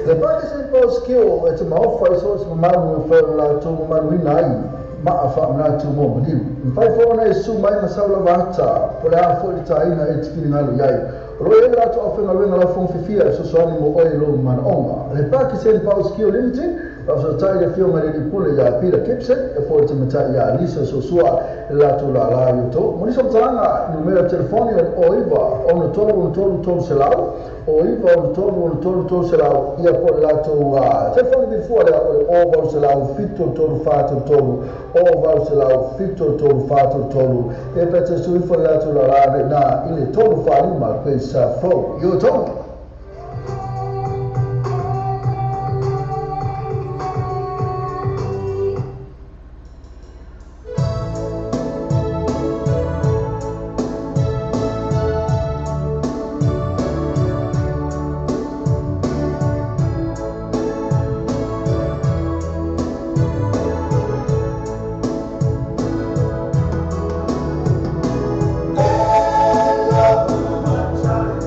Le Pakistan Post Skill e te maofa i so o se mamalu e mafai ona latou mamaluina ai maa faamanatu mo maliu. Mafai foi ona e susu mai ma sau lava ata, po o le a foi le taina e te finagalo i ai. O lo o i ai le latou aufaigaluega laufogo fiafia e fesoasoani mo oe i lou manaoga. Le Pakistan Power Skill Limited, faafesootai i le Afioga i le Alii Pule ia Peter Gibson e po o le tamaitai ia Lisa Suasua i le latou lala i outou. Mo nisi o matalaga, numera telefoni o le 09 63 63 300, o 9 63 63 300, ia po o le latou telefoni vilifua lea o le 0800 73 43, 0800 73 43. E pe te sui fo le latou lala na i le 345 Grace Flow. I outou. Love my child.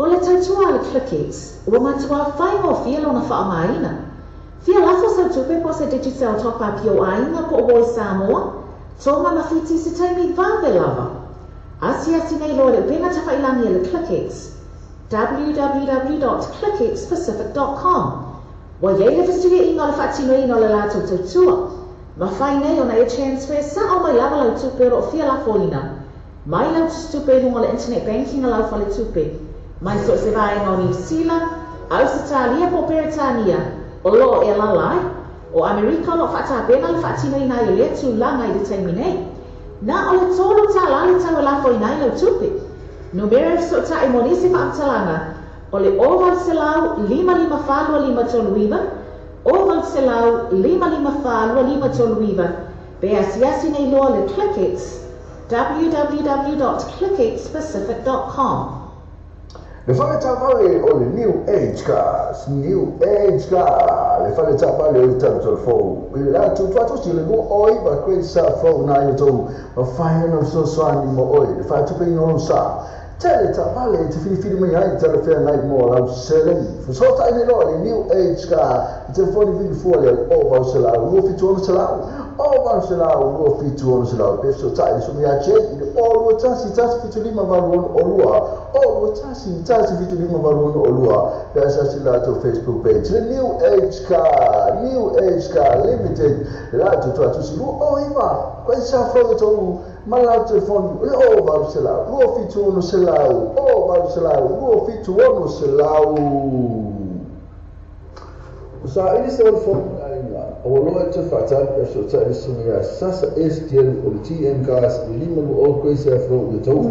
O le tautua a le ClickX, ua matuā faigofie lona faaaogaina. Fia lafo sau tupe po o se Digicel Top Up i ou aiga po o Voice Samoa, Tonga ma Fiti i se taimi vave lava. Asiasi nei loa i le upega tafailagi a le ClickX, www.clickxpacific.com. Ua i ai le fesuiaiga o le faatinoina o le latou tautua. Mafai nei ona e transfer sao mai lava lau tupe o lo o fia lafoina mai lau tusitupe i luga o le internet banking a lau faletupe, mai so o se vaega o Niu Sila, Ausetalia po o Peretania o lo o e alaala ai. O Amerika o lo o faatapena le faatinoina ai o lea tulaga i le taimi nei. Na o le $3 le tau e lafoina ai lau tupe. Numera e fesootai mo nisi faamatalaga o le 0800 554 2539, 0800 554 2539, pe asiasi nei loa le ClickX, www.clickxpacific.com. Le fale taavale o le New Age Cars, New Age Car, le fale taavale o le talatala fou, i le latou faatasi le 29 Great South Road na i outou mafai ona fesoasoani mo oe i le faatupeina o lou sa. Tele taavale e te filifili mai ai talafeagai mo lau seleni. Fesootai nei loa le New Age Car i telefoni vili fua lea 0800 276 0800 276 pe fesootai le susuga ia Jake i le 021 175 86 021 175 86 pe asiasi i le latou Facebook page le New Age Car, New Age Car Limited le latou tuatusi 29 Koe sa fau e tou ma lau telefoni o le 0800 276 0800 276. Ua saili se olofoni i le aiga, a ua loa e toe faatali pe fesootai le susuga ia Sasa Estielu o le TM Cars i le 520 Grace Ave Road i Otahuhu,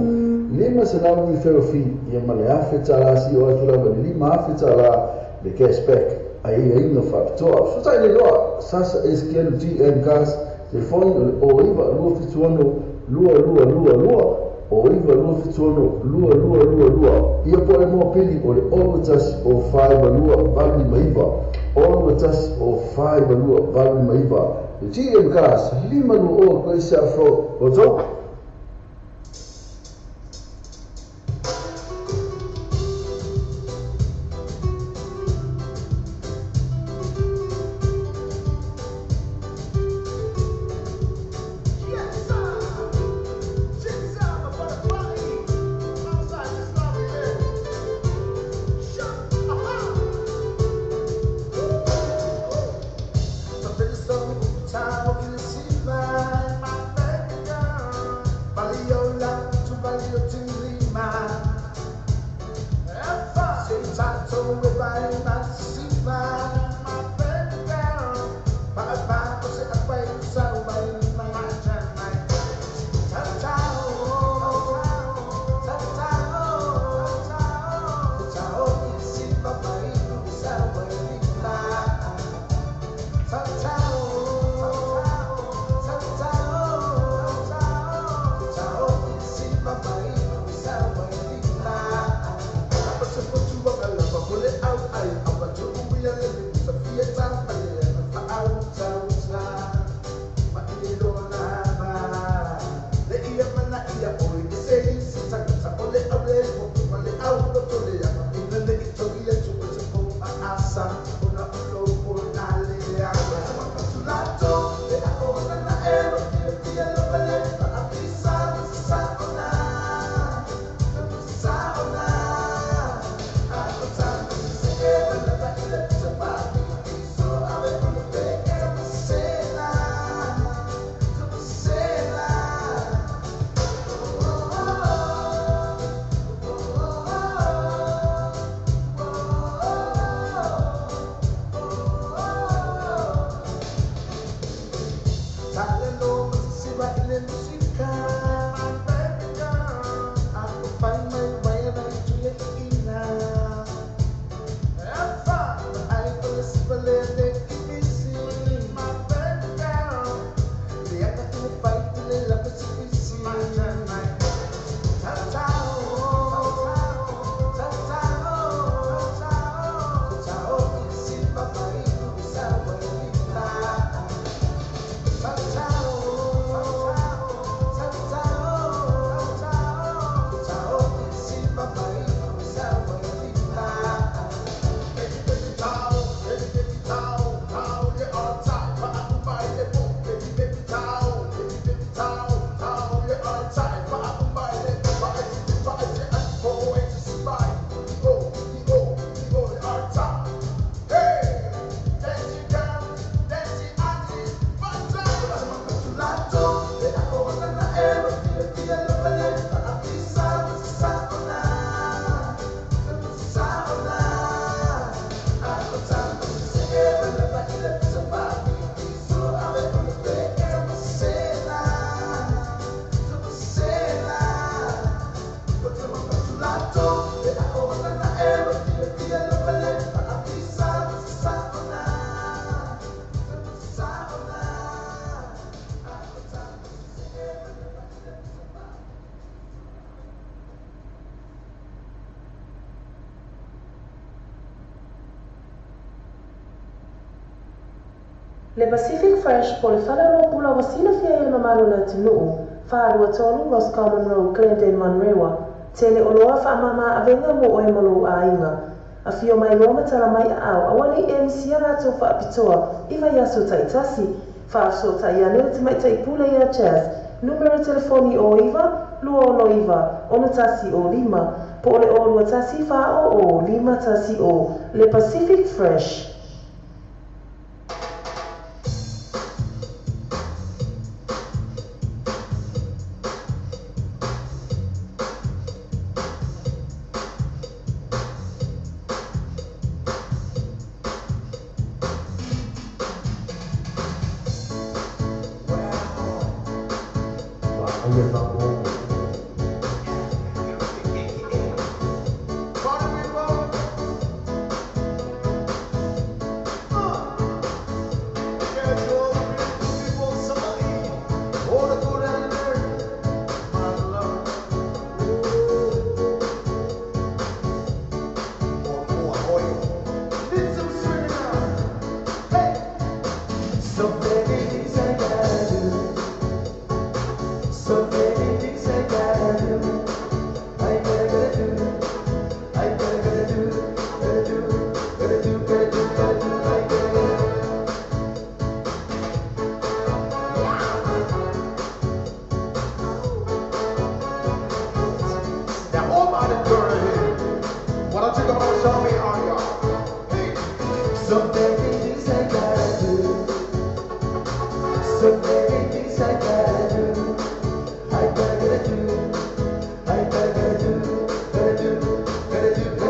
$500 referral fee ia ma le $1,000 sio atu lava i le $5,000 le cash back. Aiaiga faapitoa. Fesootai nei loa Sasa Estielu TM Cars. Telefoni o le 09 276 2222, 09 276 2222. Ia po o le mopili o le 021 052 859, 021 052 859. Le GM Cars, 520 Grace South Road, Rotorua. Le Pacific Fresh po o le faleoloa pula ua silafia ai e le mamalu o le atunuu, 423 Roscommon Road, Glendale, Manurewa. Tele oloa faamama avega mo oe ma lou aiga. Afio mai loa ma tala mai aao, aua ne i e misia latou faapitoa i vaiaso taitasi. Faafesootai ane le tamaitai pule ia Jazz, numera telefoni 09 269 6105, po o le 021 400 510. Le Pacific Fresh. I gotta do, gotta do, gotta do, gotta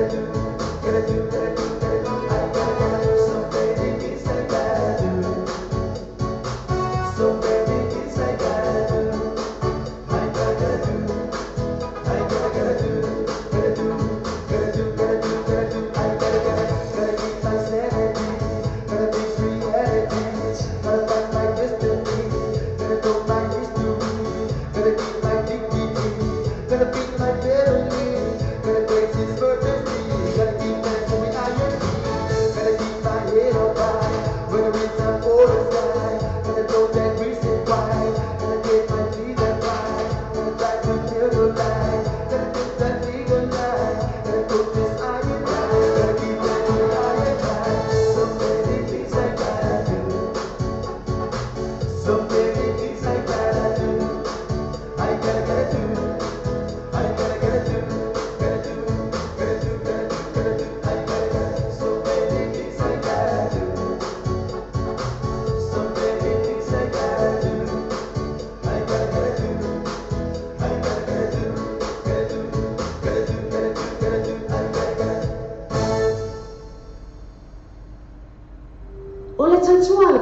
do.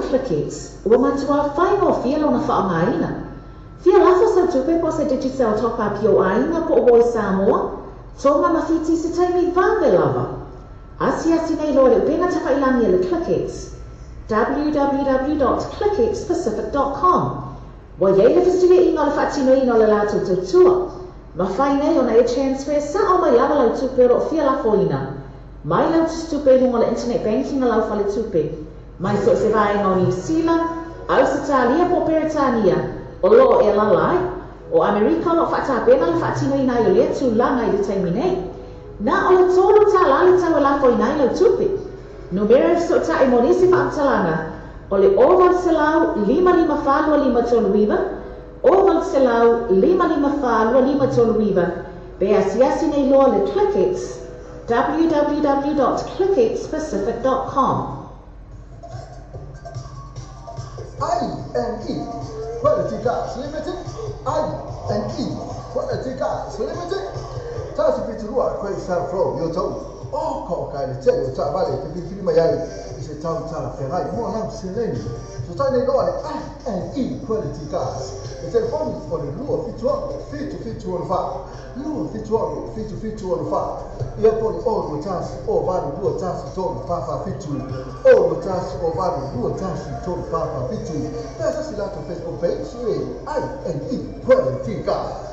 ClickX, ua matuā faigofie lona faaaogaina. Fia lafo sau tupe po o se Digicel top up i ou aiga po o Voice Samoa, Tonga ma Fiti i se taimi vave lava. Asiasi nei loa i le upega tafailagi a le ClickX, www.clickxpacific.com. Ua i ai le fesuiaiga o le faatinoina o le latou tautua. Mafai nei ona e transfer sao mai lava lau tupe o lo o fia lafoina mai lau tusitupe i luga o le internet banking a lau faletupe, mai so o se vaega o Niu Sila, Ausetalia po o Peretania o lo o e alaala ai. O Amerika o lo o faatapena le faatinoina ai o lea tulaga i le taimi nei. Na o le $3 le tau e lafoina ai lau tupe. Numera e fesootai mo nisi faamatalaga o le 0800 554 2539, 0800 554 2539, pe asiasi nei loa le ClickX, www.clickxpacific.com. I and E Quality Cars Limited. I and E Quality Cars Limited. Tasi fitu 2 Craig South Road yo tau o ko kai le tele o taavale e te filifili mai ai i se tau talafeagai mo lau seleni. So tai nei loa le I and E Quality Cars. Le telefoni o le 276 7764, 276 7764. Ia po le 021 082 1347, 021 082 1347. Pe asiasi latou Facebook page e I and E Quality Cars.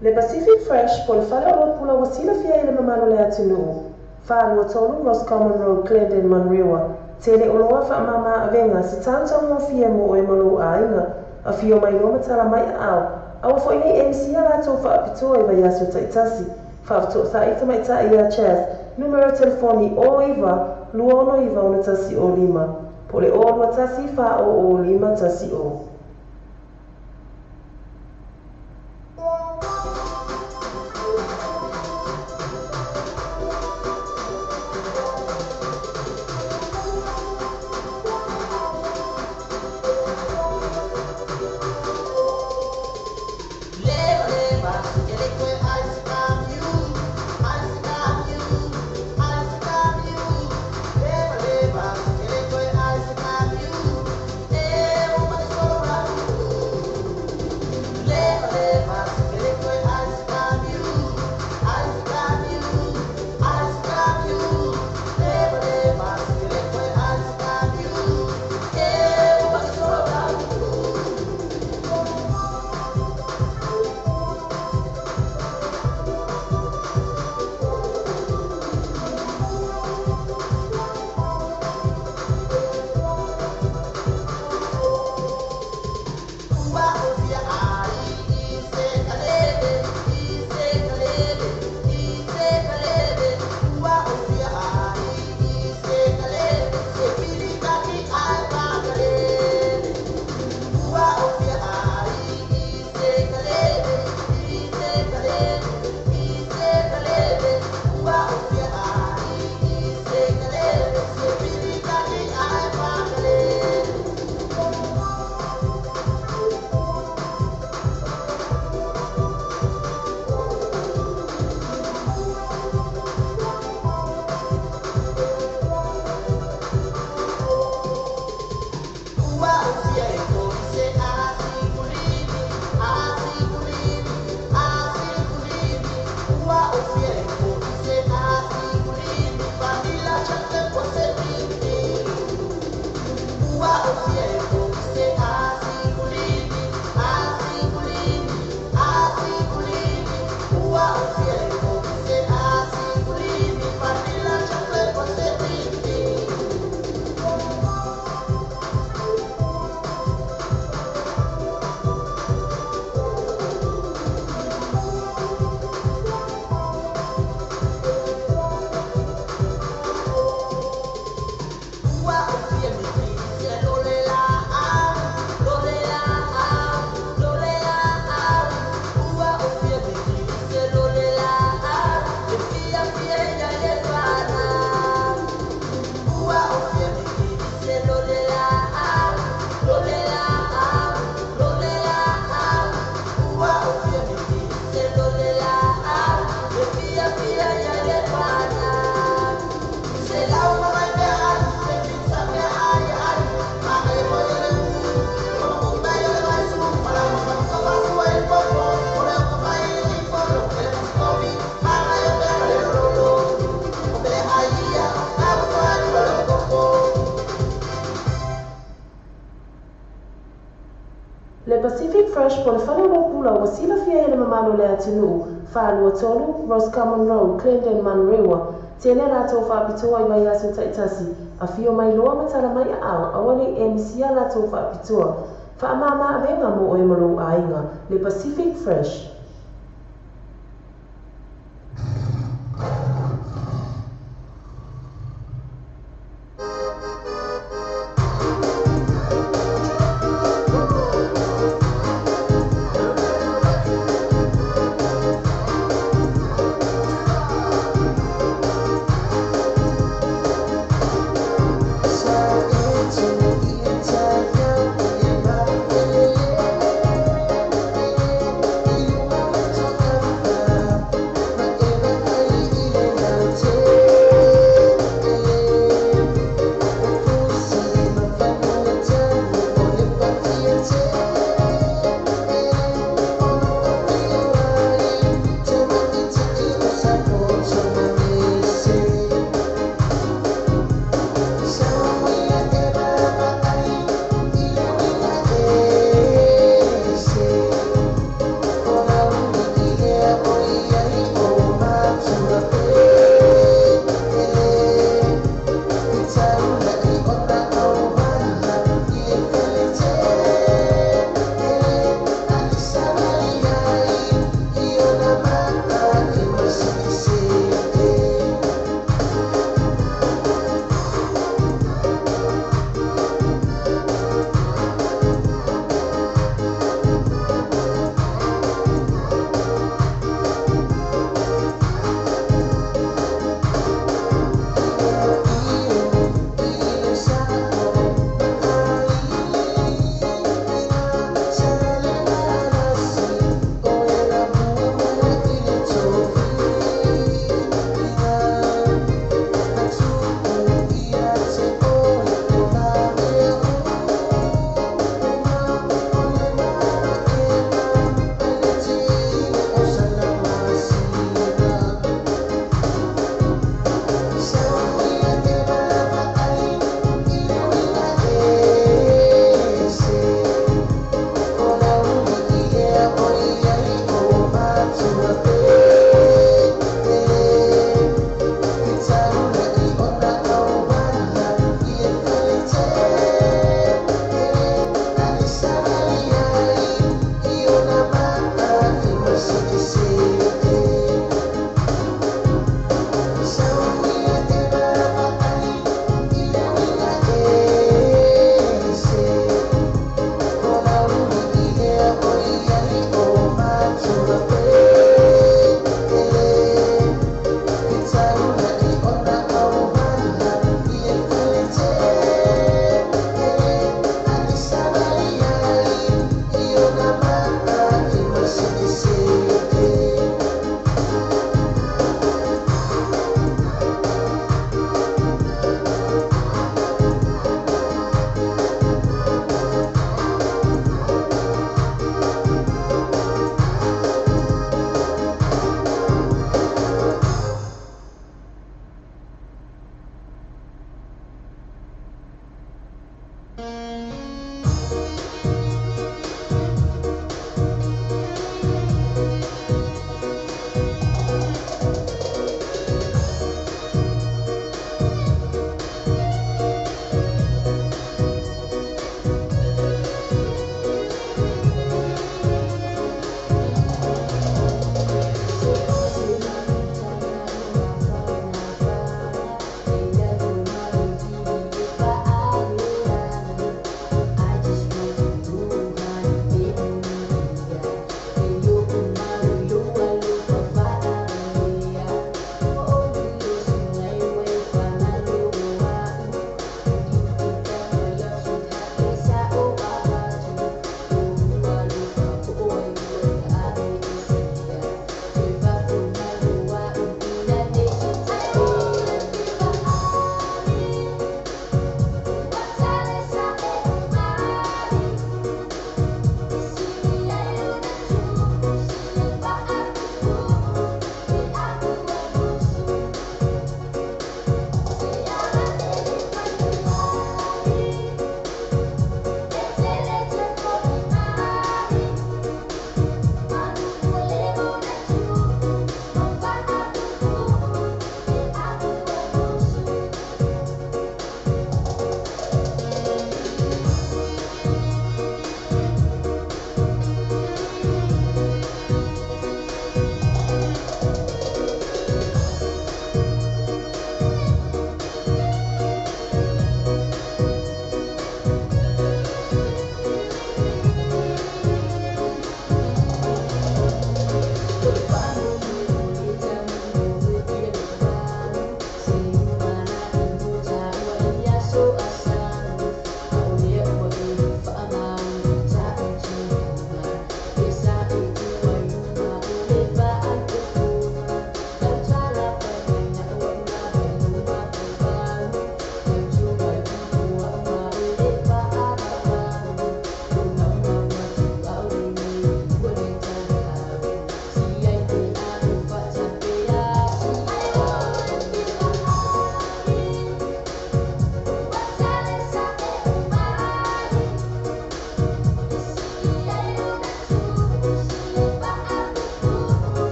Le Pacific Fresh po le fale oloa pula ua silafia i le mamalu o le atunuu. 423 Roscommon Road, Glendon, Manurewa. Tele oloa faamama avega se tagotaugofie mo oe ma lou aiga. Afio mai loa ma tala mai aao. Aua foi nei e misia latou faapitoa i vaiaso taitasi. Faafetoosai tamaitai ia Chas, numera telefoni 09 269 105 po o le 021 400 510. Le Pacific Fresh po le fale oloa pula ua silafia i le mamalu o le atunuu, 423 Roscommon Road, Glendon, Manurewa. Tele latou faapitoa i vaiaso taitasi, afio mai loa ma tala mai aao, aua nei e misia latou faapitoa. Faamama avega mo oe ma lou aiga. Le Pacific Fresh. You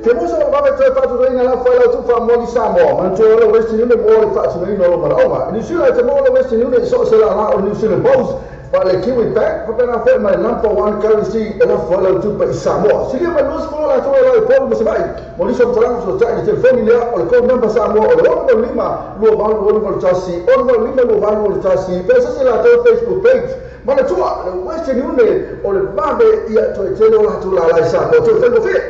Te musa o vave toe whaaturoina la whai lau tufa moli Samoa, mana toe o le Western Union mo le whaaturoina o lo maraonga. New Zealand te mo le Western Union so se la la o New Zealand Bulls, Ma le Kiwi Bank, faapena foi ma le number one currency e lafo ai lau tupe i Samoa. Silia mai 20 latou e lau i Upolu ma Savaii. Mo nisi o faamatalaga fesootai i le telefoni lea o le code number Samoa o le 685 2861 685 2861. Pe se latou Facebook page. Manatua le Western Union o le vave ia toe tele o latou lala i Samoa. Toe faigofie.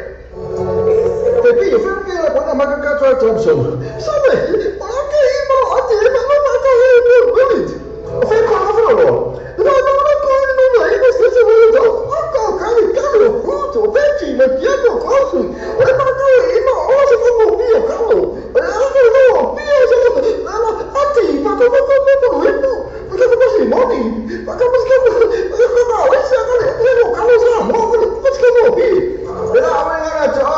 Te pio, whia la kona maka katoa Thompson. Sabe, o la ke i mo ate e ma ma ta he mo village. O fe ko na lo. La no no ko no no e se se wo do. O ko ka ni ka lo fruto, o veggie, ma piano kosu. O e ma ko e ma o se ko mo pio ka lo. E la ko no pio se ko la ate ma ko ko ko ko ko. Ma ko ko si moni. Ma ko ko ko ko ma o se ka le ko ka lo sa mo ko ko ko mo pi. La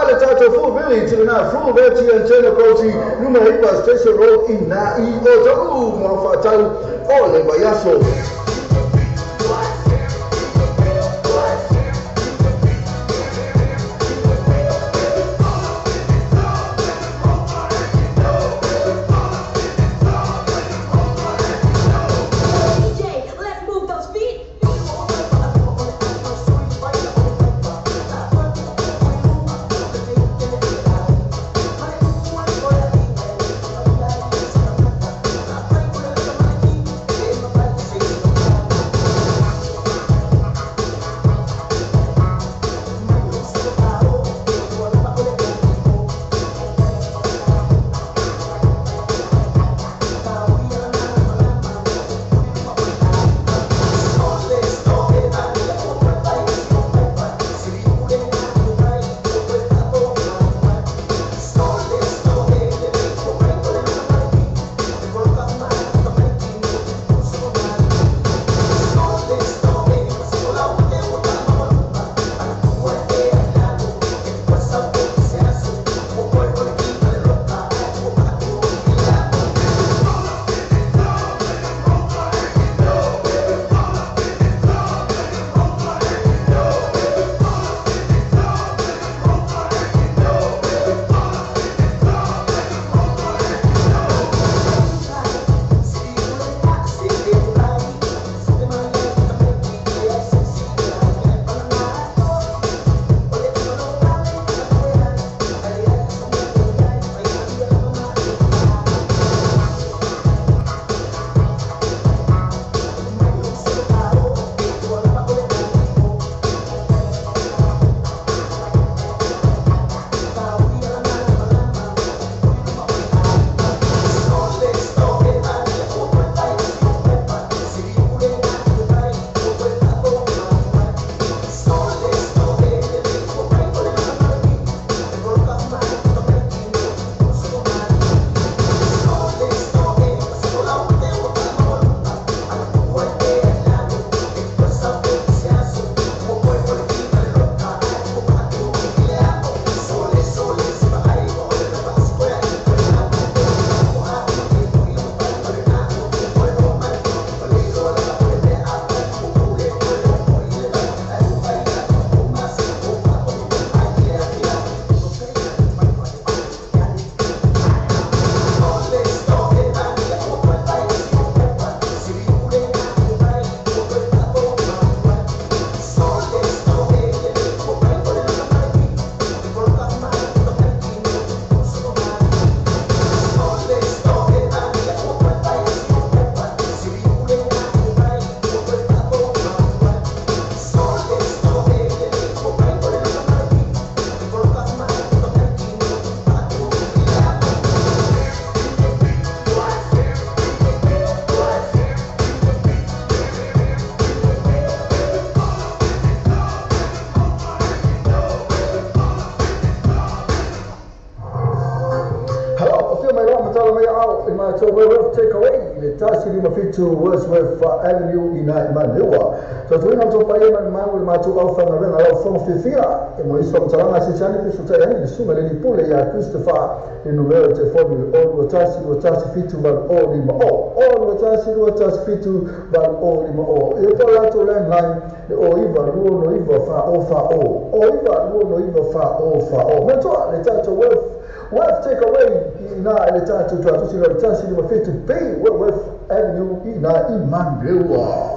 ale tatou Full Village na Full Village and Tena Koti numera 9 Station Road i na i o tau mo whaatau o le vaiaso. Take away le tasi lima fitu Wordsworth Avenue i nai Manewa. So tuina mto paia man mau le matu au whangarenga lau whango fifia. E mo iso mtalanga se tani piso tai ani le suma le ni pule ia Christopher le numero telefoni le o 2 1 7 8 o lima o. O 2 1 7 8 o lima o. E po lato landline le o iwa lua no iwa fa o fa o. O iwa lua no iwa fa o fa o. Mentoa le tato wealth take away i nā le tātou tuatusi le tasi lima 7 B Wordsworth Avenue i nā i Manewa.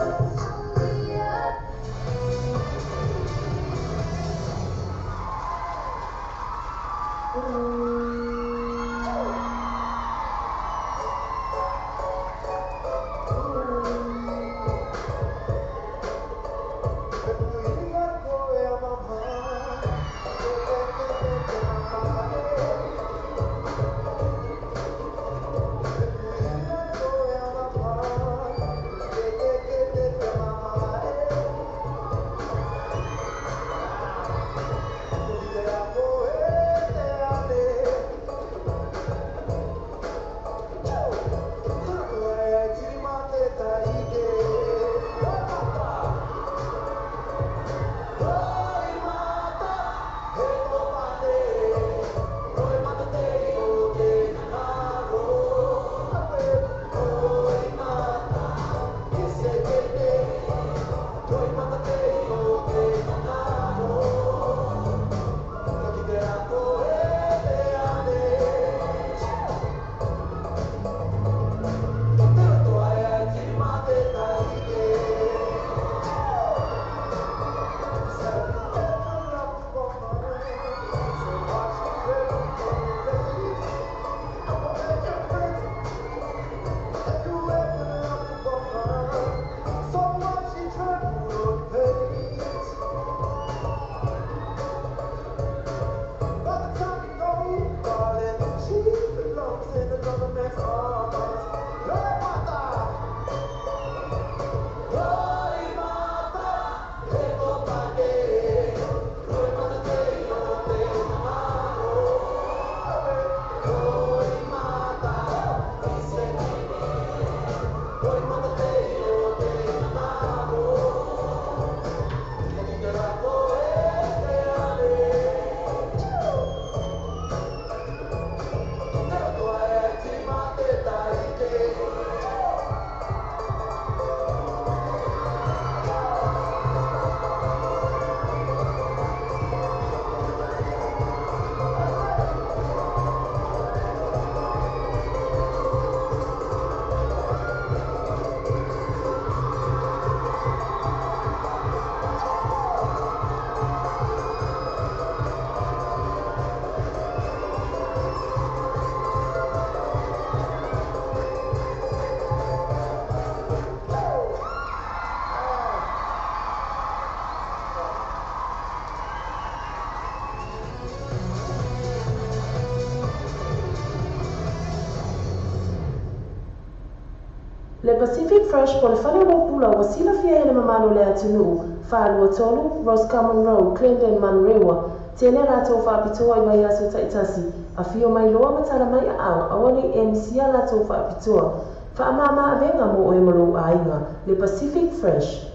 Le Pacific Fresh po le fale o pula ua silafia e le mamalu o le atunuu, 423 Roscommon Road, Glendale, Manurewa, tele latou faapitoa i vaiaso taitasi, afio mai loa ma tala mai aao, aua nei e misia latou faapitoa. Faamama avega mo oe ma lou aiga, le Pacific Fresh.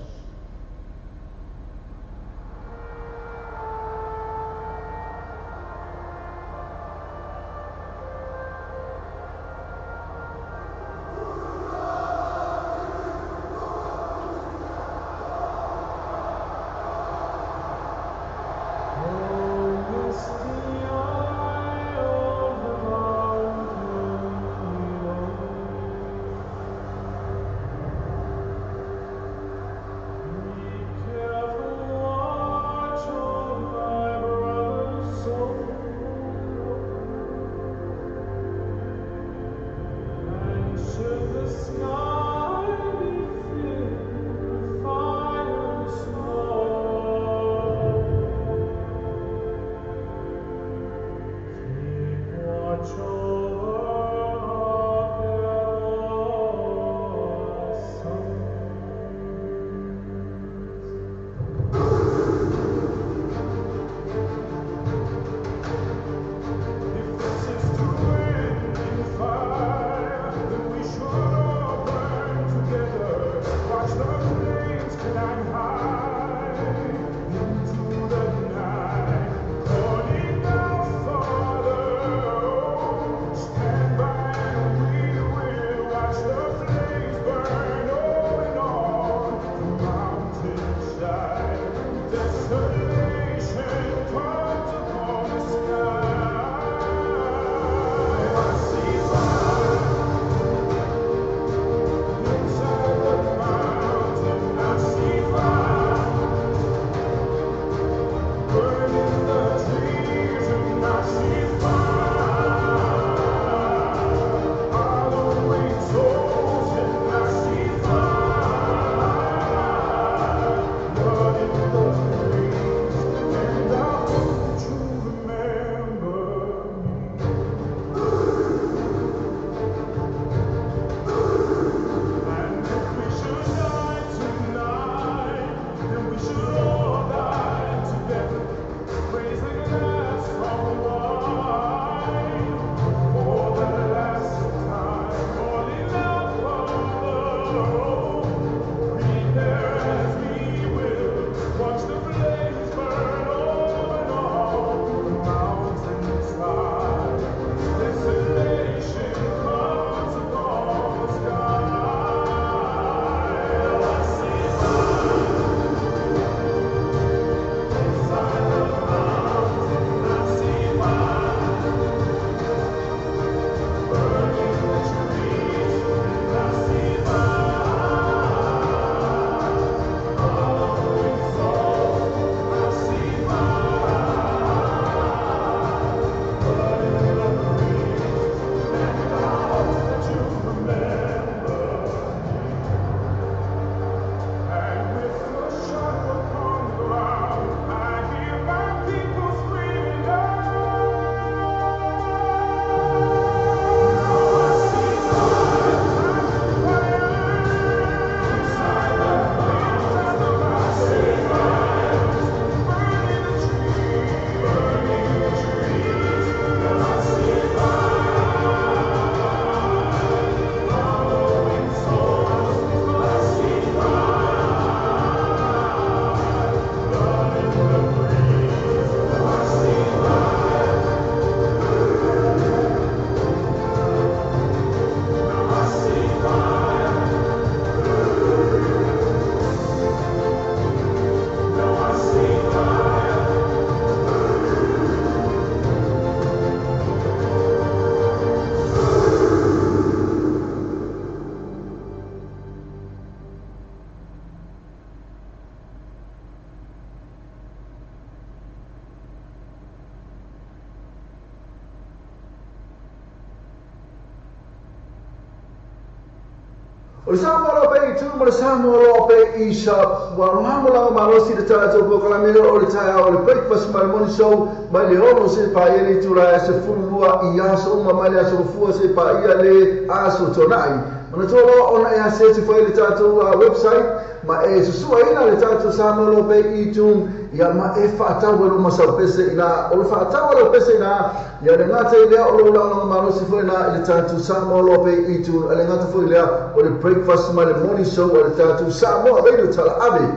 O le Samoa loa pe i tu ma le Samoa loa pe i sa ua lagolago malosi le tatou polokalame o le taeao o le breakfast ma le morning show mai le 6 seia paia le itula e 12 i aso uma mai le aso Gafua seia paia le aso Toonai. Manatua loa ona e asiasi foi i le tatou website ma e susuaina le tatou Samoa loa pe i iTunes ia ma e faatau ai luma sau pese ina o le faatau a lau pese ina ia le gata i lea o lou lagolago malosi foi ina i le tatou Samoa loa pe i iTunes a le gata foi lea o le breakfast ma le morning show a le tatou Samoa Radio Talaave.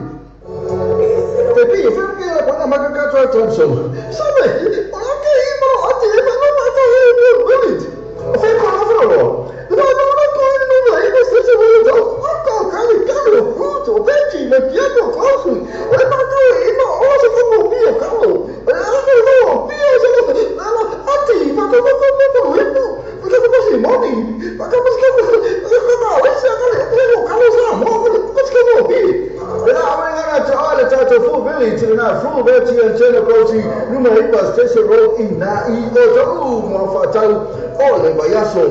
Te pi, e whina ki a pona maka ka try time so. Sabe, o la ke i mo ati e ma ma ta e mo village. O fe ko na fro lo. Na na na ko ni no na e se se mo to. O ko ka ni ka lo fruit o veggie me piano ko su. O e ma ko e ma o se ko mo pi o ka lo. E a ko no pi o se no na na ati ma ko ko ko ko ko e mo. O ko ko si mo ni. Ma ko ko ko ko na o se ka le ko ka lo sa mo ko ko ko mo pi. E na a ngana te ale tatou full village na full village and channel coaching numa ipa station road i na i o tau mo whatau o le vaiaso.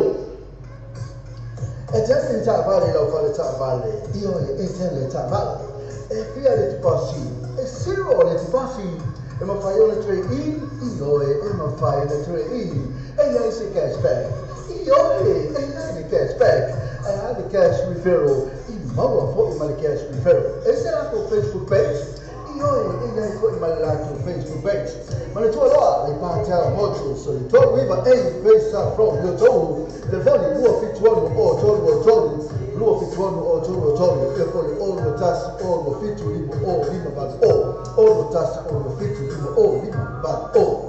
E tele taavale lau fale taavale, ioe e tele taavale. E fia le tupasi, e zero le tupasi. E mawhai o le toe i, ioe e mawhai le toe i. E iai se cashback, ioe e iai le cashback. E a le cash referral, i maua foi ma le cash referral. E se latou Facebook page, ioe e iai foi ma le latou Facebook page. Ma le tua loa, le pātea motu, so le tolu iva e pesa from yo tolu, telefoni 271 o 3 o 3, 271 o 3 o 3, e fole o no tasi o no fitu lima o lima valu o, o no tasi o no fitu lima o lima valu o.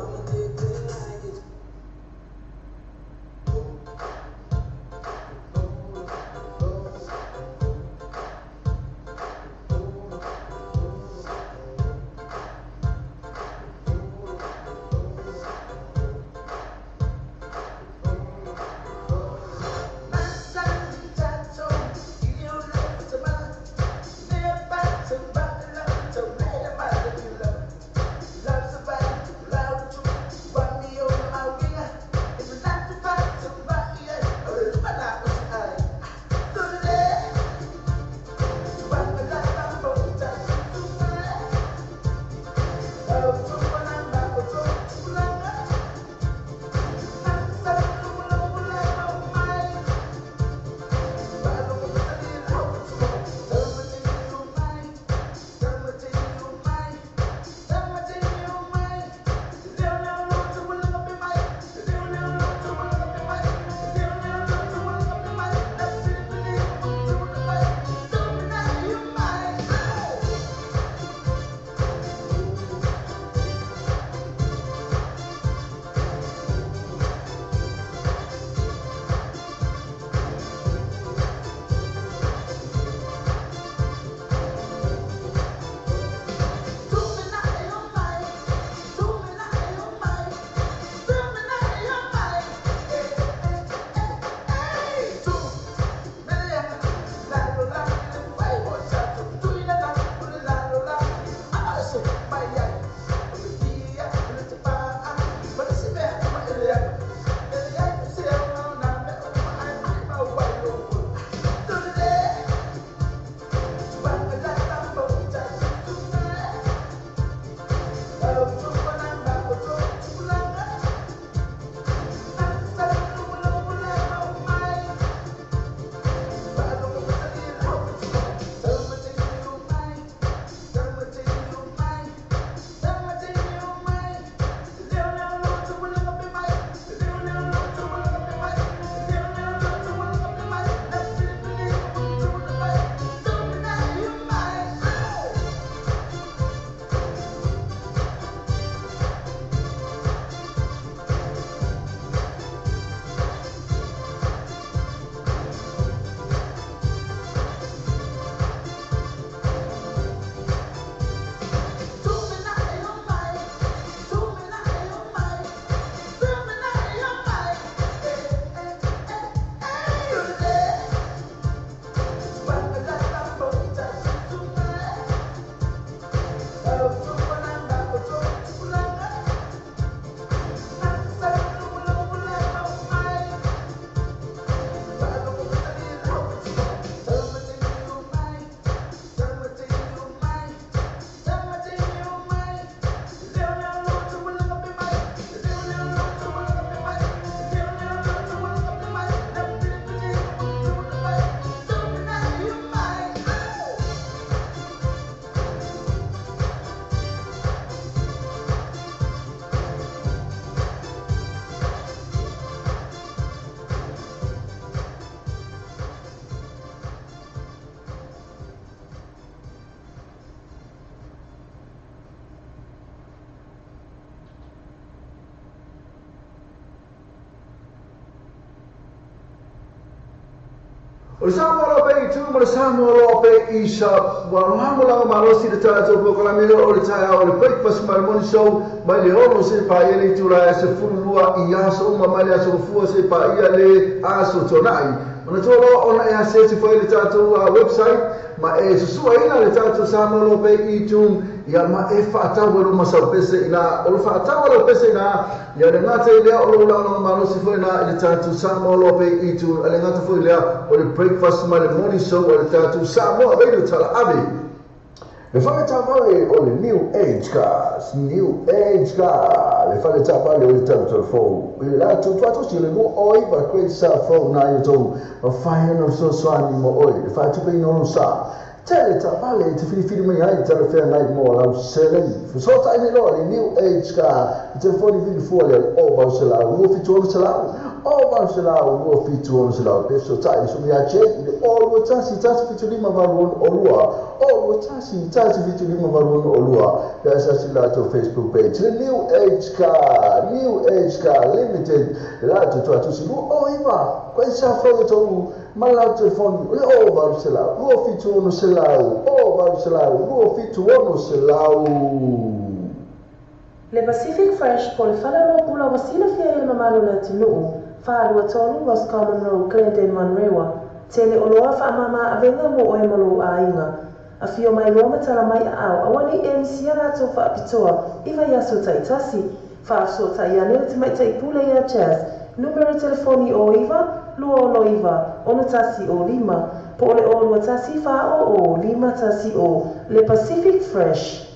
O le Samoa loa pe i tu ma le Samoa loa pe i sa ua lagolago malosi le tatou polokalame o le taeao o le breakfast ma le morning show mai le 6 seia paia le itula e 12 i aso uma mai le aso Gafua seia paia le aso Tuanai. Manatua loa ona e asiasi foi le tatou website ma e susuaina le tatou Samoa loa pe i tu ia ma e faatau ai luma sau pese ina o le faatau ai lau pese ina ia le gata i lea o lou lagolago malosi foi ina i le tatou Samoa loa pe i tu a le gata foi lea o le breakfast ma le morning show a le tatou Samoa Radio Talaave. Le fale taavale o le New Age Cars, New Age Car, le fale taavale o le talatala fou, i le latou tuatosi o le 29 Great South Road na i outou mafai ona fesoasoani mo oe le faatupeina o lou sa. Tele taavale e te filifili mai ai talafeagai mo lau seleni. Fesootai nei loa le New Age Car i telefoni vili fua lea o 800 276 o 800 276 pe fesootai le susuga ia Jake i le o 21 175 862 o 21 175 862 pe asiasi i le latou Facebook page le New Age Car, New Age Car Limited le latou tuatusi 29 Koe sa fai o tou ma lau telefoni o le o 800 276 o 800 276. Le Pacific Fresh po o le faleoloa pula ua silafia ai le mamalu o le atunuu, 423 Roscommon Road, Glendale, Manurewa. Tele oloa faamama avega mo oe ma lou aiga. Afio mai loa ma tala mai aao, aua nei e misia latou faapitoa i vaiaso taitasi. Faafesootai ane le tamaitai pule ia Jazz, numera telefoni o 9 269 61 o 5, po o le o 21 4 o o 5 1 o, le Pacific Fresh.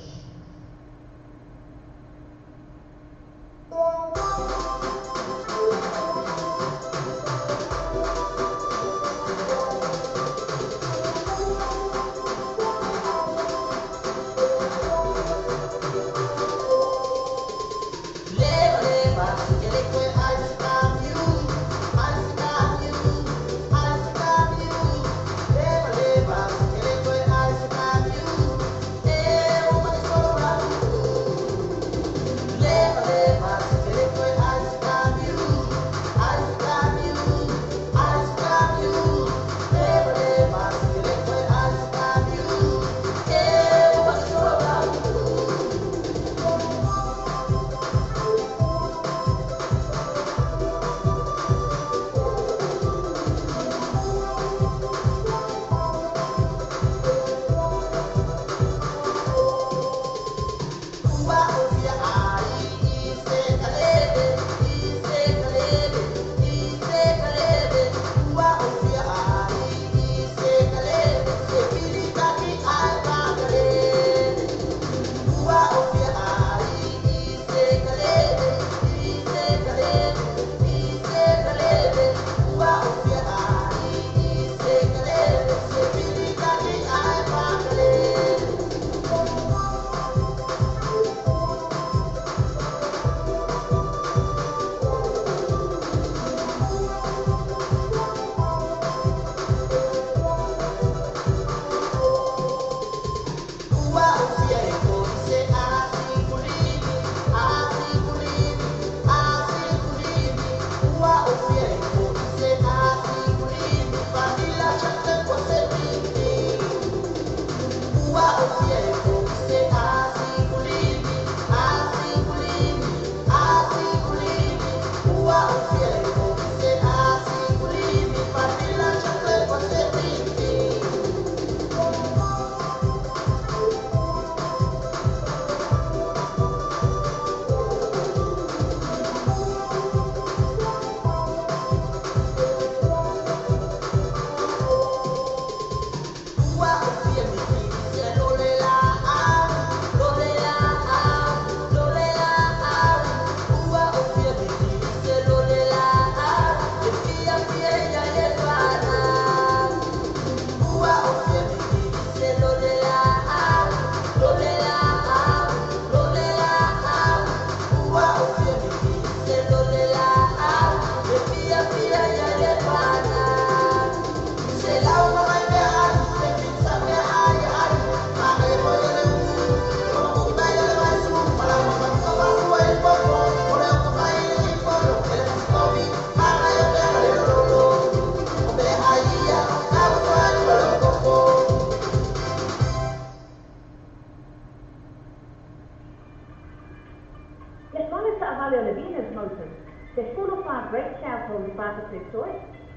taavale o le Venus Motors, 14 Great South Road i Papatoetoe,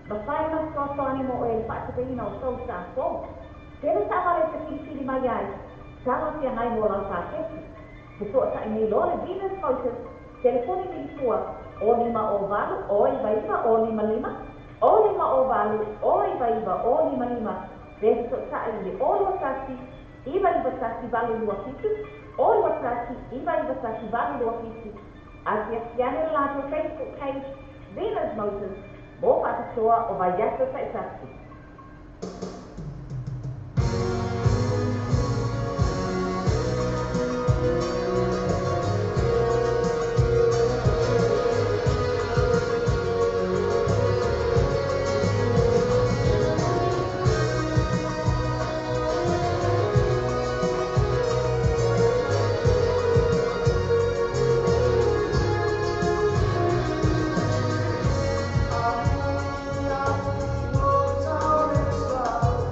mafai ona fesoasoani mo oe i le faatupeina o tou sa fou. Tele taavale e te filifili mai ai, talafeagai mo lau paketi. Fesootai nei loa le Venus Motors, telefoni milifua 0 5 0 8 0 9 9 0 5 5, 0 5 0 8 0 9 9 0 5 5, pe fesootai i le 0 2 1 9 9 1 8 2 7, 0 2 1 9 9 1 8 2 7. Asiasi ane le latou Facebook page, Venus Motors, mo faapitoa o vaiaso taitasi. Town is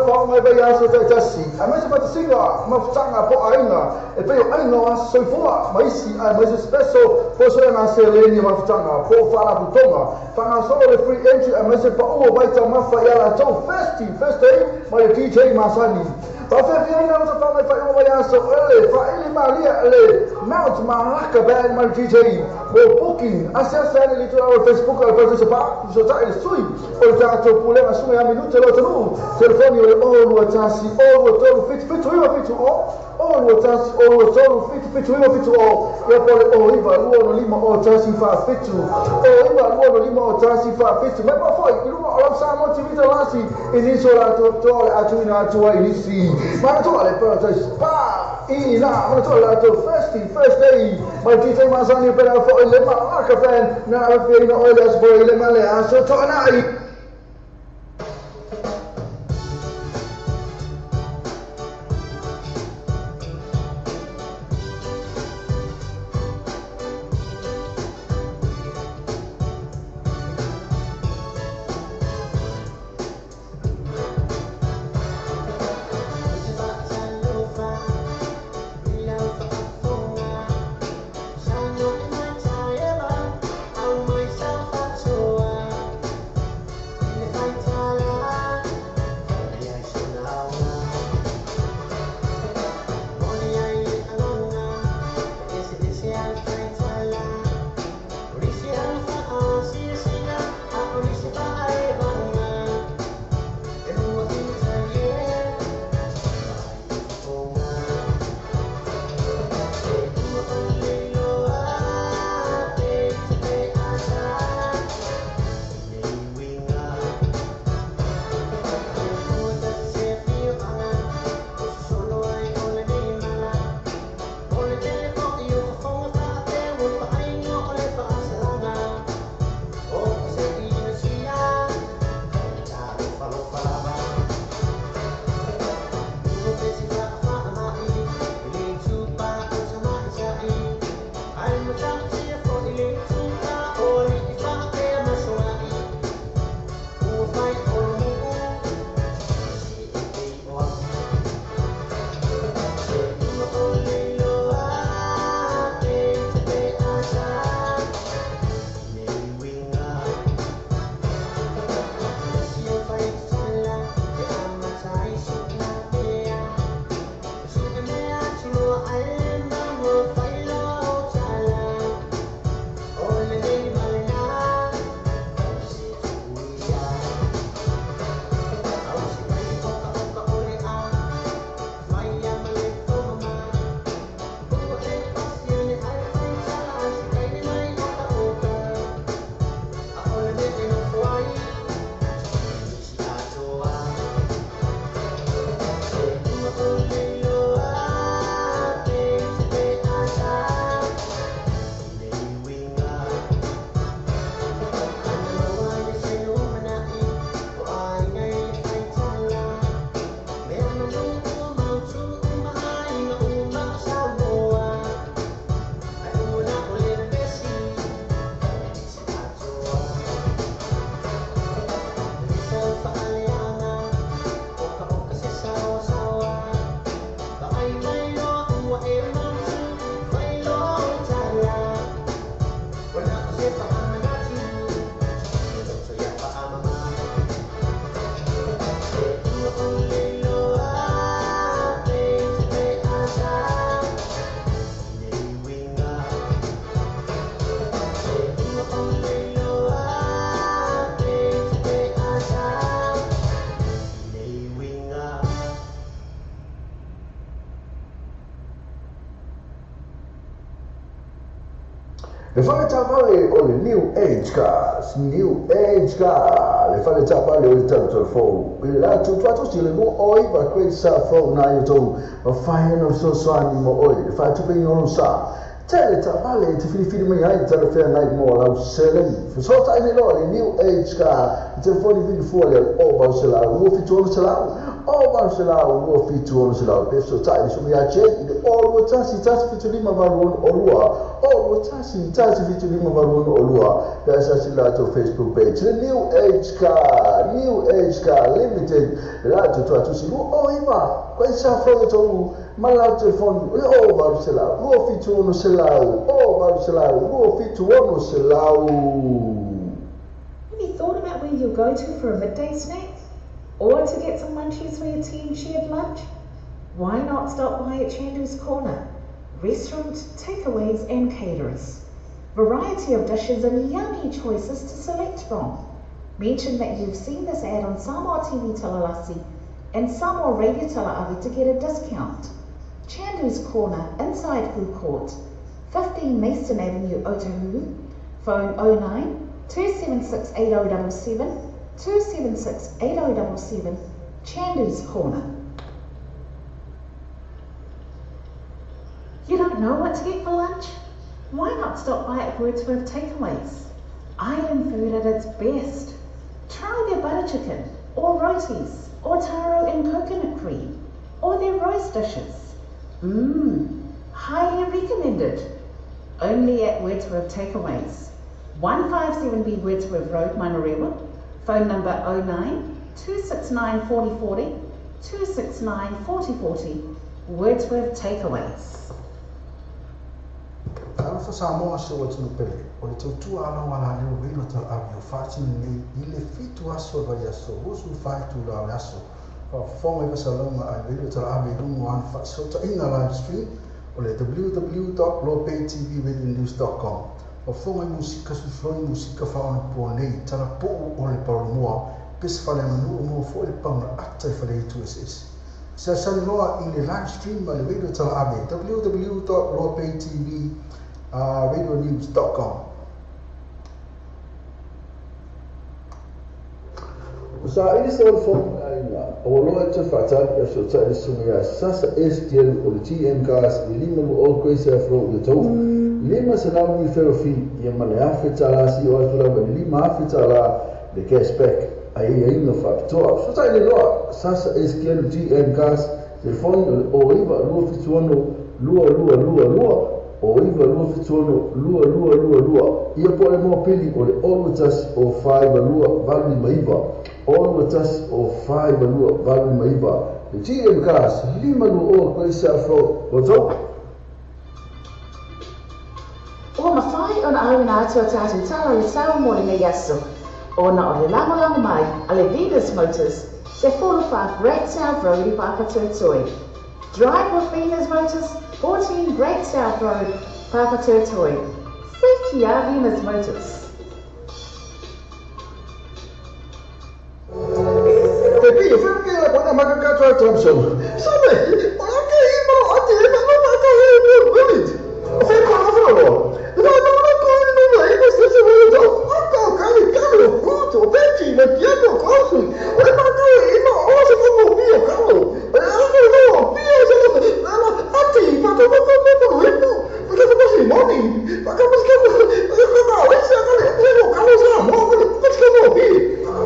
fa mai vai aso taitasi a mai se fatasinga mafutaga po aiga e pei o aiga o aso soifua ma isi ae ma isi special po soega seleni mafutaga po faalaputoga fagasolo le free entry ae ma isi paʻua vaitaumafa ia latou first day ma le DJ masani faafeafiaina o tafaga i faaiuga vai aso ele faili malia le Mount Malaka Band ma le DJ mo booking asiasi ane le itulā o le Facebook o le Parataiso Pa fesotaʻi le sui o le tatou pulega suga ia minute lo atunuu telefoni o le 021 023 77 9 70 021 023 77 9 70 ia po le 09 25 o 1 47 09 25 o 1 47 mai pa foi i luga o lau Samoa TV talasi i nisi o latou toa o le atuina atu ai i nisi manatua le Paradise Pa i na manatua latou first day mai DJ masani pena foi le Malaka Band na afiaina oe le aso foi le ma le aso toanai. Le fale tavale o le New Age Cars, New Age Car, le fale tavale o le tatou fou. I le latou tuatosi le mo oi va koe sa fou na i tou, ma whai ana fesoasoani mo oe, le faatupeina o lou sa. Tele tavale e te filifili mai ai tala feagai mo lau seleni. Fesoatai nei loa le New Age Car, i telefoni vili fua le o vau selau, 276 O 800 276 pe so tai su ya che i le o 2 1 1 7 5 8 6 2 O 2 1 1 7 5 8 6 2 pe sa si la to Facebook page le New Age Car, New Age Car Limited la to to si o iva ko sa fo to mala telefone le o 800 2 76 o 800 2 76. Have you thought about where you'll go to for a midday snack? Or to get some munchies for your team shared lunch? Why not stop by at Chandu's Corner? Restaurant, takeaways and caterers. Variety of dishes and yummy choices to select from. Mention that you've seen this ad on Samoa TV Talalasi and Samoa Radio Tala'ave to get a discount. Chandu's Corner, inside Food Court, 15 Mason Avenue, Otahuhu. Phone 09 276 8077, 276 8077, Chandu's Corner. You don't know what to get for lunch? Why not stop by at Wordsworth Takeaways? Island food at its best. Try their butter chicken, or rotis, or taro and coconut cream, or their roast dishes. Highly recommended. Only at Wordsworth Takeaways. 157B Wordsworth Road, Manurewa. Phone number 09 269 4040, 269 4040. Wordsworth Takeaways. Talofa Samoa se o tino pele, o le tautua ala o ala leo velo tal avi o whaatini nei i le 7 aso vai aso, 25 la o le aso. Whafonga i vasalonga ai velo tal avi rungu an whaasota ina live stream o le www.lopaytvradionews.com. Whafonga i musika sufloi musika whaona po nei, tala puu o le parumua, pes whale manu o mua fo le panga ata i whale itu SS. Sa saniloa i le live stream ma le radio tala ave www.lopaytvradionews.com. Sa ili sa wal aina o loa te whaatali e so ta ili sunga ya sasa SDL o le TM Cars i lima mo o koe se afro o le tau lima sa lau i ferofi ia ma le afe tala si o atu lau e lima afe tala le cashback ai ai no whaapitoa. So ta ili loa sasa SDL TM Cars telefoni o le o iwa 2 71 2 2 2 2 o iwa 2 71 2 2 2 2 ia po le moa pili o le olu tasi o 5 2 8 5 olu tasi o 5 2 8 5 le TM Cars lima lu o koe se afro o tau. O mawhai ona au ina atu a tātou tala le sao mo le nei aso. Ona o le lagolago mai a le Venus Motors, te 45 Great South Road i Papatoetoe. Drive with Venus Motors, 14 Great South Road, Papatoetoe. Safety a Venus Motors. Te pio, whiro ki la kona makakatua Thompson. Sabe, o la ke i mo ate e ma ma ka e mo village. O fe ko na fro. La na na ko no na e ko se se mo to. O ko ka ni ka lo puto, peti me piato kosu. O le ma ka e mo o se ko mo pio ka lo. La no no pio se ko la na ate pa to ko ko ko ko ko. Ko ko ko si moni. Pa ka mo se ko ko ko o se ka le ko ka lo sa mo ko ko ko mo pi.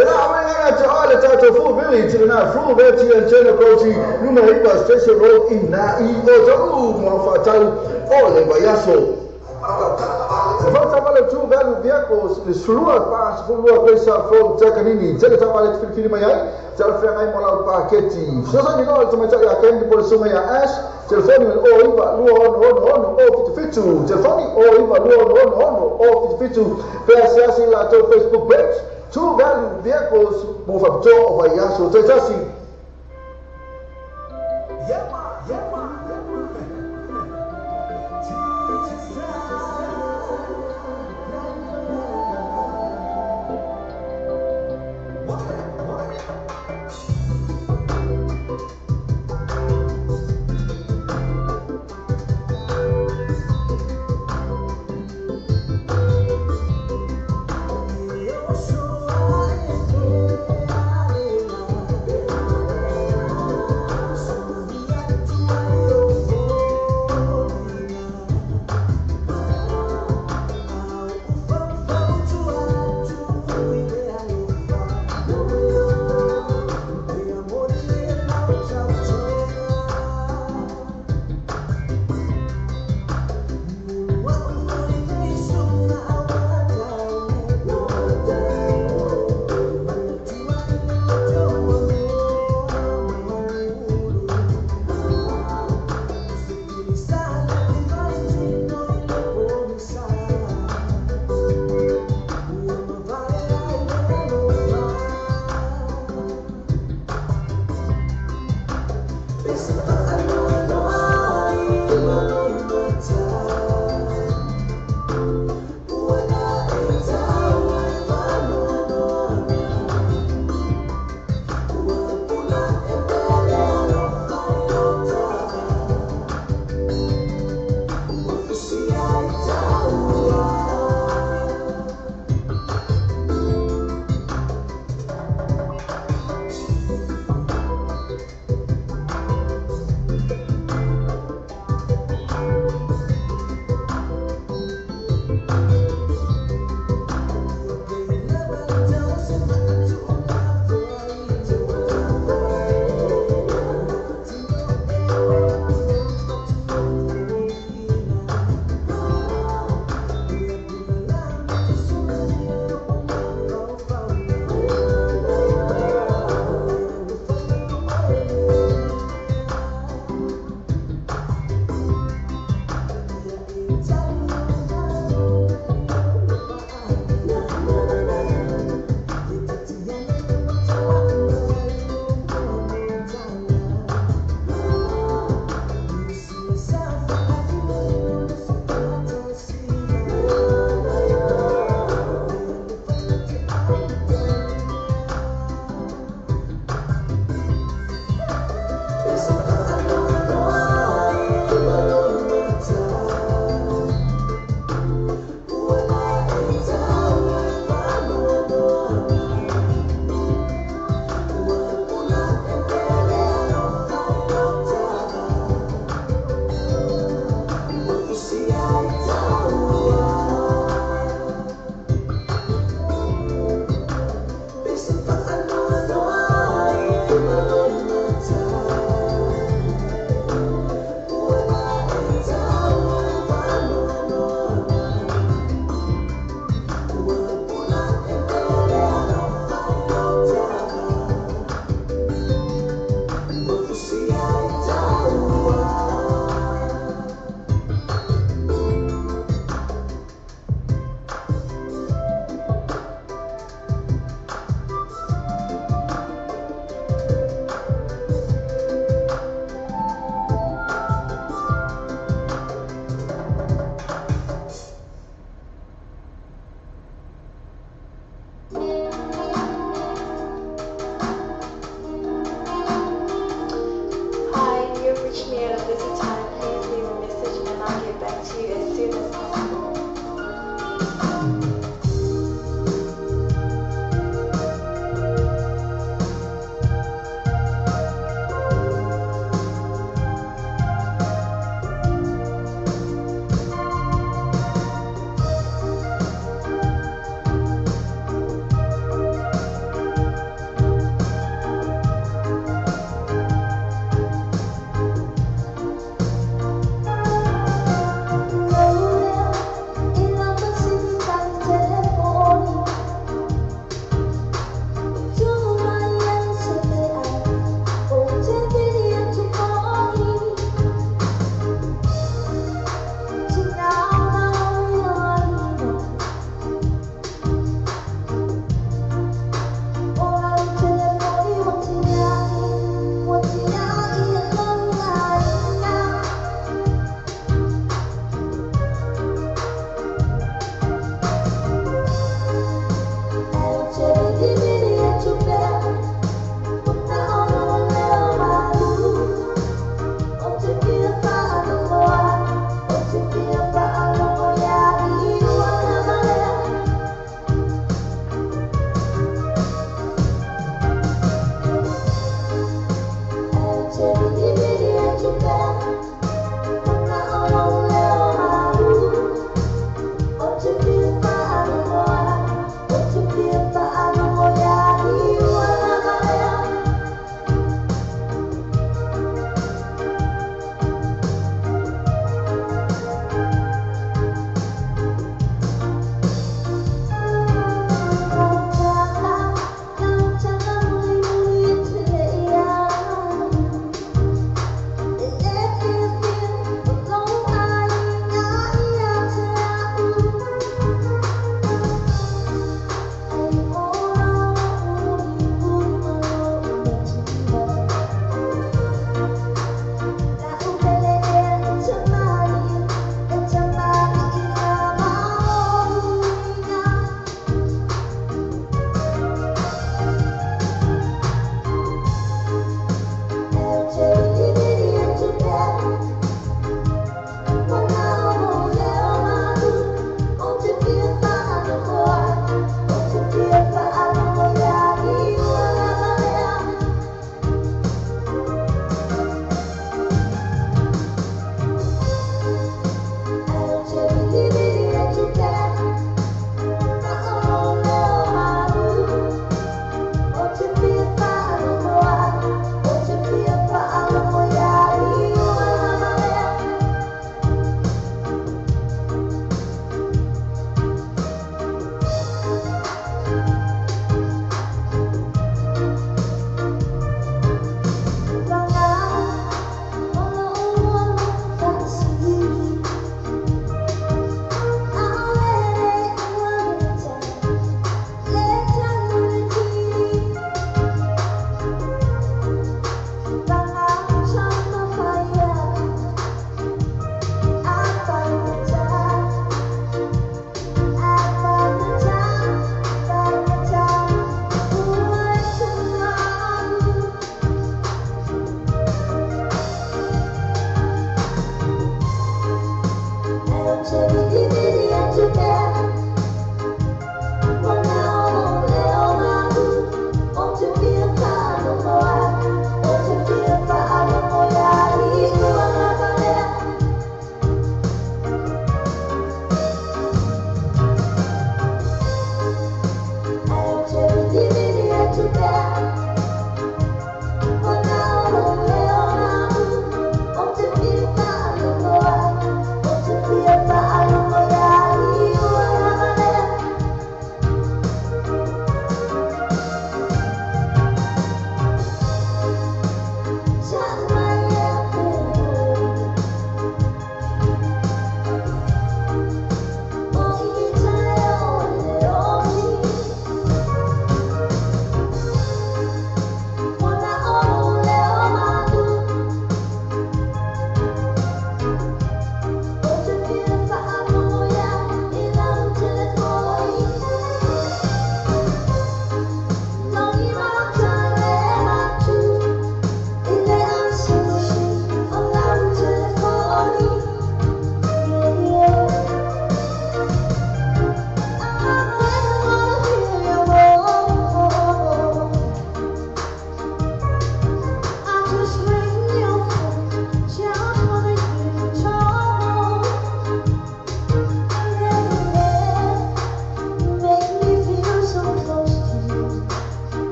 La na te ale tātou full village na full village and tena koti numa ipa station road i na i o tau mo whatau o le vaiaso. Whata wale tu valu vehicles le sulua pa sulua koe sa from Takanini tele ta wale te whiriwhiri mai ai tele whengai mo lau paketi. Sasa ni noa te maitai a Candy po le sunga ia Ash telefoni o iwa 2 6 6 6 o 7 7 telefoni o iwa 2 6 6 6 o 7 7 pea se asi la tau Facebook page Two value vehicles mo whapitoa o vaiaso te tasi.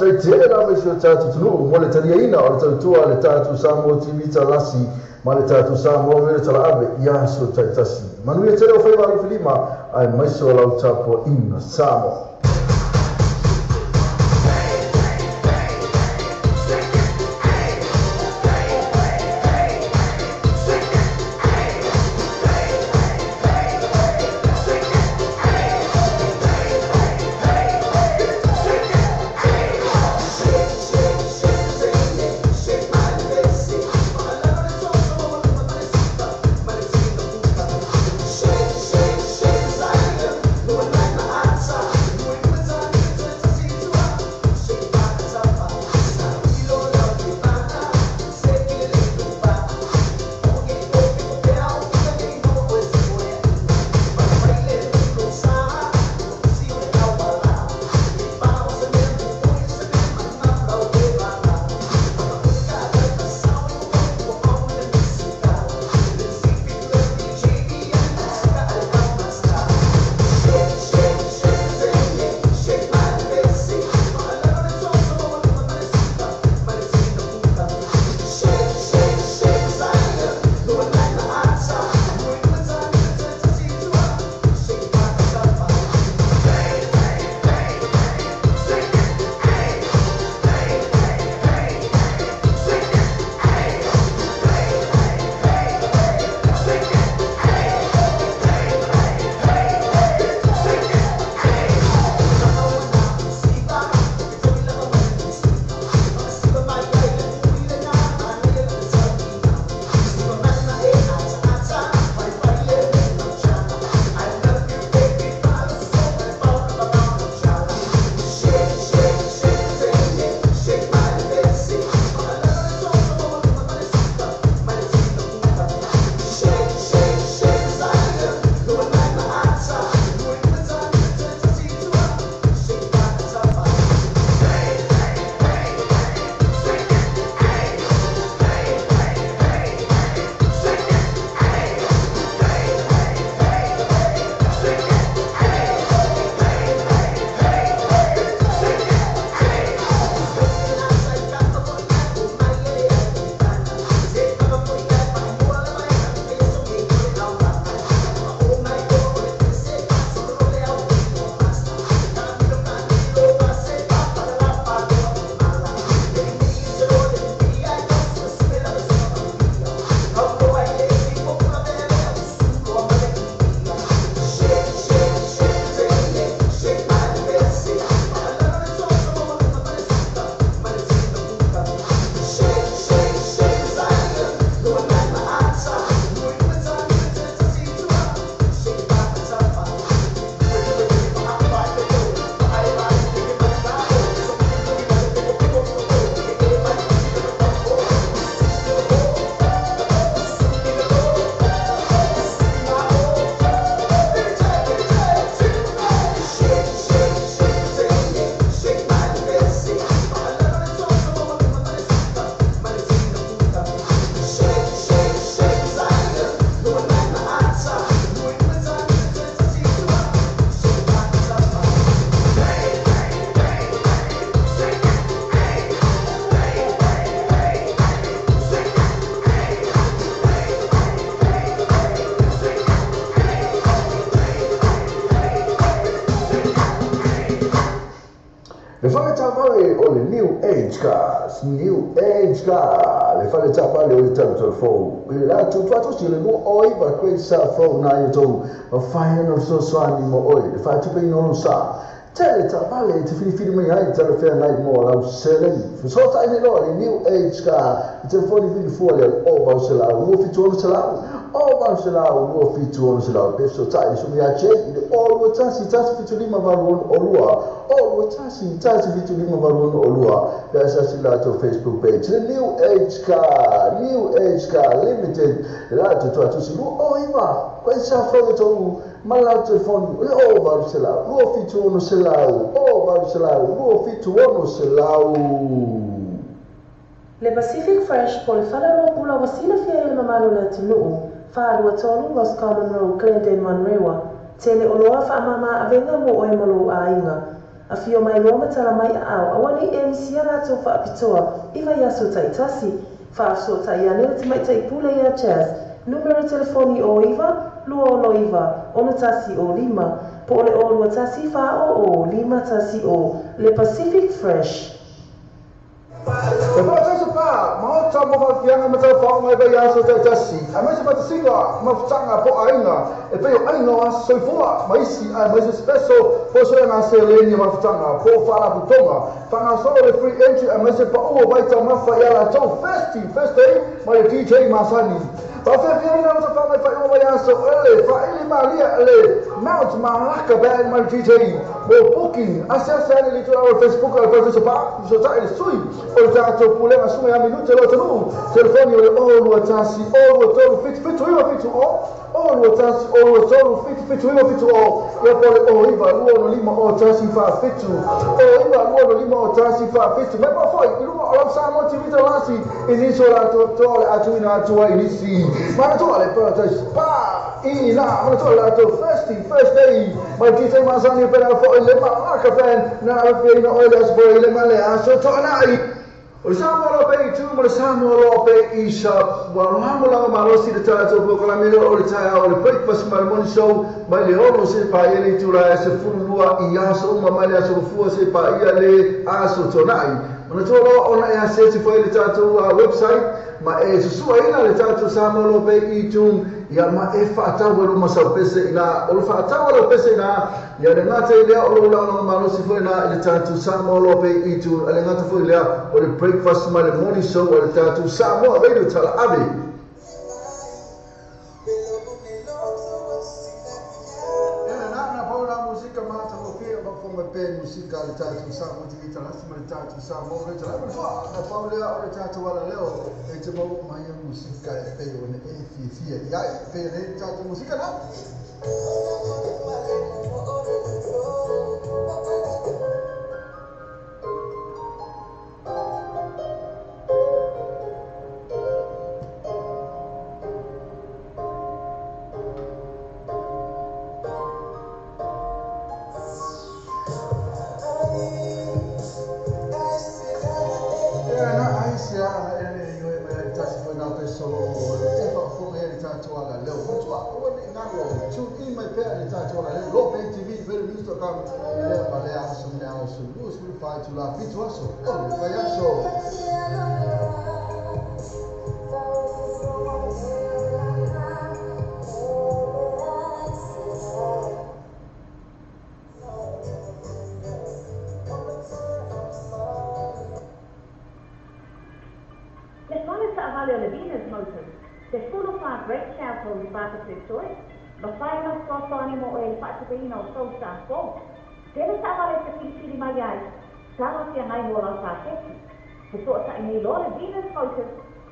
Faafetai tele lava i si o tatou atunuu mo le taliaina o le tautua a le tatou Samoa TV Talasi ma le tatou Samoa Radio Talaave i aso taitasi. Manuia tele o faiva alofilima aemaise o lau tapuaiga Samoa. Le fale taavale o le New Age Cars, New Age Car, le fale taavale o le talu fou. I le latou faatosi le 29 Great South Road na i tou mafai ona fesoasoani mo oe le faatupeina o lou sa. Tele taavale e te filifili mai ai talafeagai mo lau seleni. Fesoatai nei loa le New Age Car i telefoni vilifua lea o 800 276 o 800 276 pe fesoatai le sumi ia Jake i le o 21 175 862 o 21 175 862 pe asasi latou Facebook page le New Age Car, New Age Car Limited le latou tuatusi 29 koe sa fau tou ma lau telefoni le o 800 276 o 800 276. Le Pacific Fresh po le fale pula ua silafia e le mamalu o le atunuu, 423 Roscommon Road, Glendale, Manurewa, tele oloa faamama avega mo oe ma lou aiga. Afio mai loa matala mai aao, aua nei e misia latou faapitoa i vaiaso taitasi. Faafesootai ane le tamaitai pule ia Chas, numera telefoni o 9 269 6105 po o le o 21 400 510 le Pacific Fresh. E whaatasa pā, maota mo whaafianga ma tau whaonga e vai aso taitasi. A maise whatasinga, mafutanga po ainga, e pei o ainga o aso soifua, maisi a maise special, po soe ngā se leni mafutanga, po whaalaputonga. Whanga solo le free entry a maise pa ua waita mafa i ala tau festi, first day, mai le DJ Masani. Whawhiawhiaina o ta whangai whai o vai aso ele, whaili malia le Mount Malaka band mai DJ. Mo booking, ase ase ane li tula o Facebook o le Paradise Pa, so tai le sui, o le tātou pulega sunga ia minute lo tanu, telefoni o le o lua tasi, o lua tolu, fitu fitu iwa fitu o, o lua tasi, o lua tolu, fitu fitu iwa fitu o, ia po le o iwa, lua no lima o tasi wha fitu, o iwa, lua no lima o tasi wha fitu, me pa foi, i lunga o lau Samoa TV talasi, i nisi o la toa le atuina atua i nisi, mana toa le Paradise Pa, i na, mana toa le atu first day, mai DJ Masani pena foi le Malaka band, na awhiaina o le aso foi le male aso toanai. O le Samoa loa pe i tu ma le Samoa loa pe i sa ua loamo laga malosi le tatou polokalame o le taeao o le breakfast ma le morning show mai le 6 se paia le itula e 12 i aso uma mai le aso mafua se paia le aso toanai. Manatua loa ona e aseti foi le tatou website ma e susuaina le tatou Samoa loa pe i tu ia ma e whaataua lo masau pese ina o le whaataua lo pese ina ia le ngata i lea o lo laolanga malosi foi ina i le tatou Samoa loa pe i tu a le ngata foi lea o le breakfast ma le morning show o le tatou Samoa Radio Tala Ave. Musika le tatou Samoa TV talasi ma le tatou Samoa Radio Tala Ave. Na pau lea o le tatou ala leo e te mau mai a musika e pei o ne e fiafia iai pei le tatou musika na.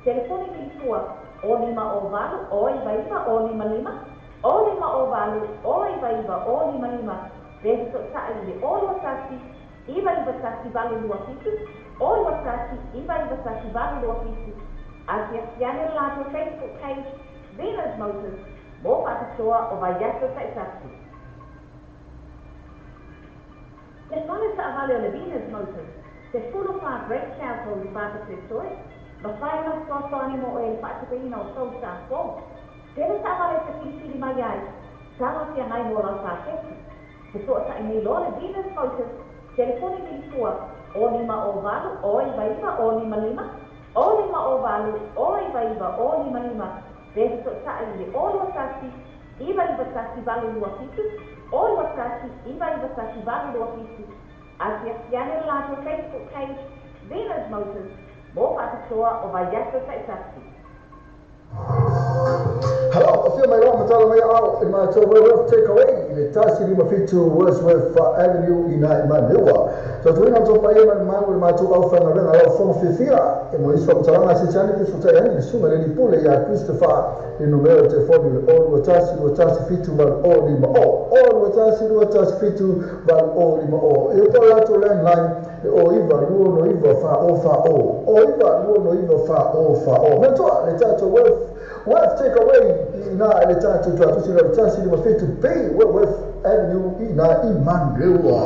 Telefoni milifua o lima o valu o iwa iwa o lima lima o lima o valu o iwa iwa o lima lima pe so'ota'i i le o lua tasi iwa iwa tasi valu lua fitu o lua tasi iwa iwa tasi valu lua fitu. Asiasi ane le latou Facebook page Venus Motors mo faapitoa o vaiaso taitasi. Le fale sa'avale o le Venus Motors te 14 Great South Road i Papatoetoe mawhai na whakawhani mo e whaatupeina o tau sāpō. Tēnā sāwale te whiriwhiri mai ai, tāla whia ngai mō lau sāketi. Te soatai nei loa le Venus Motors, telefoni milifua, o lima o valu, o iwa iwa, o lima lima, o lima o valu, o iwa iwa, o lima lima, pe soatai i le o lua tasi, iwa iwa tasi valu lua fitu, o lua tasi, iwa iwa tasi valu lua fitu. Asiasi ane le latou Facebook page, Venus Motors, mo faapitoa o vaiaso taitasi. Hello, afio mai loa matala mai ao i mātou Wordsworth Takeaway i le tasi lima fitu Wordsworth Avenue i nā i Manewa. Tautuina o tō paia mai mangu le mātou au whangarenga lau whonga whiwhia e mo iso mtalanga se tani ki sotai ani le sunga le lipule ia Christopher le numero telefoni le o lua tasi lua tasi fitu valu o lima o o lua tasi lua tasi fitu valu o lima o e o tō latou landline le o iwa lua no iwa wha o wha o o iwa lua no iwa wha o wha o. Mentoa le tātou Worth Takeaway i nā le tātou tuatusi le tasi lima fitu B Worth Avenue i nā i Manewa.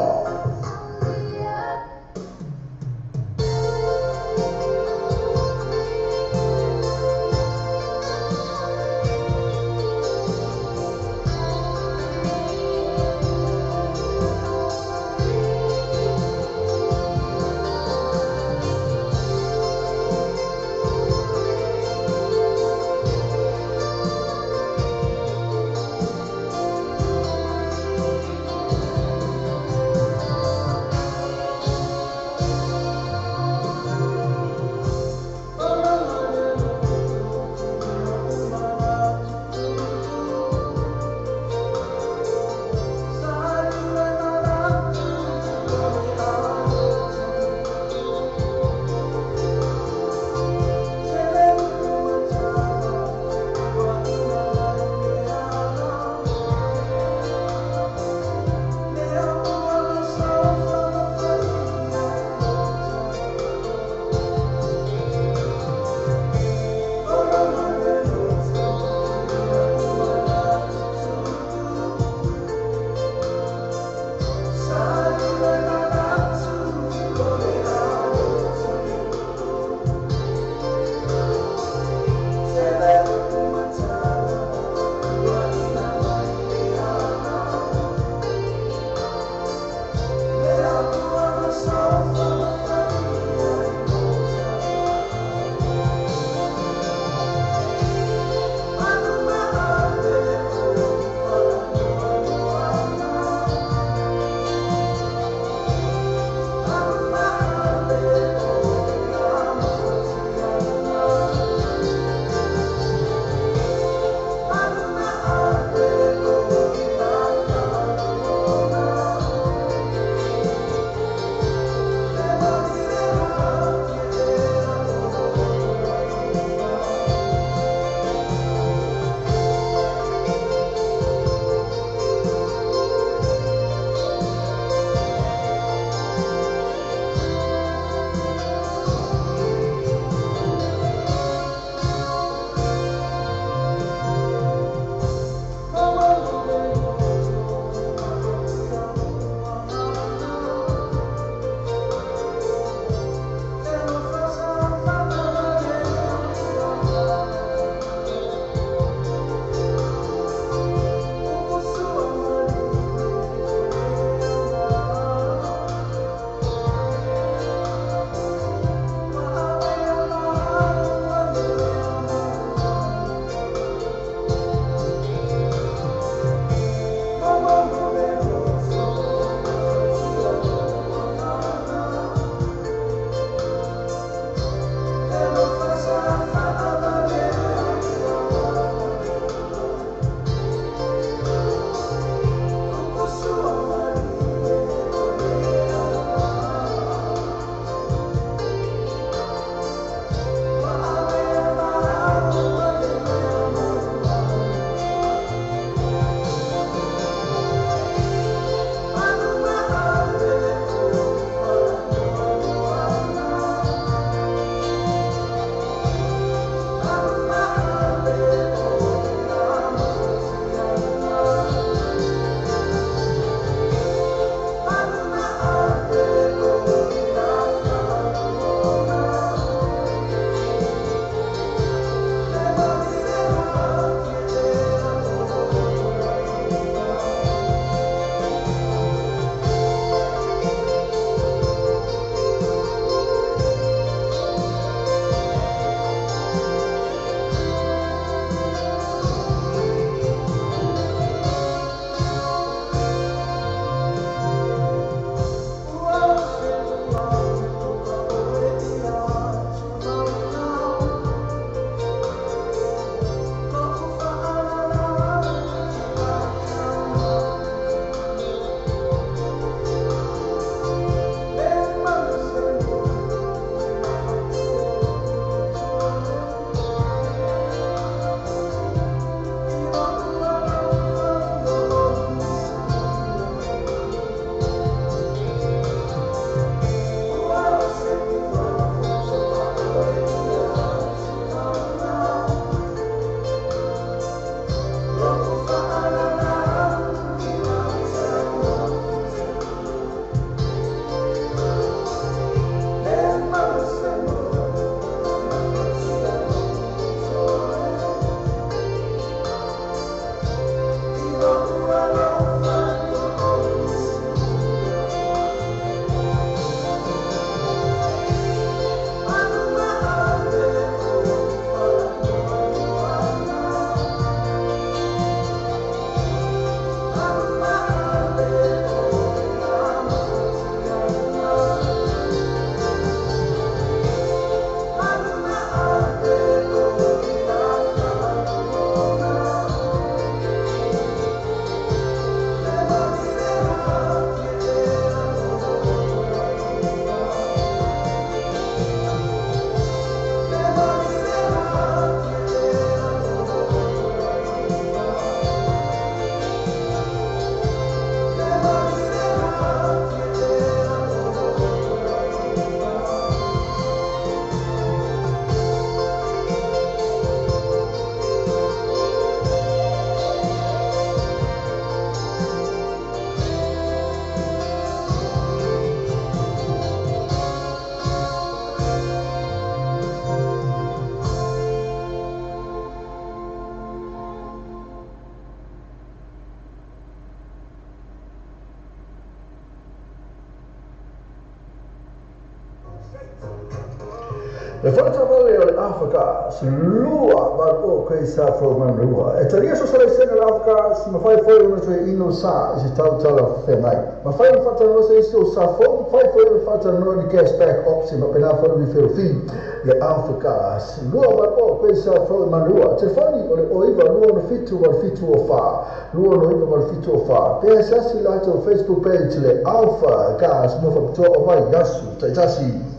Fale o le Alpha lua valu o Craig South Road Manurewa. E talia so sala le Alpha mafai foi ona toe ino sa i se tautala feagai. Mafai ona faatalanoa se isi o sa fou, mafai foi ona faatalanoa ni cashback option faapena foi refill fee. Le Alpha Gas, 280 Craig South Road Manurewa. Telefoni o le 09 27 87 04, 29 87 04. Pe asiasi latou Facebook page le Alpha Gas mo faapitoa o mai aso taitasi.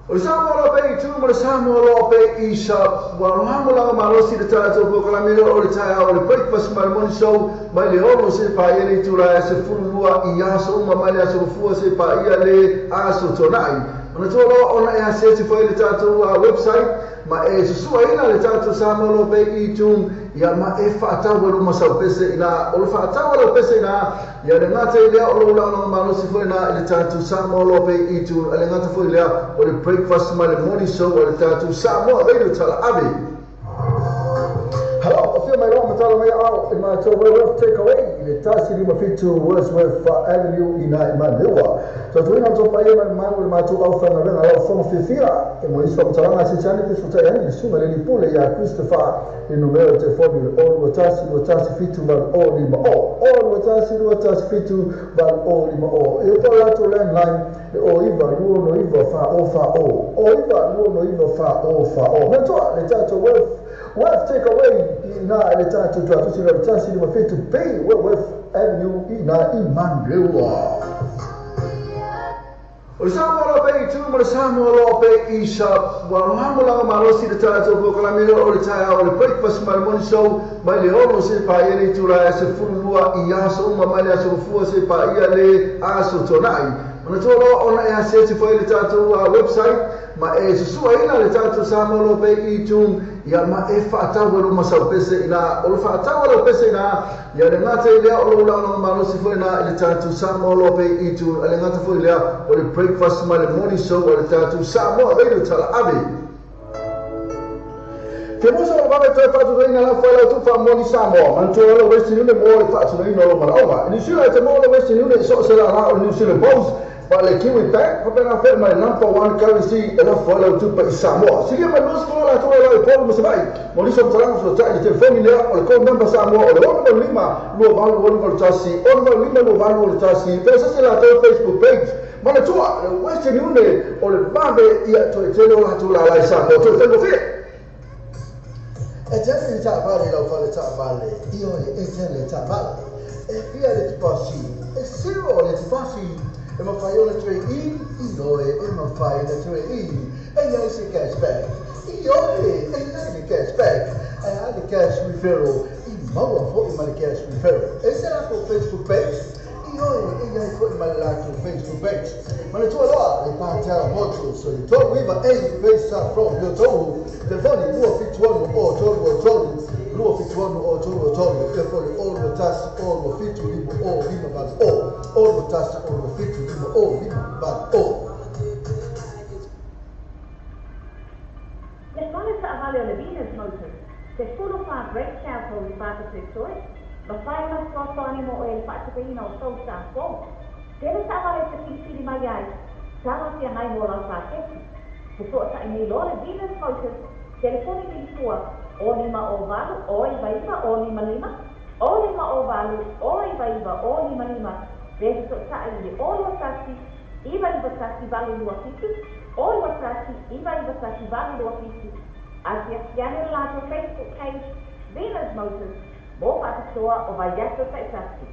O le Samoa loa pe i tu ma le Samoa loa pe i sa ua lagolago malosi le tatou polokalame o le taeao o le breakfast ma le morning show mai le 6 seia paia le itula e 12 i aso uma mai le aso Gafua seia paia le aso Toonai. Manatua loa ona e asiasi foi i le tatou website ma e susuaina le tatou Samoa loa pe i iTunes ia ma e faatau e luma sau pese ina o le faatau a lau pese ina ia le gata i lea o lou lagolago malosi foi ina i le tatou Samoa loa pe i iTunes a le gata foi lea o le breakfast ma le morning show a le tatou Samoa Radio Talaave. Hello, afio mai loa ma tala mai ao i matou Wellworth Takeaway i le 157 Wordsworth Avenue i na i Manewa. Tautuaina le paia ma le mamalu o le matou aufaigaluega lau fono fiafia e mo nisi faamatalaga asiasi ane pe fesootai ane le susuga i le Alii Pule ia Christopher i le numera o le telefoni o le 021 217 8050 021 217 8050 e upa o latou landline le 09 29 40 40 09 29 40 40. Manatua le tatou Wealth Wealth Takeaway i ina i le tatou tuatusi le 157 B Wentworth Avenue i ina i Manurewa. O le Samoa loa pe i tu ma le Samoa loa pe i sa ua lagolago malosi le tatou polokalame o le taeao o le breakfast ma le morning show mai le 6 seia paia le itula e 12 i aso uma mai le aso Gafua seia paia le aso Toonai. Manatua loa ona e asiasi foi i le tatou website ma e susuaina le tatou Samoa loa pe i iTunes ia ma e faatau e luma sau pese ina o le faatau a lau pese ina ia le gata i lea o lou lagolago malosi foi ina i le tatou Samoa loa pe i iTunes a le gata foi lea o le breakfast ma le morning show a le tatou Samoa Radio Talaave. Fia musa o le vave toe faatutoina lau foe lau tufa mo ni Samoa. Manatua lau Western Union mo le faatinoina o lou manaoga. I New Zealand e te maua le Western Union i so o se lala o le New Zealand Post, ma le Kiwi Bank, faapena foi ma le Number One Currency e lafo ai lau tupe i Samoa. Silia mai 20 latou e lau i Upolu ma Savaii. Mo nisi o matalaga fesootai i le telefoni lea o le call number Samoa o le 685 2881 685 2881 pe sese latou Facebook page. Manatua, le Western Union o le vave ia toe tele o latou lala i Samoa. Toe faigofie. E tele le taavale i lau fale taavale, ioe, e tele le taavale. E fia le tipasi, e zero le tipasi. E mafai ona toe i, ioe, e mafai ona toe i. E i ai se cash back, ioe, e i ai le cash back. E a le cash referral, i maua foi ma le cash referral. E se latou Facebook page, ioe, e i ai foi ma le latou Facebook page. Manatua loa le Patel Motors o le 398 Bayside Road, Liotohu, telefoni 276 o 323 276 o 323, telefoni 0 1 0 7 5 0 5 8 0 0 1 0 7 5 0 5 8 0. Le fale taavale o le Venus Motors, te 14 Great South Road i Whakatetoe, mafai ona fesoasoani mo oe i le faatupeina o tou sa fou. Tele taavale e te filifili mai ai, talafeagai mo lau paketi. Fesootai nei loa le Venus Motors, telefoni vilifua, 0 5 0 8 0 9 9 0 5 5, 0 5 0 8 0 9 9 0 5 5, pe fesootai i le 0 2 1 9 9 1 8 2 7, 0 2 1 9 9 1 8 2 7. Asiasi ane le latou Facebook page, Venus Motors, mo faapitoa o vaiaso taitasi.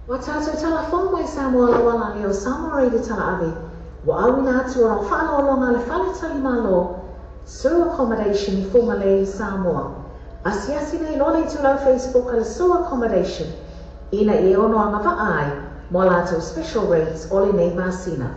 Ua tātou talafou mai Samoa lawala le o Samoa Radio Talaave, ua auina atu ona o faaaloaloga a le Faletalimalo, Sue Accommodation i Fugalei, Samoa. Asiasi nei loa le itulau Facebook a le Sue Accommodation ina ia ono agavaa ai mo a latou special rates o lenei masina.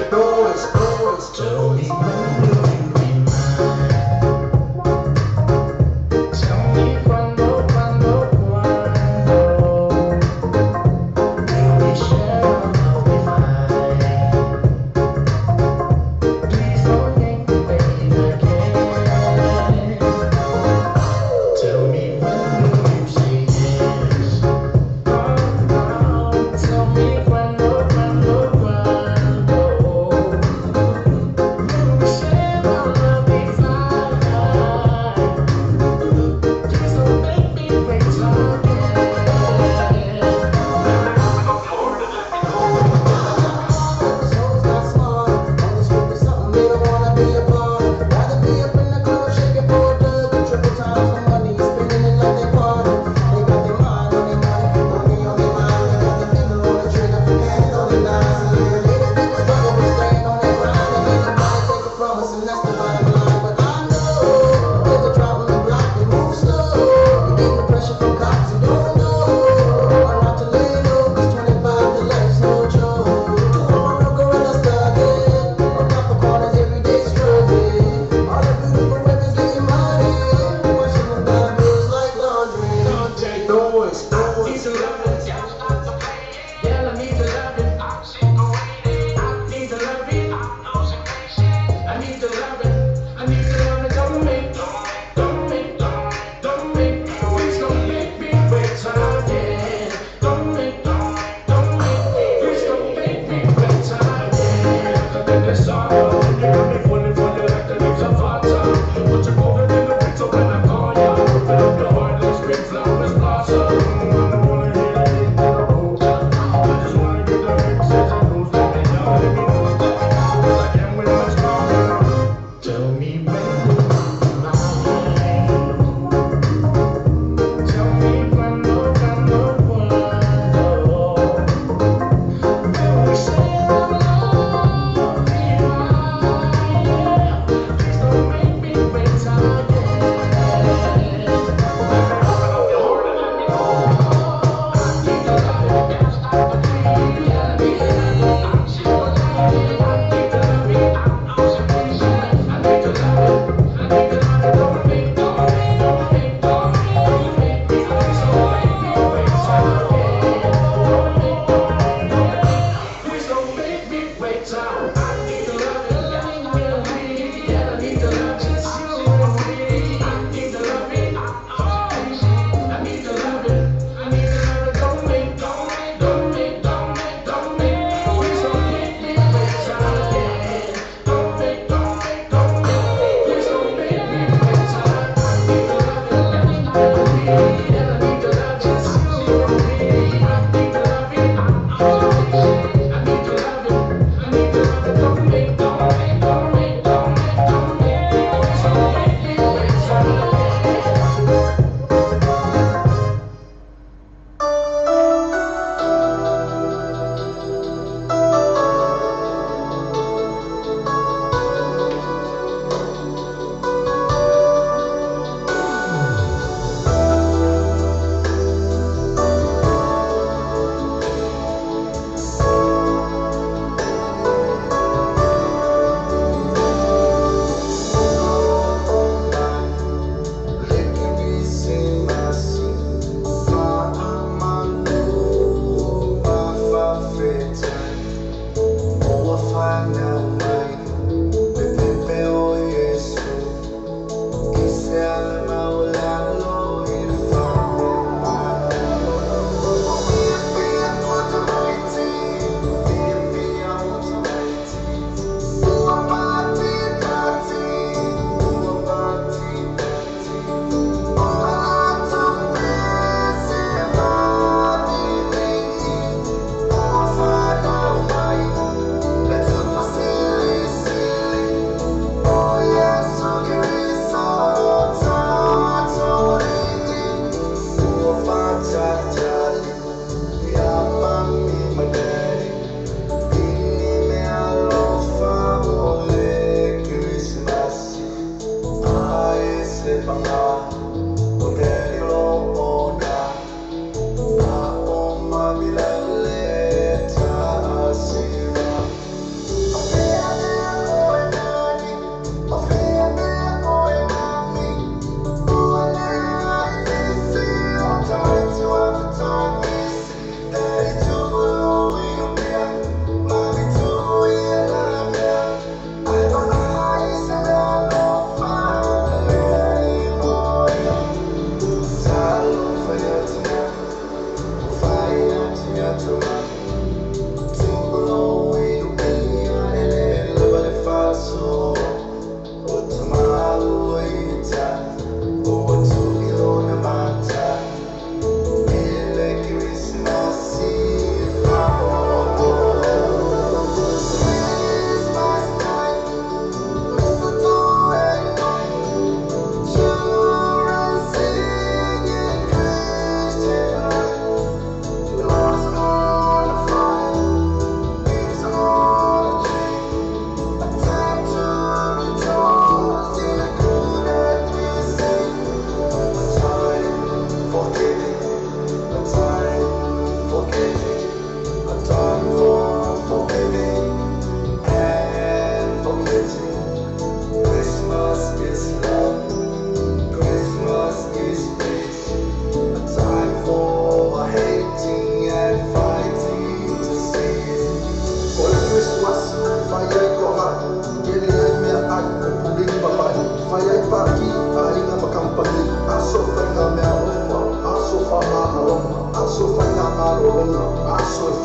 Tell me when will you be mine? Tell me cuando, cuando, cuando. Will we share our love divine? Please don't make me wait again. Tell me when will you say yes? Oh, oh, tell me cuando, cuando, cuando.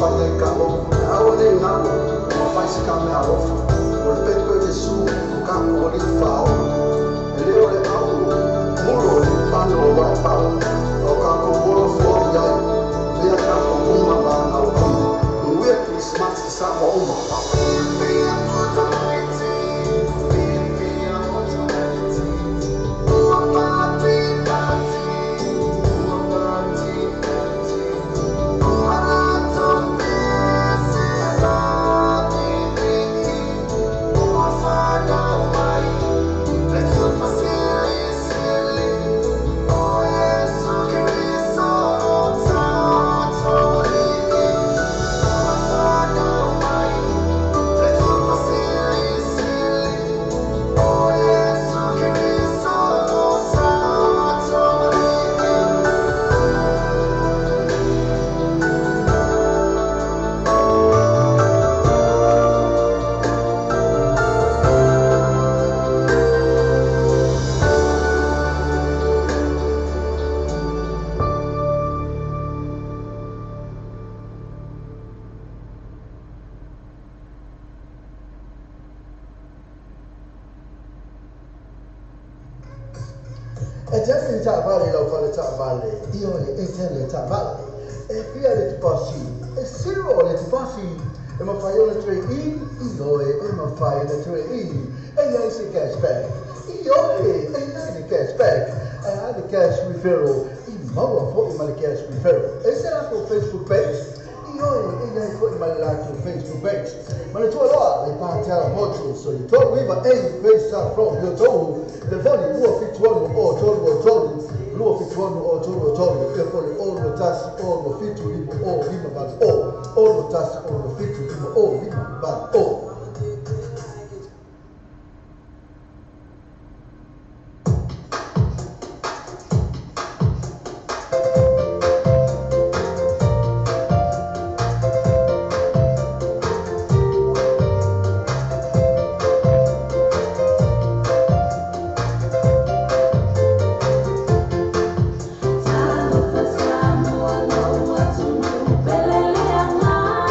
fai ai ka aua nei galo ua fai se ka mea alofa. O le pepe o Iesu o kako alii faaola. E lē o le au mulo i pale o waipao. O kākou ola foʻi ai lea tatou uma ma ana auauna. Manuia Kerisimasi Samoa uma. E te le taavale lau fale taavale, ioe e tele taavale. E fia le tupasi, e zero le tupasi, e mawhai o le trade in, ioe e mawhai le trade in. E iai se cashback, ioe e iai le cashback. E ai le cash referral, i maua foʻi ma le cash referral. E se latou Facebook page, ioe e iai foʻi ma le latou Facebook page. Ma le tualoa le pātiala motu, so i 3 iva e pesa from yo tou. Telefoni 276 o 3 o 3, 276 o 3 o 3, e po le 6 1 6 7 5 o 5 8 o, 6 1 6 7 5 o 5 8 o. Talofa Samoa lou atunuu pele le agaga.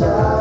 I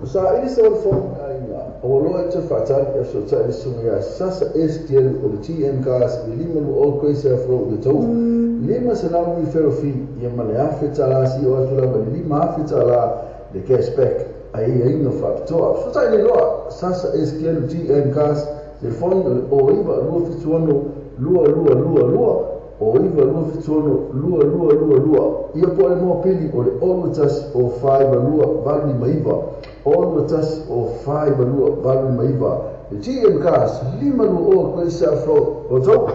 O saili sa o le fono aiga, o loa e te whaatali e so tai le sunga ia Sasa STL o le TM Cars i lima lu o Grace F. Road le tau. Lima sa nau mi fero fi ia ma le afe tala si o atu lava le lima afe tala le cashback ai ai no whaapitoa. So tai le loa Sasa STL TM Cars telefoni o le o iwa lua fituano lua lua lua lua o iwa lua fituano lua lua lua lua. Ia po le moa pili o le olu tasi o whaiwa lua valu lima iwa. Olu tasi o whaiwa lua valu lima iwa. Le GM Cars lima lua o Grace F. Road o tau.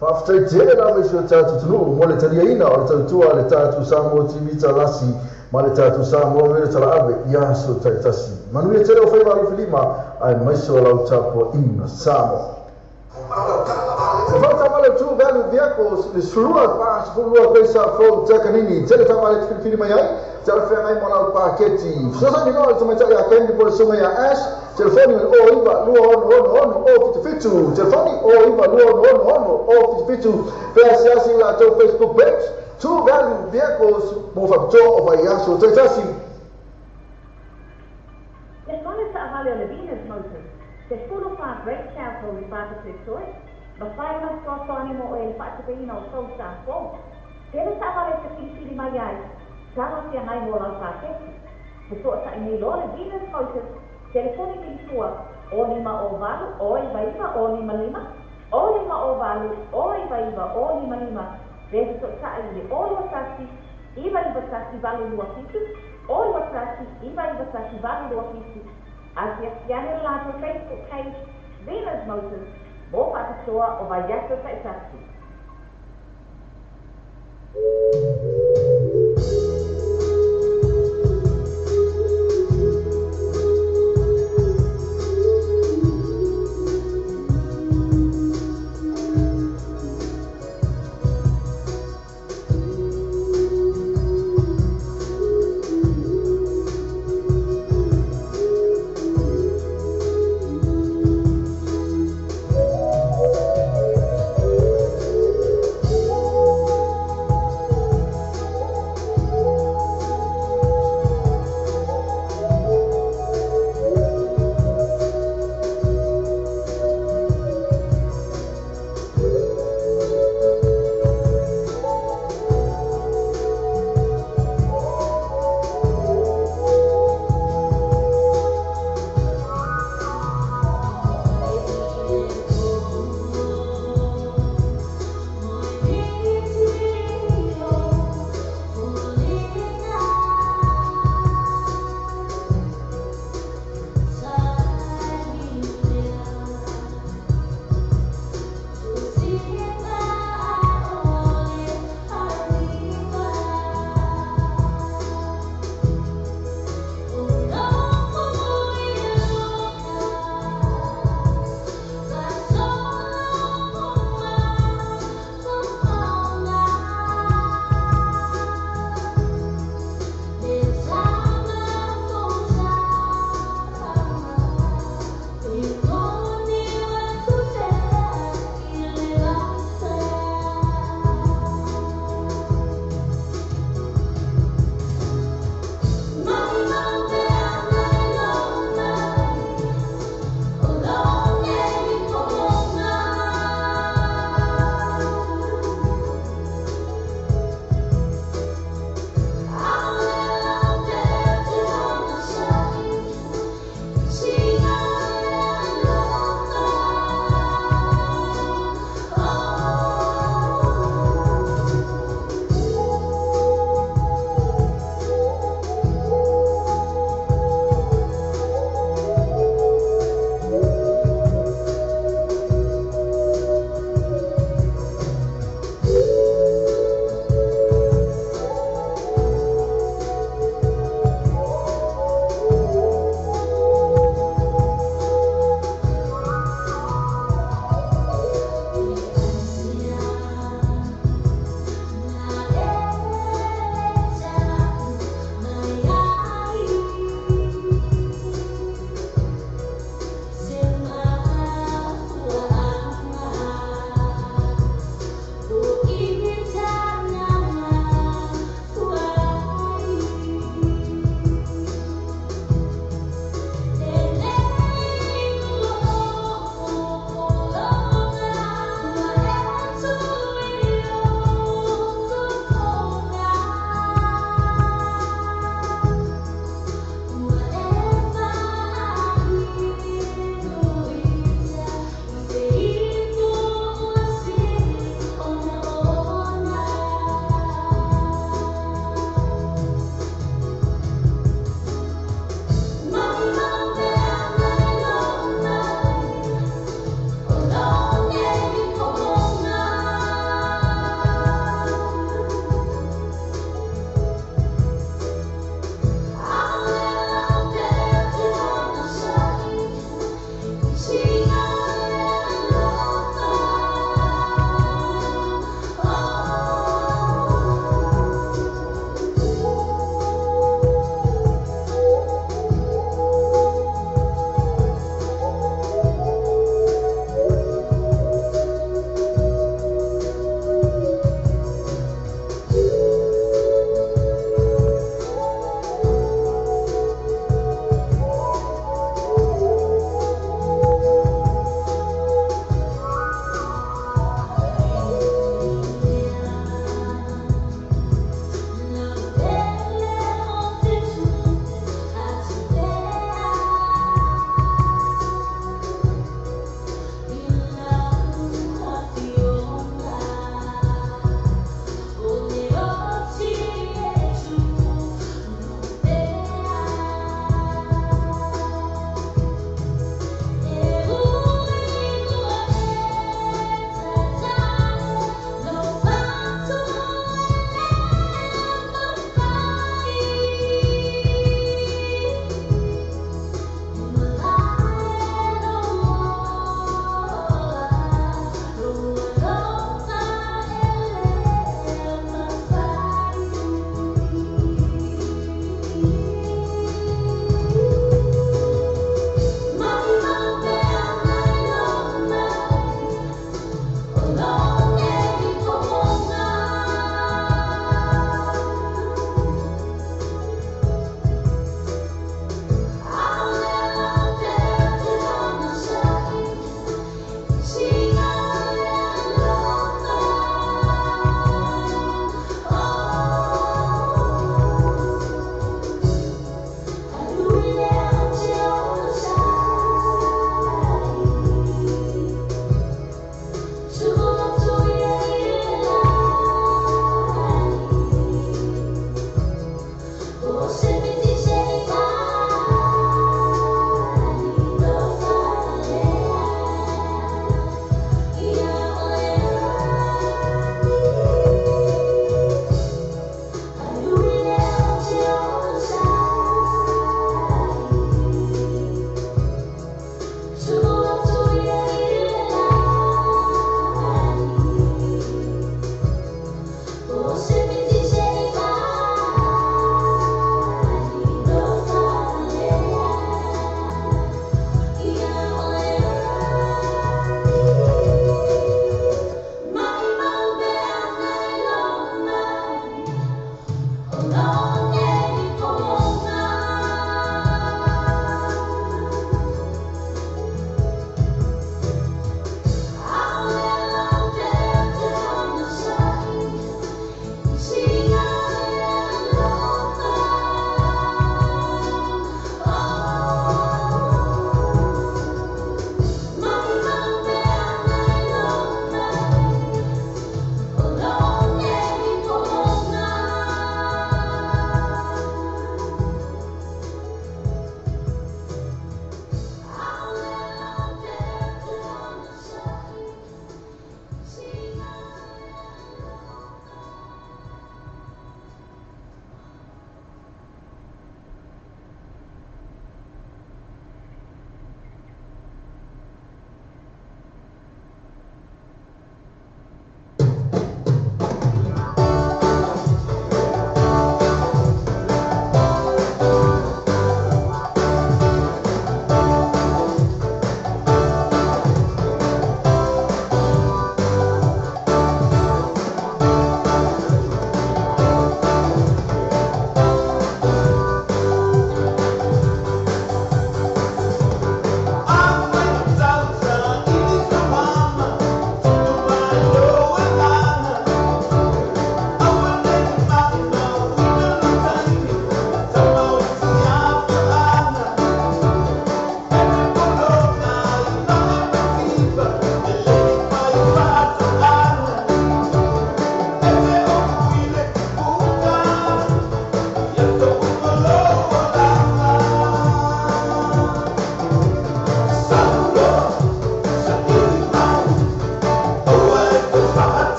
Faafetai tele lava i si o tatou atunuu mo le taliaina o le tautua a le tatou Samoa TV Talasi ma le tatou Samoa Radio Talaave i aso taitasi. Manuia tele o faiva alofilima aemaise o lau tapuaiga Samoa. E faataavale True Value Vehicles le 12 42 pesa fou takanini tele taavale te filifili mai ai talafeagai mo lau paketi. Fesoasoani loa le tamaitai ia Candy po o le susuga ia Ash, telefoni o le 09 2666 077, telefoni 09 2666 077, feasiasi i latou Facebook page True Value Vehicles mo faapitoa o vaiaso taitasi. Le fale taavale o le Venus Motors, te 14 Great South Road i Papatoetoe, mafai ona fesoasoani mo oe i le faatupeina o tou sa fou. Tele taavale e te filifili mai ai, talafeagai mo lau paketi. Fesootai nei loa le Venus Motors, telefoni vilifua 05 08 099 055, 05 08 099 055, pe fesootai i le 021 991 827, 021 991 827. Asiasi ane le latou Facebook page, Venus Motors, mo faapitoa o vaiaso taitasi.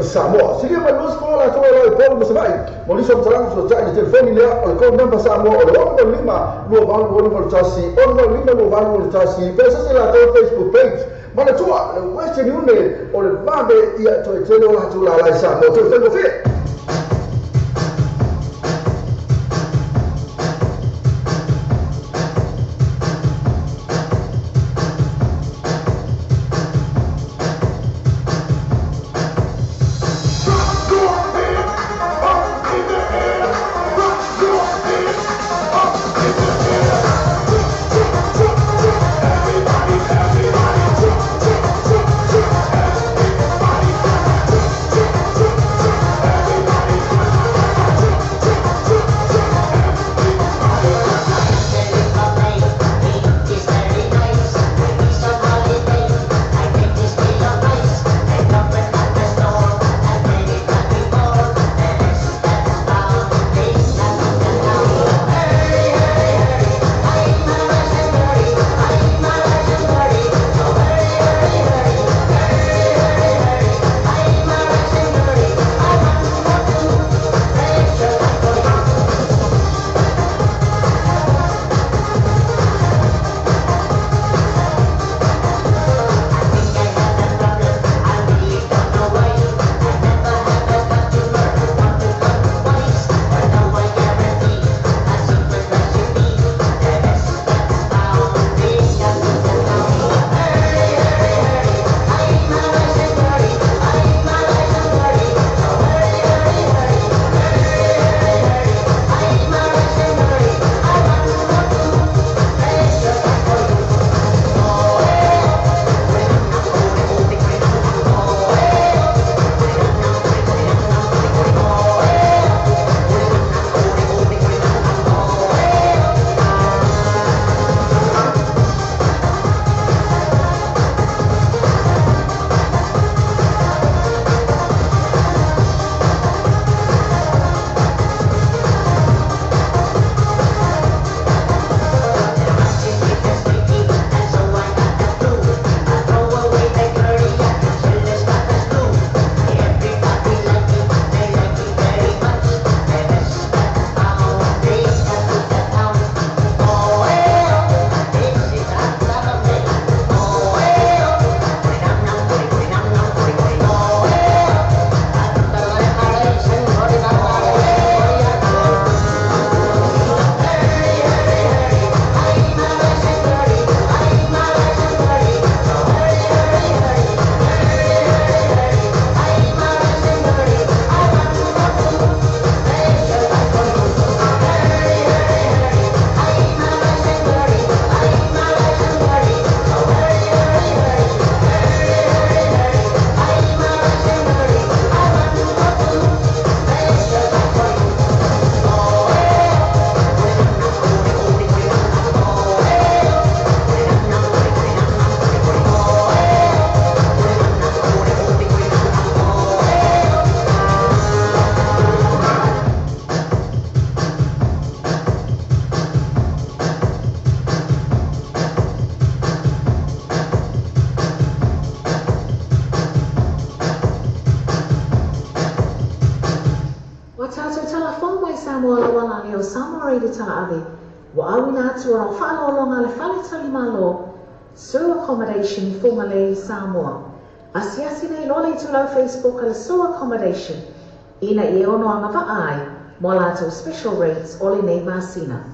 Samoa. Silia mai lus ko la to la po mo sabai. Mo liso tala so tsa ni telefoni lea o le code number Samoa o le 5 2 8 8 1 6 5 2 8 1. Pesa se la to Facebook page. Mana tua le Western Union o le vave ia to tele o la tu la la Samoa. To fengo fe. Everybody. Ua tātou talafou mai Samoa lauala le o Samoa Radio Talaave, ua auina atu ona o faaaloaloga le fale talimalo, Sue Accommodation i Fugalei, Samoa. Asiasi nei loa le itulau Facebook a le Sue Accommodation ina ia e ono agavaa ai mo a latou special rates o lenei masina.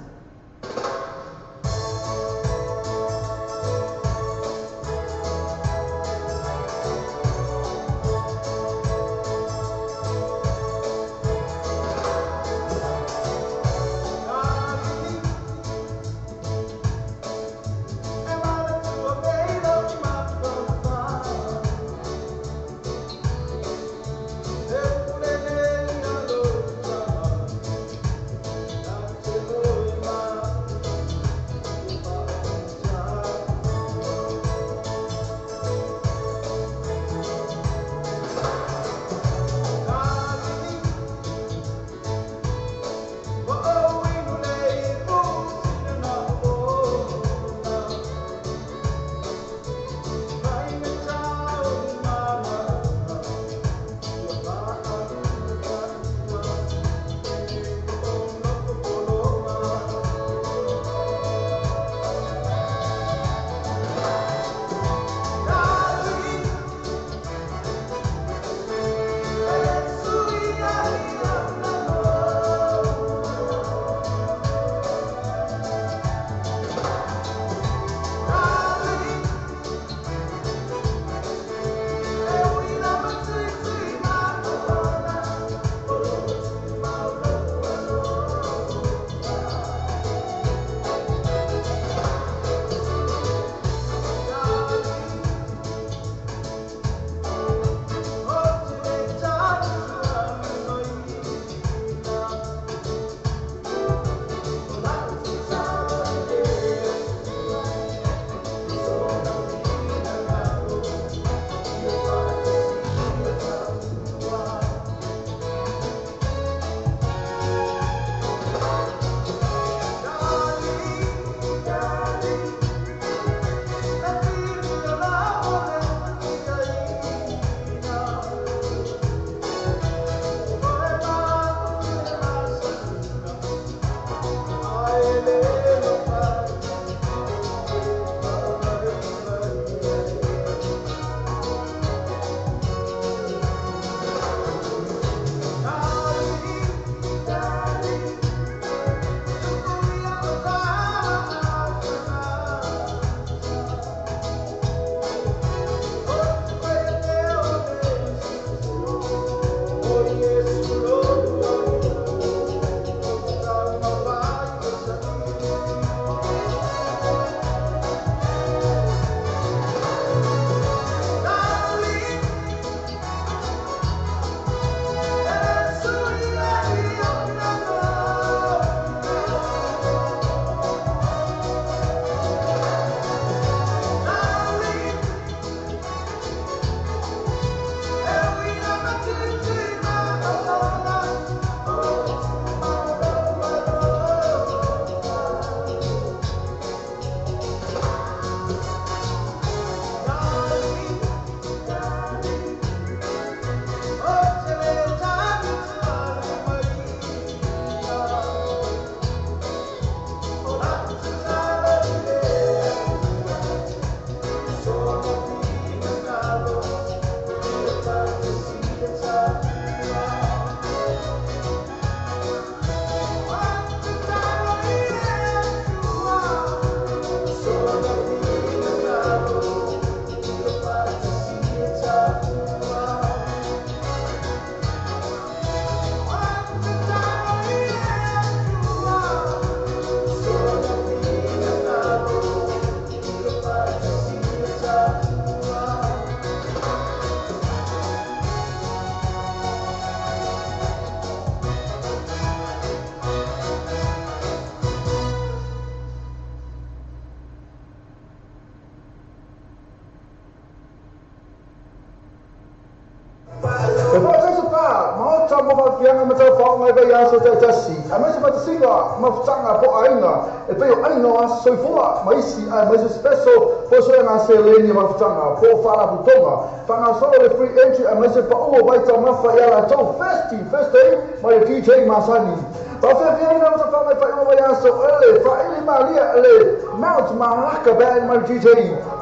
Maota mo fafiaga ma taufaoga i vaiaso taitasi, aemaise fatasiga ma futaga po o aiga e pei o aina o aso soifua ma isi aemaise o se peso Po so ngā seleni mafutanga, po whalaputonga, whangasolo le free entry a mese pa uo waita mafa ia la tau festi, first day, mai le DJ Masani. Whawhiawhia ina mata whangai whai uo mai aso, ele, whaili malia, ele, Mount Malaka Band mai le DJ,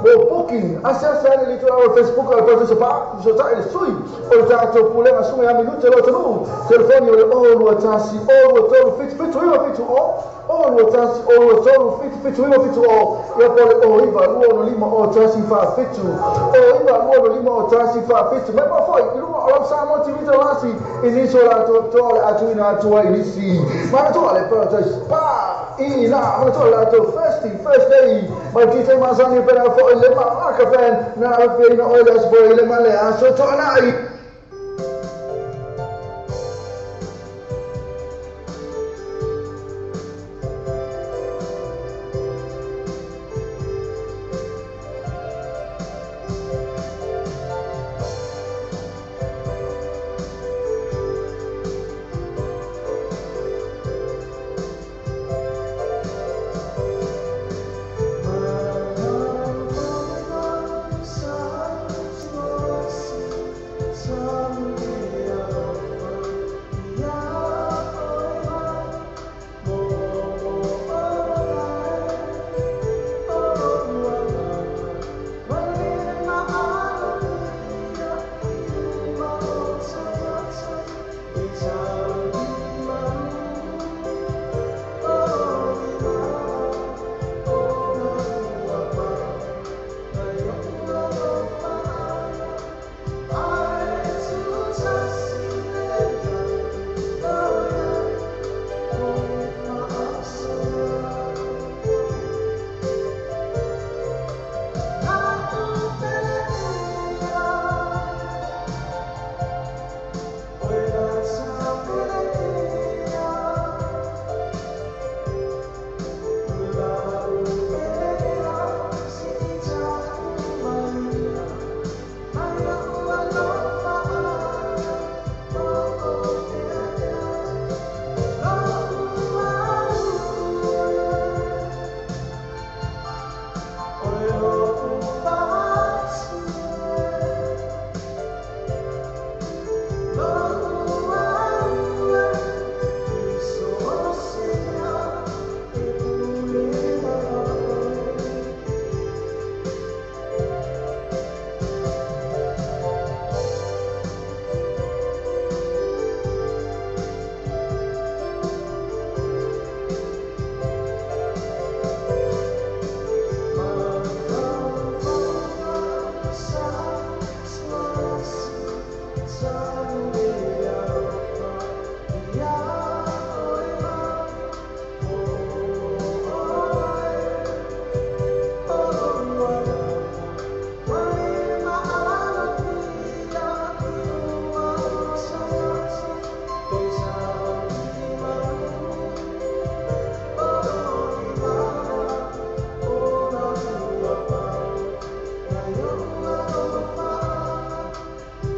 mo booking, ase ase ane li tula Facebook o le pa, so ta ele sui, o le tātou pulenga sunga ya minute lo tanu, telefoni o le o lua tasi, o lua tolu, fitu, fitu, iwa, fitu, o, o lua tasi, o lua tolu, fitu, fitu, iwa, fitu, o, ia po le o iwa, lua no lima, o tasi, wha, fitu, o iwa, lua no lima, o tasi, wha, fitu, mai pa foi, i lunga o lau Samoa TV talasi, i niso la toa le atu ina atua i nisi, mana toa le Paradise Pa, i la, mana toa le atu first day, mai DJ Masani pera fo i le Malaka Band, na whina o le aso i le male aso toa nai.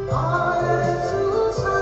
I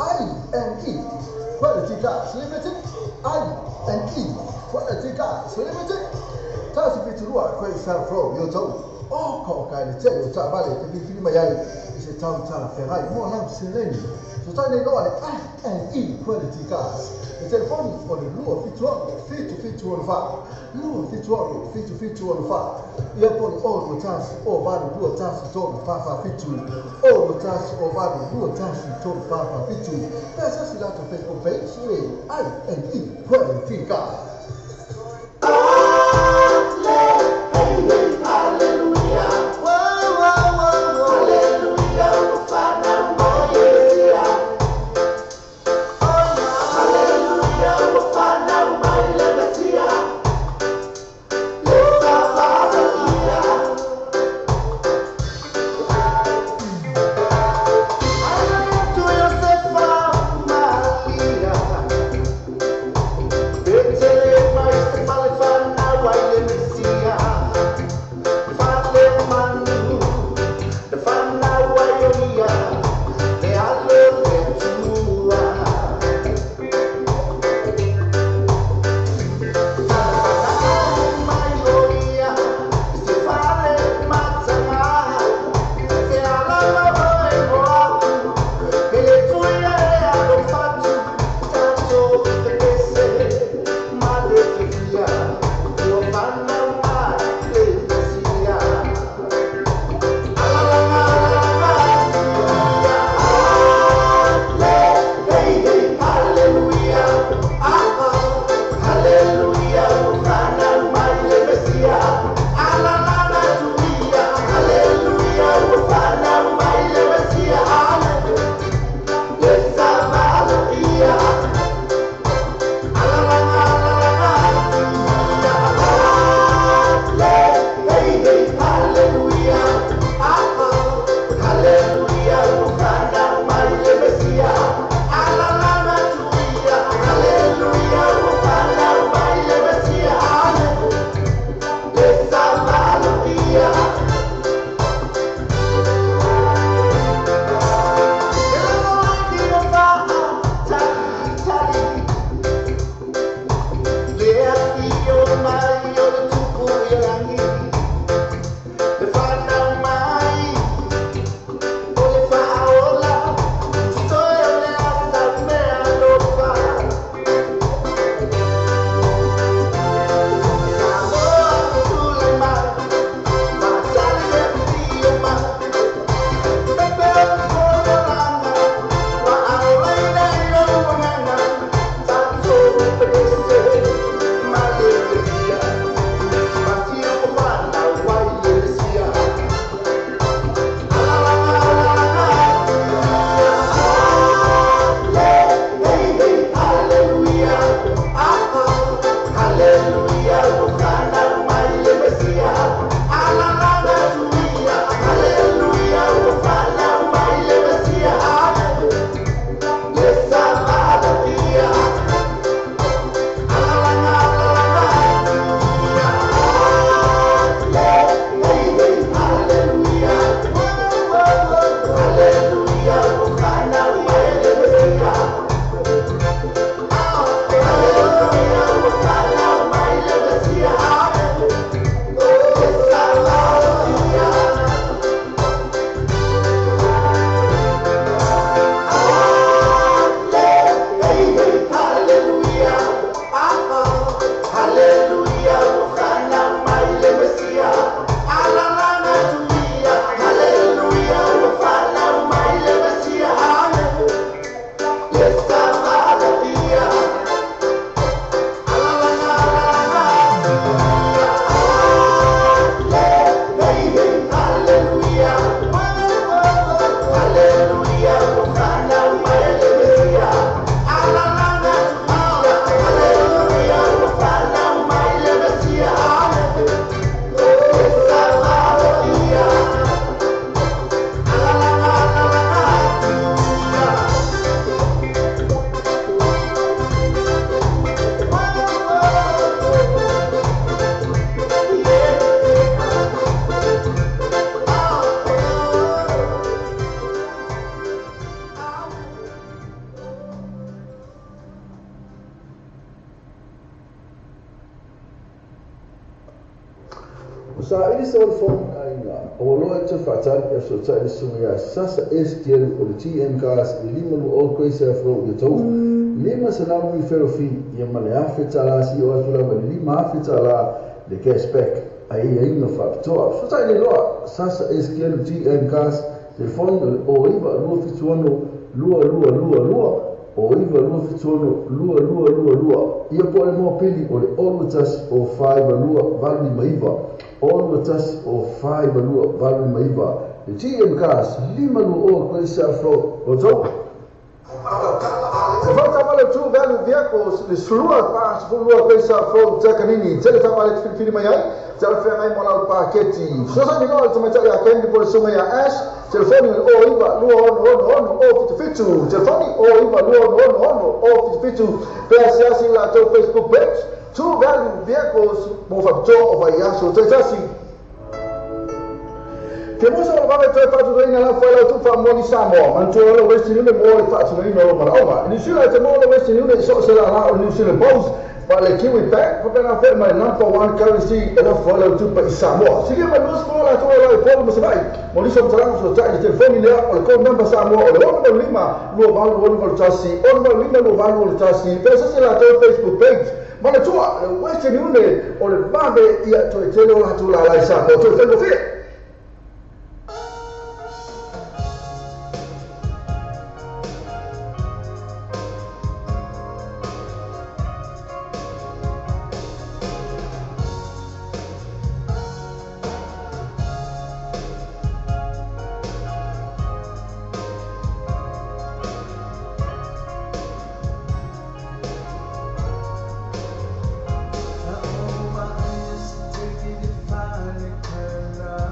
I&E Quality Cars Limited, I&E Quality Cars Limited. Tasi 72 Great South Road, i Otahuhu. O ka o ka le tele o taavale e te filifili mai ai i se tau talafeagai mo lau seleni. Sotai nei loa le I&E Quality Cars. Le telefoni o le 276 7764, 276 7764. Ia po o le 021 08 21 3 4 4 7, 021 08 21 3 4 4 7. Pe asiasi latou Facebook page le I&E Quality Cars. Sa ili sa ole fong aiga. O loa e te whaatali e so tai le sunga ia Sasa STL o le TM Cars i lima lu o Grace F. Road ia tau. Lima sa lau mi fero fi ia ma le afe tala si o atu lava le lima afe tala le cashback ai ia inga whaapitoa. So tai le loa Sasa STL TM Cars telefoni o le o iwa lua fituano lua lua lua lua o iwa lua fituano lua lua lua lua. Ia po le moa pili o le olu tasi o whaiwa lua valu lima iwa. Olu tasi o whaiwa lua valu lima iwa. Le TM Cars lima lua o Grace F. Road o tau. Te whautawale tu velu vehicles le sulua pa sulua Grace F. Road Takanini. Tele tawale te whiriwhiri mai ai. Te alawhea ngai mo lau paketi. Sosa ni loa le tamatai a Candy po le sunga ia Ash. Telefoni o iwa lua ono ono ono o fitu fitu. Telefoni o iwa lua ono ono ono o fitu fitu. Pea siasi la tau Facebook page. Two value vehicles mo whapitoa o vai aso taitasi. Te mosa o wawe toe whaatureina la whae lau tufa moni Samoa. Mantua o le Western Union mo le whaatureina o maraoga. New Zealand te mo le Western Union i so se la la o New Zealand Post. Pa le Kiwi Bank, papena whae mai number one currency e la whae lau tupa i Samoa. Sikia mai nusu mo la toa lau polu masawai. Mo liso mtalangu so tai le telefoni lea o le code number Samoa o le ono lima lua valu ono valu tasi, ono valu lima lua valu ono tasi. Pea sasi la toe Facebook page. Mana tua le Western Union o le vave ia toe tele o la tula lai Samoa. Toe tele fie. Taking it finally turned up.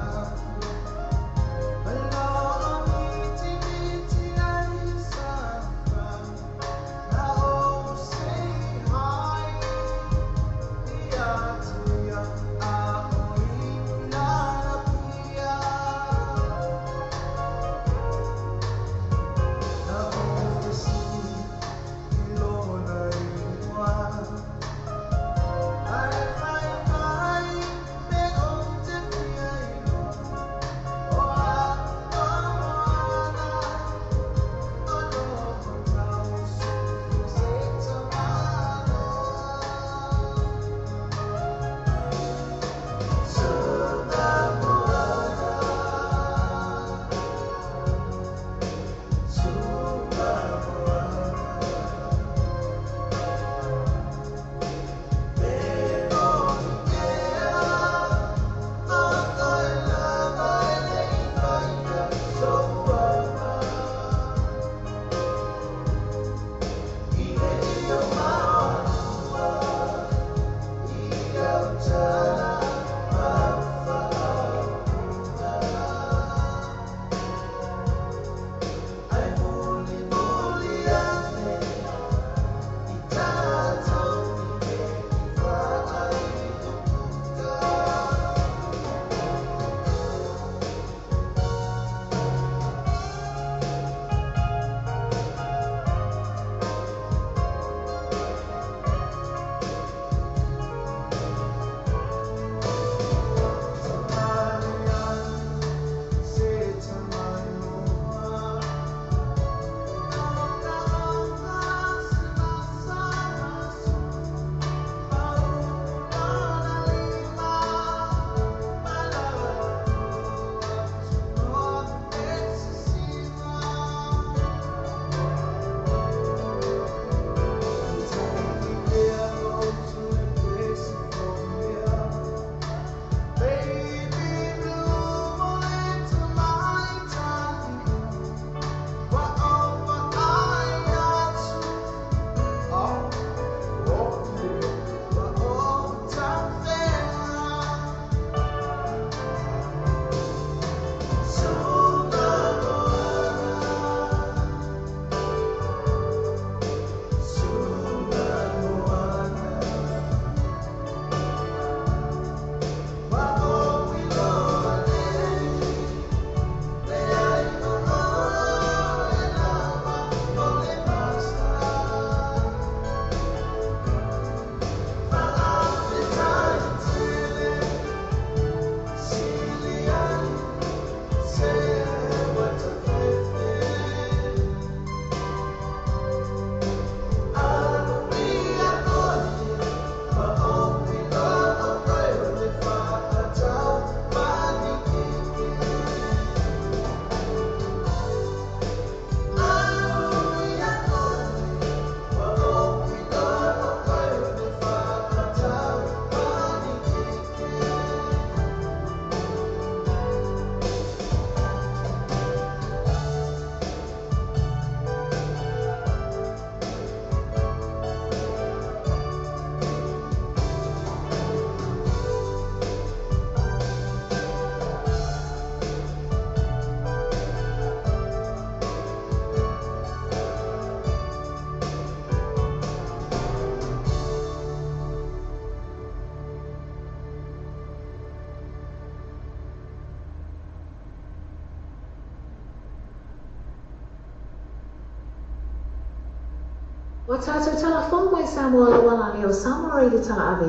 Ua tātou talafou mai Samoa lauala lea o Samoa Radio Talaave,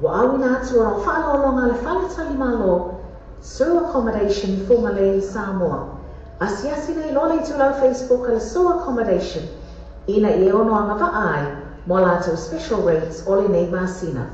ua auina atu ona o faaaloaloga a le Faletalimalo, Sue Accommodation i Fugalei, Samoa. Asiasi nei loa le itulau Facebook a le Sue Accommodation ina ia e ono agavaa ai mo a latou special rates o lenei masina.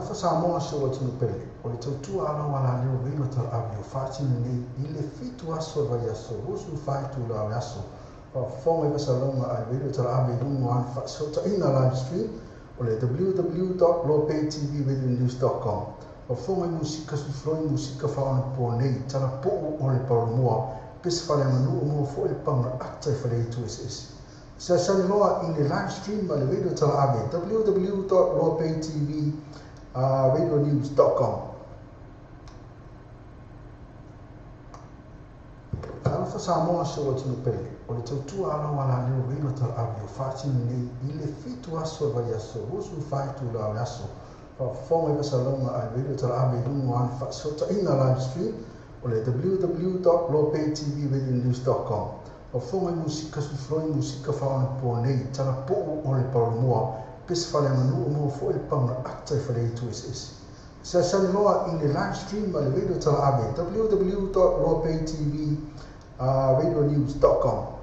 Talofa Samoa si ou atunuu pele, o le tautua alau alaleo velo talaave o faatino nei i le 7 aso o le vaiaso 24 itula o le aso. Faafofoga i faasalaga a le radio talaave i luga o ana faasootaiga live stream o le www.lopaytvradionews.com. Faafofoga i musika suifiloi musika faaonapo nei talapuu o le palolomoa pese faaleaganuu mo foi le paga ata i faleitu eseese. Seasani loa i le live stream a le radio talaave www.lopaytvradionews.com. Talofa Samoa si ou atunuu pele, o le tautua alau alaleo radio talaave o faatino nei i le 7 aso o le vaiaso 24 itula o le aso. Faafofoga i faasalaga a le radio talaave i luga o ana faasootaiga live stream o le www.lopaytvradionews.com. Faafofoga i musika suifiloi musika faaonapo nei talapuu o le palolomoa pese faaleaganuu mo foi le paga ata i faleitu eseese. Seasani loa i le live stream a le radio talaave www.lopaytvradionews.com.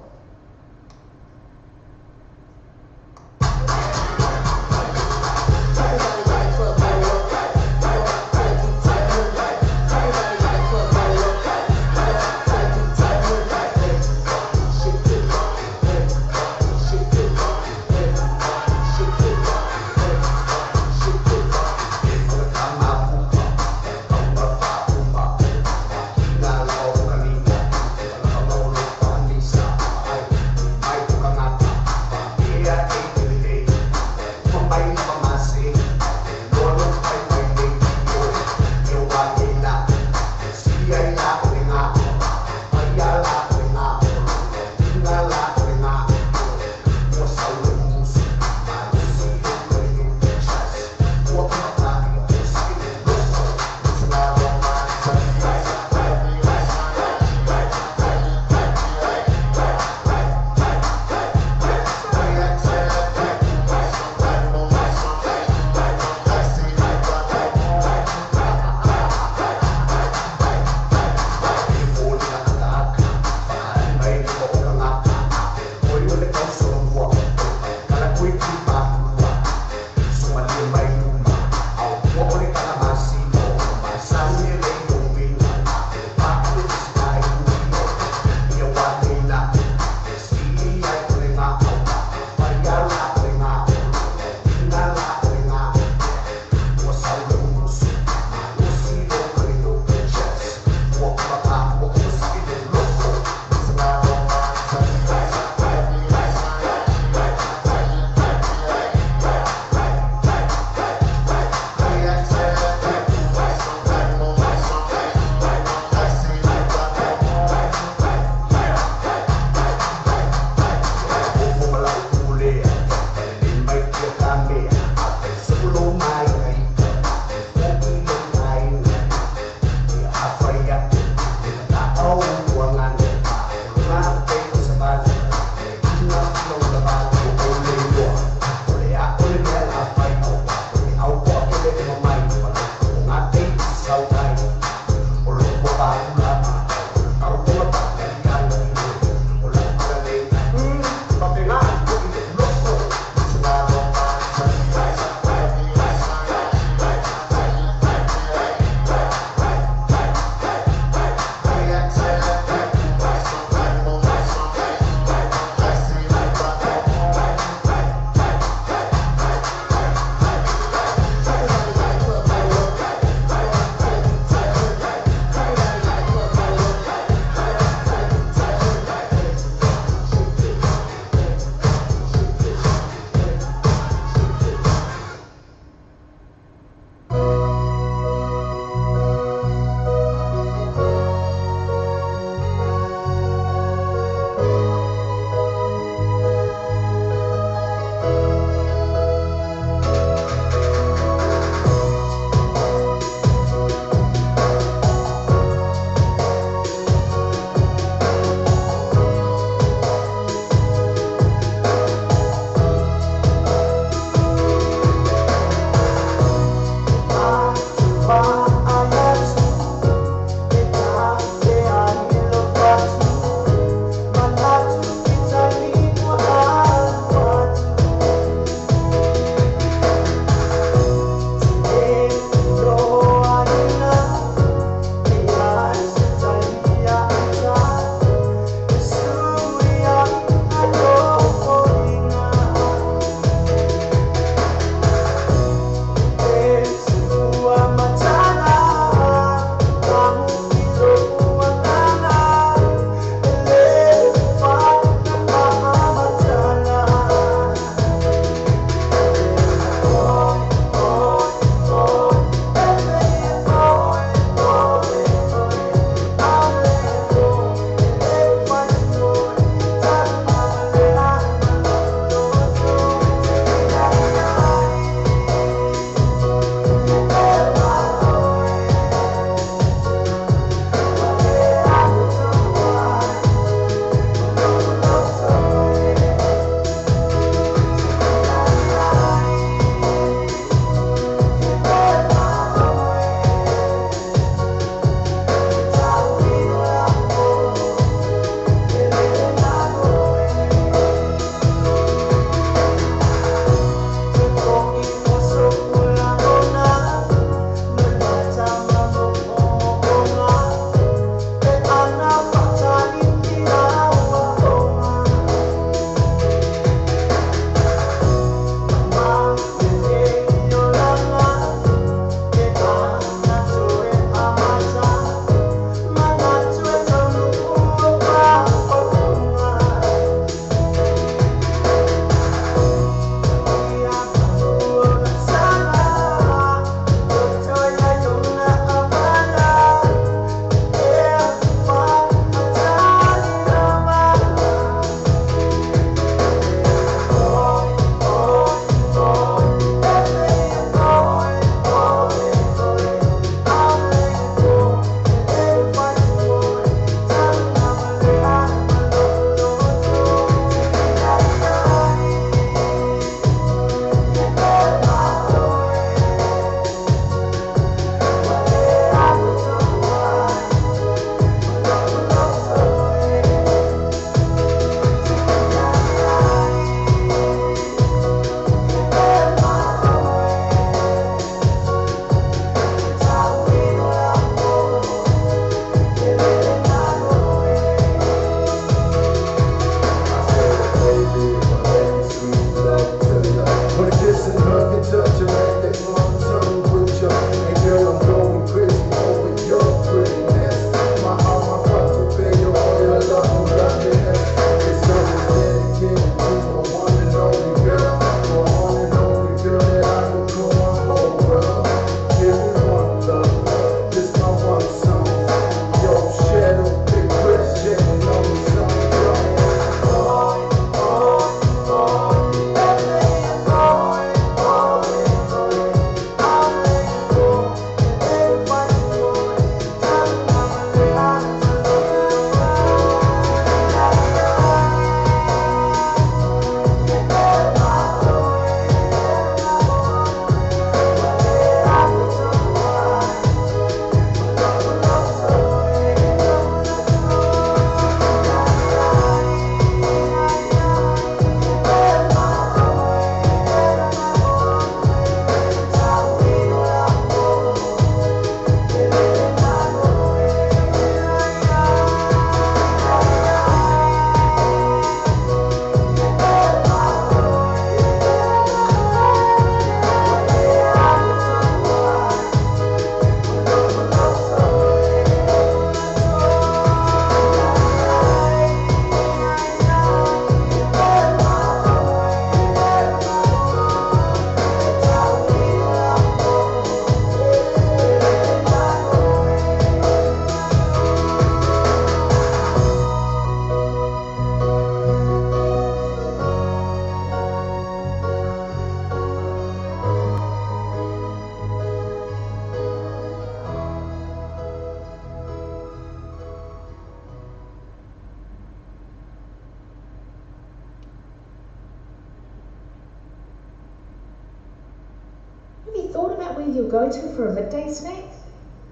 where you'll go to for a midday snack?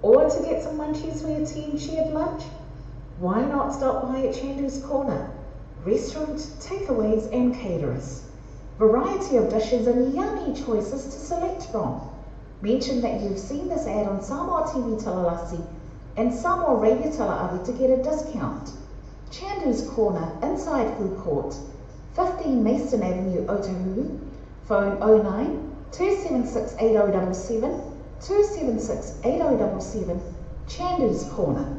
Or to get some munchies for your team shared lunch? Why not stop by at Chandu's Corner? Restaurant, takeaways and caterers. Variety of dishes and yummy choices to select from. Mention that you've seen this ad on Samoa TV Talalasi and Samoa Radio Talaavi to get a discount. Chandu's Corner, inside Food Court, 15 Mason Avenue, Otahuhu. Phone 09 276 8077 276 8077. Chandu's Corner.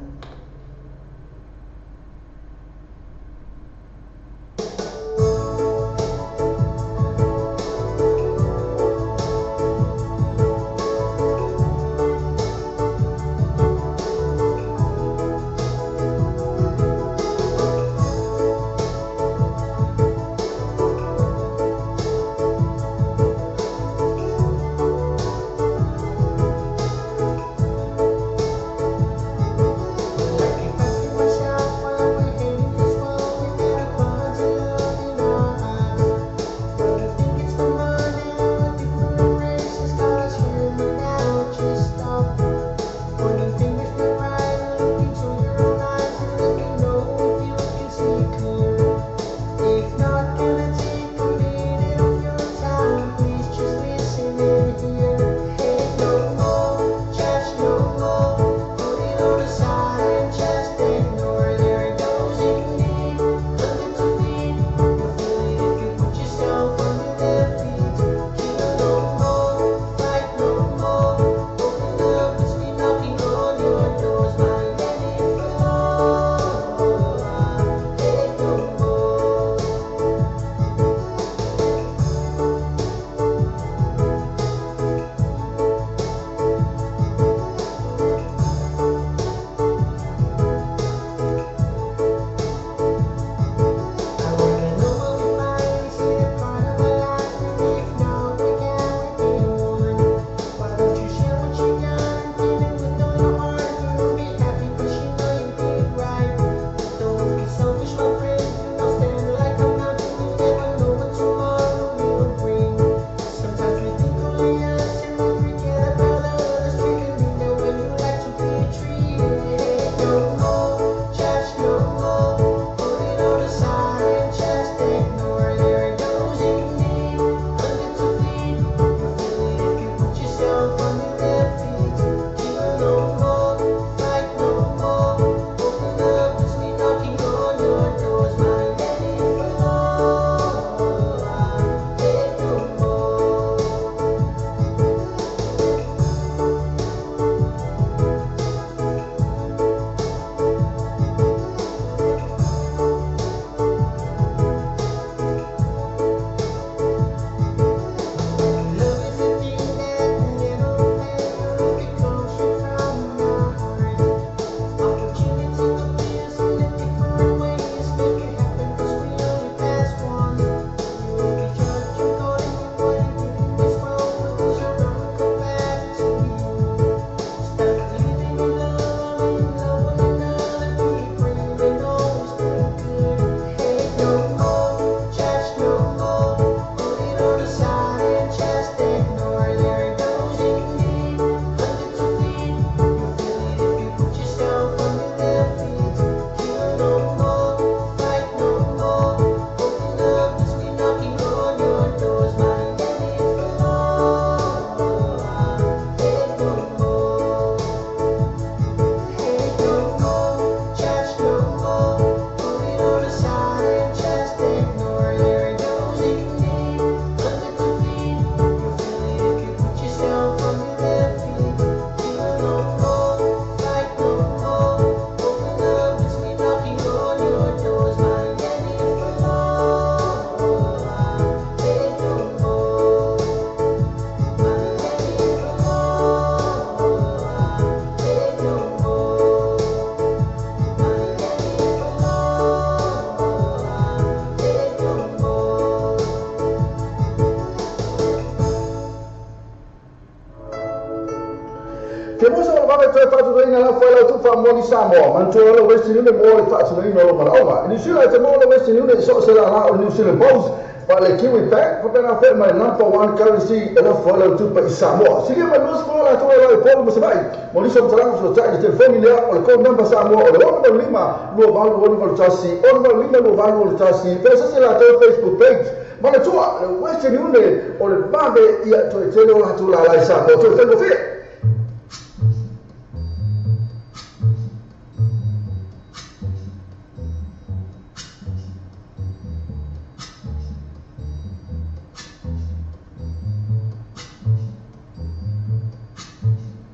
Ke musa o vave toe whaatutoina la whaela tu wha moni Samoa, mantua le Western Union mo le whaatutoina o maraoga. New Zealand te mo le Western Union so se la la o New Zealand Bulls, Ma le Kiwi Bank, faapena foi ma le number one currency e lafo ai lau tupe i Samoa. Silia ma le 20 latou e lau i Upolu ma Savaii. Mo nisi o matalaga fesootai i le telefoni lea o le code number Samoa o le 685 2861 685 2861 pe se isi latou Facebook page. Manatua, le Western Union o le vave ia toe tele o latou lala i Samoa. Toe faigofie.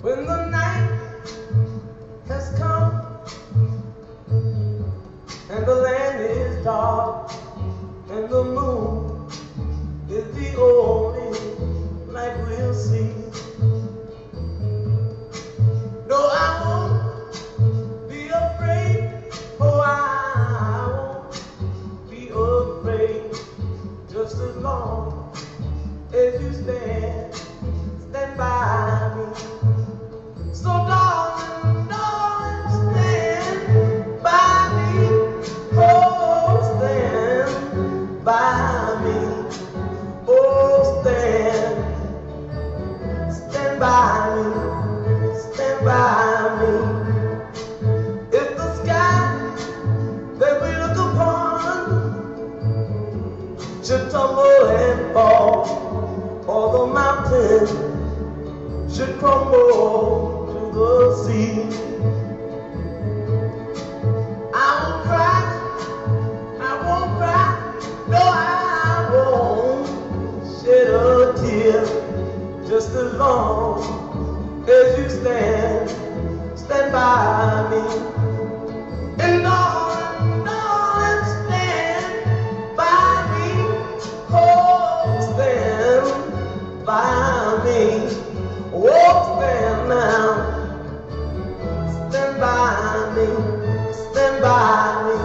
When the night has come and the land is dark and the moon is the only light we'll see. No, I won't be afraid. Oh, I won't be afraid. Just as long as you stand, stand by me. So darling, darling, stand by me. Oh, stand by me. Oh, stand, stand by me. Stand by me. If the sky that we look upon should tumble and fall, or the mountain should crumble to the sea, I won't cry, I won't cry, no, I won't shed a tear, just as long as you stand, stand by me. And darling, darling, stand by me. Oh, stand by me. Oh, stand now. Stand by me. Stand by me.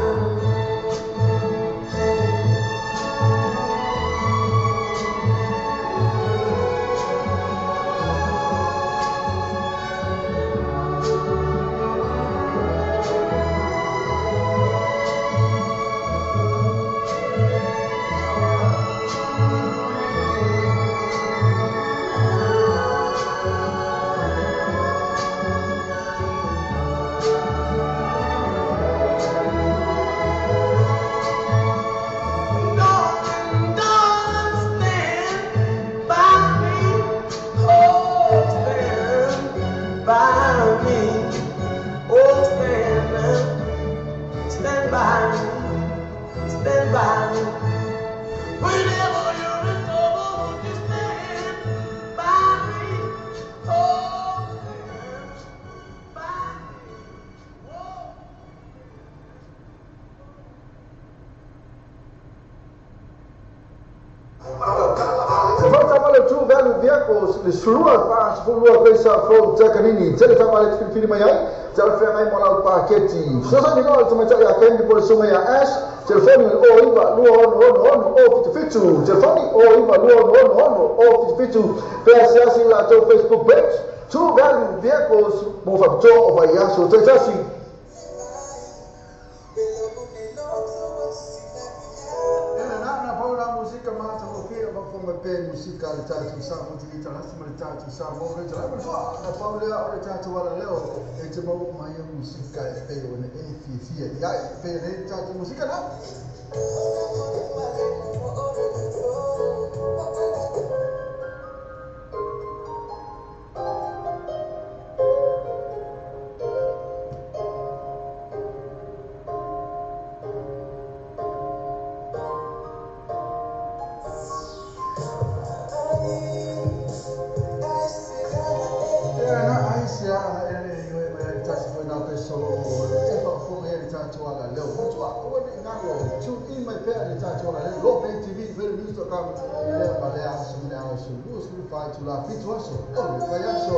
Darling, darling, stand by me. Oh, stand by me. Oh, stand now. Stand by me. Stand by me. Whenever you're in trouble, won't you stand by me? Oh, stand by me. Oh. Fata le True Value Vehicles, le sulua fa sefululua pesa fou takanini tele taavale te filifili mai ai talafeagai mo lau paketi. Fesoasoani loa le tamaitai ia Kendi po le susuga ia Ash, telefoni o 92666 077, telefoni o 92666 077, pe asiasi i latou Facebook page True Value Vehicles mo faapitoa o vaiaso taitasi. Na pau la musika matagofie ma pe musika le tatou Samoa TV talasi ma le tatou Samoa le talai ma le na pau lea o le tatou alaleo e te maua mai a musika e pei ona e fiafia i ai pe nei tatou musika na. Na ai se ana e le mai ai tasi foi na pe solo e fa fo e le tatou alaleo. Matua o ne ngalo tune in mai pea le tatou alaleo lo pe TV velenews.com lea ma lea aso ma lea aso 24 itula 7 aso o le vaiaso.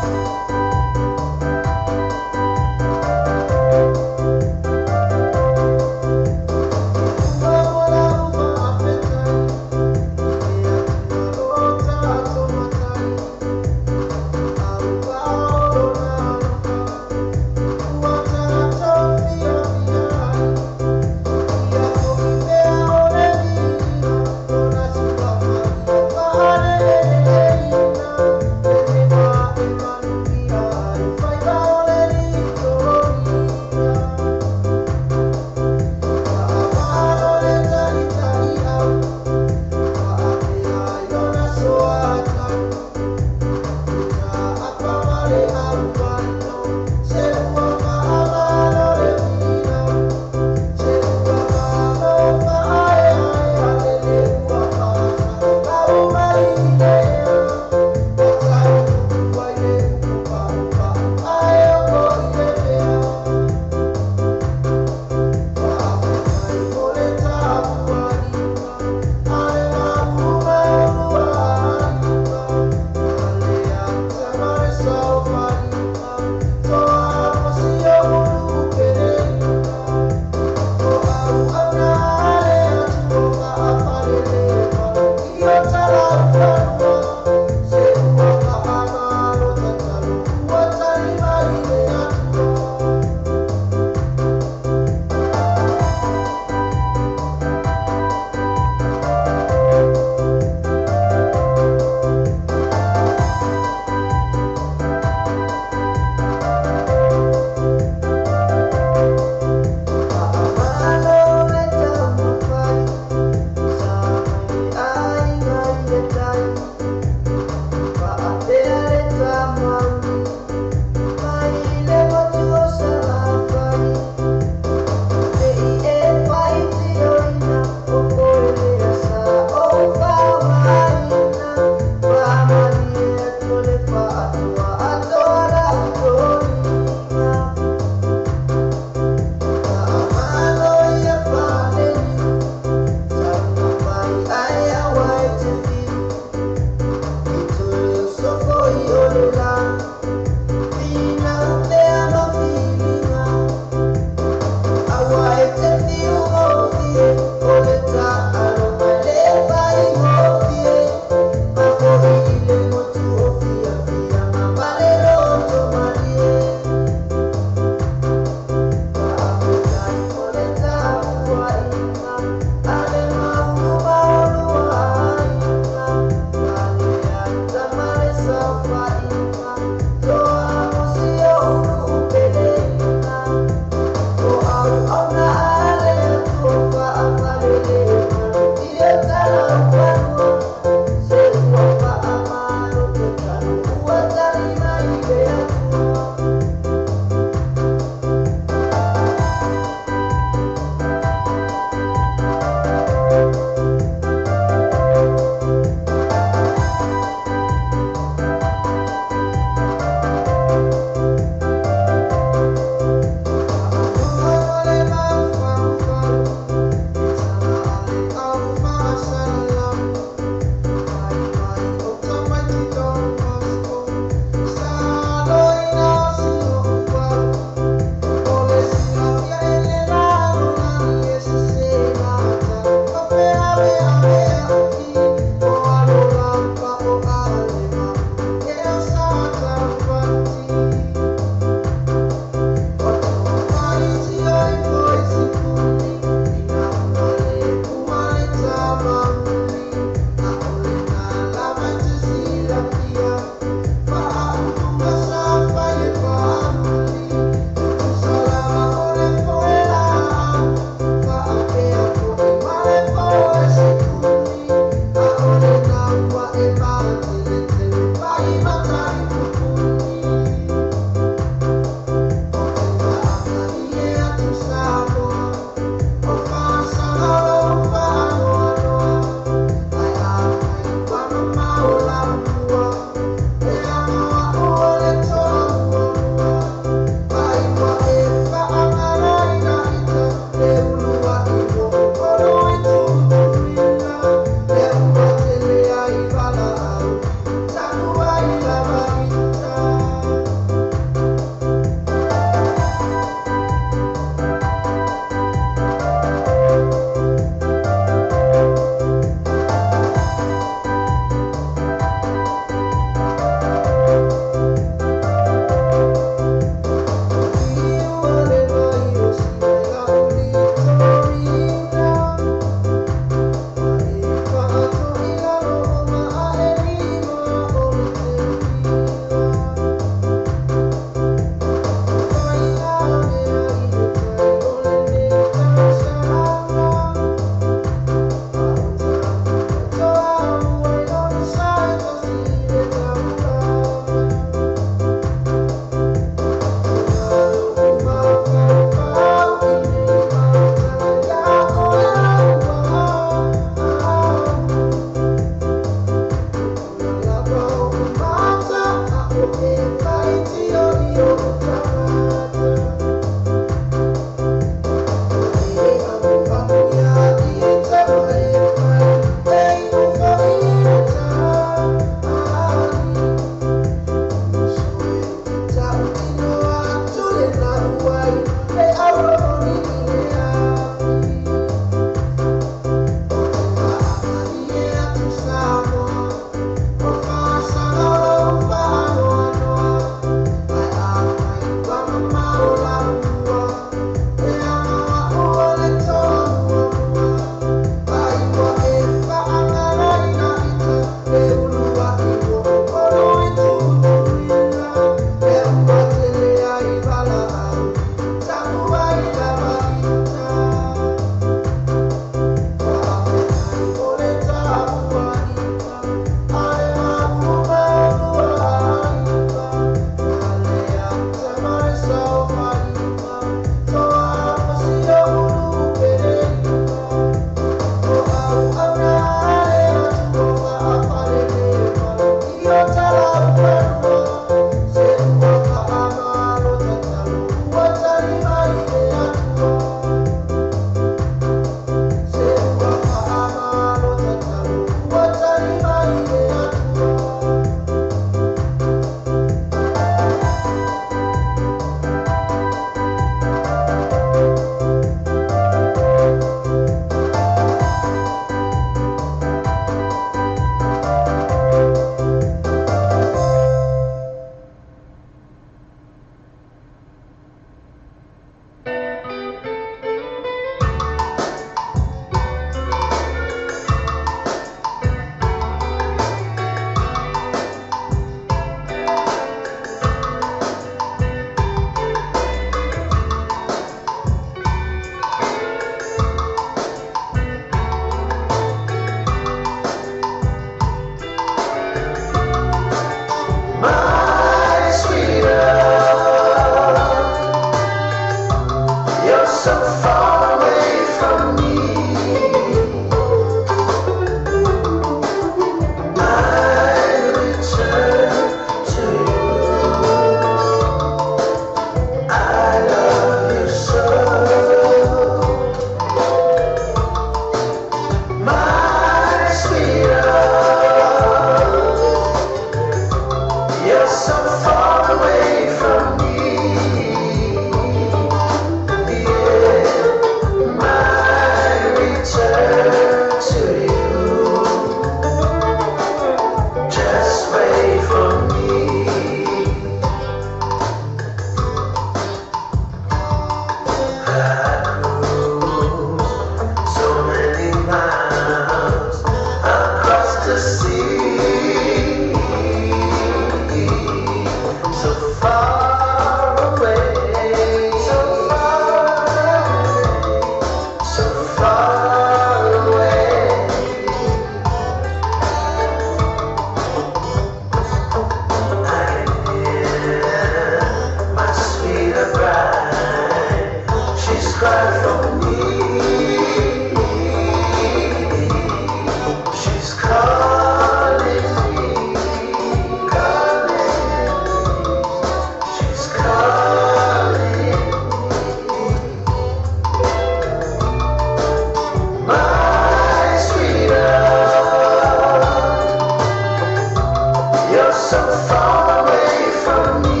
So far away from me.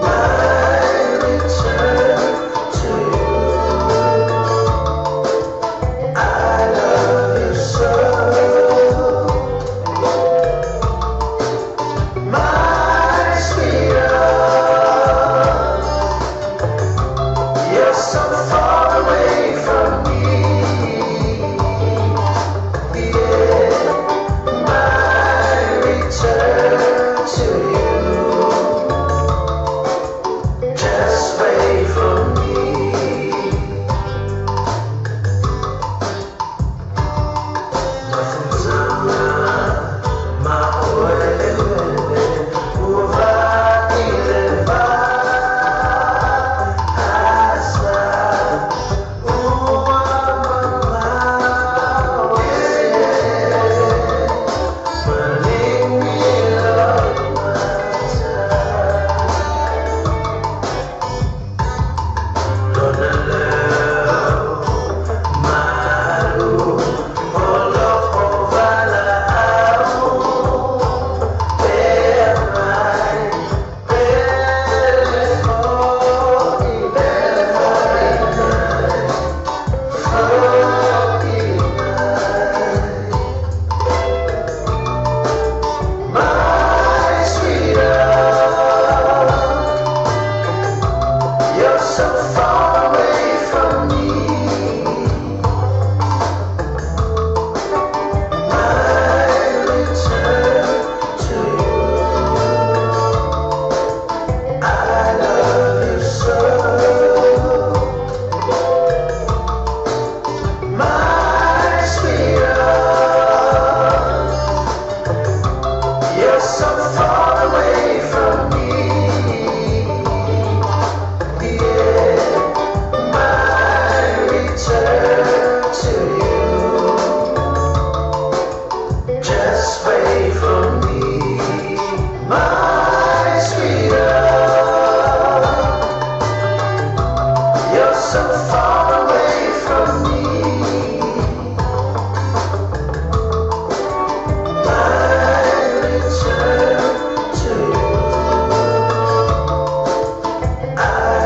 My return to you. I love you so. My sweetheart, you're so far away from me. Yeah, my return to you. Just wait for me. My sweetheart, you're so far away from me. My return to you. I love you so. My sweetheart, you're so far away from me. Yeah, my return to you. Just wait for me, my sweetheart. You're so far away from me. My return to you. I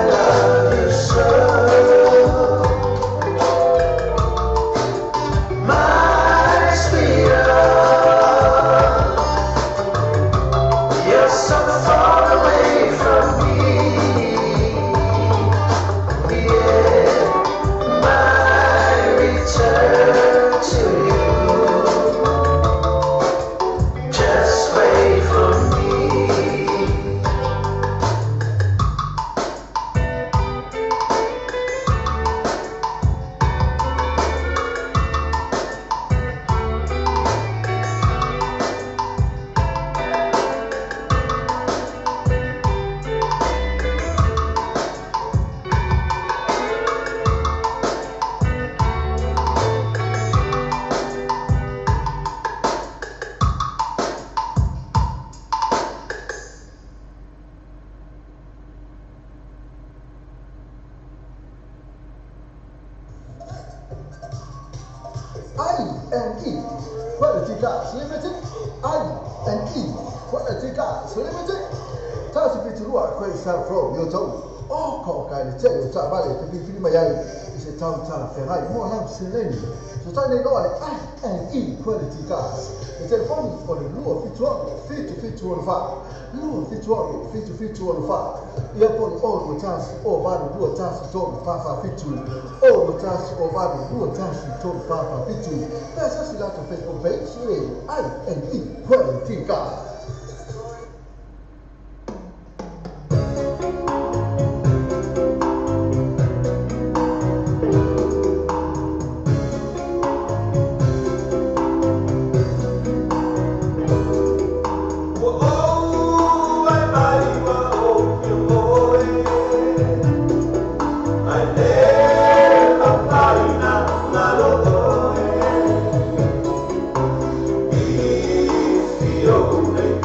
love you so. My sweetheart, you're so far away from me. Yeah, my return to you. Just wait for me. I&E Quality Cars Limited. I&E Quality Cars Limited. Tasi fiturua koe sa fro yo tau. O ko kai le te o ta vale te fili mai ai i se tau tala whengai mo lau seleni. So tai nei loa le I&E Quality Cars. Le telefoni o le 276 77 14. 276 77 14. Ia poli o 21 o 8 21 3 4 4 7. O 21 o 8 21 3 4 4 7. Pesa si lato Facebook page le I&E Quality Cars. Yo,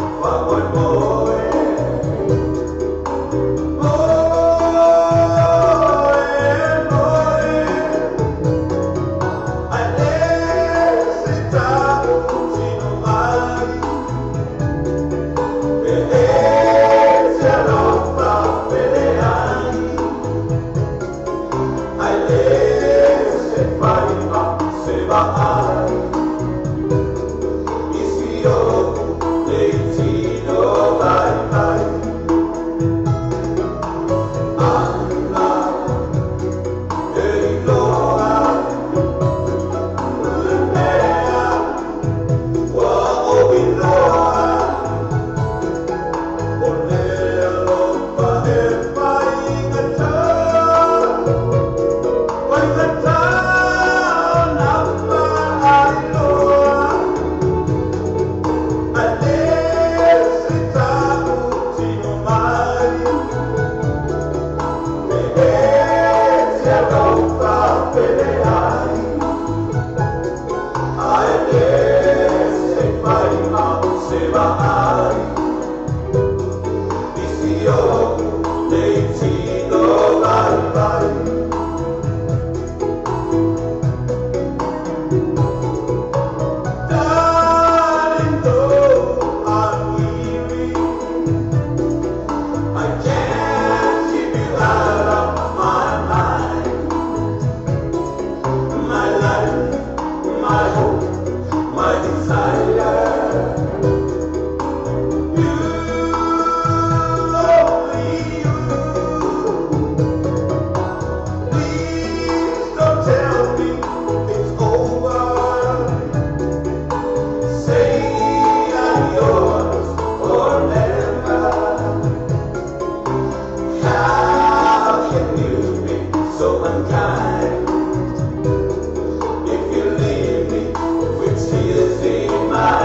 te vaai I si oʻu nei tino vaivai. Darling, though I'm weary, I can't keep you out of my mind. My life, my hope, my desire. You, only you. Please don't tell me it's over. Say I'm yours forever. How can you be so unkind? If you leave me with tears in my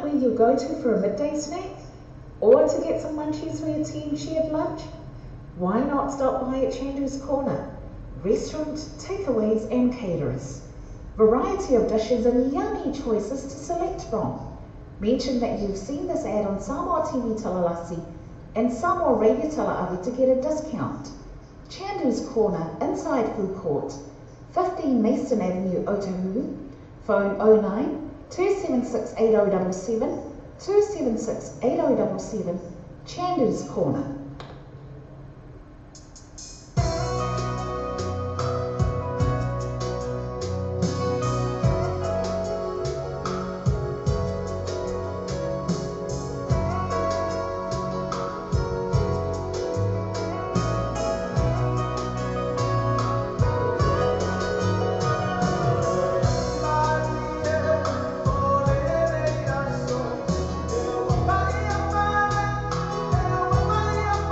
out where you go to for a midday snack? Or to get some munchies for your team shared lunch? Why not stop by at Chandu's Corner? Restaurant, takeaways and caterers. Variety of dishes and yummy choices to select from. Mention that you've seen this ad on Samoa TV Talalasi and Samoa Radio Tala'ave to get a discount. Chandu's Corner, inside Food Court, 15 Mason Avenue, Otahuhu. Phone 09 276 8077 276 8077. Chandu's Corner. Maria,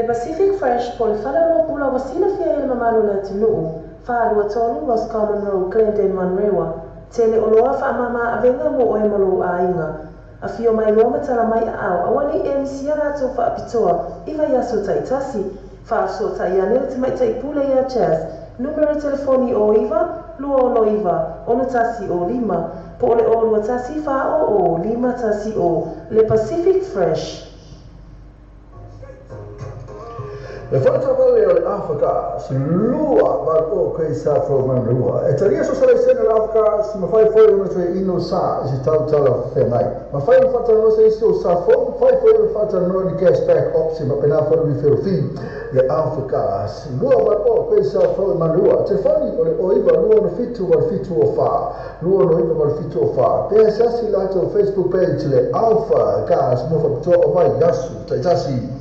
Le Pacific Fresh po o le faleoloa pula ua silafia ai e le mamalu o le atunuu, 423 Roscommon Road, Glendale, Manurewa. Tele oloa faamama avega mo oe ma lou aiga. Afio mai loa ma tala mai aao, aua ne i e misia latou faapitoa i vaiaso taitasi. Faafesootai ane le tamaitai pule ia Jazz, numera telefoni 09 269 6105, po o le 021 400 510. Le Pacific Fresh. Le fale o le Afrika si lua valu o kai sa fo manua. E talia so sala sene le Afrika si mafai foi ona toe ino sa i se tautala whengai. Mafai o whatanoa se isi o sa fo, mafai foi o whatanoa ni cashback option ma pena foi ni whiro fi. Le Afrika si lua valu o kai sa fo manua. Telefoni o le 09 207 87 o wha. 209 87 o wha. Pea sasi lato Facebook page le Alpha Gas mo whapitoa o mai yasu. Taitasi.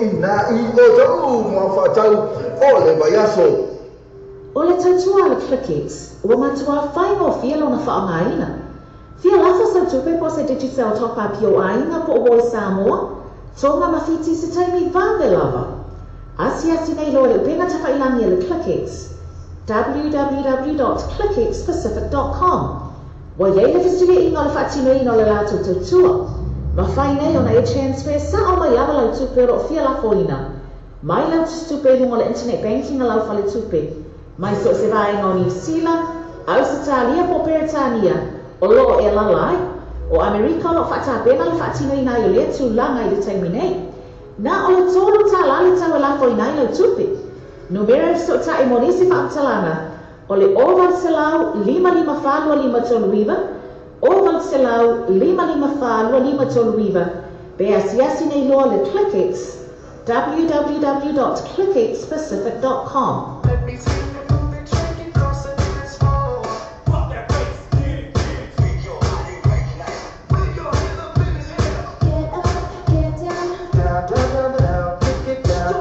ina i outou mo fa'atau o le vaiaso. O le tautua a le ClickX, ua matuā faigofie lona faaaogaina. Fia lafo sau tupe po o se Digicel Top Up i ou aiga po o uo i Samoa, Tonga ma Fiti i se taimi vave lava. Asiasi nei loa i le upega tafailagi a le ClickX, www.clickxpacific.com. Ua i ai le fesuiaiga o le faatinoina o le latou tautua. Mafai nei ona e transfer sa'o mai lava lau tupe o lo o fia lafoina mai lau tusitupe i luga o le internet banking a lau faletupe, mai so o se vaega o Niu Sila, Ausetalia po o Peretania o lo o e alaala ai. O Amerika o lo o faatapena le faatinoina ai o lea tulaga i le taimi nei. Na o le $3 le tau e lafoina ai lau tupe. Numera e fesootai mo nisi faamatalaga o le 0800 554 2539, 0800 554 2539, pe asiasi nei loa le ClickX, www.clickxpacific.com. Let me see you move it, shake it, toss it, dance floor. Pop that bass, get it, get it. Freak your body right now. With your hands up in the air. Get up, get down. Down, down, down, down, kick it down.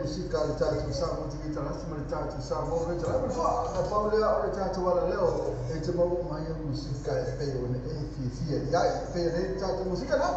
Musika le tatou Samoa TV talasi ma le tatou Samoa Radio Live ma na pau lea o le tatou alaleo e te maua mai ai musika e pei ona e fiafia i ai e pei ona e le tatou musika na.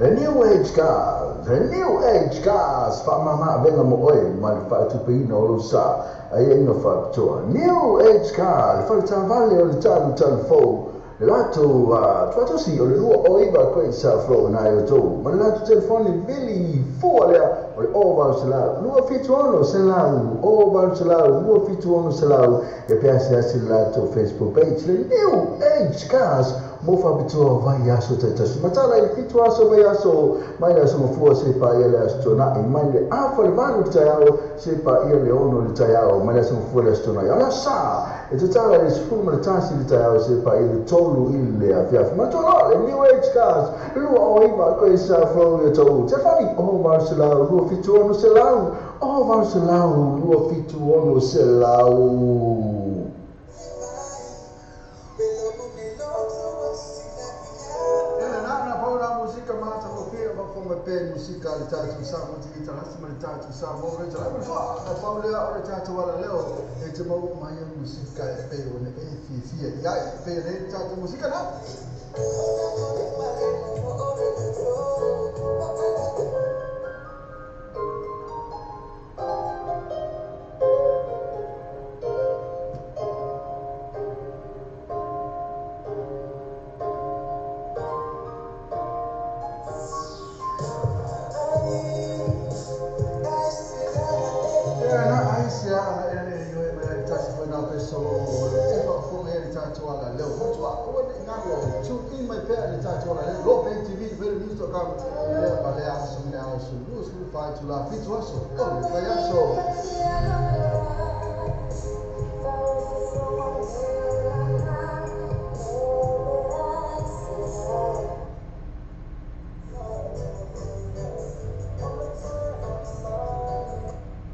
The New Age Cars, The New Age Cars, whaamama venga mo oe, ma le whaatupeina o lou sa, ai ai no whaapitoa. New Age Car, le whaletavale o le talu talu fou, le latou tuatosi o le lua o iwa koe sa flow na e o tou. Ma le latou telefoni vili fua lea, o le o valu selau, 276 selau, o valu selau, 276 selau, e pe ase ase le latou Facebook page, le New Age Cars, mo whapitoa vai aso taitasi. Matala i fitu aso vai aso, mai le aso mafua se pa ia le aso tōnai, mai le afa le valu le taiao, se pa ia le ono le taiao, mai le aso mafua le aso tōnai. Ala sa, e tatala le sefulu ma le tasi le taiao, se pa ia le tolu i le afiafi. Matala le New Age Cars, lua o iwa koe sa flow i tau. Te whani, o valu selau, 276 selau, o valu selau, 276 selau. Musika le tātou sa mo te talasi ma le tātou sa mo le talasi ma na paulea o le tātou ala leo e te mau mai a musika e pe o ne e fia ia e pe le tātou musika na.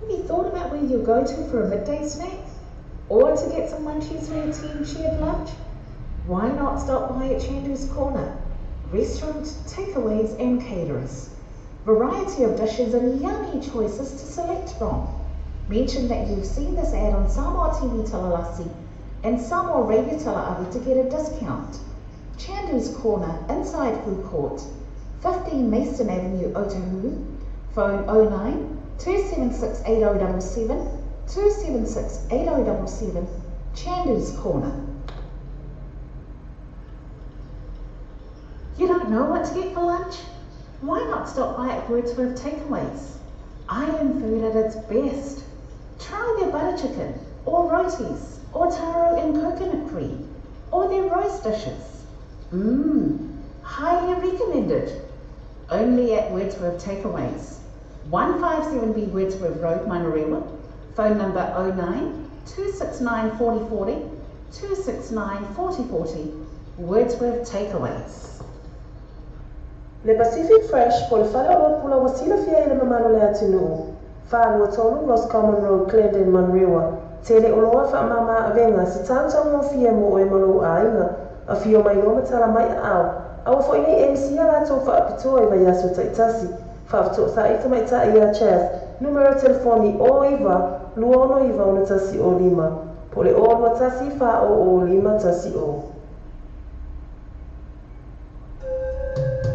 Have you thought about where you'll go to for a midday snack? Or to get some munchies for your team shared lunch? Why not stop by at Chandu's Corner? Restaurant, takeaways and caterers. Variety of dishes and yummy choices to select from. Mention that you've seen this ad on Samoa TV Talalasi and Samoa Radio Talaavi to get a discount. Chandu's Corner, inside Food Court, 15 Mason Avenue, Otahuhu. Phone 09 276 8077, 276 8077, Chandu's Corner. You don't know what to get for lunch? Why not stop by at Wordsworth Takeaways? Island food at its best. Try their butter chicken, or rotis, or taro and coconut cream, or their roast dishes. Highly recommended. Only at Wordsworth Takeaways. 157B Wordsworth Road, Manurewa. Phone number 09 269 4040, 269 4040. Wordsworth Takeaways. Le Pacific Fresh po le fale o pula wasila fia i le mamalo le atunuu. Whālua tolu Roscommon Road, Glendon, Manurewa. Tele oloa whaamama avenga se tāngtau fia mo oe malo āinga. A fio mai lo matala mai au. Awa fo inei MC a lātou whaapitoa i vai aso taitasi. Whaafito sa ita mai ta ia Chas. Numero telefoni o iwa, lua ono iwa ono tasi o lima. Po le o lua tasi wha o o lima tasi o. Thank you.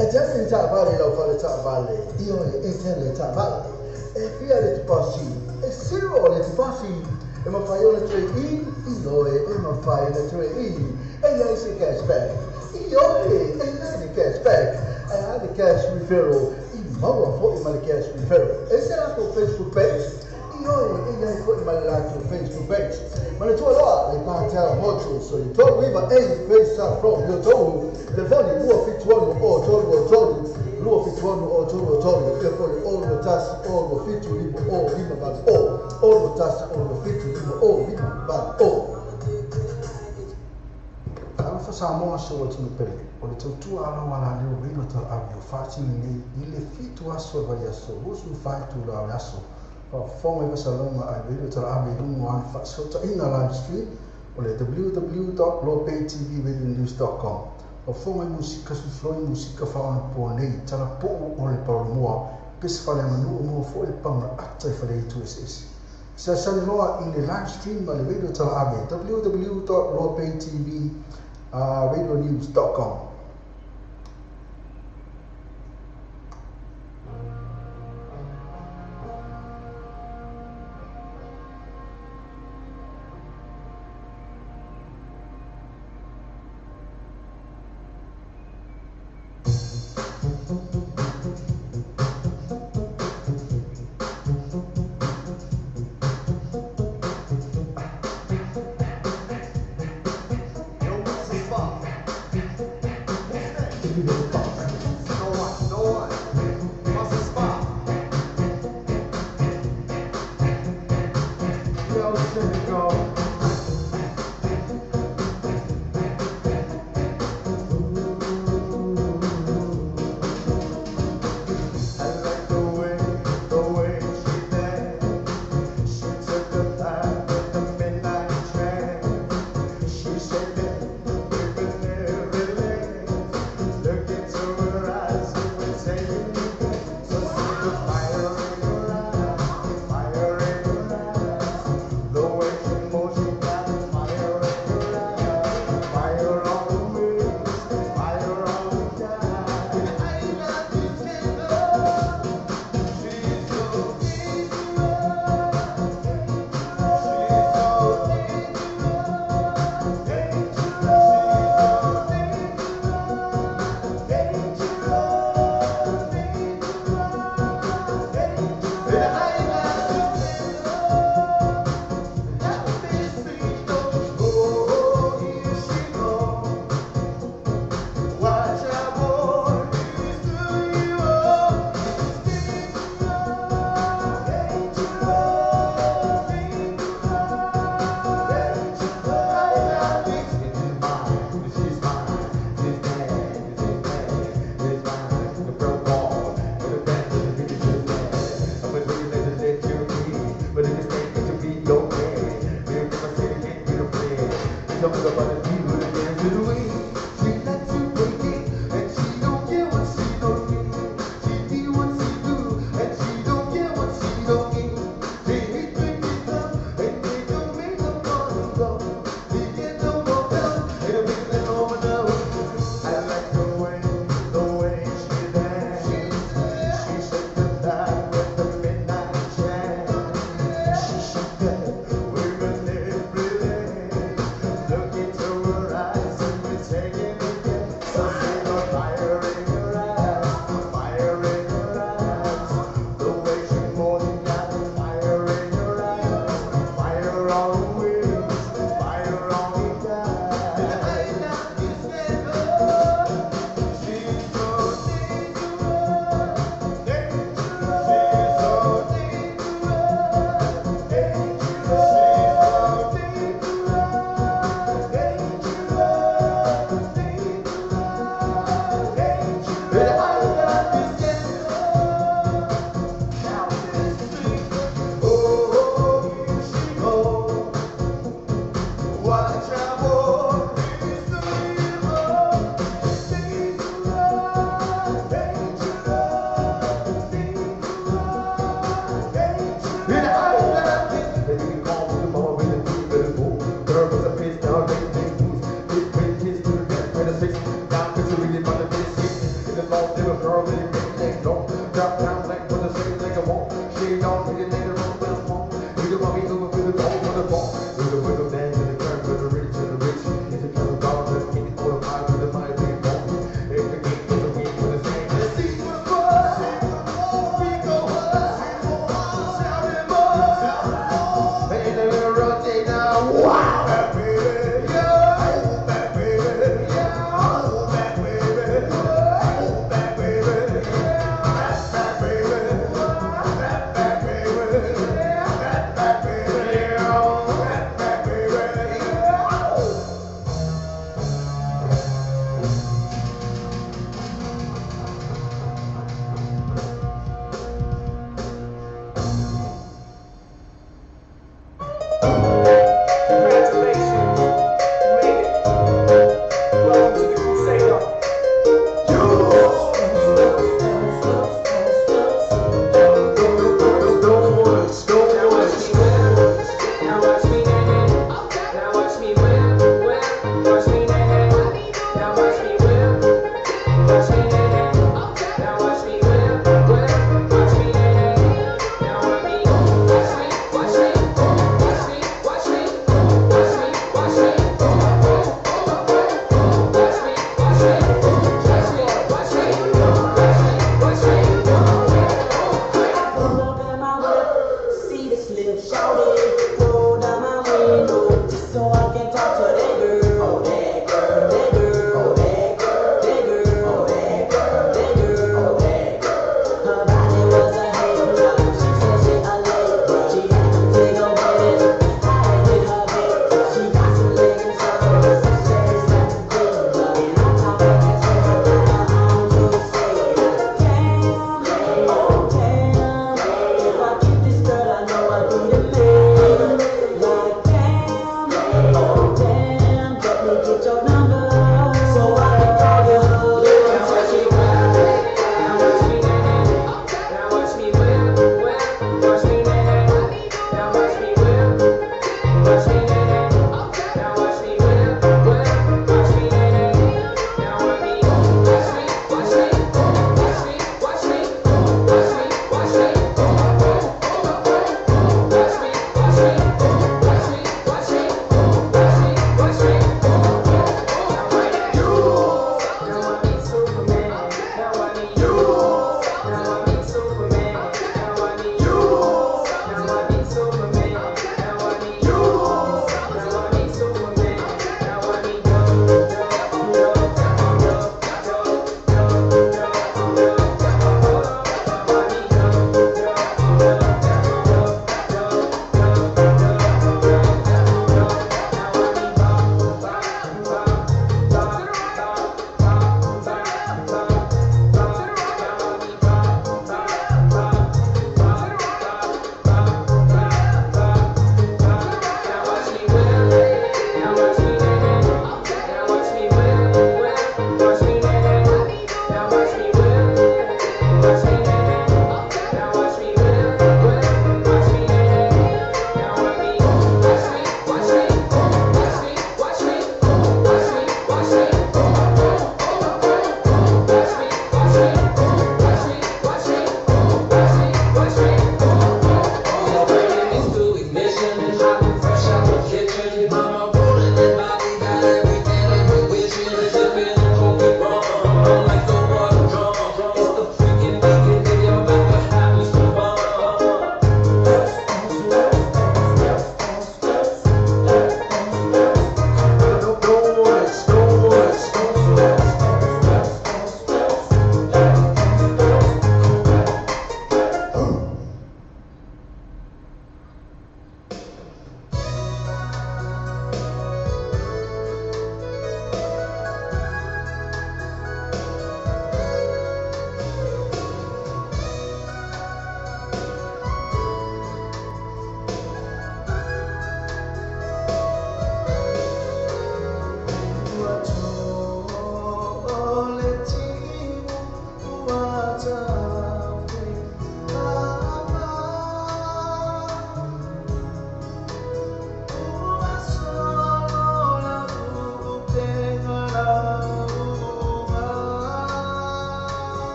E tele ni taavale i lau fale taavale, ioe, e tele taavale. E fia le tupasi, e zero le tupasi. E mafai ona trade in, ioe, e mafai ona trade in. E iai se cashback, ioe, e iai le cashback. E a le cash referral, i maua fo'i ma le cash referral. E se latou Facebook page, ioe, e iai fo'i ma le latou Facebook page. Manatua loa le Patel Motors o le 39A Fraser from Yotou. Telefoni 276 o 33 276 o 33 ia foi o 1 o 7 5 o 5 8 o 1 o 7 5 o 5 8 o. Talofa Samoa se o atunuu pele, o le tautua alo ala leo reilo talaave o faatino nei i le 7 aso o le vaiaso 24 itula o le aso. Faafofoga i faasalaga a le reilo talaave i luga o ana faasootaiga live stream o le www.lopaytvradionews.com. Faafofoga i musika suifloi musika faaonapoa nei talapuu o le palolomoa pese faaleaganuu moa foi le paga ata i faleaitu eseese. Seasani loa i le live stream a le radio talaave www.lopaytvradionews.com. Yo, what's the spot? Who's next? No one, no one. What's the spot? Yo, Senegal. I like the way she danced. She took the time with the midnight train. She said that with every leg. Look into her eyes, it will take me back. So see the fire in her eyes, fire in her eyes. The way she moves, she got fire in her eyes. Fire on the waist, fire on the thighs. I love you, tender. She's so dangerous. She's so dangerous. Dangerous. She's so dangerous. Dangerous. Dangerous. I love you, tender. Let me see those. Oh, here she goes. Watch out, boy, he's the hero. She lets you break it, and she don't care what she don't need. She do what she do, and she don't care what she don't need. She hit the up, and they don't make no money go. He get no more help, and a big man over now. I like the way she dance. She shake the night with the midnight chant. She shook that women every day. Look into Watch me nae nae. Now watch me whip, whip. Watch me nae nae. Now watch me, watch me, watch me, watch me, watch me, watch me, watch me, watch me, watch me, watch me, watch me, watch me, watch me. Now I need you. Now I need Superman. Now I need you. Now I need Superman. Now I need you. Now I need Superman. Now I need you.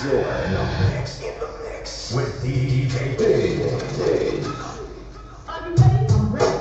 You're in the mix. In the mix with DJ Big. Are you ready? I'm ready.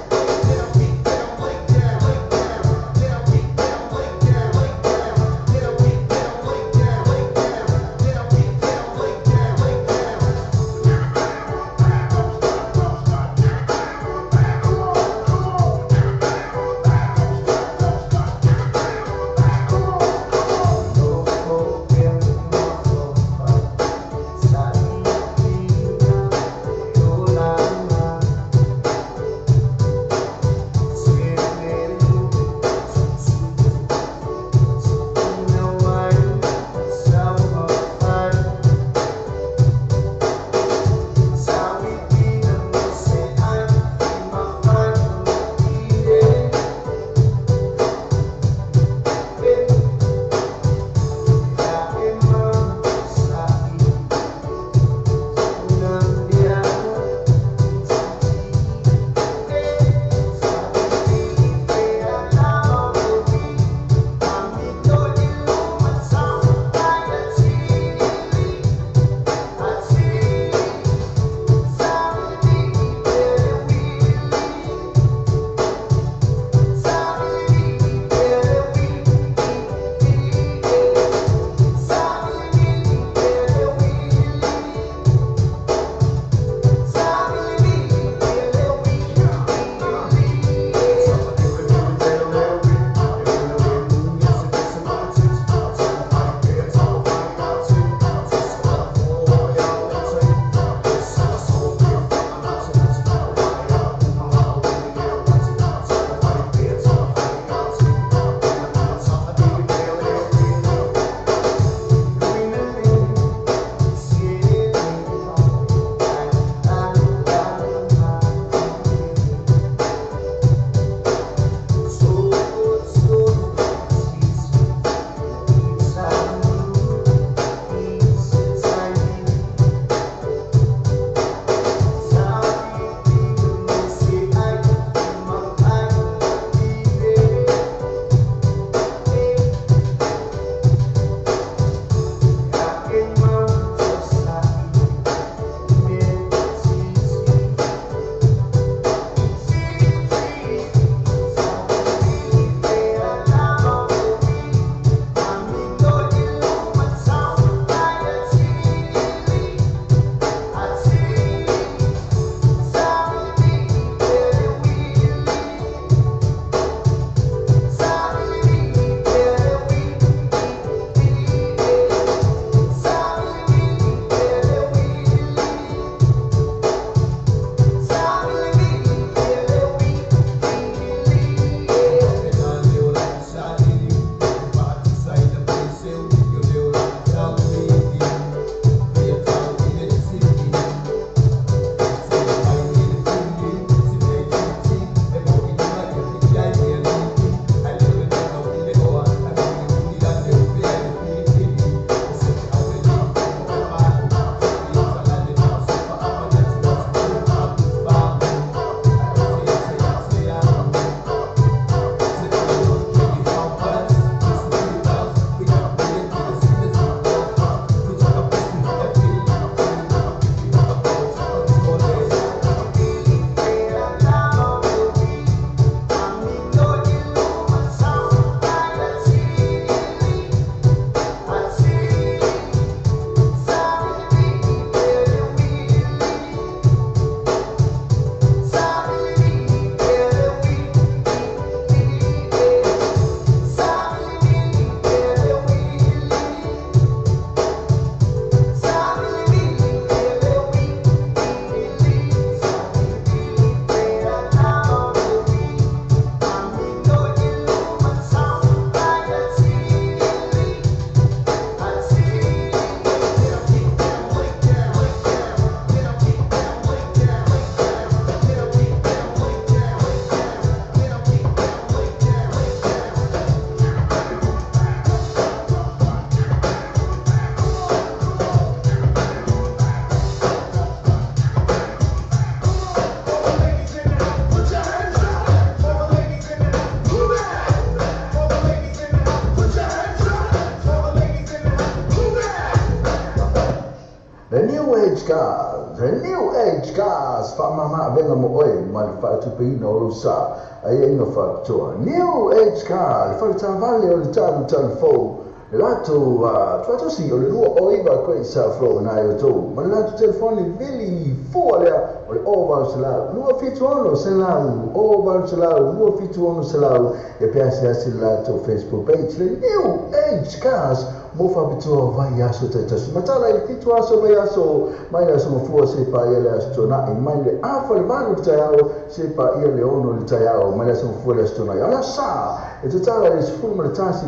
New Age Cars, New Age Cars, whaamama avenga mo oe, ma le whaatupeina o lou sa, aiaiga faapitoa. New Age Cars, le faletavale o le talu talu fou, le latou tuatosi o le 29 koe sa flow na e o tou. Ma le latou telefoni vili fua lea o le 0800 276 0800 276 e pe asiasi le latou Facebook page le New Age Cars mo faapitoa vai aso taitasi. Matala i le 7 aso vai aso mai le aso mafua se pa ia le aso tonai mai le afa le 8 le taeao se pa ia le 6 le taeao mai le aso mafua le aso tonai. O le aso sa e tatala i le 11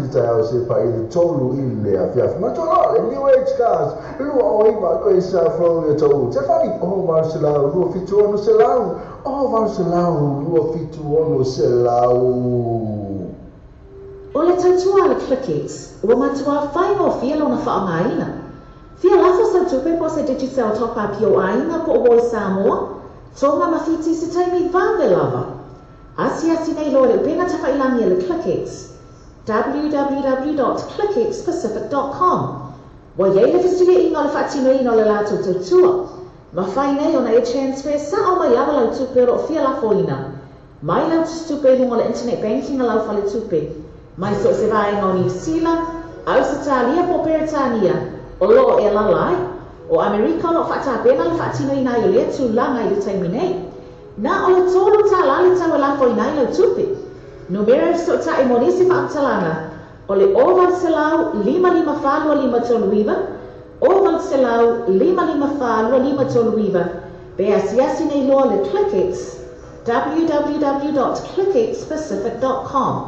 le taeao se pa ia le 3 i le afiafi. Matua le New Age Cars 29 koe sa flow i o tou. Telefoni 0800 276 0800 276. O le tautua a le ClickX, ua matua faigofie lona faaaogaina. Fia lafo sau tupe po o se Digicel top up i ou aiga po o Voi Samoa, Tonga ma Fiti i se taimi vave lava. Asiasi nei loa i le upega tafailagi a le ClickX, www.clickxpacific.com. Ua i ai le fesuiaiga o le faatinoina o le latou tautua. Mafai nei ona e transfer sao mai lava lau tupe o lo o fia lafoina mai lau tusitupe i luga o le internet banking a lau faletupe, mai so o se vaega o Niu Sila, Ausetalia po o Peretania o lo o e alaala ai. O Amerika o lo o faatapena le faatinoina ai o lea tulaga i le taimi nei. Na o le $3 le tau e lafoina ai lau tupe. Numera e fesootai mo nisi faamatalaga o le 0800 554 2539, 0800 554 2539, pe asiasi nei loa le ClickX, www.clickxpacific.com.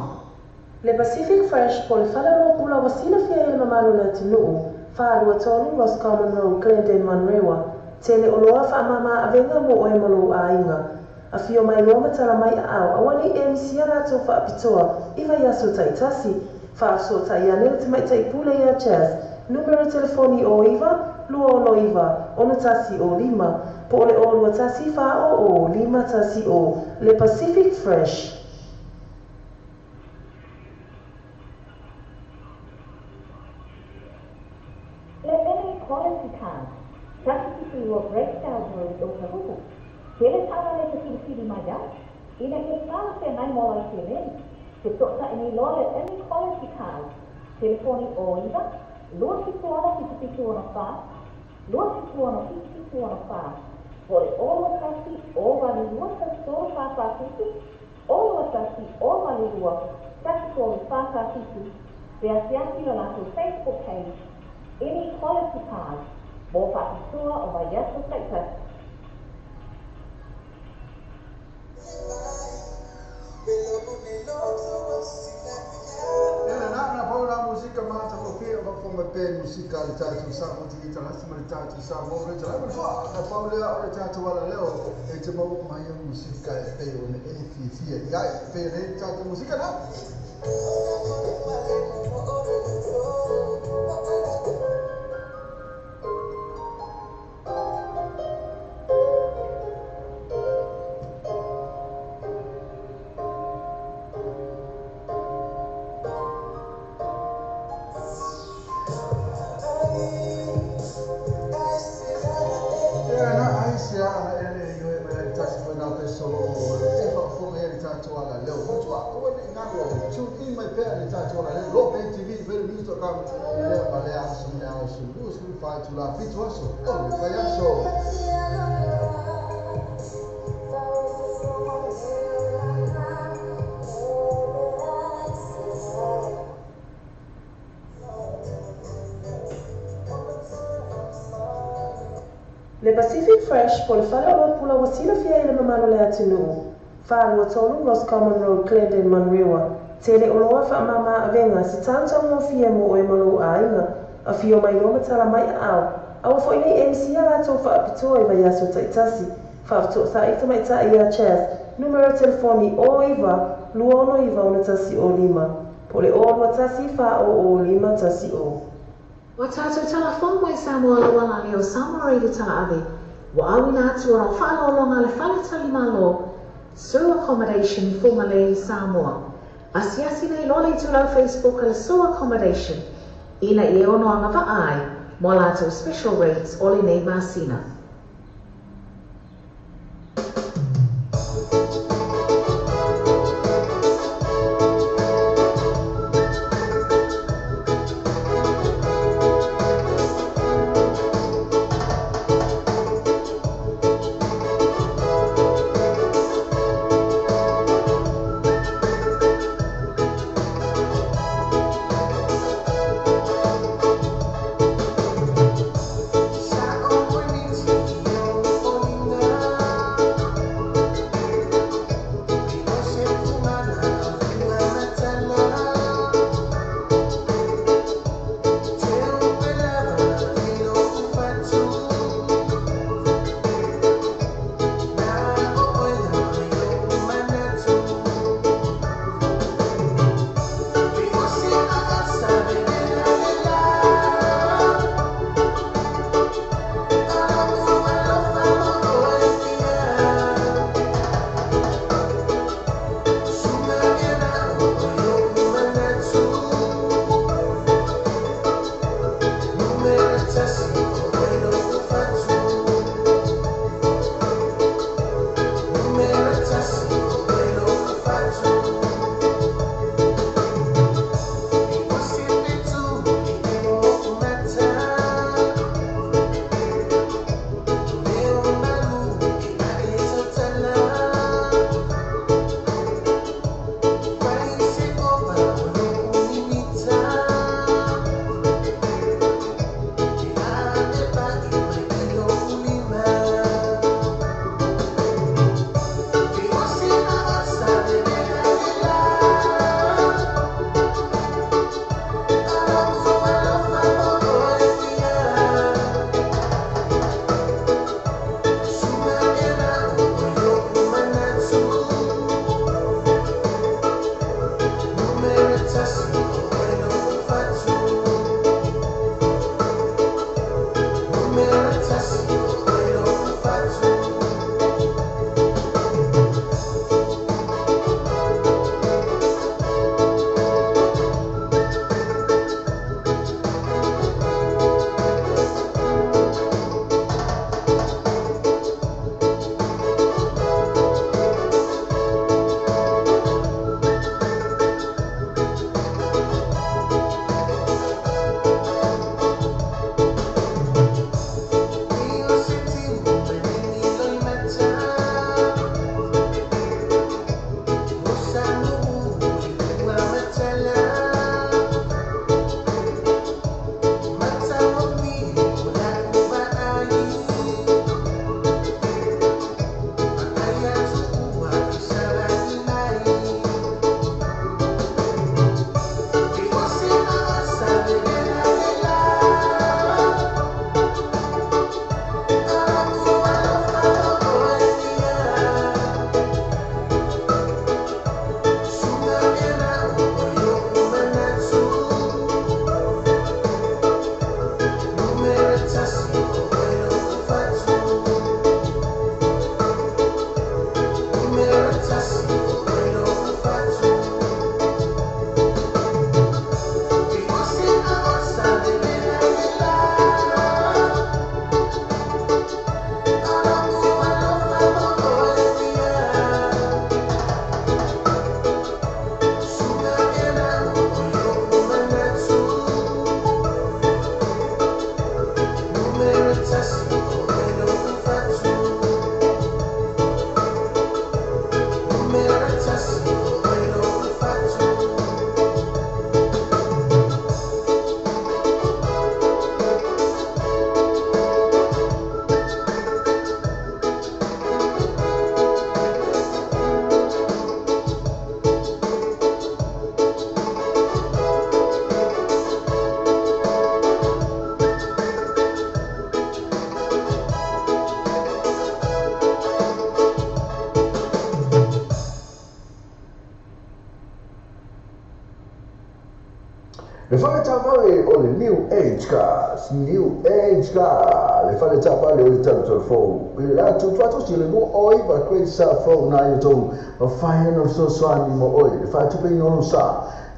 Le Pacific Fresh po o le faleoloa pula ua silafia ai e le mamalu o le atunuu, 423 Roscommon Road, Glendale, Manurewa. Tele oloa faamama avega mo oe ma lou aiga. Afio mai loa ma tala mai aao, aua nei e misia latou faapitoa i vaiaso taitasi. Faafesootai ane le tamaitai pule ia Chas, numera telefoni o 9 269 61 05, po o le o 21 4 00 5 1 0, le Pacific Fresh. Le Inequality Card, 172 Breakdown Road o Kahuku. Tele taavale e te filifili mai ai, ina ia talafeagai mo lau seleni. Fesootai nei loa le Inequality Card, telefoni o 9 276 7764, 276 7764, po o le o 21 o 82 1 3 4 4 7, o 21 o 82 1 3 4 4 7, pe asiasi le latou Facebook page Inequality Card mo faapitoa o vaiaso taitasi. Ia na na pau la musika matagofie o faafofoga pea i musika a le tatou Samoa TV Talasi ma le tatou Samoa Radio Live. Soa na pau lea o le tatou alaleo e te maua mai ai musika e pei ona e fiafia i ai. E pei ona i ai le tatou musika na. Ia na ai se ana ele i oe mai ai tasi foi nā pe solo o e faafofoga ai le tatou alaleo. Matua, aua ne i galo, tune in mai pea i le tatou alaleo, Lo Pay TV, radionews.com, i lea ma lea aso ma lea aso, 24 itula, 7 aso o le vaiaso. Le Pacific Fresh po o le faleoloa pula ua silafia ai e le mamalu o le atunuu, 423 Roscommon Road, Glendale, Manurewa. Tele oloa faamama avega se tau taugofie mo oe ma lou aiga. Afio mai loa ma tala mai aao. Aua foi nei e misia latou faapitoa i vaiaso taitasi. Faafetoosai tamaitai ia Chas, numera telefoni o 9 269 61 05, po o le o 21 4 00 5 1 0. Ua tatou talafou mai Samoa lau alaleo Samoa Radio Talaave ua auina atu ona o faaaloaloga a le Fale Tali Malo Sue Accommodation i Fugalei, Samoa. Asiasi nei loa le itulau Facebook a le Sue Accommodation ina ia ono agavaa ai mo a latou special rates o lenei masina. Le fale taavale o le New Age Cars, New Age Car, le fale taavale o le talatala fou, i le latou faatasi le 29 Great South Road na i outou, mafai ona fesoasoani mo oe, le faatupeina o lou sa.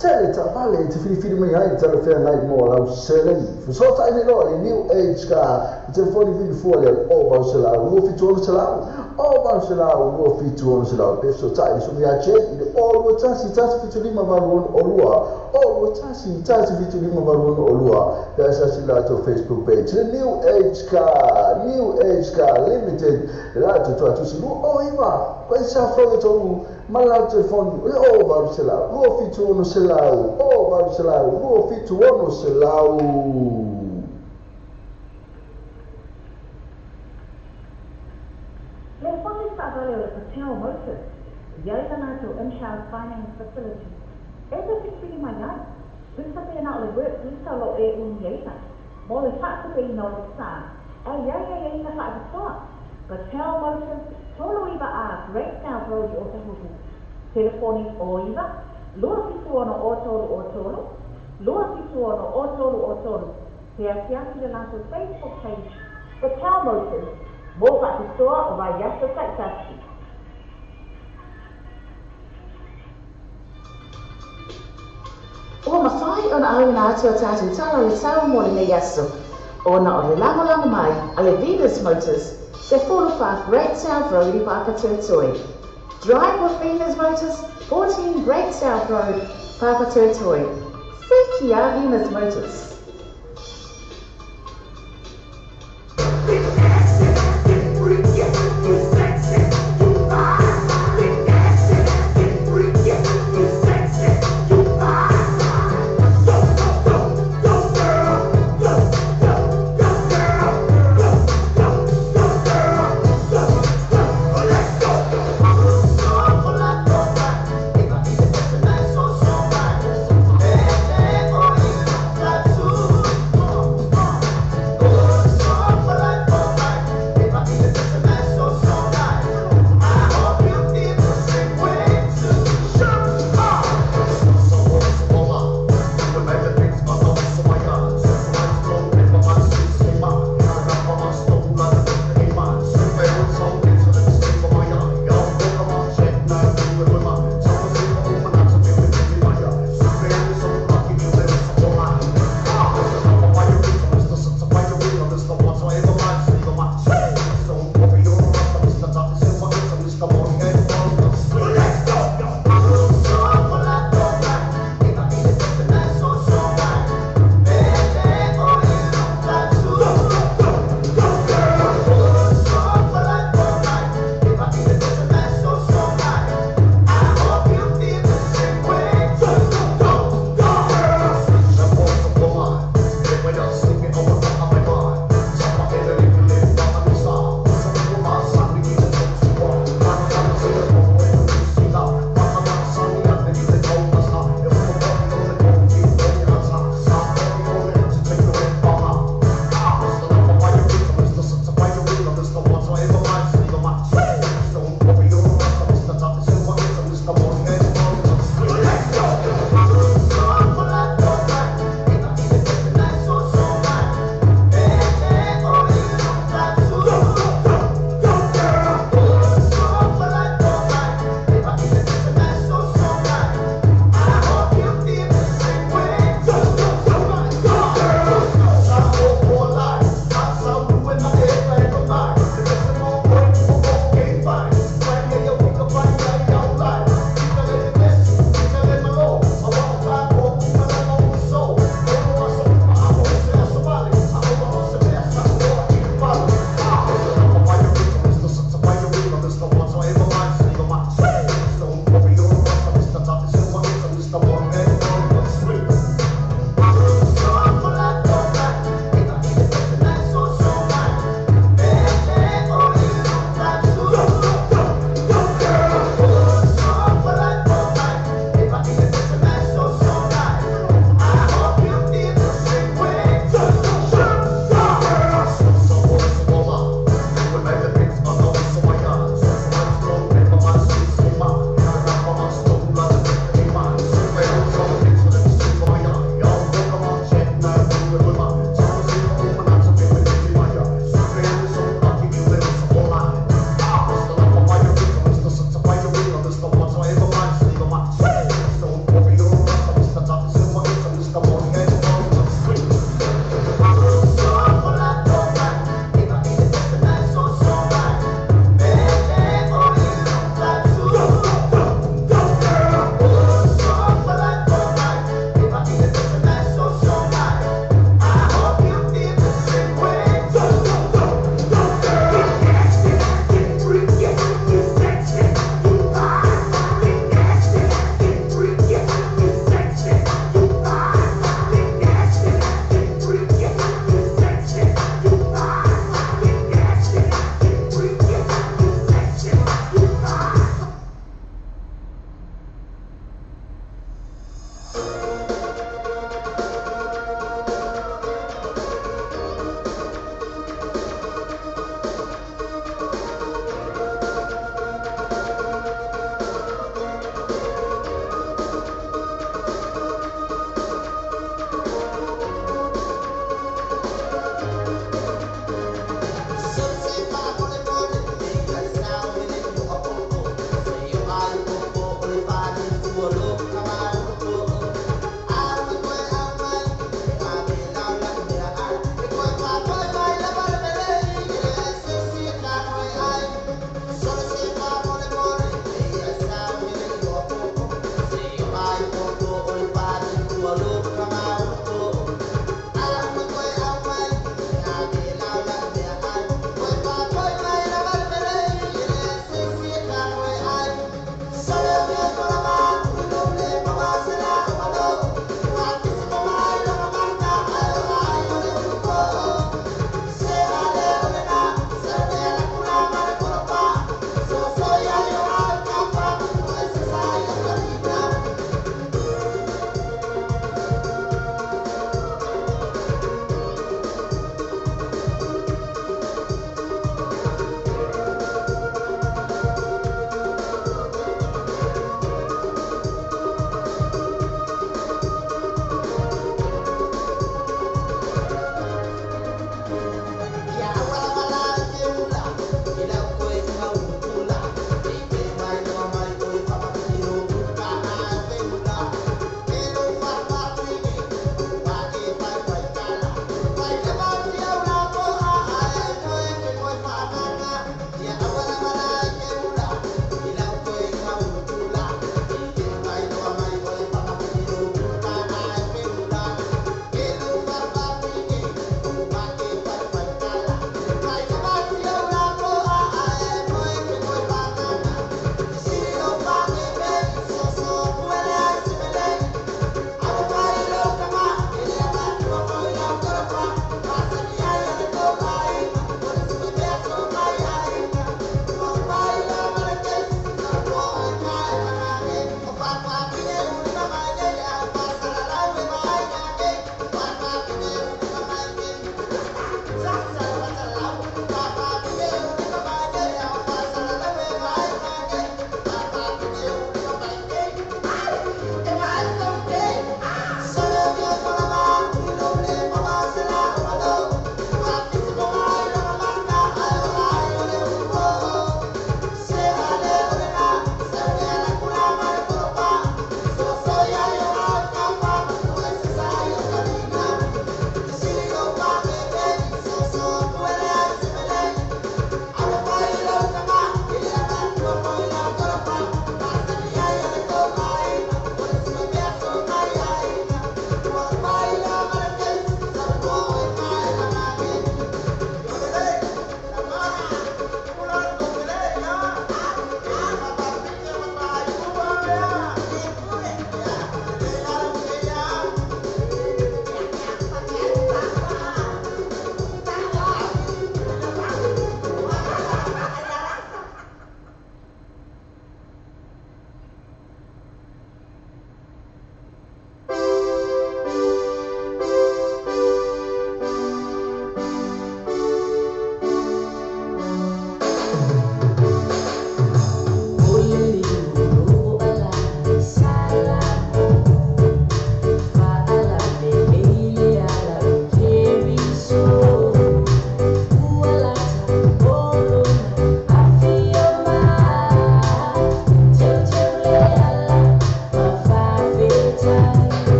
Tele taavale e te filifili mai ai talafeagai mo lau seleni. Fesootaʻi nei loa le New Age Car, le telefoni vili fua lea o 800 276 o 800 276 pe fesootaʻi le suʻu iā Jake i le o 21 175 86 o 21 175 86 pe asiasi latou Facebook page. Le New Age Car, New Age Car Limited, le latou tuatusi 29 koe sa fau e tolu ma lau telefoni o le o 800 276 o 800 276. Le foni taavale o le Patel Motors, iai la latou in-house finance facility. E te filifili mai ai, tusa pe na o le work visa o loo e umiaina, mo le faatupeina o le sa, e iai ai ai na faapitoa. Patel Motors, 39 A, Great South Road i Otahuhu. Telefoni o 9, 276 o 3 o 3, 276 o 3 o 3. Pe asiasi le latou Facebook page, Patel Motors, mo faapitoa o vaiaso taitasi. Ua mafai ona auina atu a tatou tala o le tau mo lenei aso, ona o le lagolago mai a le Venus Motors, 14 Great South Road i Papatoetoe. Drive with Venus Motors, 14 Great South Road, Papatoetoe. Sekia Venus Motors. Let's go.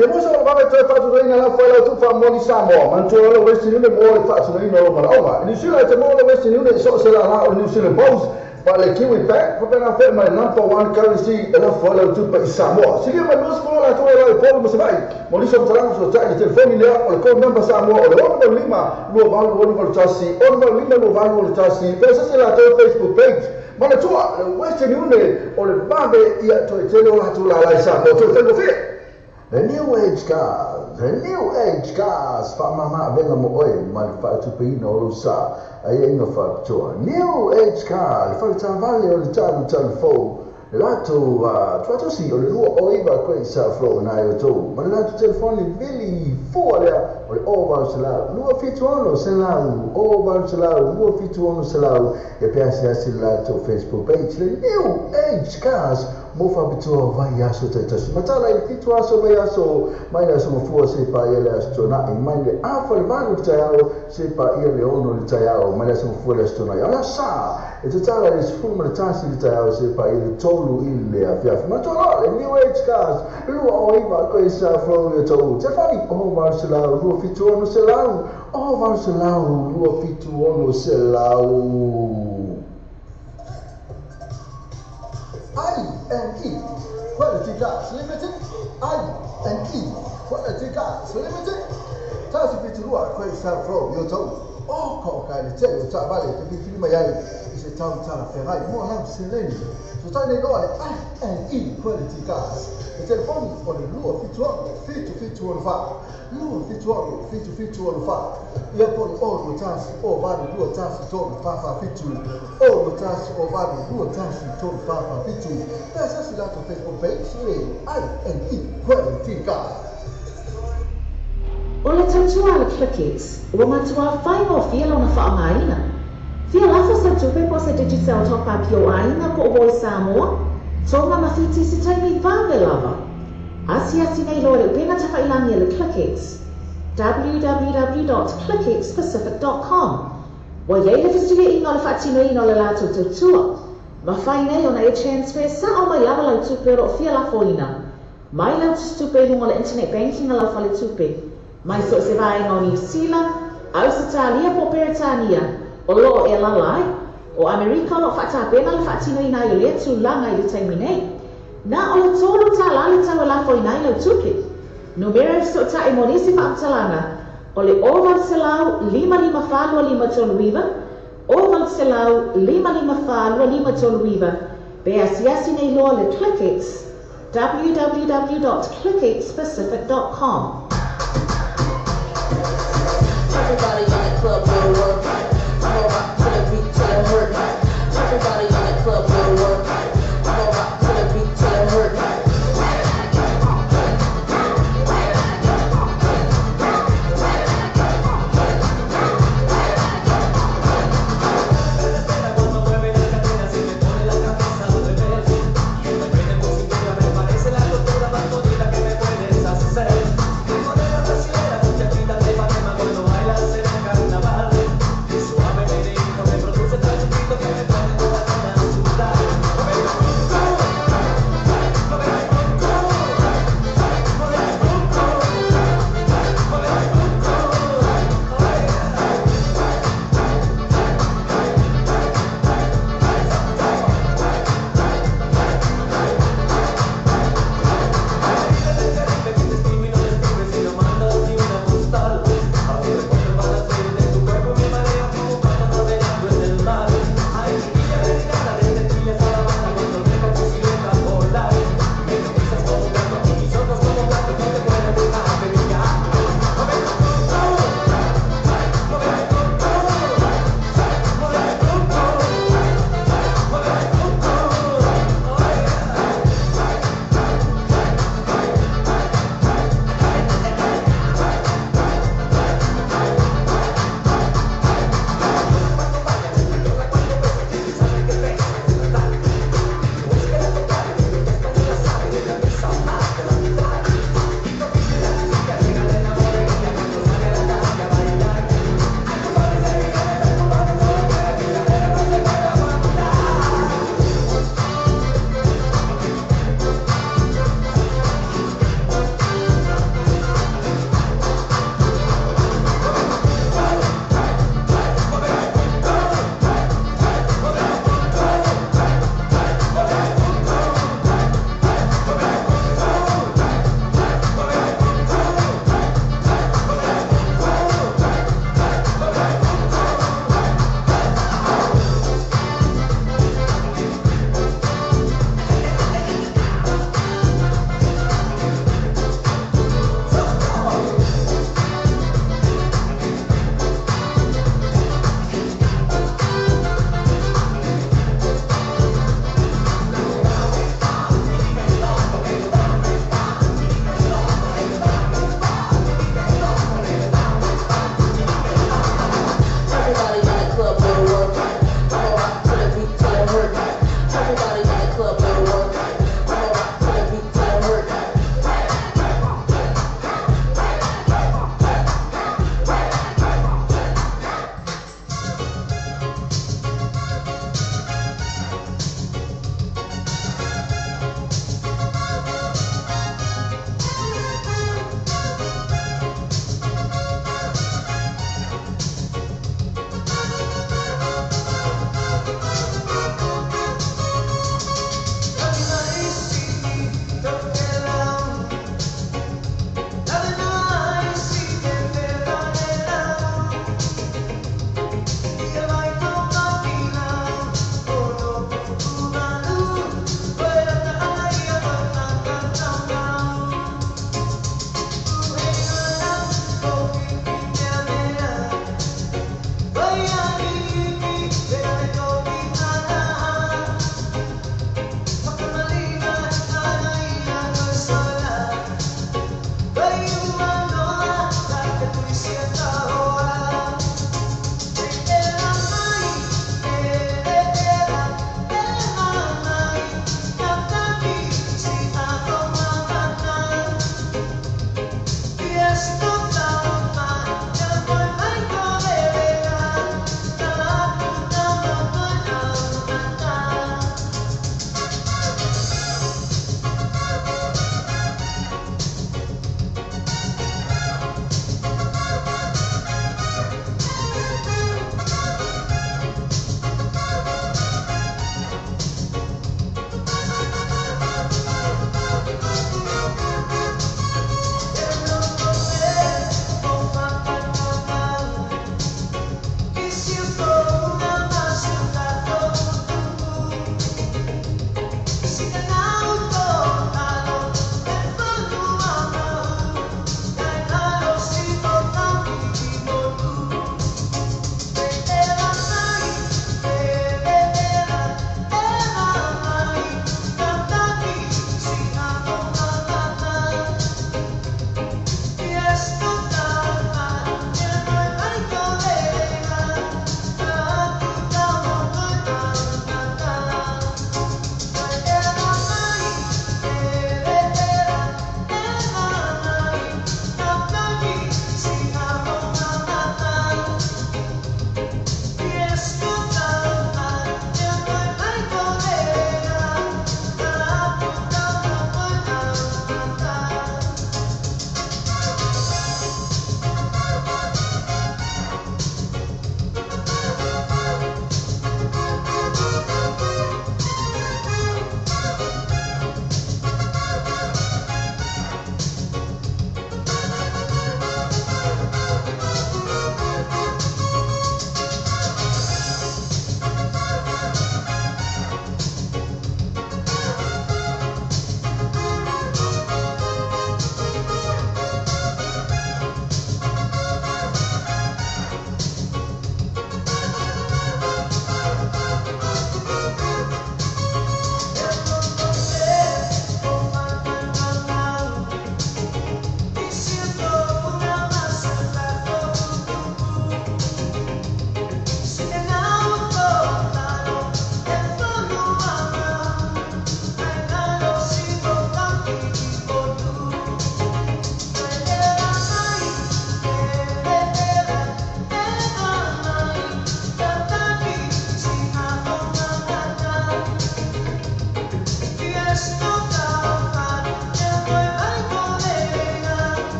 Ke mo sa vave toe faatunoina lafo ai lau tupe faamomoli Samoa, manatua loa le Western Union mo le faatinoina o lou manaoga. I Niu Sila e te maua le Western Union i so o se lālā o le New Zealand Post, ma le Kiwi Bank, faapena foi ma le Number One Currency e lafo ai lau tupe i Samoa. Silia mai 20 o latou e lau i Upolu ma Savaii. Mo nisi o matalaga fesootai i le telefoni lea o le code number Samoa o le 685 28 61 685 28 61 pe asasi latou Facebook page. Manatua, le Western Union o le vave ia toe tele o latou lālā i Samoa. Toe faigofie! The New Age Cars, The New Age Cars, Faamama avega mo oe ma le faatupeina o lou sa, aiaiga faapitoa. New Age Car, le fale taavale o le talutalu fou, le latou tuatosi o le 29 koe sa flow na e outou, ma le latou telefoni vili fua lea o le 0800 276 0800 276 ia pe asiasi le latou Facebook page, le New Age Cars, Mo faapitoa vaiaso taitasi matala i le 7 aso vaiaso mai le aso mafua seia paia le aso tuanai, mai le afa i le 8 i le taeao seia paia le 6 i le taeao, mai le aso mafua i le aso tuanai. O le aso Sa e tatala i le 11 i le taeao seia paia le 3 i le afiafi. Matua loa le New Age Cars 29 koe sa flow i o tou telefoni 0800 276 0800 276. I&E Quality Gas Limited I&E Quality Gas Limited Tasi fitu lua koe sa flow i o tou o ko ka le tele o taavale te filifili mai ai i se tau talafeagai mo lau seleni. Sotai nei loa le I&E Quality Gas. Le telefoni o le 276 7764 276 7764 ia po le 0 1 0 8 2 1 3 4 4 7 0 1 0 8 2 1 3 4 4 7 Pe asiasi latou Facebook page le I&E Quality Gas. O le tautua a le Clickex, ua matuā faigofie lona faaaogaina. Fia lafo sau tupe po o se Digicel Top Up i ou aiga po o Voice Samoa, Tonga ma Fiti i se taimi vave lava. Asiasi nei loa i le upega tafailangi a le Clickex, www.clickxpacific.com. Ua i ai le fesiliaiga o le faatinoina o le latou tautua. Mafai nei ona e transfer sao mai lava lau tupe o lo o fia lafoina. Mai lau tusitupe i luga o le internet banking a lau faletupe. Mai so o se vaega o Niu Sila, Ausetalia po o Peretania o lo o e alaala ai. O Amerika o lo o faatapena le faatinoina ai o lea tulaga i le taimi nei. Na o le $3 le tau e lafoina ai lau tupe. Numera e fesootai mo nisi faamatalaga o le 0800 554 2539, 0800 554 2539 pe asiasi nei loa le Clickex www.clickxpacific.com. Everybody in the club go to work. I'ma rock to the beat till it hurt. Everybody in the club go to work. I'ma rock to the beat till it hurt.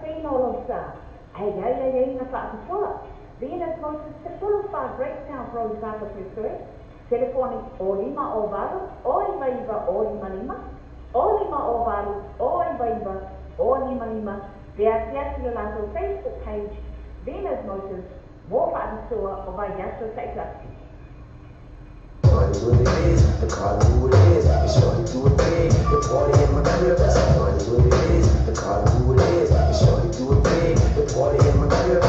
fa'atapeina o lau sā, ae i ai aiaiga fa'apitoa. Venus Motors, 14 Great South Road, Fakapu'u, telefoni o 5 o 8 o 99 o 55, o 5 o 8 o 99 o 55, pe asiasi i le latou Facebook page, Venus Motors, mo fa'apitoa o vaiaso ta'itasi. Party what it is, the call it who it is. And shorty do it big, the party in my crib. That's the party what it is, the call it who it is. And shorty do it big, the party in my crib.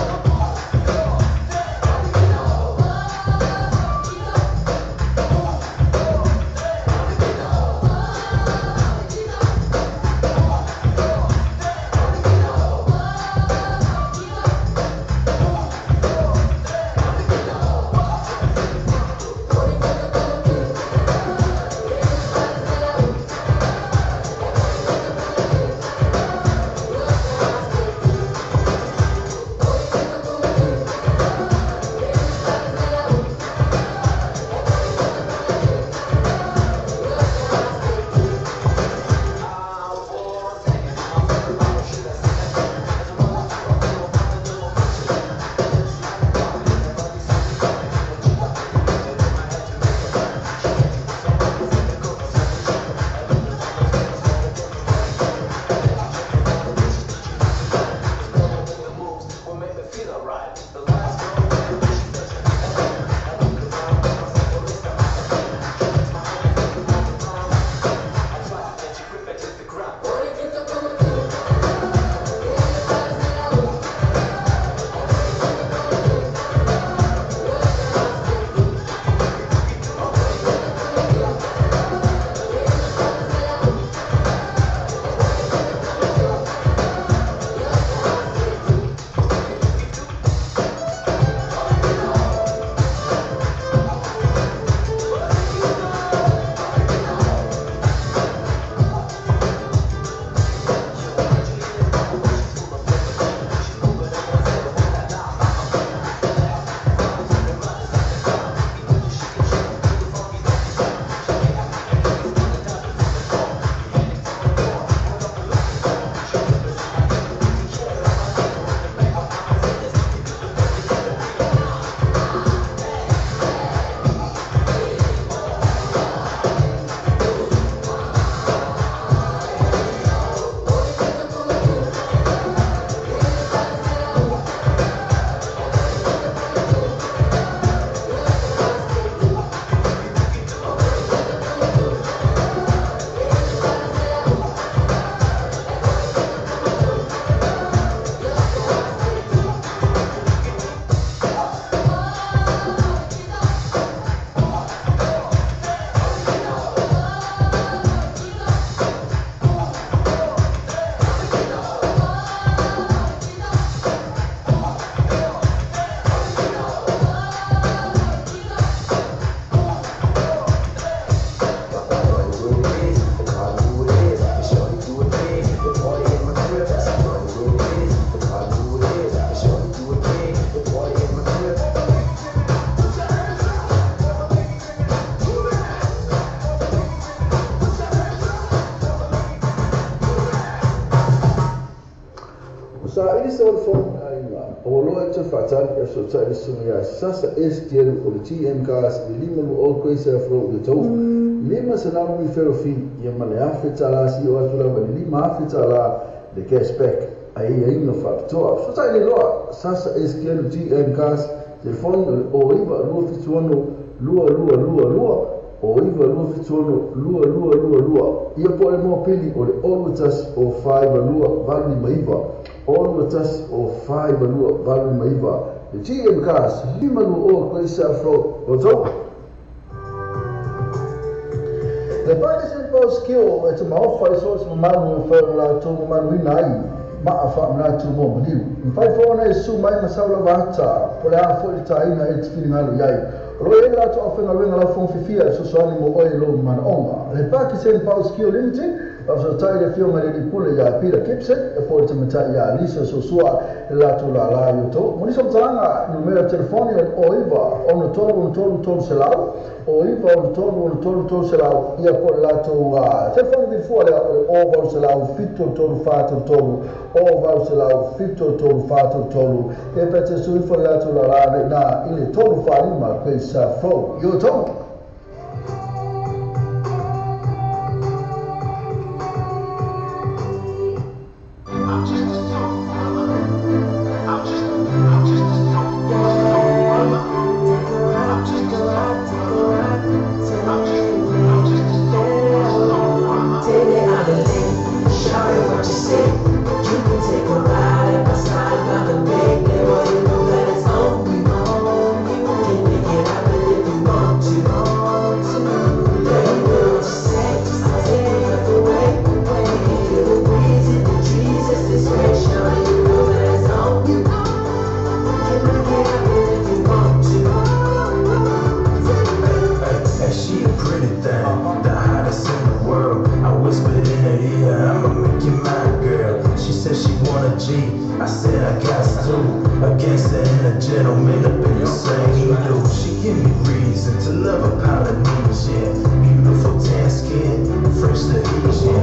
Sa ili se o le fono aiga, o loa e te whaatali e so tai le sunga ia sasa STL o le TM Cars i lima lu o koe se afro le tau. Lima se nalo mi fero fi ia ma le afe tala si o atu lava le lima afe tala le cashback ai ai no whaapitoa. So tai le loa sasa STL TM Cars telefoni o iwa lua fituano lua lua lua lua o iwa lua fituano lua lua lua lua. Ia po le moa pili o le olu tasi o whaiva lua valu maiva. Olu tasi o whaiva lua valu maiva. Le TM Cars lima lua o koe se afro o tau. Le Pakistan Post Skill e te maofa i so se mamalu o whae o la tō mamalu ina ai maa wha mna tū mō maliu. Mwhai whaona e su mai masaula wahata, po le a fo i tāina e te whiringalo iai. O lo e la tō awhenga wenga la whong whiwhia e sosoani mo oe lo mana onga. Le Pakistan Post Skill Limited, Faafetai le afioga i le alii pule ia Peter Gibson e po o le tamaitai ia Lisa Sosua le latou lālā i outou. Mo nisi o faamatalaga, numera telefoni o le 09 63 63 300, o 9 63 63 300, ia po o le latou telefoni vilifua lea o le 0800 73 43, 0800 73 43. E pe te sui fo le latou lālā nei nā i le 345 Grace Flow. I outou. I'm just a soul brother. I'm just a soul brother. I'm just a soul brother. I'm just a soul brother. Shawty, what you say? You can take a ride at my side by the bay. Boy, you know that it's on you. You can make it happen if you want to. Let me know what you say. I'll take your breath away. You can feel the breeze in the trees as they sway. Shawty, you know that it's on you. Can make it happen if you want to. Hey, hey, she a pretty thing, the hottest in the world. I whispered in her ear, I'ma make you mine, girl. She said she want a G, I said I got two. A gangster and a gentleman up in the same do. She give me reason to love a Polynesian. Beautiful tan skin, French Tahitian.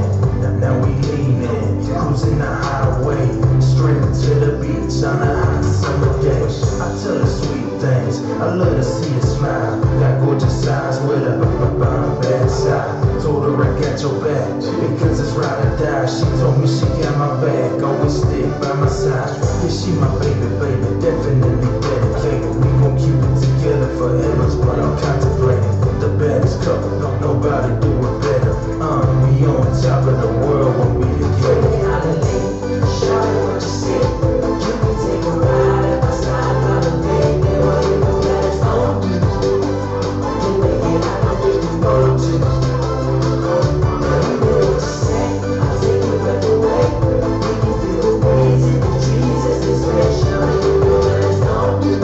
Now we leaning, cruising the highway, straight to the beach on a hot summer day. I tell her sweet things, I love to see her smile. Got gorgeous eyes with a bomb bad side. Told her I got your back, because it's ride or die. She told me she got my back, always stick by my side. Yeah, she my baby, baby, definitely dedicated. We gon' keep it together forever, is what I'm contemplating. The baddest couple, no, nobody do it better. We on top of the world when we together. Shawty, what you say? You can take a ride at my side by the bay. Boy, you know that it's on you. Can make it happen if you want to. Let me know what you say. I'll take your breath away. We can feel the breeze in the trees as they sway. Shawty, you know that it's on you.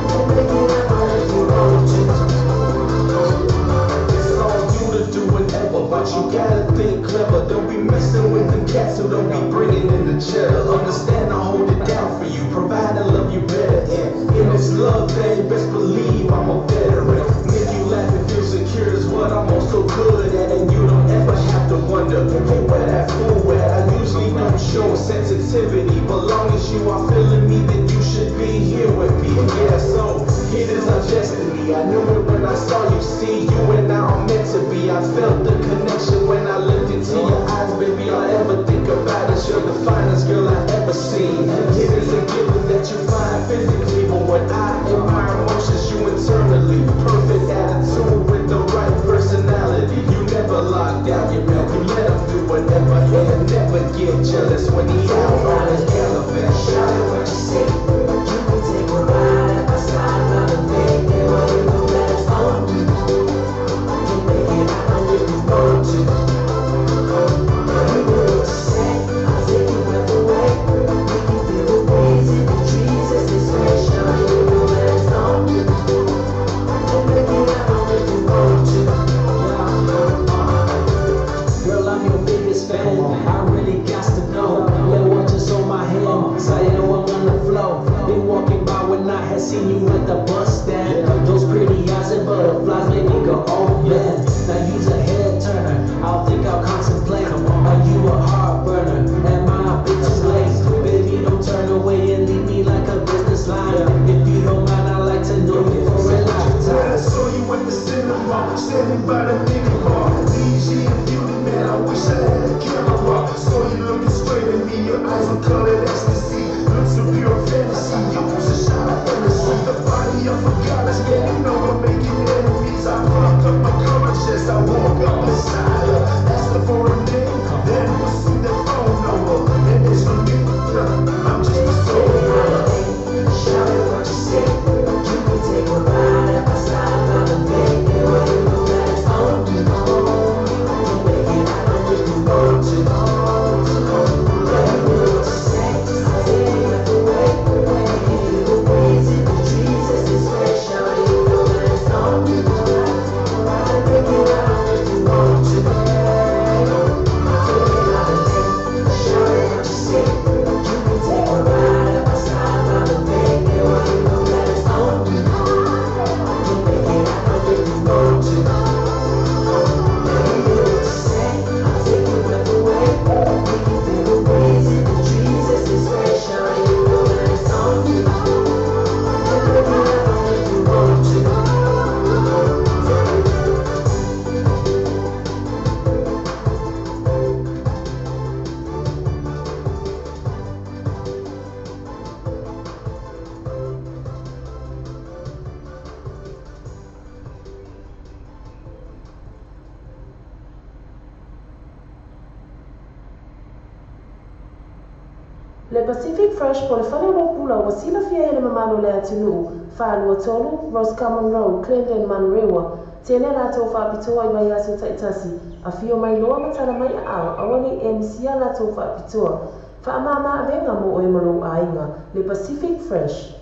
Can make it happen if you want to. It's on you to do whatever, but you gotta think clever. Don't be messing with them cats who don't be bringing in the cheddar. Understand I hold it down for you, provide and love you better. And in this love thing, best believe I'm a veteran. Make you laugh and feel secure is what I'm also good at, and you don't ever have to wonder, hey, where that fool at? I usually don't show sensitivity, but long as you are feeling me, then you should be here with me. Yeah, so it is our destiny. I knew it when I saw you. See, you and I are meant to be. I felt the connection when I looked into your eyes, baby. All I ever think about is you're the finest girl I ever seen. It is a given that you find physically, but what I admire most is you internally. Perfect attitude with the right personality. You never lock down your man. You let him do whatever, and never get jealous when he out on his caravan. Shawty, what you say? You can take a ride at my side by the bay. Boy, you know that it's on you. Can make it happen if you want to. Let me know what you say. I'll take your breath away. We can feel the breeze in the trees as they sway. Shawty, you know that it's on you. Can Le Pacific Fresh po o le fale oloa pula ua silafia e le mamalu o le atunuu, 423 Roscommon Road, Glendale, Manurewa. Tele a latou faapitoa i vaiaso taitasi, afio mai loa ma tala mai aao, aua ne i e misia a latou faapitoa. Faamama avega mo oe ma lou aiga. Le Pacific Fresh.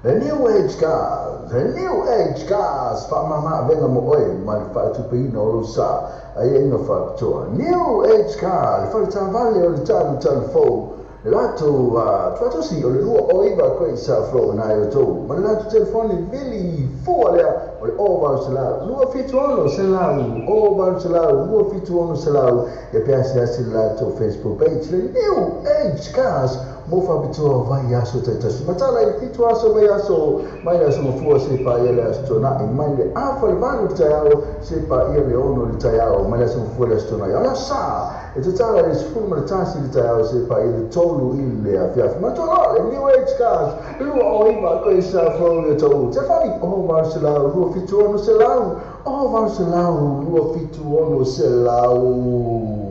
The New Age Cars, The New Age Cars, faamama avega mo oe ma le faatupeina o lou sa aiaiga faapitoa. New Age Car, le fale taavale o le talutalu fou, le latou tuatosi o le 29 Great South Road i outou, ma le latou telefoni vili fua lea o le 0800 276 0800 276 ia pe asiasi le latou Facebook page, le New Age Cars, mo faapitoa vaiaso taitasi. Matala i le 7 aso vaiaso mai le aso Gafua seia paia le aso Toonai, mai le 7:30 i le taeao seia paia le 6 i le taeao, mai le aso Gafua i le aso Toonai. O le aso Sa e tatala i le 11 i le taeao seia paia le 3 i le afiafi. Manatua loa le New Age Cars, 29 koe sa fou i outou telefoni, 0800 276 0800 276.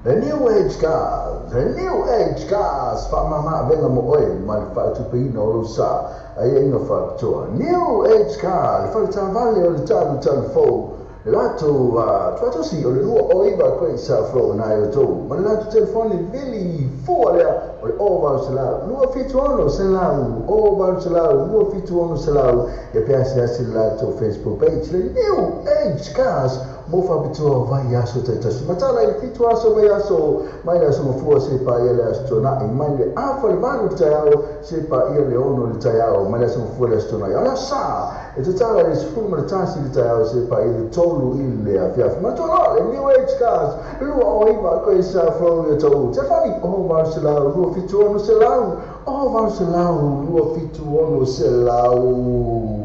The New Age Cars, The New Age Cars, faamama avega mo oe ma le faatupeina o lou sa aiaiga faapitoa. New Age Car, le fale taavale o le talutalu fou, le latou tuatosi o le 29 Great South Road i outou, ma le latou telefoni vili fua lea o le 0800 276 0800 276 ia pe asiasi le latou Facebook page, le New Age Cars, mo faapitoa vaiaso taitasi. Matala i le 7 aso vaiaso mai le aso Gafua seia paia le aso Toonai, mai le 7:30 i le taeao seia paia le 6 i le taeao, mai le aso Gafua i le aso Toonai. O le aso Sa e tatala i le 11 i le taeao seia paia le 3 i le afiafi. Manatua loa le New Age Cars, 29 Great South Road i outou telefoni, 0800 276 0800 276.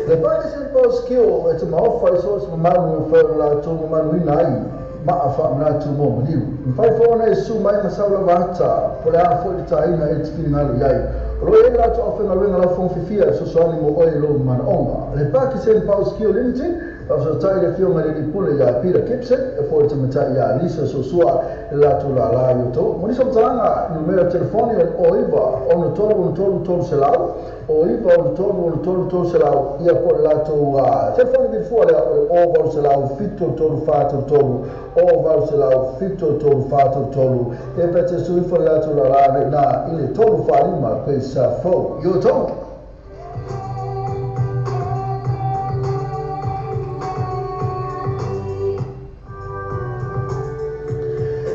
Le Pakistan Post Kio e te maofa i so o se mamalu e mafai ona latou mamaluina ai maa faamanatu mo maliu. E mafai foi ona e susu mai ma sau lava ata, po o le a foi le taina e te finagalo i ai. O lo o i ai le latou aufaigaluega laufoga fiafia e fesoasoani mo oe i lou manaoga. Le Pakistan Post Kio Limited, faafesootai i le Afioga i le Alii Pule ia Peter Gibson, e foi le tamaitai ia Lisa Suasua i le latou lala i outou. Mo nisi o matalaga, numera telefoni o le 09 63 63 300, 09 63 63 300, ia po o le latou telefoni vilifua lea o le 0800 73 43, 0800 73 43, ia pe te susu ifo le latou lala nei na i le 345 Great South Road i outou.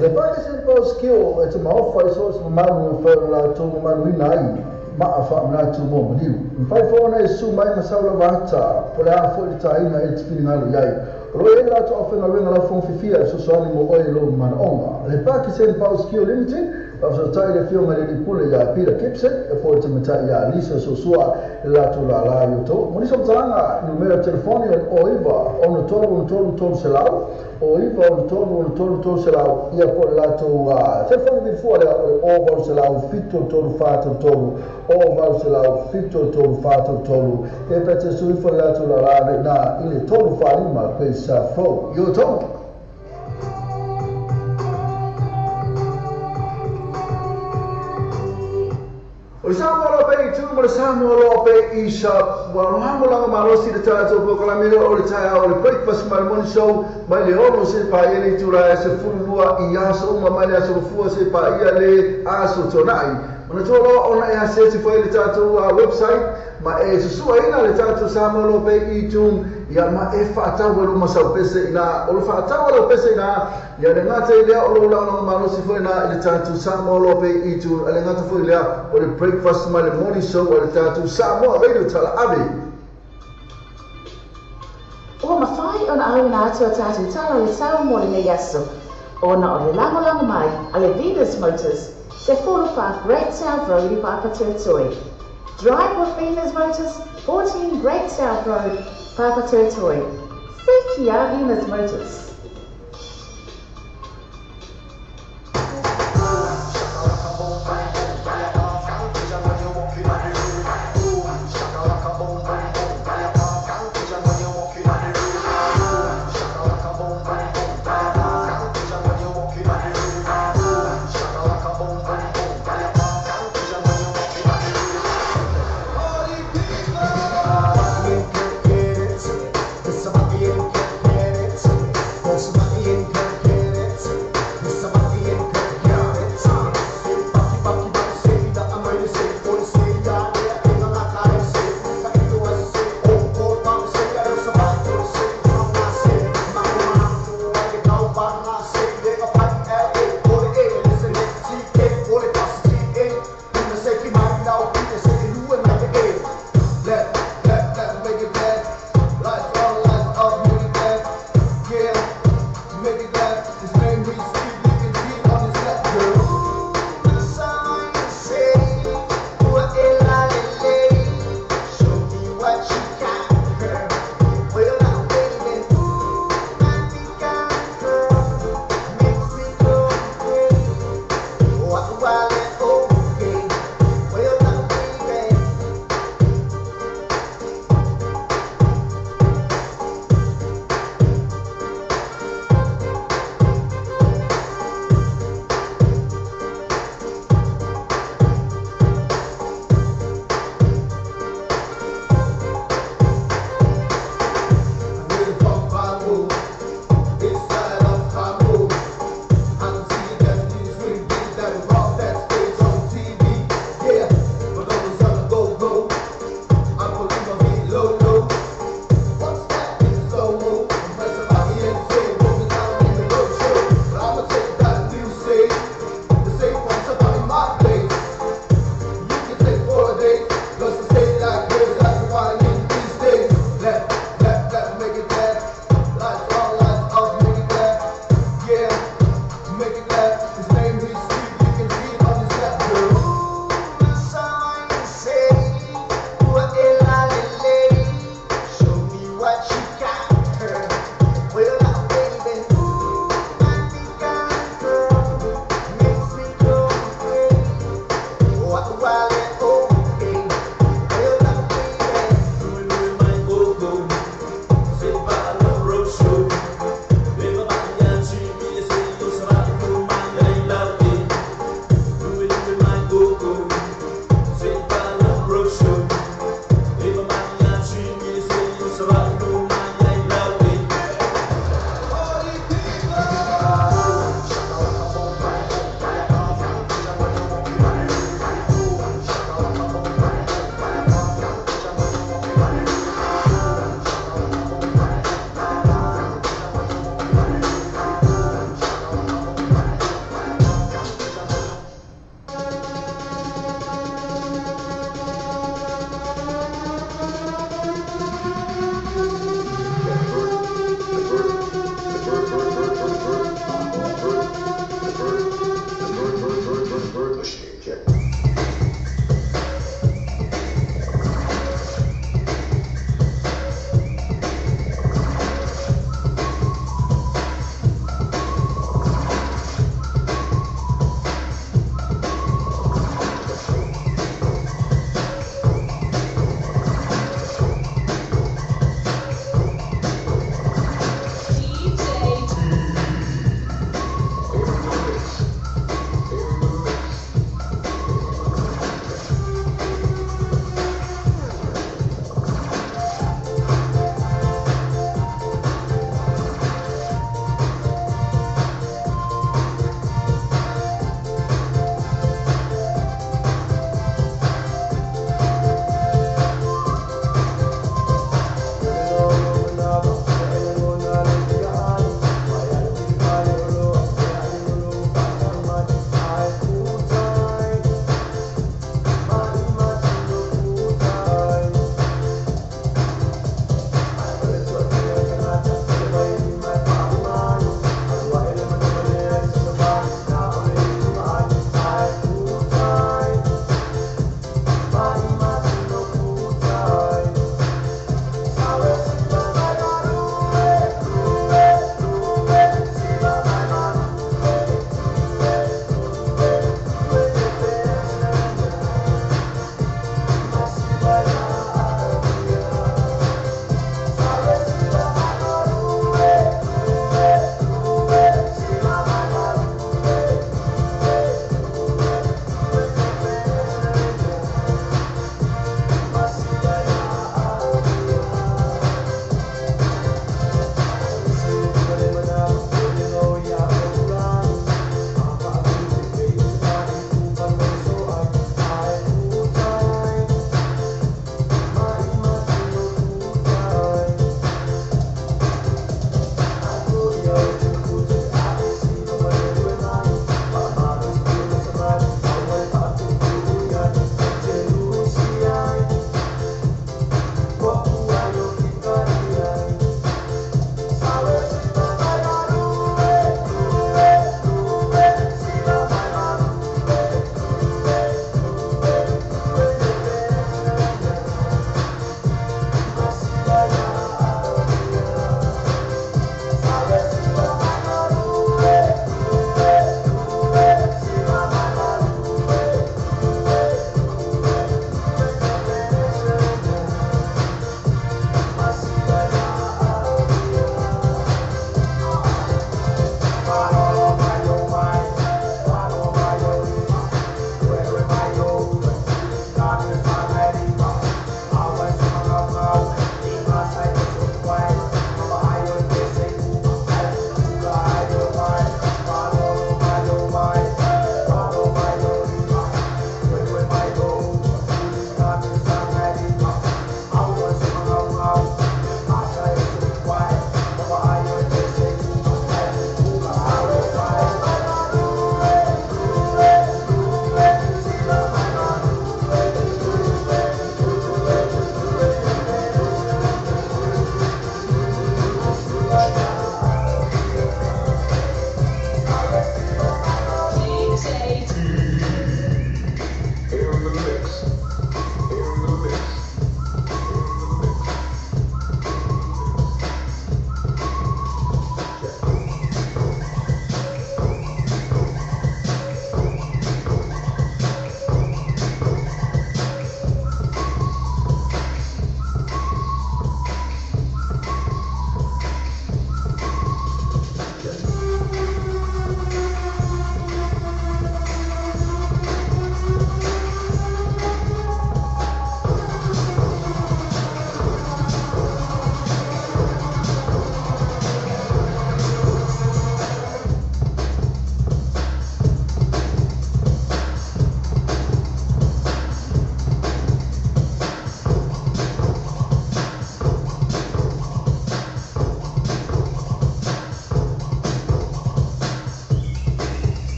Le Pakistan Post Kio e te maofa i so o se mamalu e mafai ona latou mamaluina ai maa faamanatu mo maliu. E mafai foi ona e susu mai ma sau lava ata, po o le a foi le taina e te finagalo i ai. O lo o i ai le latou aufaigaluega laufoga fiafia e fesoasoani mo oe i lou manaoga. Le Pakistan Post Kio Limited, faafesootai i le Afioga i le Alii Pule ia Peter Gibson, e foi le tamaitai ia Lisa Suasua i le latou lala i outou. Mo nisi o matalaga, numera telefoni o le 09 63 63 300, 09 63 63 300, ia po o le latou telefoni vilifua lea o le 0800 73 43, 0800 73 43, ia pe te susu ifo le latou lala nei na i le 345 Great South Road i outou. O le Samoa Loa Pei Tu ma le Samoa Loa Pei eShop, ua lagolago malosi le tatou polokalame lea o le taeao o le Breakfast ma le Morning Show mai le 6 seia paia le itula e 12 i aso uma mai le aso Gafua seia paia le aso Toonai. Manatua loa ona e asiasi foi i le tatou website ma e susuaina le tatou Samoa Loa Pei iTunes, ia ma e faatau ai lou masau pese ina, o le faatau a lau pese ina, ia le gata i lea o lou lagolago malosi foi ina i le tatou Samoa Loa Pei iTunes, a le gata foi lea o le Breakfast ma le Morning Show a le tatou Samoa Radio Talaave. Ua mafai ona auina atu a tatou tala o le sao mo lenei aso, ona o le lagolago mai a le Venus Motors, 14 Great South Road i Papatoetoe. Drive with Venus Motors, 14 Great South Road, Papatoetoe. Se kia Venus Motors.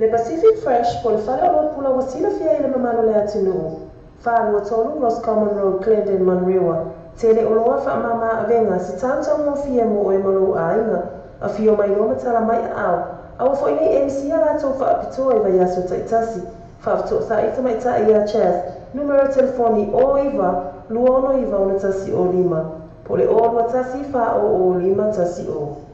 Le Pacific Fresh po o le faleoloa pula ua silafia i le mamalu o le atunuu. 423 Roscommon Road, Glendon, Manurewa. Tele oloa faamama avega se tautaugofie mo oe ma lou aiga. Afio mai loa ma tala mai aao. Aua foi ne i e misia latou faapitoa i vaiaso taitasi. Faafesootai tamaitai ia Chas, numera telefoni 09 269 105 po o le 021 400 510.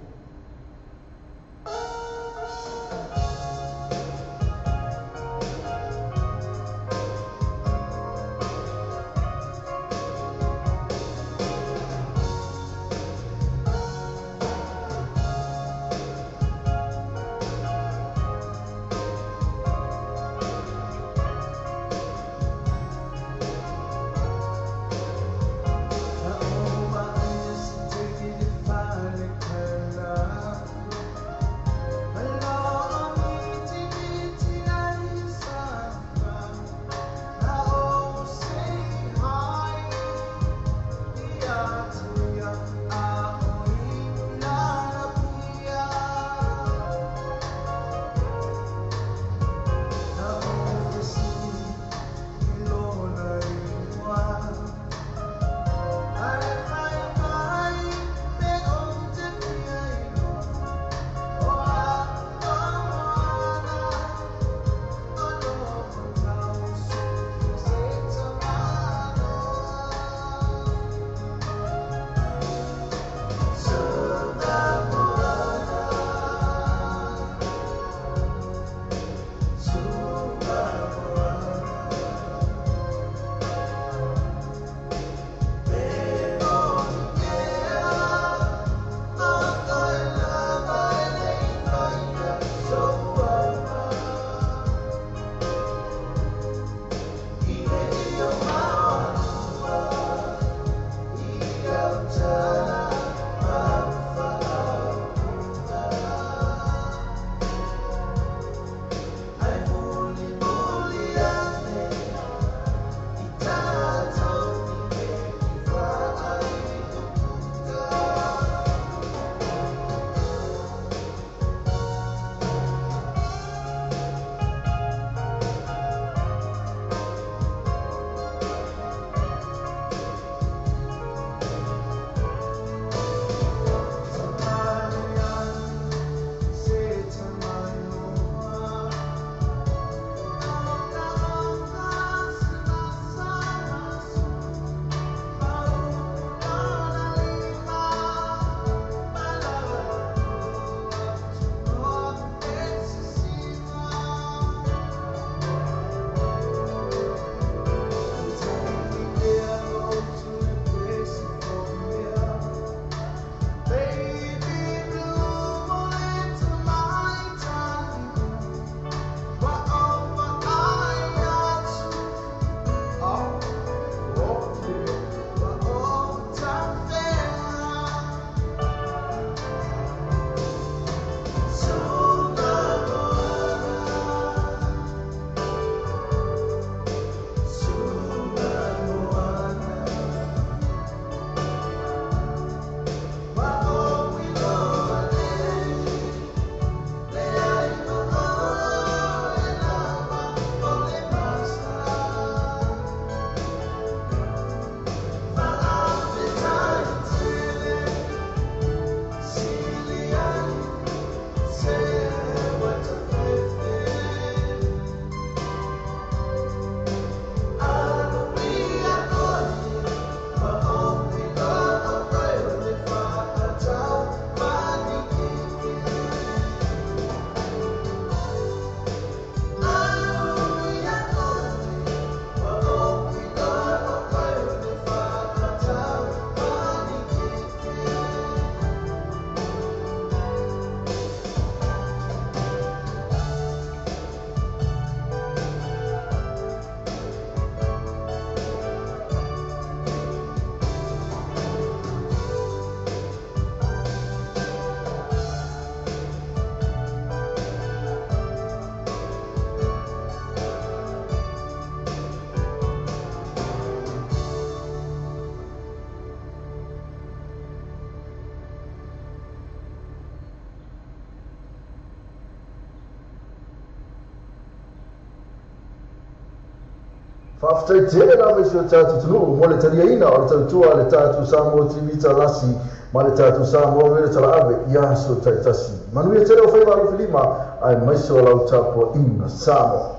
Faafetai tele lava i si o tatou atunuu mo le taliaina o le tautua a le tatou Samoa TV Talasi ma le tatou Samoa Radio Talaave i aso taitasi. Manuia tele o faiva alofilima aemaise o lau tapuaiga Samoa.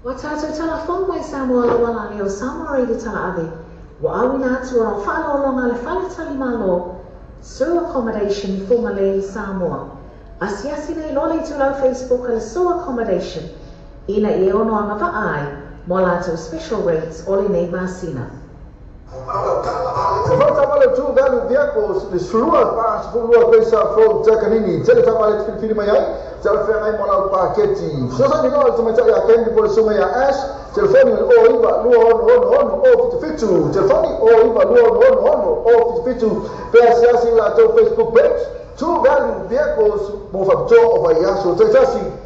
Ua tatou talafou mai Samoa lauala lea o Samoa Radio Talaave, ua auina atu ona o faaaloaloga a le Fale Talimalo, Sue Accommodation i Fugalei i Samoa. Asiasi nei loa le itulau Facebook a le Sue Accommodation ina ia ono agavaa ai mo a latou special rates o lenei masina. E fau taavale o True Value Vehicles le 12 42 Grace Road Takanini. Tele taavale e te filifili mai ai, talafeagai mo lau paketi. Fesoasoani loa i le tamaitai ia Candy po o le susuga ia Ash, telefoni o le 09 2 6 6 0 77, telefoni 09 2 6 6 0 77, pe asiasi i latou Facebook page, True Value Vehicles mo faapitoa o vaiaso taitasi.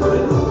Thank you.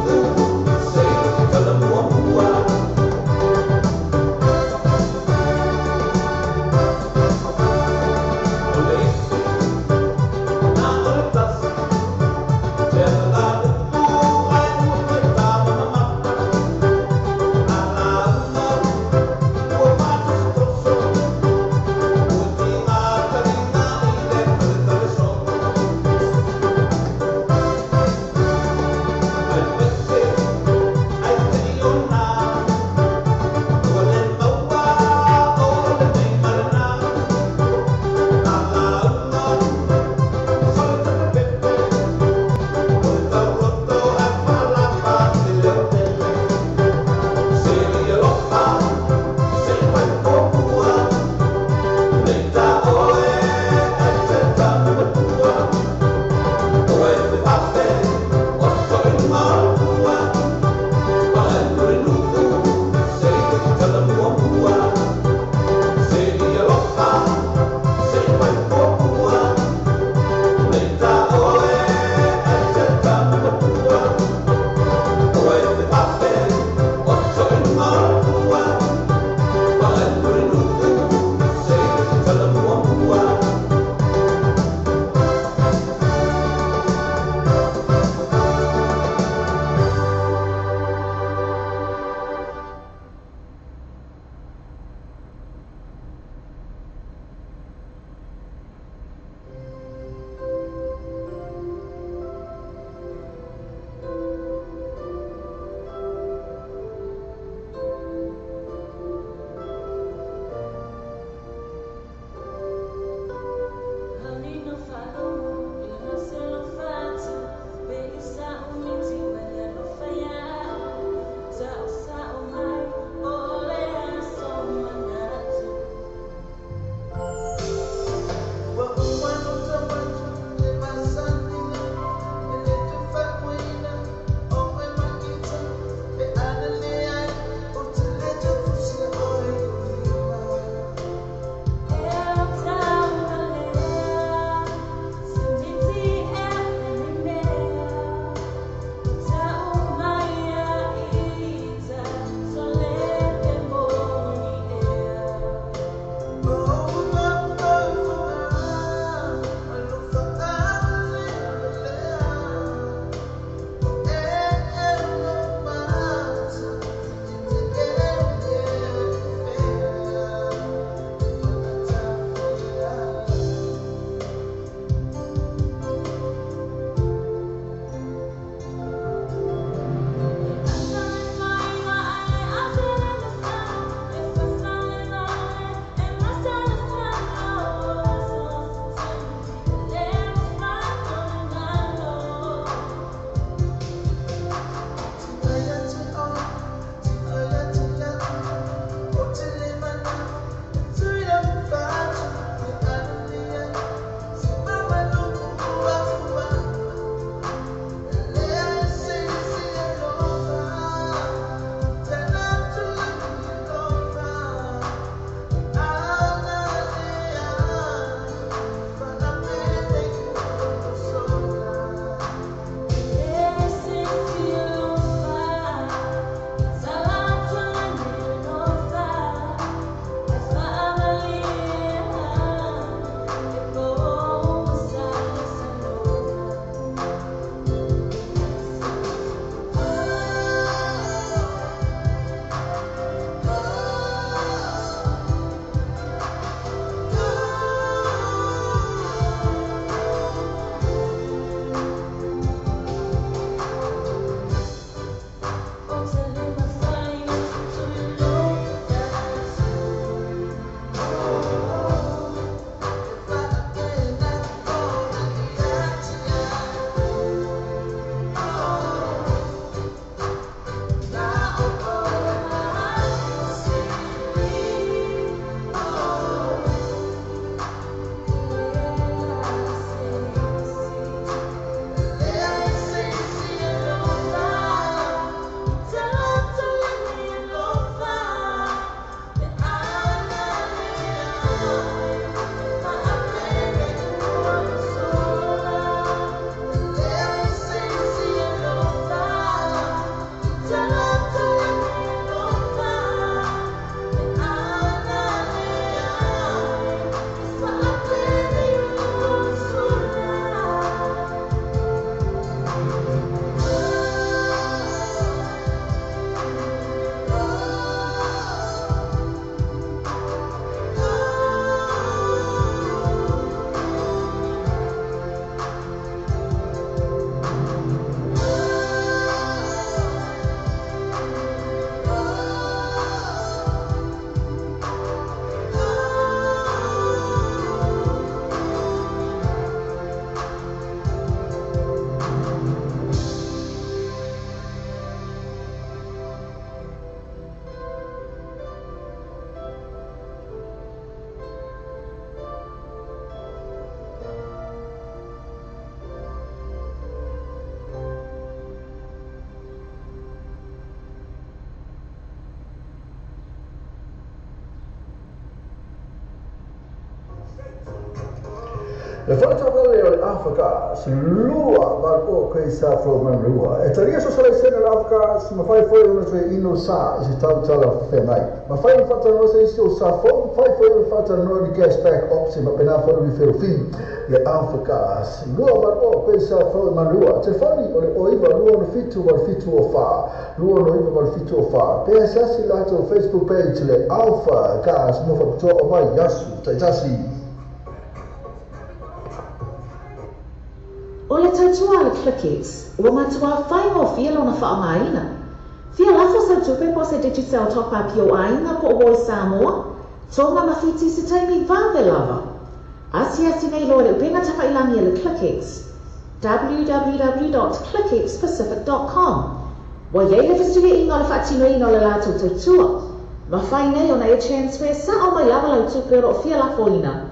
Le fale taavale o le Alpha Cars, 280 Great South Road, Manurewa. E talia sosalaisene le Alpha Cars, mafai foi ona toe ino sa i se tautala feagai. Mafai ona faatalanoa se isi o sa fou, mafai foi ona faatalanoa ni cashback option faapena foi le refill fee. Le Alpha Cars, 280 Great South Road, Manurewa. Telefoni o le 09 267 8704, 269 8704. Pe asiasi latou Facebook page le Alpha Cars mo faapitoa o vai aso taitasi. O le tautua a le ClickX, ua matuā faigofie lona faaaogaina. Fia lafo sau tupe po o se Digicel top-up i ou aiga po o Voice Samoa, Tonga ma Fiti i se taimi vave lava. Asiasi nei loa i le upega tafailagi a le ClickX, www.clickxpacific.com. Ua i ai le fesuiaiga o le faatinoina o le latou tautua. Mafai nei ona e transfer sao mai lava lau tupe o lo o fia lafoina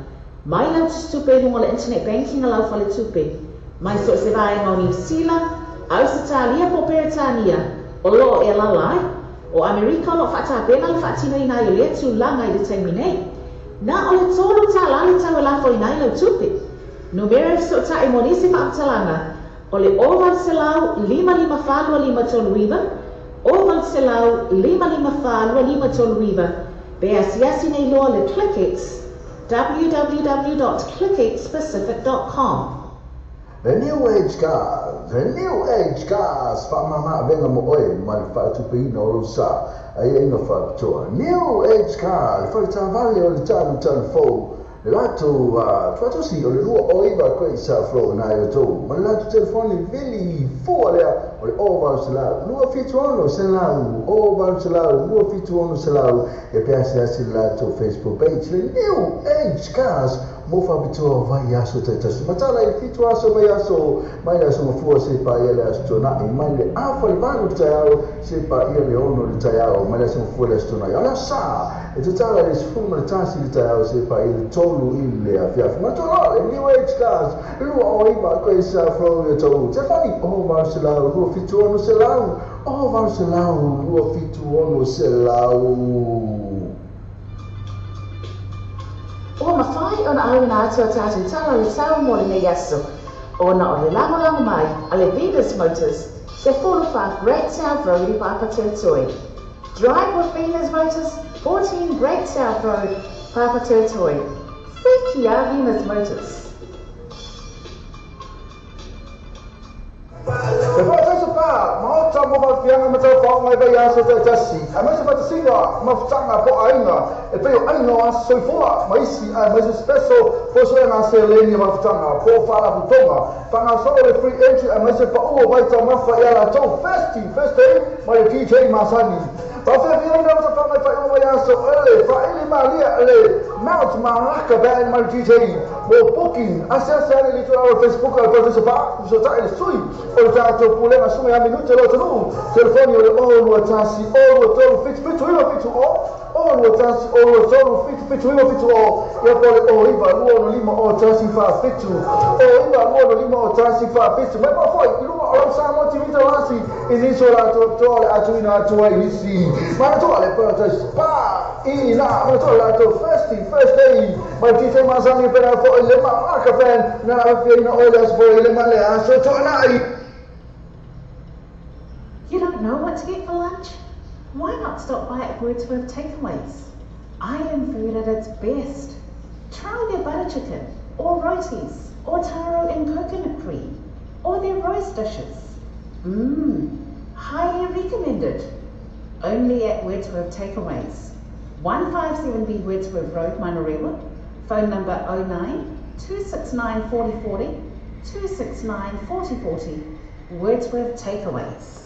mai lau tusitupe i luga o le internet banking a lau faletupe, mai so o se vaega o Niu Sila, Ausetalia po o Peretania o lo o e alaala ai. O Amerika o lo o faatapena le faatinoina ai o lea tulaga i le taimi nei. Na o le $3 le tau e lafoina ai lau tupe. Numera e fesootai mo nisi faamatalaga o le 0800 554 2539, 0800 554 2539, pe asiasi nei loa le ClickX, www.clickxpacific.com. The New Age Cars, The New Age Cars, faamama avega mo oe ma le faatupeina o lou sa aiaiga faapitoa. New Age Car, le faletaavale o le talutali fou, le latou tuatosi o le 29 Great South Road na e outou, ma le latou telefoni vili fua lea o le 0800 276 100, 0800 276 100, e pe asiasi le latou Facebook page, le New Age Cars, mo faapitoa o vaiaso taitasi. Matala i le 7 aso vaiaso, mai le aso Gafua seia paia le aso Tuanai, mai le afa i le 8 i le taeao seia paia le 6 i le taeao, mai le aso Gafua i le aso Tuanai. O le aso Sa, e tatala i le 11 i le taeao seia paia le 3 i le afiafi. Matua loa le New Age Cars, 29 Great South Road i Otahuhu. Telefoni, 0800 276 100, 0800 276 100. Ua mafai ona auina atu a tatou tala i le tau mo lenei aso, ona o le lagolago mai a le Venus Motors, 14 Great South Road i Papatoetoe. Drive with Venus Motors, 14 Great South Road, Papatoetoe. Thank you, Venus Motors. E whakatau te pā, maota mō Whawhianga ma Tauwhao ngai vaiaso taitasi, aemaise whatasiga mafutaga po aiga, e pei o aiga o aso soifua ma isi aemaise special fosoega a seleni mafutaga po faalapotopotoga, whangasolo le free entry aemaise paua o vaitaumafa i a latou Thirsty Thursday mai le DJ masani. Faafeafeaina o tafanga i whaiunga vaiaso ele whaili malia le Mount Malaka Band mai le DJ mo booking asiasi ane i le itulau o le Facebook a le Professor Pa fesotai le sui o le tatou pulega suga ia minute lo atunuu. Telefoni o le 021 023 77 9 70 021 023 77 9 70 ia po o le 09 2 5 0 1 4 7 09 2 5 0 1 4 7 mai po foi i luga o lau Samoa TV Taulasi i nisi o latou toa o le atuina atu ai i nisi manatua le Paradise Pa i na manatua le latou Thirsty Thursday mai DJ masani pena foi le Malaka Band na afiaina o le aso foi i le ma le aso Tuanai. You don't know what to get for lunch? Why not stop by at Wordsworth Takeaways? Island food at its best. Try their butter chicken, or rotis, or taro and coconut cream, or their roast dishes. Mmm, highly recommended. Only at Wordsworth Takeaways. 157B Wordsworth Road, Manurewa. Phone number 09 269 4040, 269 4040. Wordsworth Takeaways.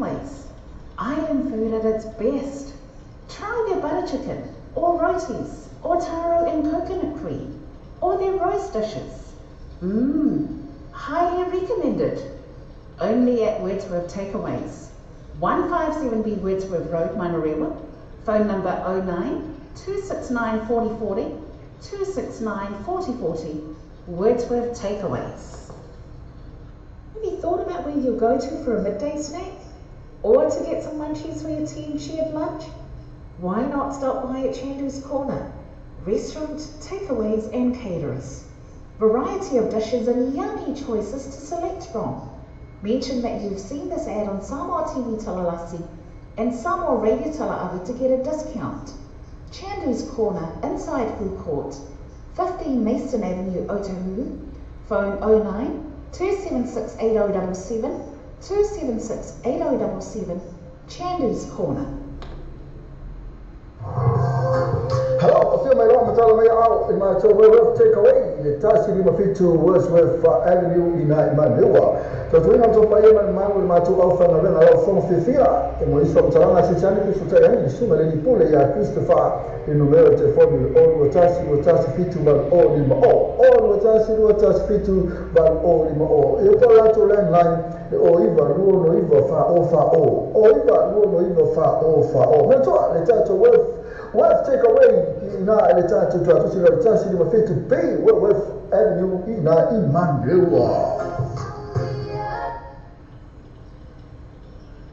Takeaways. Island food at its best. Try their butter chicken, or rotis, or taro and coconut cream, or their roast dishes. Mmm, highly recommended. Only at Wordsworth Takeaways. 157B Wordsworth Road, Manurewa. Phone number 09 269 4040, 269 4040. Wordsworth Takeaways. Have you thought about where you'll go to for a midday snack? Or to get some munchies for your team shared lunch? Why not stop by at Chandu's Corner? Restaurant, takeaways and caterers. Variety of dishes and yummy choices to select from. Mention that you've seen this ad on Samoa TV Talalasi and Samoa Radio Tala'ave to get a discount. Chandu's Corner, inside Food Court, 15 Mason Avenue, Otahuhu. Phone 09 276 8077, 276 8077, Chandu's Corner. Hello, afio mai loa matala mai au i mātou Wordsworth Takeaway i le 157 Wordsworth Avenue i nā i Manurewa. Tautuina o tō paia mai mau i mātou au whangawenga lau whonga whiwhia e mo iso mtalanga se tani ki futai ani sunga le pule ia Christopher i numero telefoni le 0 2 1 7 8 0 5 0 0 2 1 7 8 0 5 0. E o lato landline le o iva lua no iva fa o fa o o iva lua no iva fa o fa o. Me toa le tātou Worth Takeaway i nā le tātou tuatusi le 157 B Wordsworth Avenue i nā i Manurewa.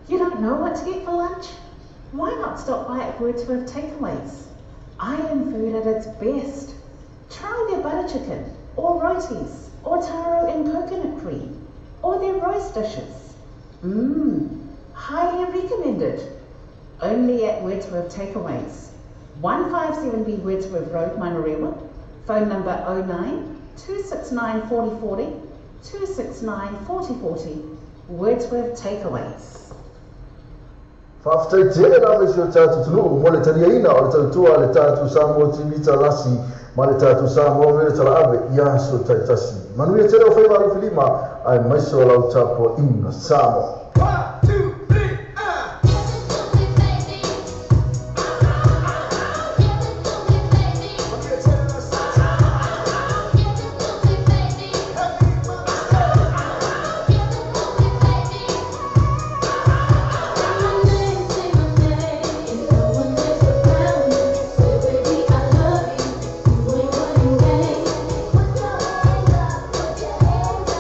You don't know what to get for lunch? Why not stop by at Wordsworth Takeaways? Island food at its best. Try their butter chicken, or rotis, or taro and coconut cream, or their roast dishes. Mmm, highly recommended. Only at Wordsworth Takeaways. 157B Wordsworth Road, Manurewa. Phone number 09 269 4040, 269 4040. Wordsworth Takeaways. Whawhitai tele la me si o tātou tunu, mo le taliaina o le tautua le tātou Samoa TV Talasi, ma le tātou Samoa Mele Tala'ave i aso taitasi. Manuia tele o whaiva alu filima, ai maiso lau tapo inga Samoa. 1, 2, 3, ah! Put your hands up, put your hands up.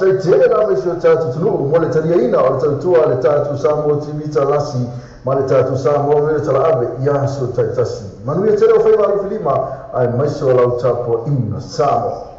Faafetai tele lava i si o tatou atunuu mo le taliaina o le tautua a le tatou Samoa TV Talasi ma le tatou Samoa Radio Talaave i aso taitasi. Manuia tele o faiva alofilima aemaise o lau tapuaiga Samoa.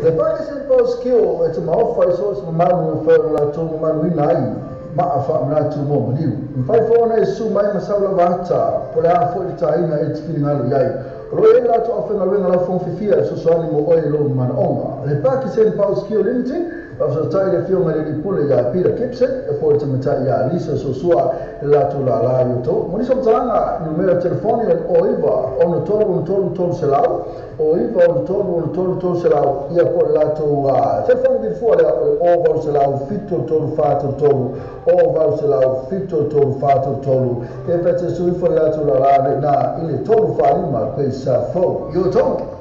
Le Pakistan Post Kio e te maofa i so se mamalu o whae o latou mamaluina ai maa faamanatu mo maliu. Mafai foi ona e susu mai ma sau lava ata po o le a foi le taina e te finagalo i ai. O lo o i ai le latou aufaigaluega lau fono fiafia e fesoasoani mo oe i lou manaoga. Le Pakistan Post Kio Limited Faafetai le afioga i le alii pule ia Peter Gibson e po o le tamaitai ia Lisa Sosua le latou lālā i outou. Mo nisi o matalaga, numera telefoni o 9 6 3 300, o 9 6 3 300, ia po o le latou telefoni vilifua lea o le 0 800 7 3 4 3, 0 800 7 3 4 3. E fete sui fo le latou lālā nei nā i le 3 4 5 peisa fou. I outou.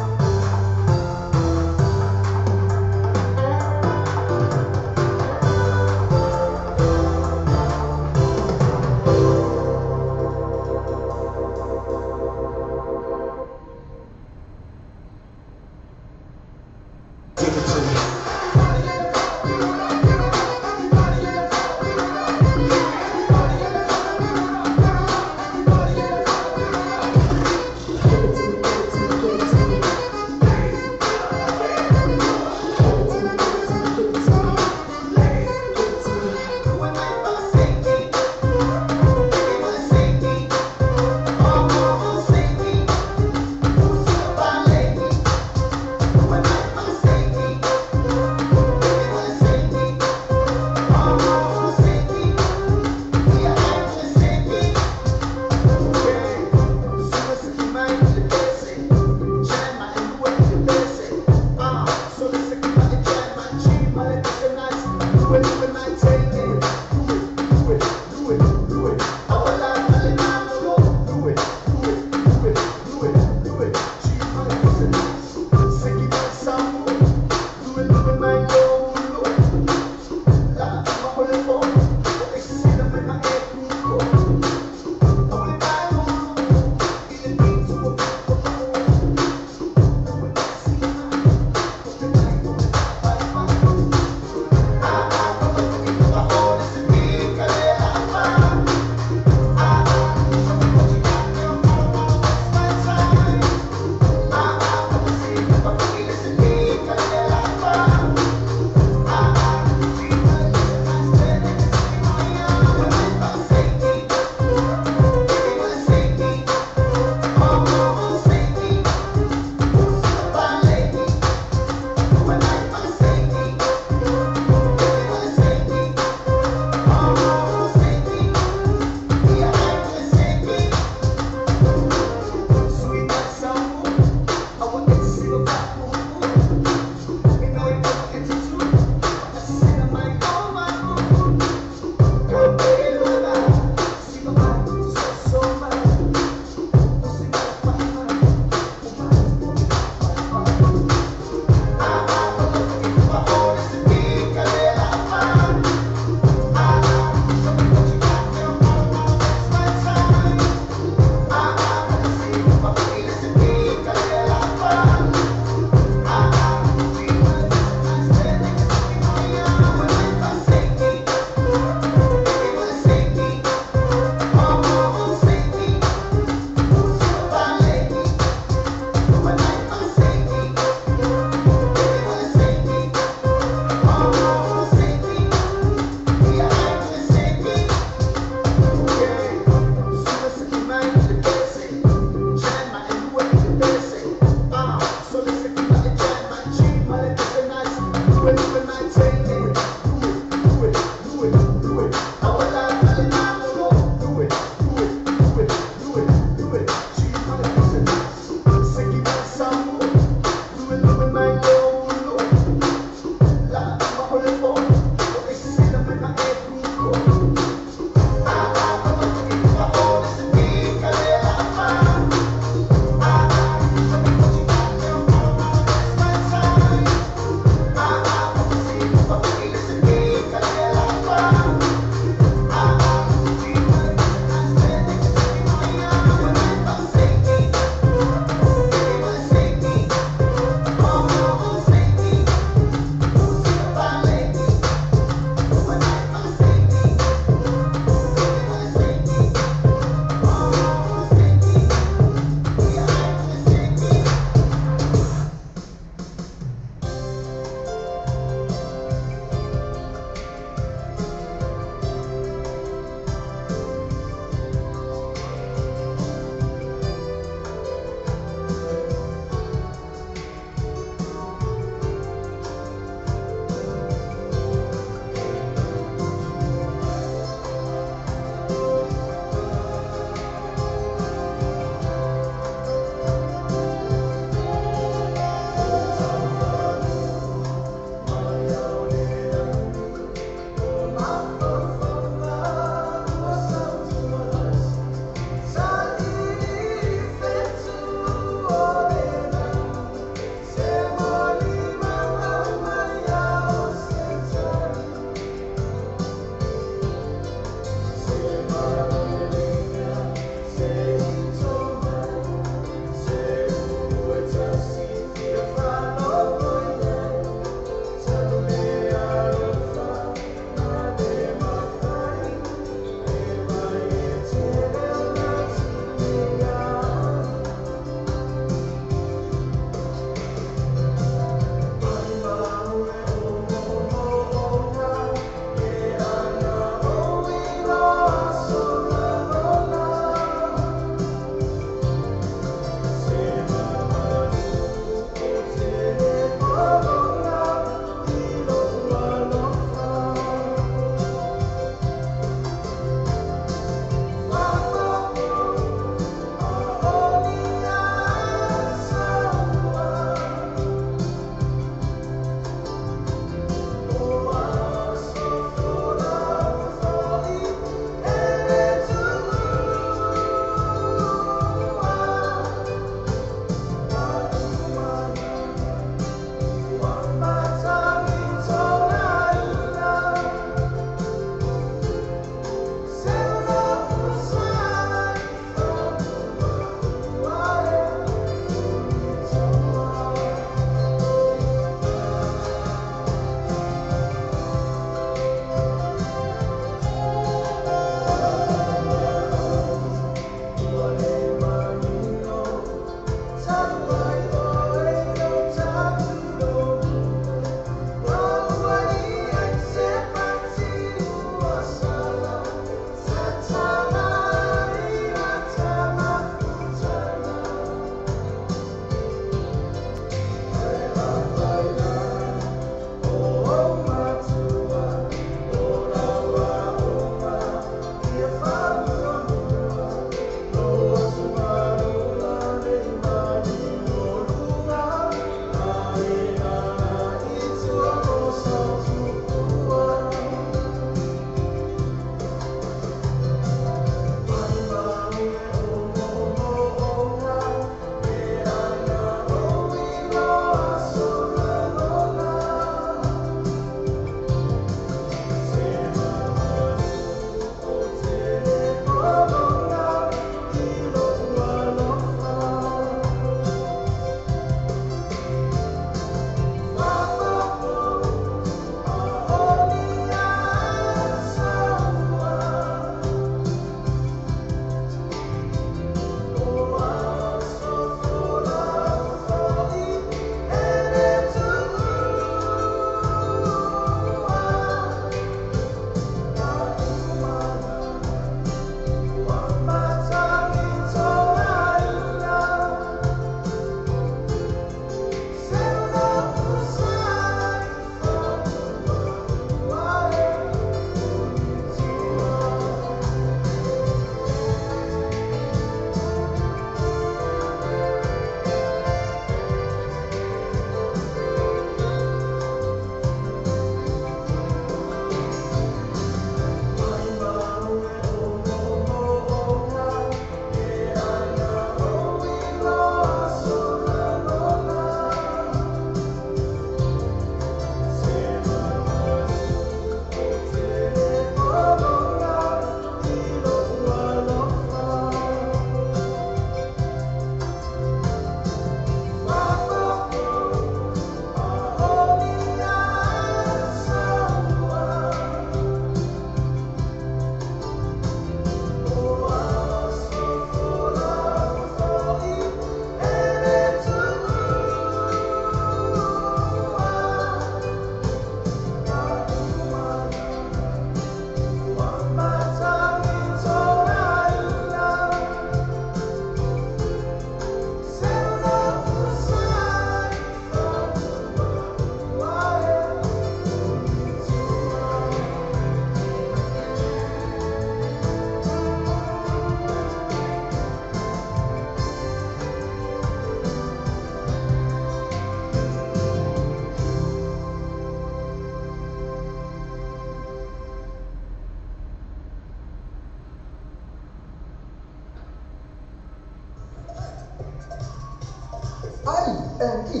N E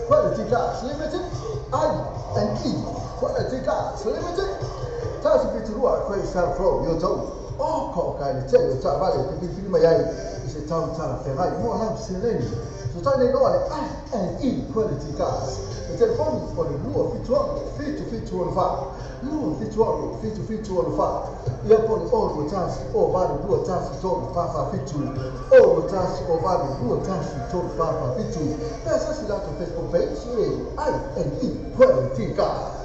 Quality Cars Limited. I N E Quality Cars Limited. Tasi fitu 2 koe sa flow yo tau. O ko kai le tele o taavale e te filifili mai ai i se tau talafeagai mo lau seleni. So tai nei loa le I N E Quality Cars. Le telefoni o le 276 7764. 276 7764. Ia po le o 21 o 8 2 1 3 4 4 7. O 21 o 8 2 1 3 4 4 7. Pe sasi latou Facebook page e I N E Quality Cars.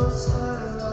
Outside.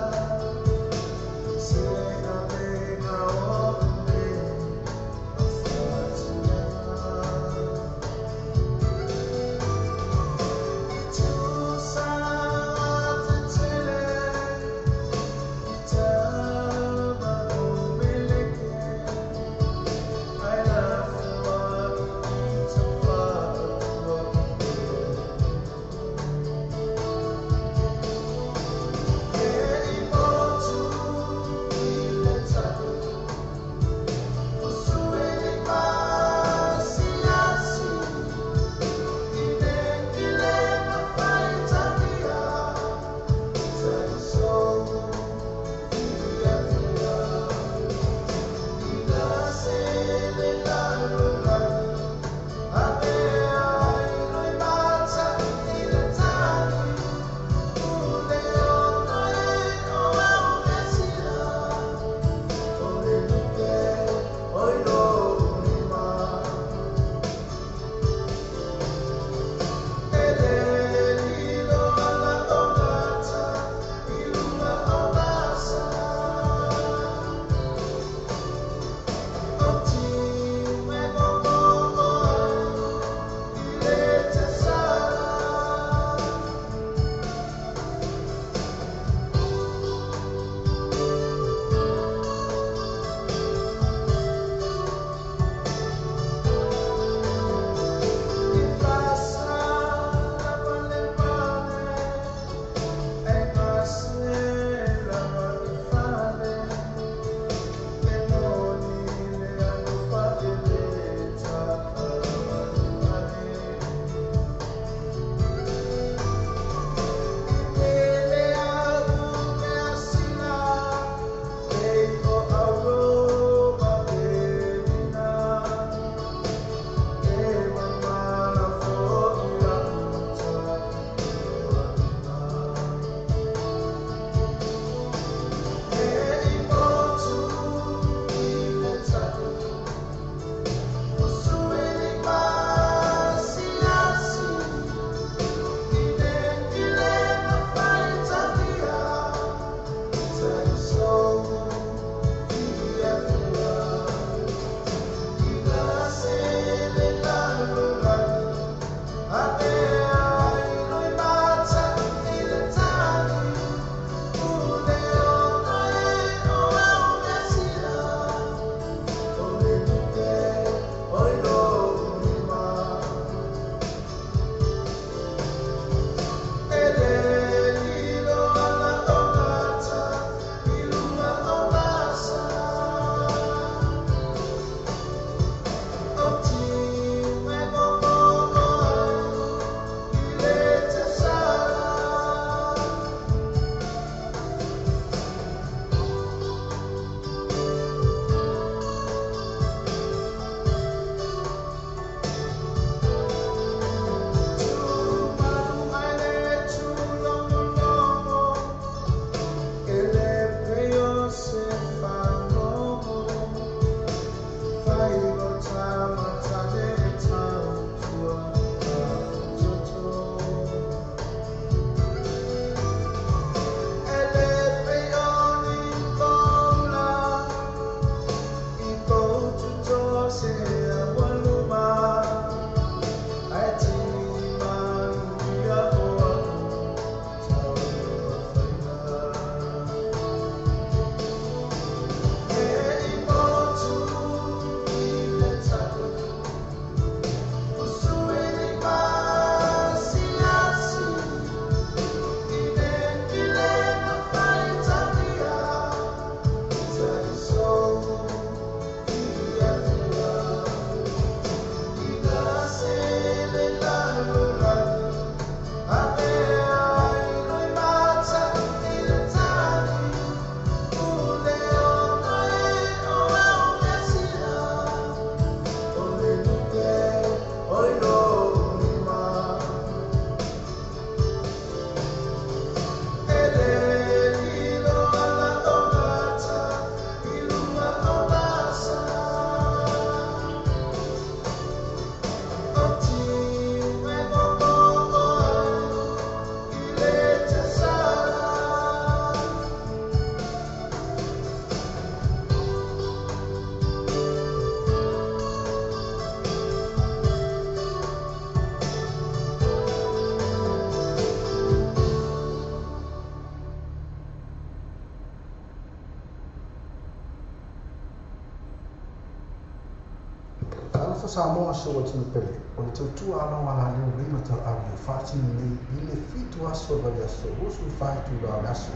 Alofa Samoa si ou atunuu pele, o le tautua alo alaleo leina talaave ua faatino nei i le 7 aso o le vaiaso 24 itula o le aso.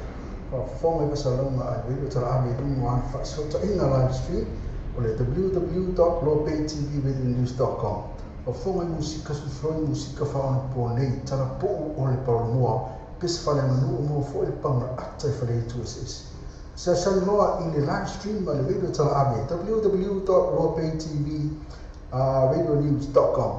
Faafofoga i fasalauga a le Radio Talaave i luga o ana faasootaiga live stream o le www.lobaytvradionews.com. Faafofoga i musika sufloi musika faaonaponei talapuu o le palolomoa pese faaleaganuu mo foi le pagaata i faleitu eseese. Seasani loa i le live stream a le Radio Talaave www.lobaytvradionews.com.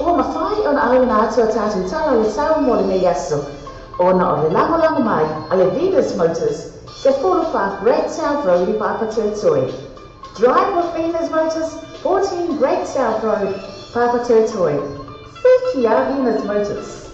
Ua mafai ona auina atu a tatou tala o le sao mo lenei aso, ona o le lagolago mai a le Venus Motors, 14 Great South Road i Papatoetoe. Drive with Venus Motors, 14 Great South Road, Papatoetoe. Sekia Venus Motors.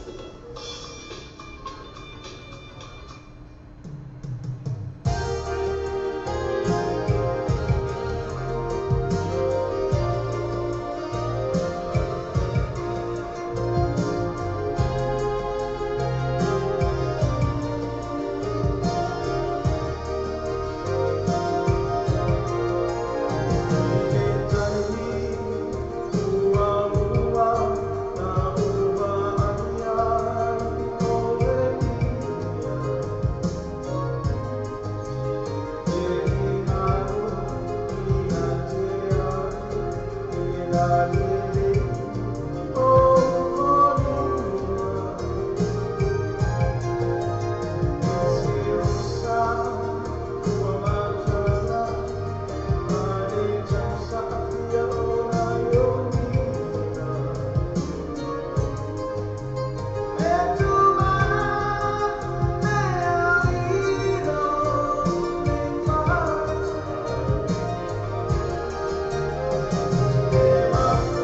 Thank you.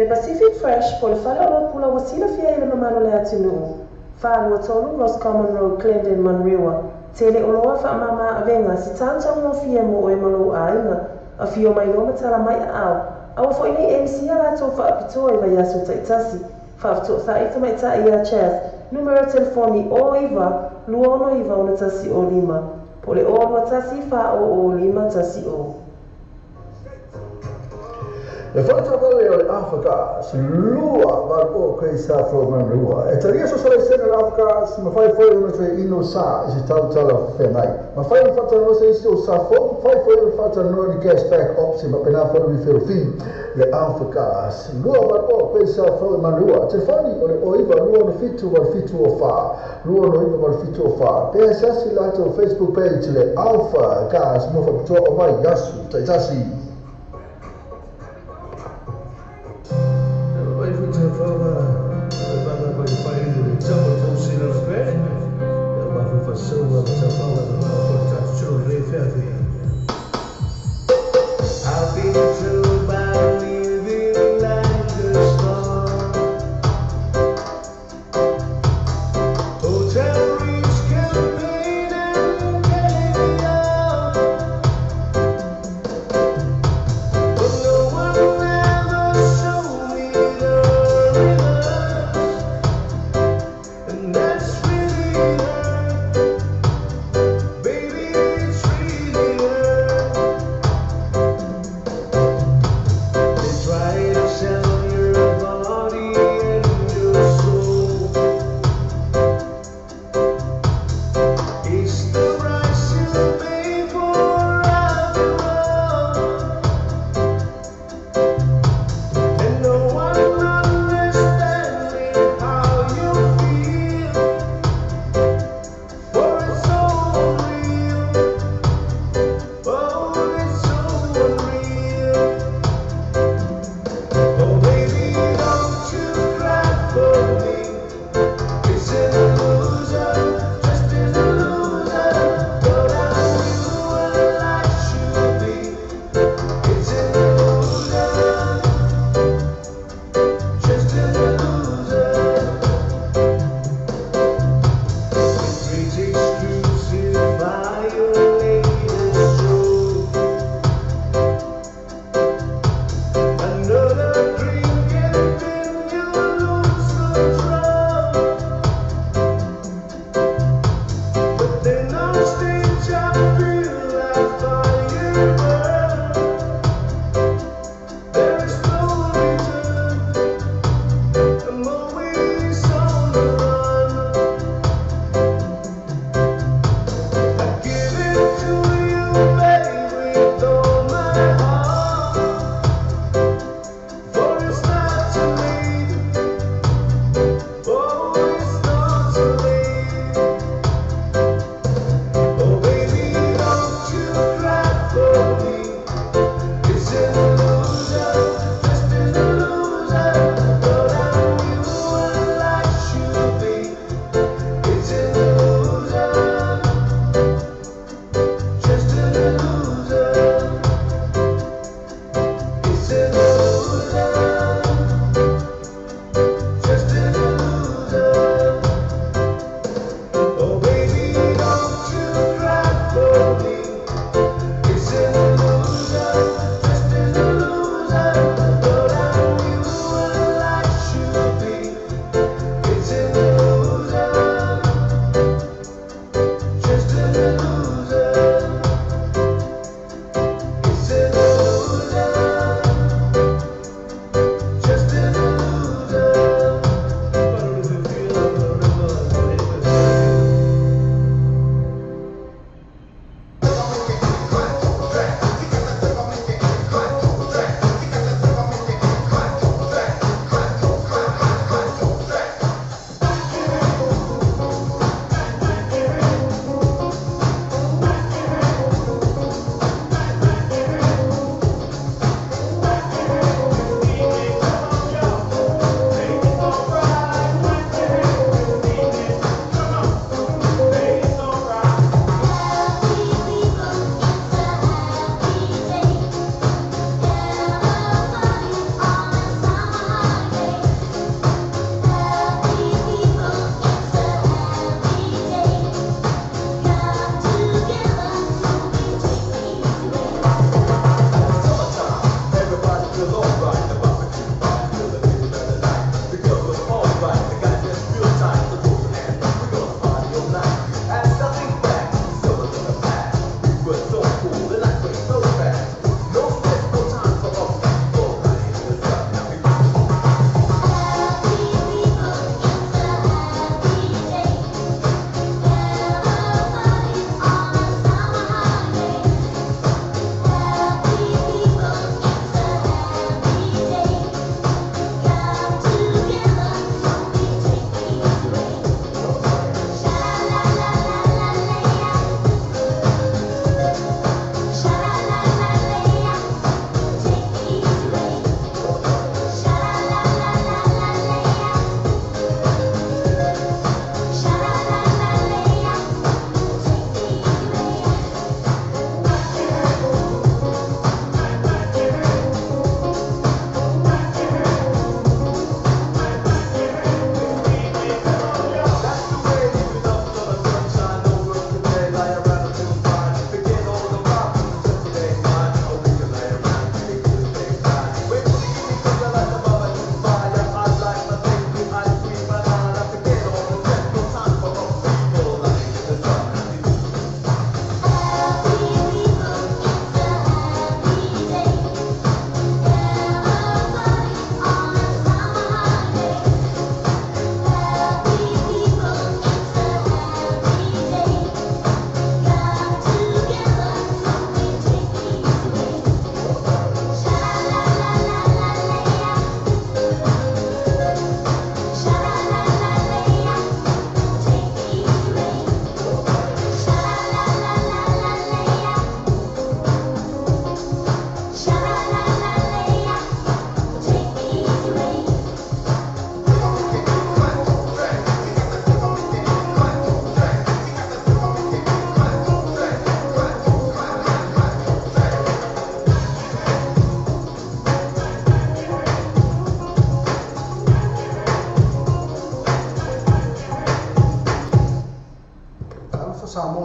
Le Pacific Fresh po o le fale oloa pula ua silafia i le mamalu o le atunuu. 423 Roscommon Road, Glendon, Manurewa. Tele oloa faamama avega se tautaugofie mo oe ma lou aiga. Afio mai loa ma tala mai aao. Aua foi nei e misia latou faapitoa i vaiaso taitasi. Faafesootai tamaitai ia Chas, numera telefoni 09 269 6105 po o le 021 400 510. Le fale o le Africa, lua valu o kai sa fro manua. E talia so sala sene le Africa, ma fai foi ona toe ino sa i se tautala whengai. Ma fai o whatanoa se isi o sa fo, fai foi o whatanoa ni cashback option, ma pena foi o refill fee. Le Africa, lua valu o kai sa fro manua. Telefoni o le o iwa lua no fitu wal fitu o wha. Lua no iwa wal fitu o wha. Pea sasi lato Facebook page le Alpha Gas mo whapitoa o mai yasu taitasi. I've been told by living like a star. Hotel rooms, campaign and caviar.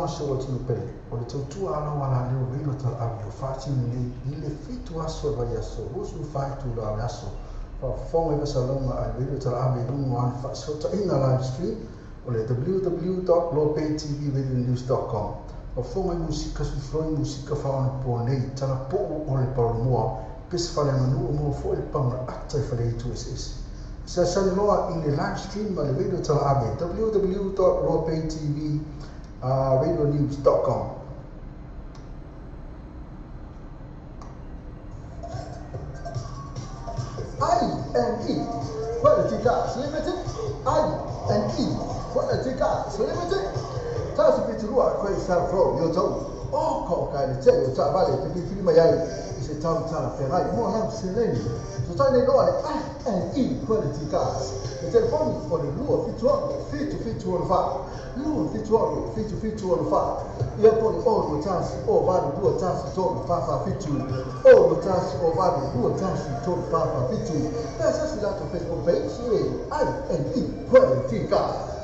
Samoa si ou atunuu pele, o le tautua a lau alaleo Radio Talaave o faatino nei i le 7 aso o le vaiaso, 24 itula o le aso. Faafofoga i fasalauga a le Radio Talaave i luga o ana faasootaiga live stream o le www.lopaytvradionews.com. Faafofoga i musika suifloi, musika faaonaponei, talapuu o le paolomoa, pese faaleaganuu mo foi le paga ata i faleitu eseese. Salasali loa i le live stream a le Radio Talaave www.lopaytvradionews.com. I&E Quality Cars Limited. I&E Quality Cars Limited. Tasi fitu lua koe sa fro yo tau. O ko ka le te o ta vale te filifili mai ai i se tau talafeagai mo lau seleni. So tai nei loa le I&E Quality Cars. Le telefoni o le 276 7764. 276 7764. Ia po le 6 1 o 8 2 1 3 4 4 7. 6 1 o 8 2 1 3 4 4 7. Pe sasi latou Facebook page e I&E Quality Cars.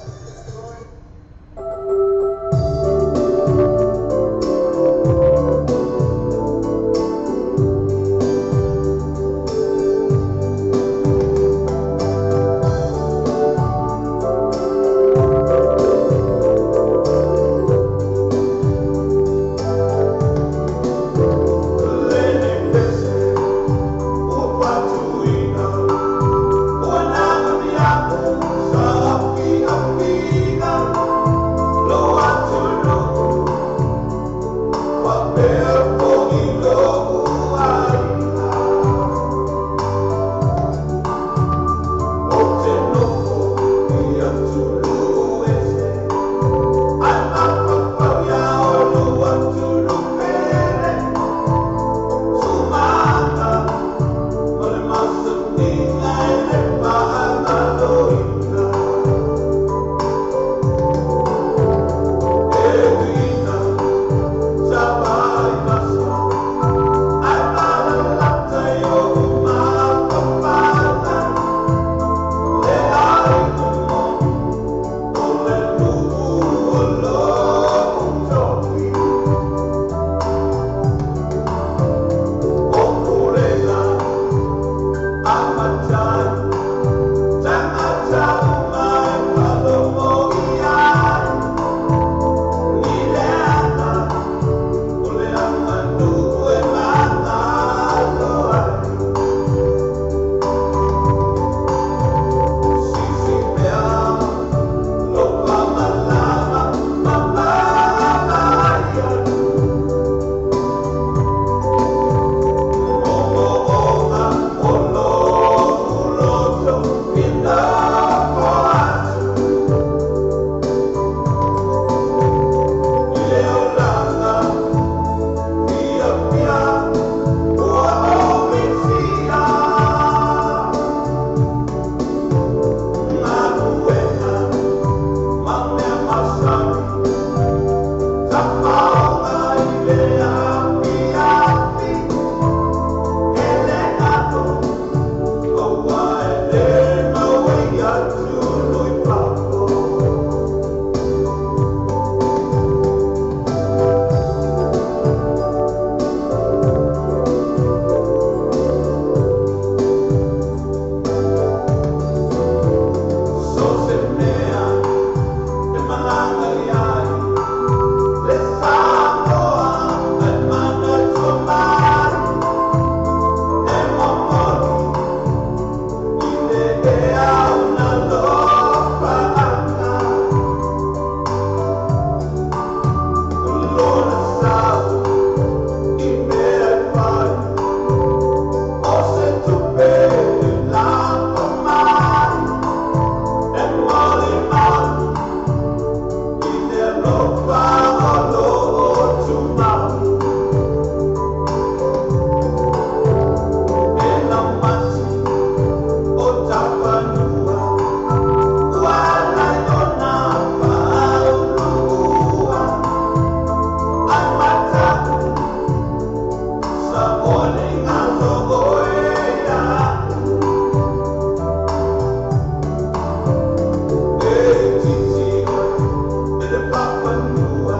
Papa Nua.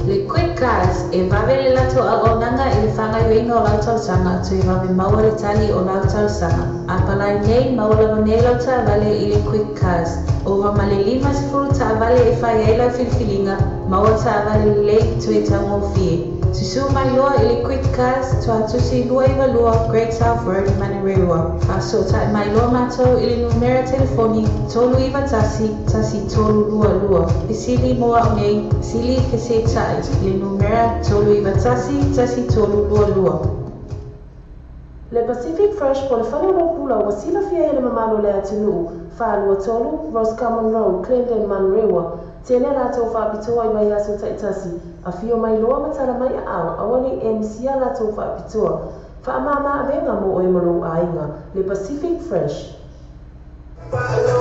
Le Quick Cars, e vave le latou auaunaga i le faagaoioiga o lau talosaga toe vave maua le tali o lau talosaga. A palai nei, maua lava nei lau taavale i le Quick Cars. Ova ma le 50 taavale e fai ai lau filifiliga, maua taavale lelei toe taugofie. Susū mai loa i le Quick Cars, Tuatusi 292 Great South Road, Manurewa. Faasootai mai loa matou i le numera telefoni 391 1322. Fesili mo au nei, sili fesetai, le numera 391 1322. Le Pacific Fresh po o le fale o pula ua silafia e le mamalu o le atunuu, 423 Roscommon Road, Glendale, Manurewa. Tele a latou faapitoa i vaiaso taitasi, afio mai loa ma tala mai aao, aua ne i e misia a latou faapitoa. Faamama avega mo oe ma lou aiga. Le Pacific Fresh.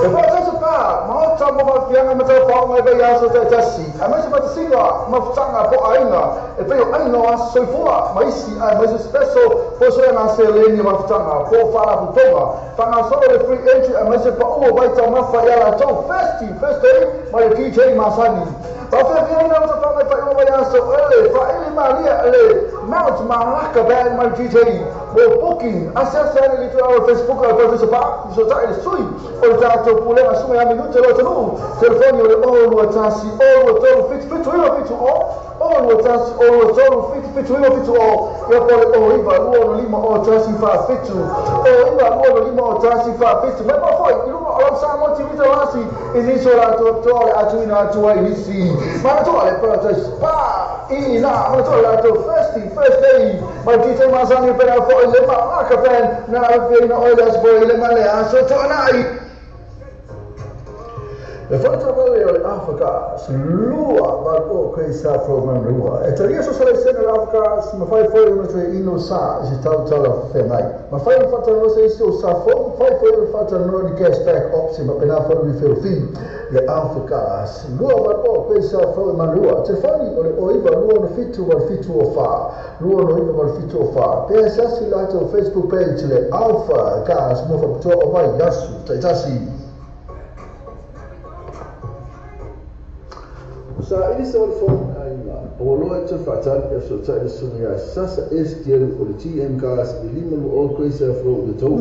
E faatasi pa maota mo faafiaga ma taufaoga i vaiaso taitasi, aemaise faatasiga ma futaga po o aiga e pei o aiga o aso soifua ma isi aemaise special faasoaga seleni o mafutaga po o faalapotopotoga faagasolo le free entry aemaise paua o vaitaumafa ia latou Thirsty Thursday ma le DJ masani. Faafeafeaina o tafaga i faaiuga vaiaso ele faaili malia le Mount Malaka Band ma le DJ mo booking asiasi ane i le itulau o le Facebook o le Parataiso Pa fesootai le sui o le tatou pulega suga ia minute loa atunuu telefoni o le 0 2 1 0 2 3 7 7 9 7 0 0 2 1 0 2 3 7 7 9 7 0 ia po o le 0 9 2 6 5 0 1 4 7 0 9 2 6 5 0 1 4 7 mai po foi i luga o lau Samoa TV Talasi i nisi o latou atoa o le a tuuina atu ai i nisi manatua le Paradise Pa i ina manatua le latou Thirsty Thursday mai DJ masani pena foi le Malaka Band na afiaina oe le aso foi le ma le aso toanai. Le fale taavale o le Africa lua valu o Great South Road Manurewa. E talia so salaisene le Africa ma fai foi ona toe ino sa i se tautala feagai. Ma fai ona faatalanoa se isi o sa fou, fai foi ona faatalanoa ni cashback option ma pena foi refill fee. Le Africa lua valu o Great South Road Manurewa. Telefoni o le 09 267 87 04 269 87 04. Pe asiasi latou Facebook page le Alpha Gas mo faapitoa o vaiaso taitasi. Sa ili se o le fono aiga, o loa e toe faatali e fesootai le susuga ia Sasa S. Dielu o le GM Cars i 5 20 Great South Road Letoa.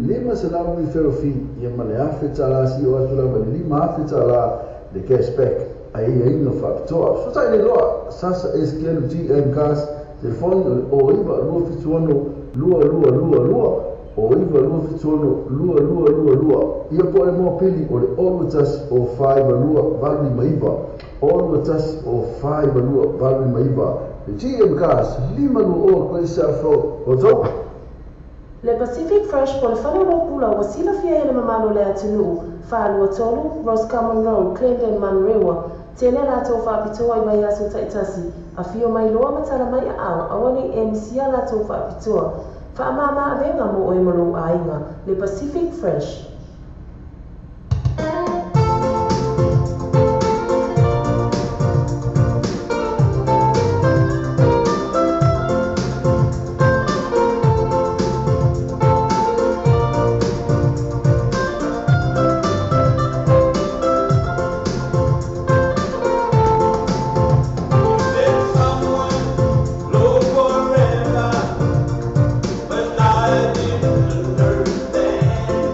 500 referral fee ia ma le $1,000 sio atu lava i le $5,000 le cashback a ia faapitoa. Fesootai le loa Sasa S. Dielu GM Cars, telefoni o le 09 276 2222 o 9 2 7 6 2 2 2 2 ia po o le mopili o le 0 1 0 4 2 8 5 9 0 1 0 4 2 8 5 9 Le GM Cars 5 2 Great South Road Rotorua. Le Pacific Fresh po o le fale o lou pula ua silafia e le mamalu o le atunuu, 423 Roscommon Road, Glendale, Manurewa. Tele a latou faapitoa i vaiaso taitasi, afio mai loa ma tala mai aao, aua ne i e misia a latou faapitoa. Faamama avega mo oe ma lou aiga. Le Pacific Fresh. Let someone know forever, but I didn't understand.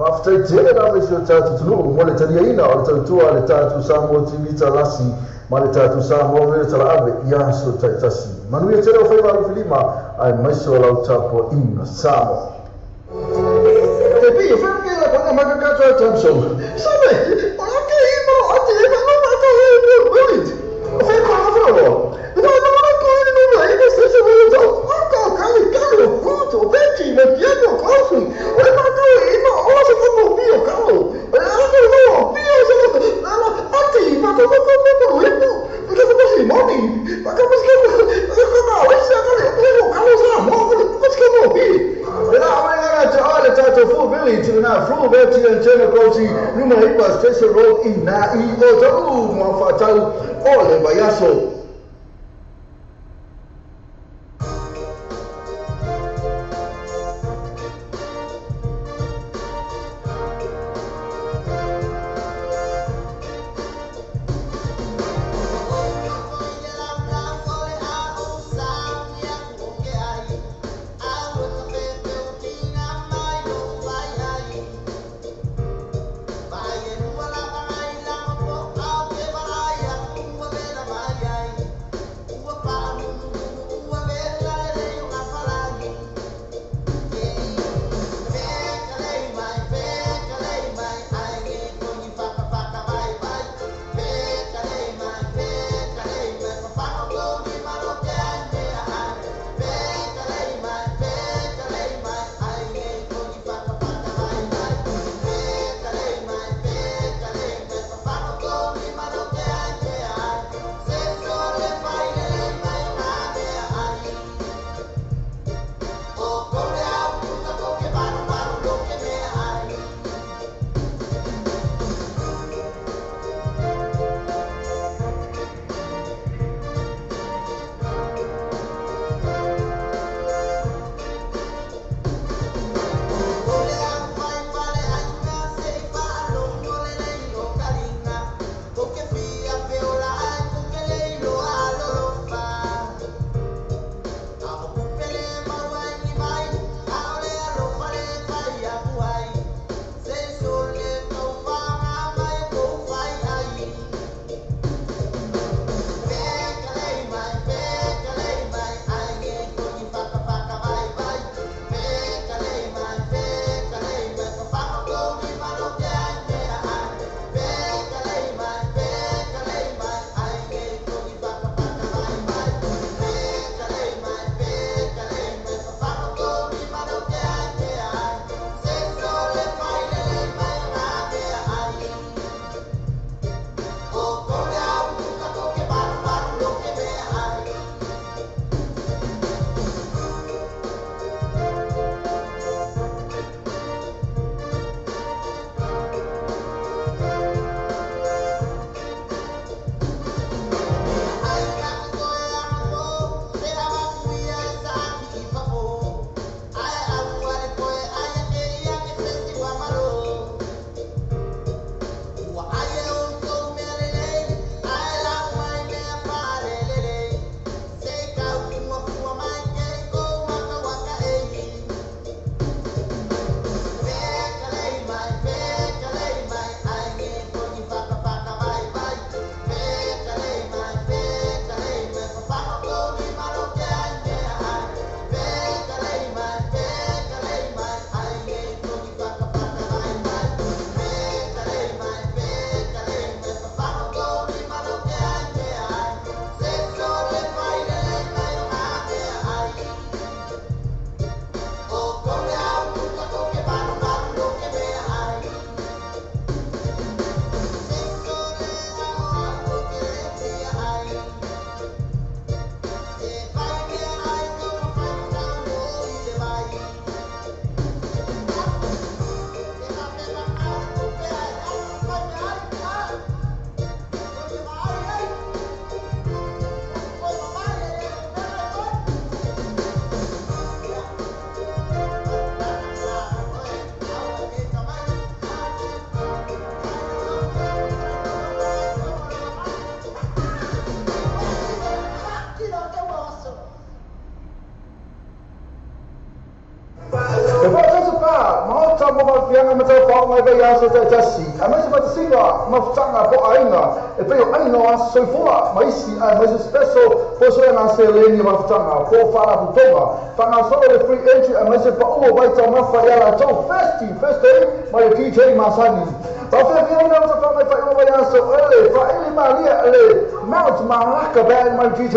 Faafetai tele lava i si o tatou atunuu mo le taliaina o le tautua a le tatou Samoa TV Talasi ma le tatou Samoa Radio Talaave i aso taitasi. Manuia tele o faiva alofilima aemaise o lau tapuaiga Samoa. Te pi, e whanake la kona maka katoa Thompson. Sabe, o la ke i mo ati e ma ma ka e mo willit. O whai kona wharoa. No no no ko i no no e se se mo to. O ka ka li ka lo fruto, o veggie, me piano kosu. O e ma ka i mo o se ko mo pio ka lo. O la ko no pio se ko na la ati ma ko ko ko ko ko i mo. Ka ko si moni. Ma ka mo se ko ko na o se ka le ko ka lo sa mo ko ko se mo pi. E la o le te ale tatou full village na full village and China Kosi numa ipa Station Road i na i o tau mo whatau o le vaiaso. Bye. mai vaiaso ta'itasi, aemaise faatasiga mafutaga po aiga e pei o aiga o aso soifua ma isi, aemaise special po soega seleni mafutaga po faalaputoga faagasolo le free entry, aemaise pa'ua vaitaumafa ia latou festi first day mai le DJ masani. Faafeafiaina o tafaga i faaiuga vaiaso ele faaili malia le Mount Malaka Band mai DJ.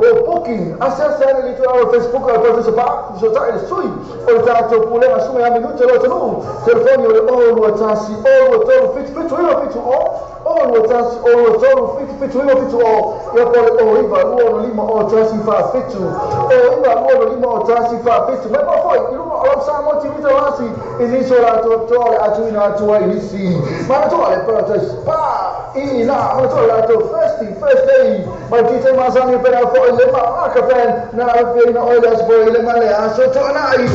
Mo booking asiasi ane le itulau o Facebook o le Professor Pa fesota'i le sui o le tatou pulega suga ia minute lo atunuu. Telefoni o le 021 023 77 9 70, 021 023 77 9 70, ia po le 09 265 o 1 47, 09 265 o 1 47. Mai po foi i luga o lau Samoa TV talasi i nisi o latou atoa le atuina atu ai i nisi manatua le Paradise Pa i na manatua latou first first day mai DJ masani pena foi le Malaka Band na afiaina oe le aso foi le ma le aso to'ana'i.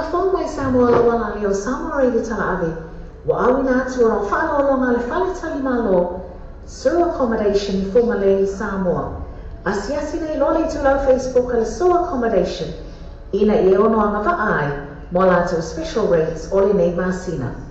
faafogafoga mai Samoa lauala lea o Samoa Radio Talaave, ua auina atu ona o faaaloaloga a le Fale Talimalo, Sur Accommodation i Fugalei, Samoa. Asiasi nei loa le itulau Facebook a le Sur Accommodation ina ia e ono agavaa ai mo a latou special rates o lenei masina. E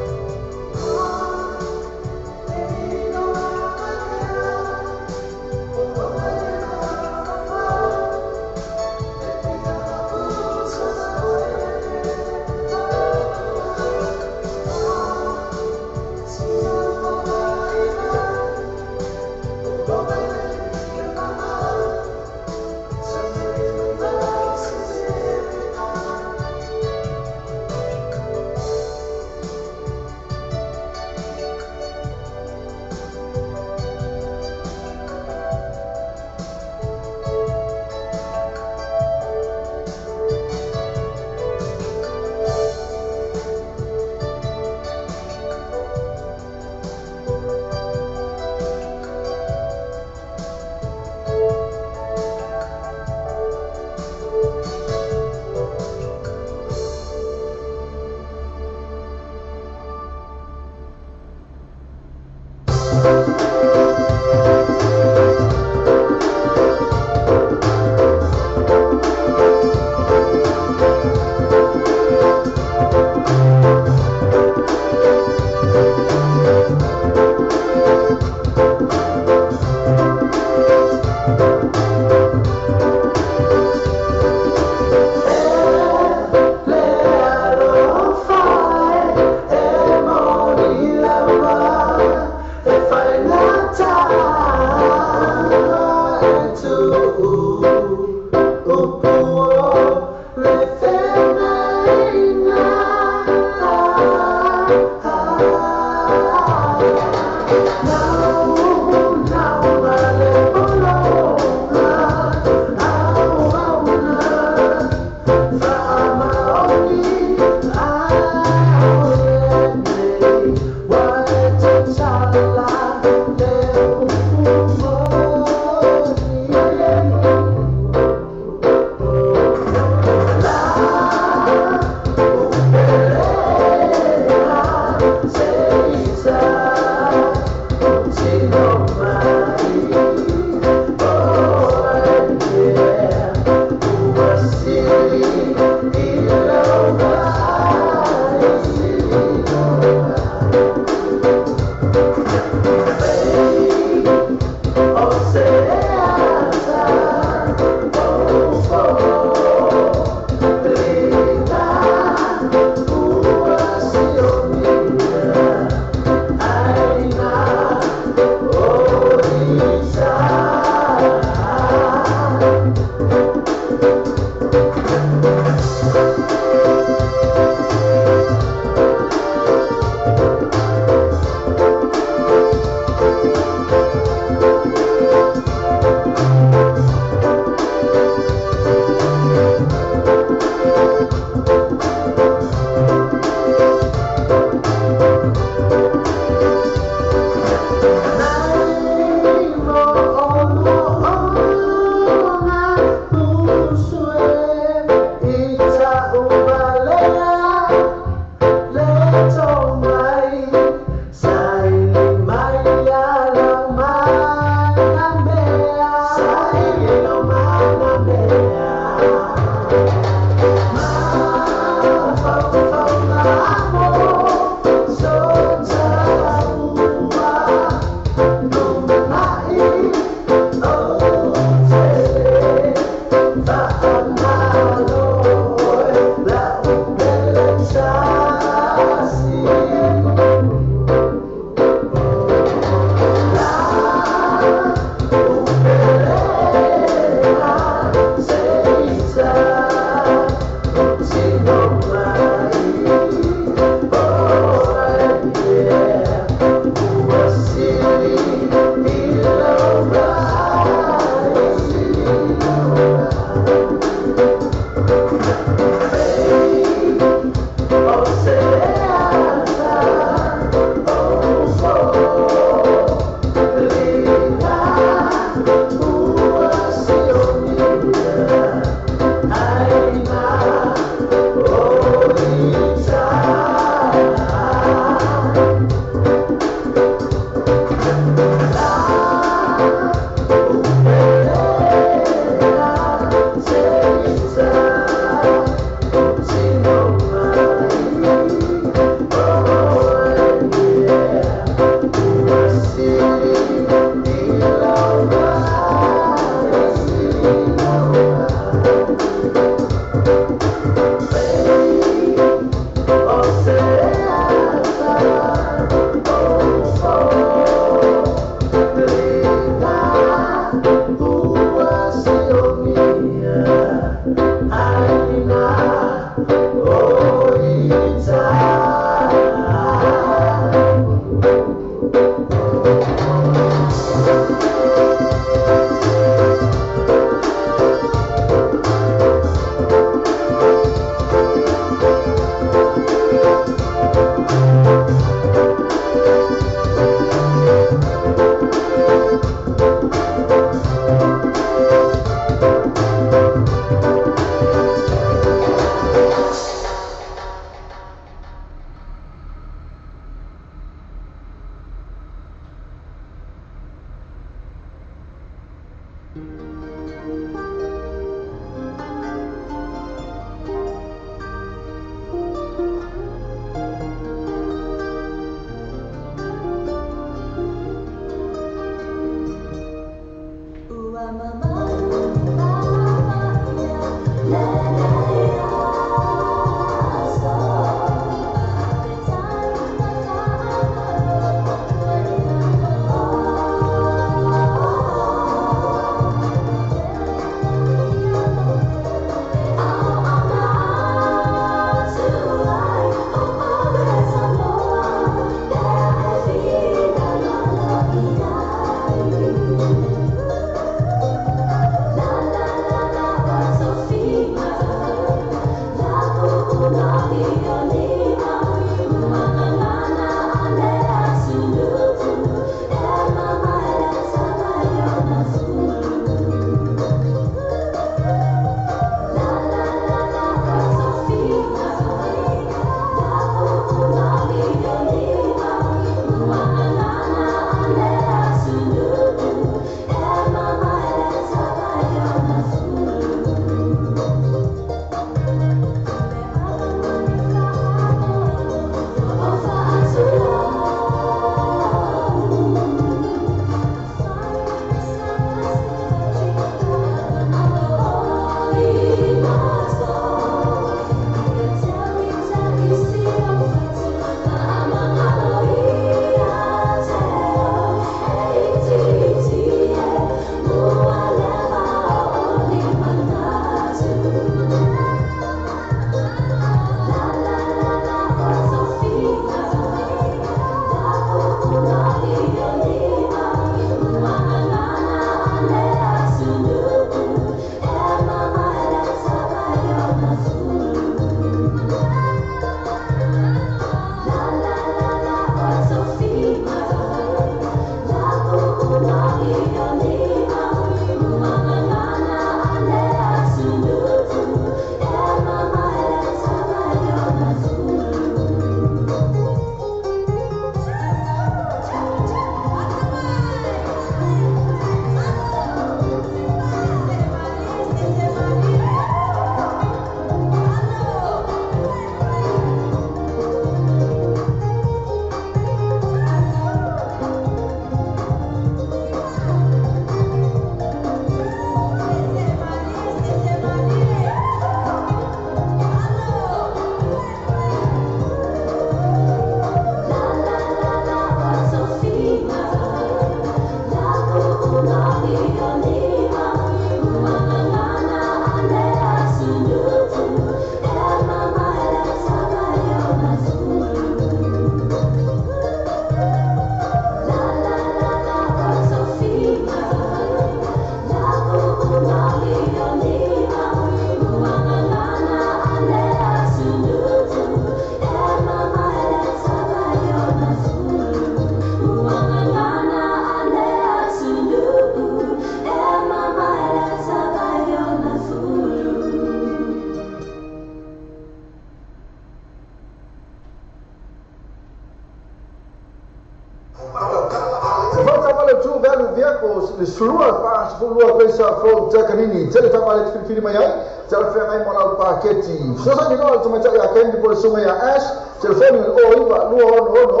Value Vehicles, le sulua fa sefulua Grace Ford Takanini, tele taavale te filifili mai ai, talafeagai ma lau paketi. Fesoasoani loa le tamaitai ia Candy po o le susuga ia Ash, telefoni o 9 2 6 6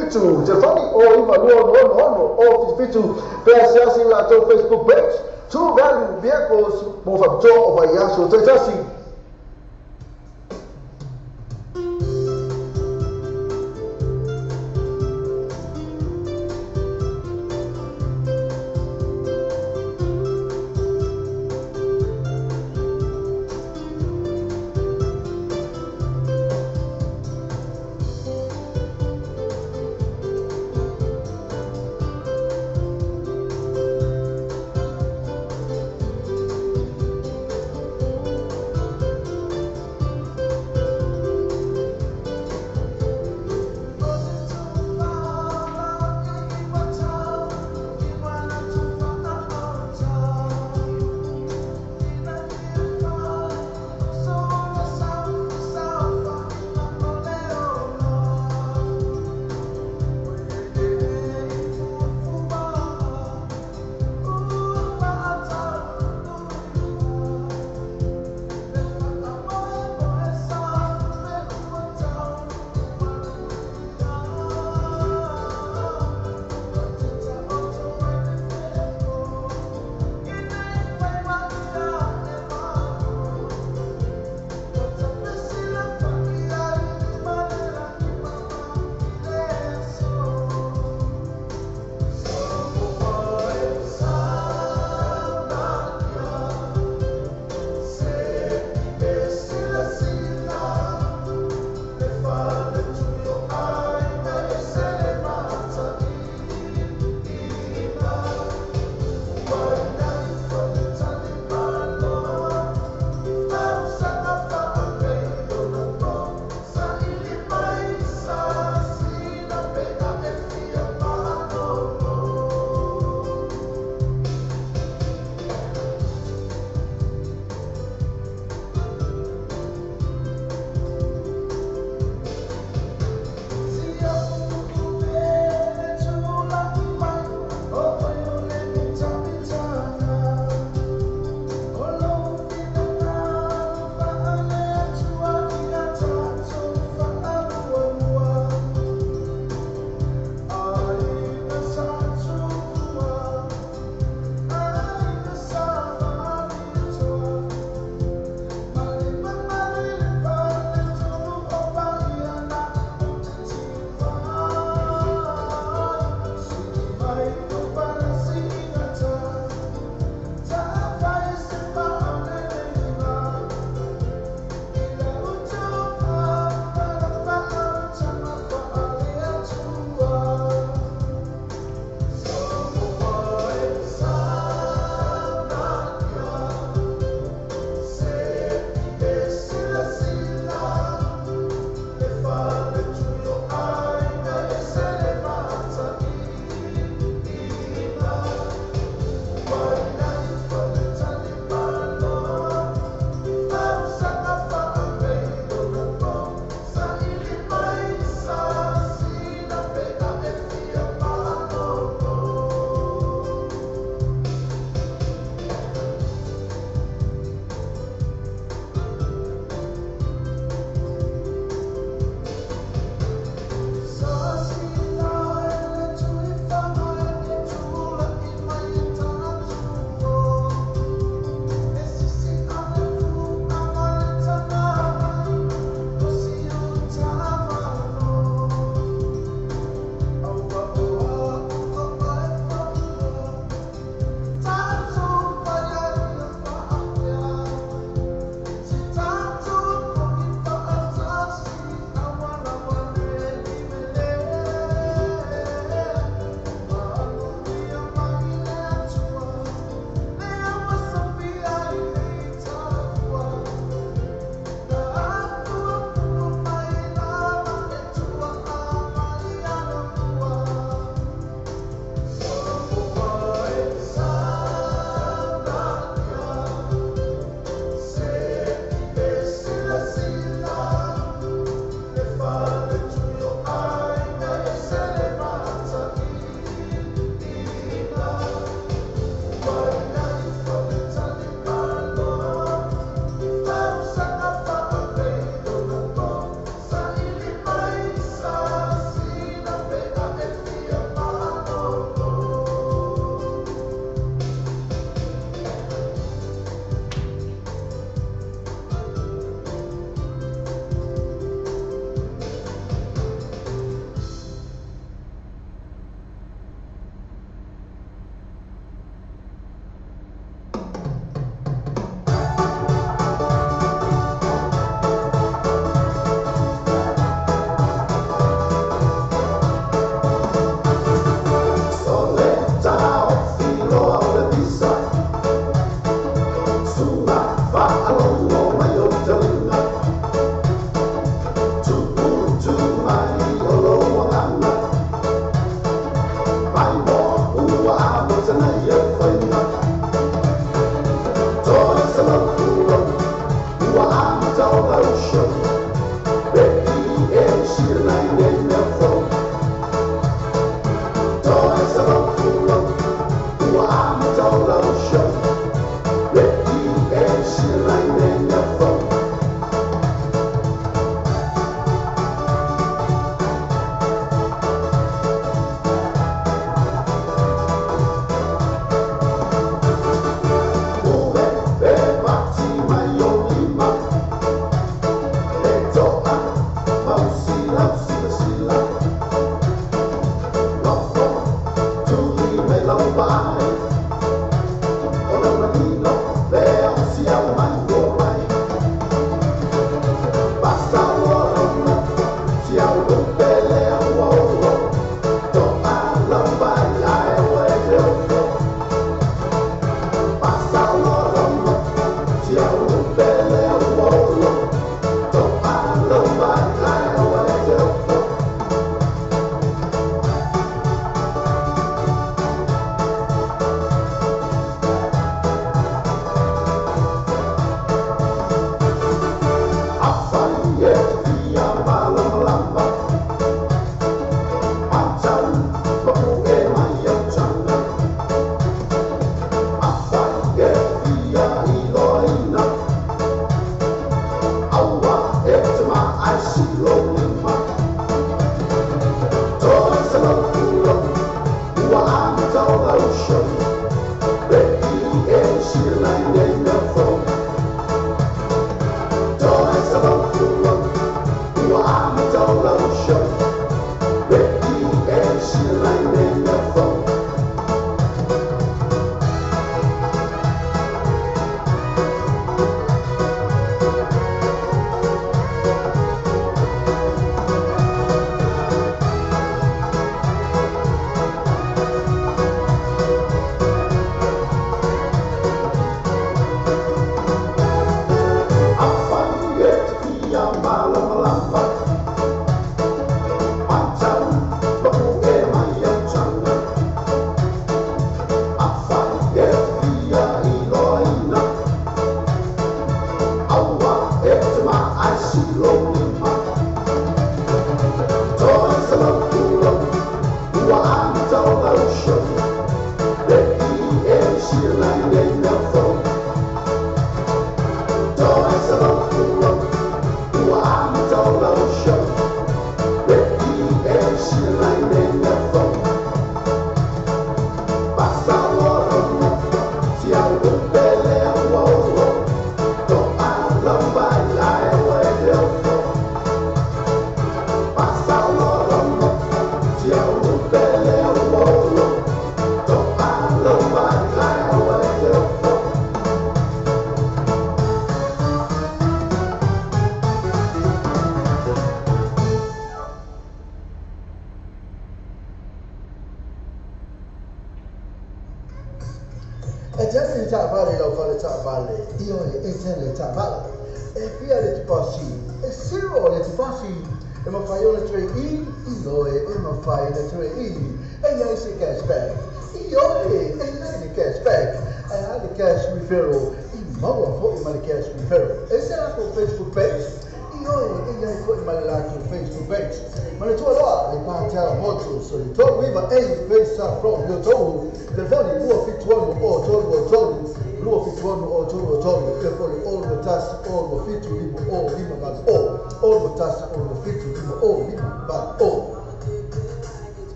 6 0 7 7, telefoni o 9 2 6 6 6 0 7 7, pe asiasi i latou Facebook page, True Value Vehicles mo faapitoa o vaiaso taitasi.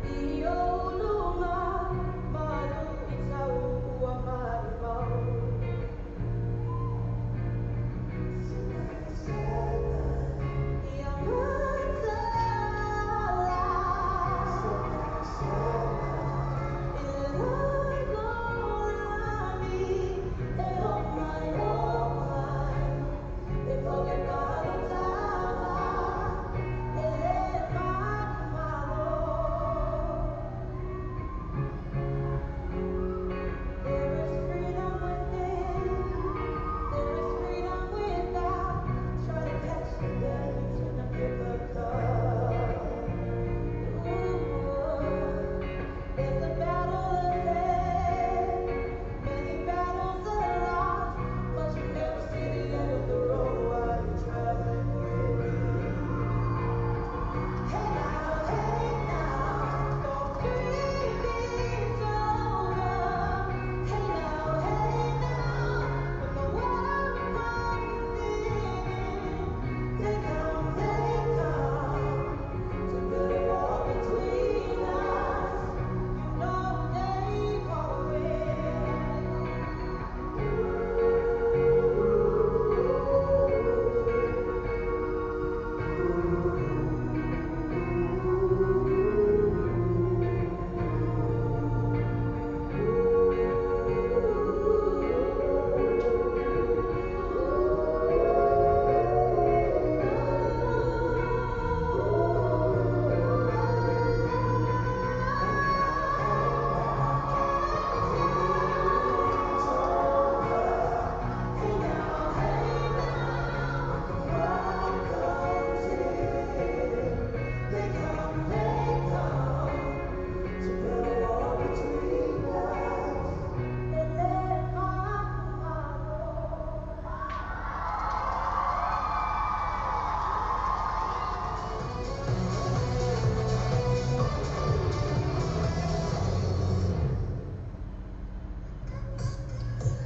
If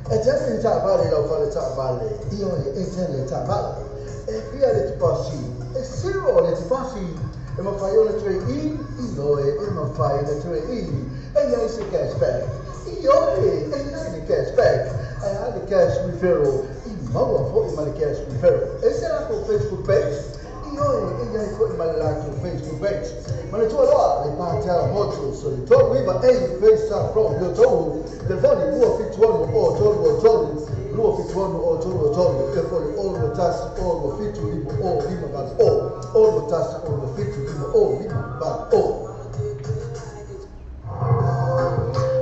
E te ane taavale lau fale taavale, ioe, e te ane taavale. E fia le tipasi, e zero le tipasi. E mawhai ona toe i, ioe, e mawhai ona toe i. E iai se cashback, ioe, e iai le cashback. E a le cash referral, i maua fo'i ma le cash referral. E se latou Facebook page, ioe, e iai fo'i ma le latou Facebook page. Ma le tualoa, le Patel Motors, o le 39A Face South Road, i Otahuhu, telefoni 276 o 323, 276 o 323, telefoni o 21 o 75 o 58 o, o 21 o 75 o 58 o.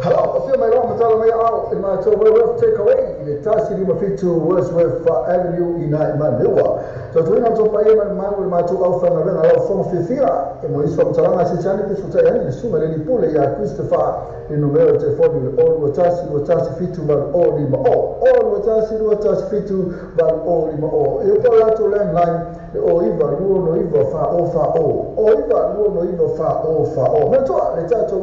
Hello, afio mai loa matala mai au i matou Wellworth Takeaway i le 157 Wordsworth Avenue i nai Manurewa. Tautuina o paia mai malu i matou au whangawenga lau whonga whiwhia e mo iso mtalanga se tani pe futai ani le sunga le lipule ia Christopher i numero telefoni le o 21 21 7 8 o 5 o o 21 21 7 8 o 5 o. E upa latou landline le o iva lua no iva fa o fa o o iva lua no iva fa o fa o. Manatua le tatou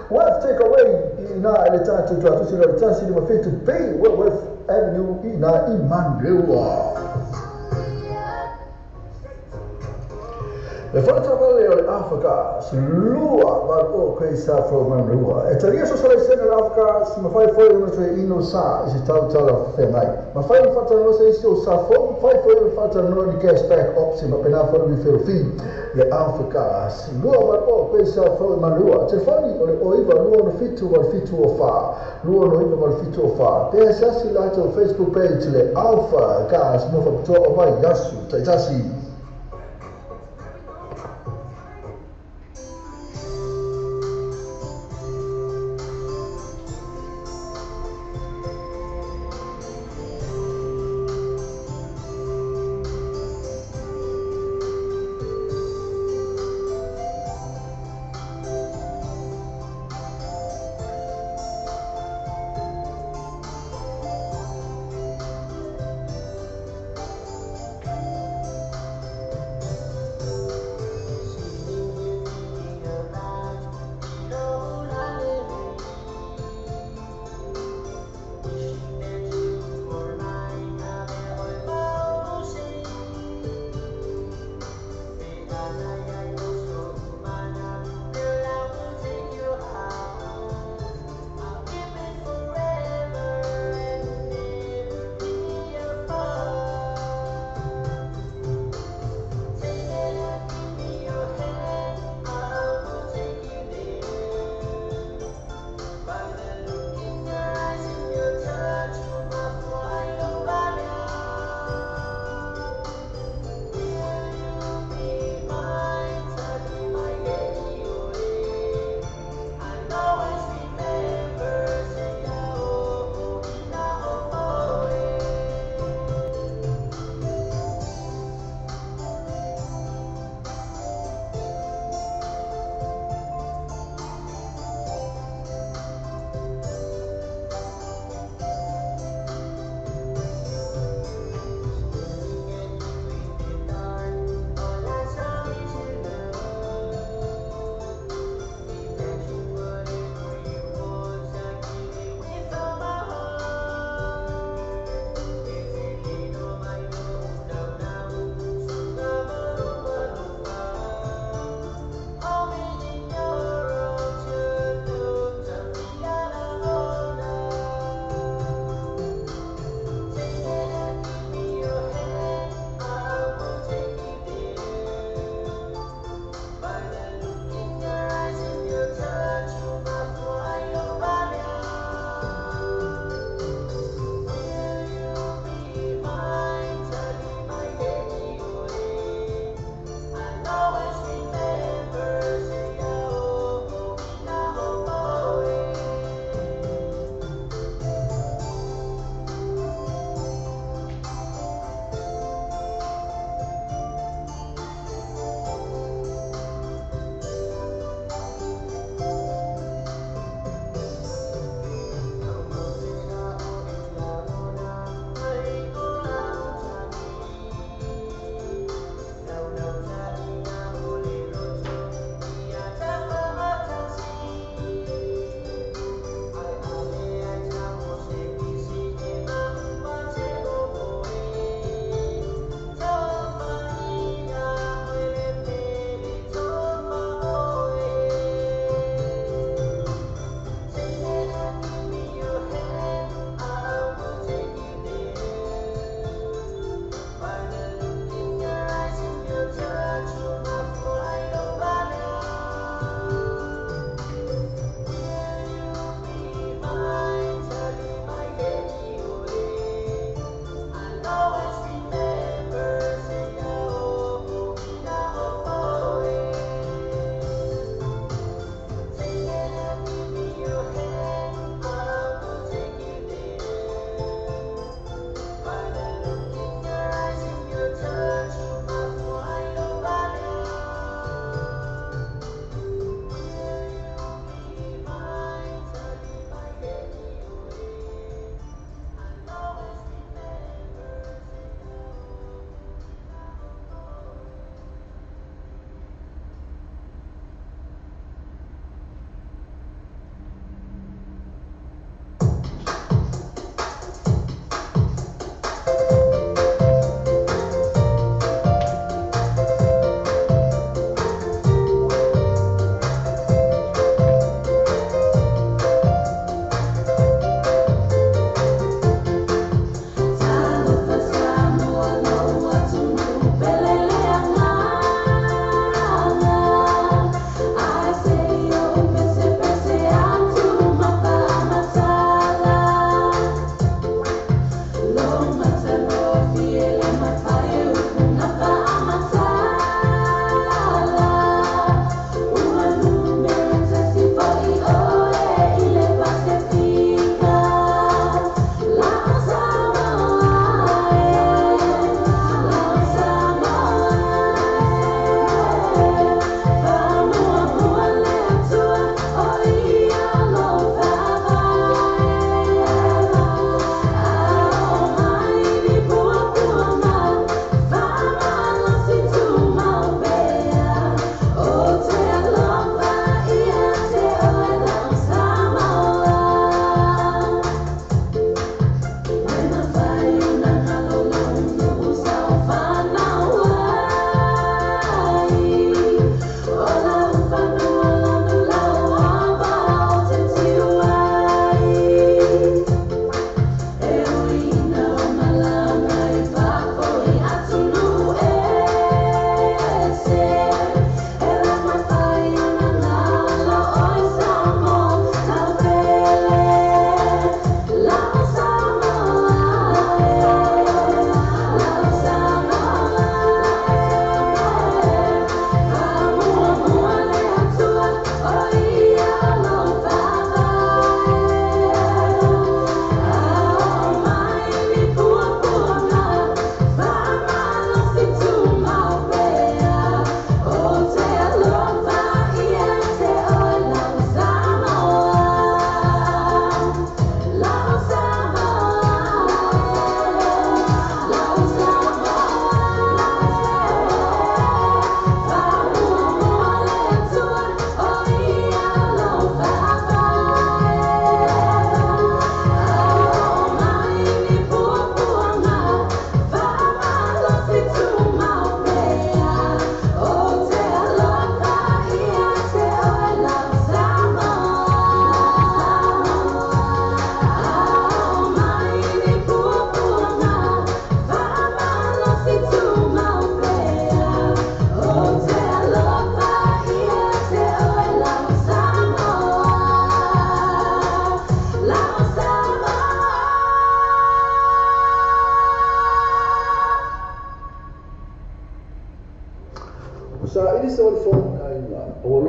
Wealth Takeaway i na le tatou tuatusi le 157 B Wellworth Avenue i na i Manurewa. Le fale taavale o le Africa lua valu o Quay South Road Manurewa. E talia so sala sene le Africa si mawhai foi ona toe ino sa i se tautala whengai. Mawhai o whatanoa se isi o sa fo, mawhai foi o whatanoa ni cashback option ma pena foi o referral fee. Le Africa lua valu o Quay South Road Manurewa. Telefoni o le o iva lua no fitu valu fitu o wha. Lua no iva valu fitu o wha. Pea sasi lato Facebook page le Alpha Gas mo whaputoa o mai yasu taitasi.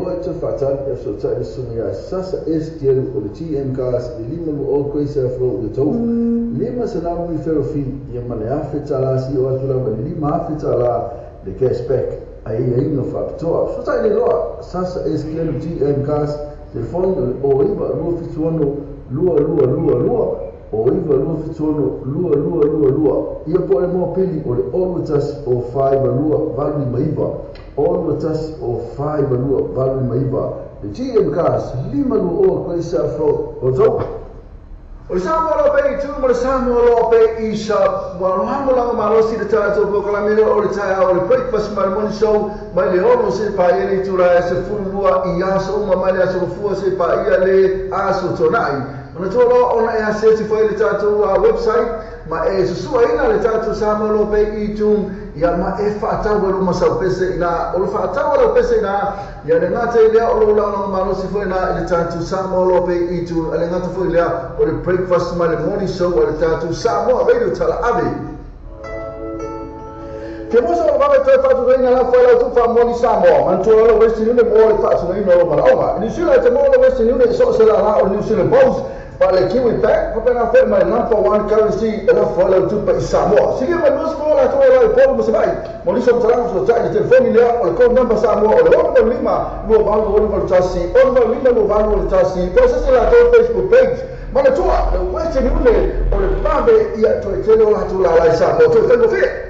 oloa e toe faatali e fesootai le susuga iā Sasa S Gelu o le GM Cars i le 520 Grace Ave Road i Otahuhu. $500 referral fee ia ma le $1,000 sii oo atu lava i le $5,000 le cash back aiaiga faapitoa. Fesootai le loa Sasa S Gelu GM Cars, telefoni o le 09 276 2222, 09 276 2222, ia po o le mopili o le 021 052 859, 021 052 859. Le GM Cars, 520 Grace Ave Road, Otahuhu. O le Samoa Loa Pay i tu ma le Samoa Loa Pay i shop. Ua lagolago malosi le tatou polokalame lea o le taeao o le breakfast ma le morning show mai le 6 seia paia le itula e 12 i aso uma mai le aso Gafua seia paia le aso Toonai. Manatua loa ona e asiasi foi i le tatou website ma e susuaina le tatou Samoa Loa Pay iTunes ia ma e faatau ai luma sau pese ina. O le faatau a lau pese ina ia le gata i lea o lou lagolago malosi foi ina i le tatou Samoa Loa Pay iTunes, a le gata foi lea o le breakfast ma le morning show a le tatou Samoa Radio Talaave. Ke mosa o vave toe faatusaina lafo e lau tuu faamoni Samoa. Manatua loa le Western Union mo le faatusaina o lou malaoga. I New Zealand e te maua le Western Union i so o se lala o le New Zealand Post, pa le Kiwi Bank, faapena foi ma le Number One Currency e lafo ai lau tupe i Samoa. Silia mai 20 latou e la i Upolu ma Savaii. Mo nisi o matalaga fesootai i le telefoni lea o le code number Samoa o le 685 2881, 685 2881, po o se isi latou Facebook page. Manatua, le Western Union o le vave ia toe tele o latou lala i Samoa. Toe faigofie.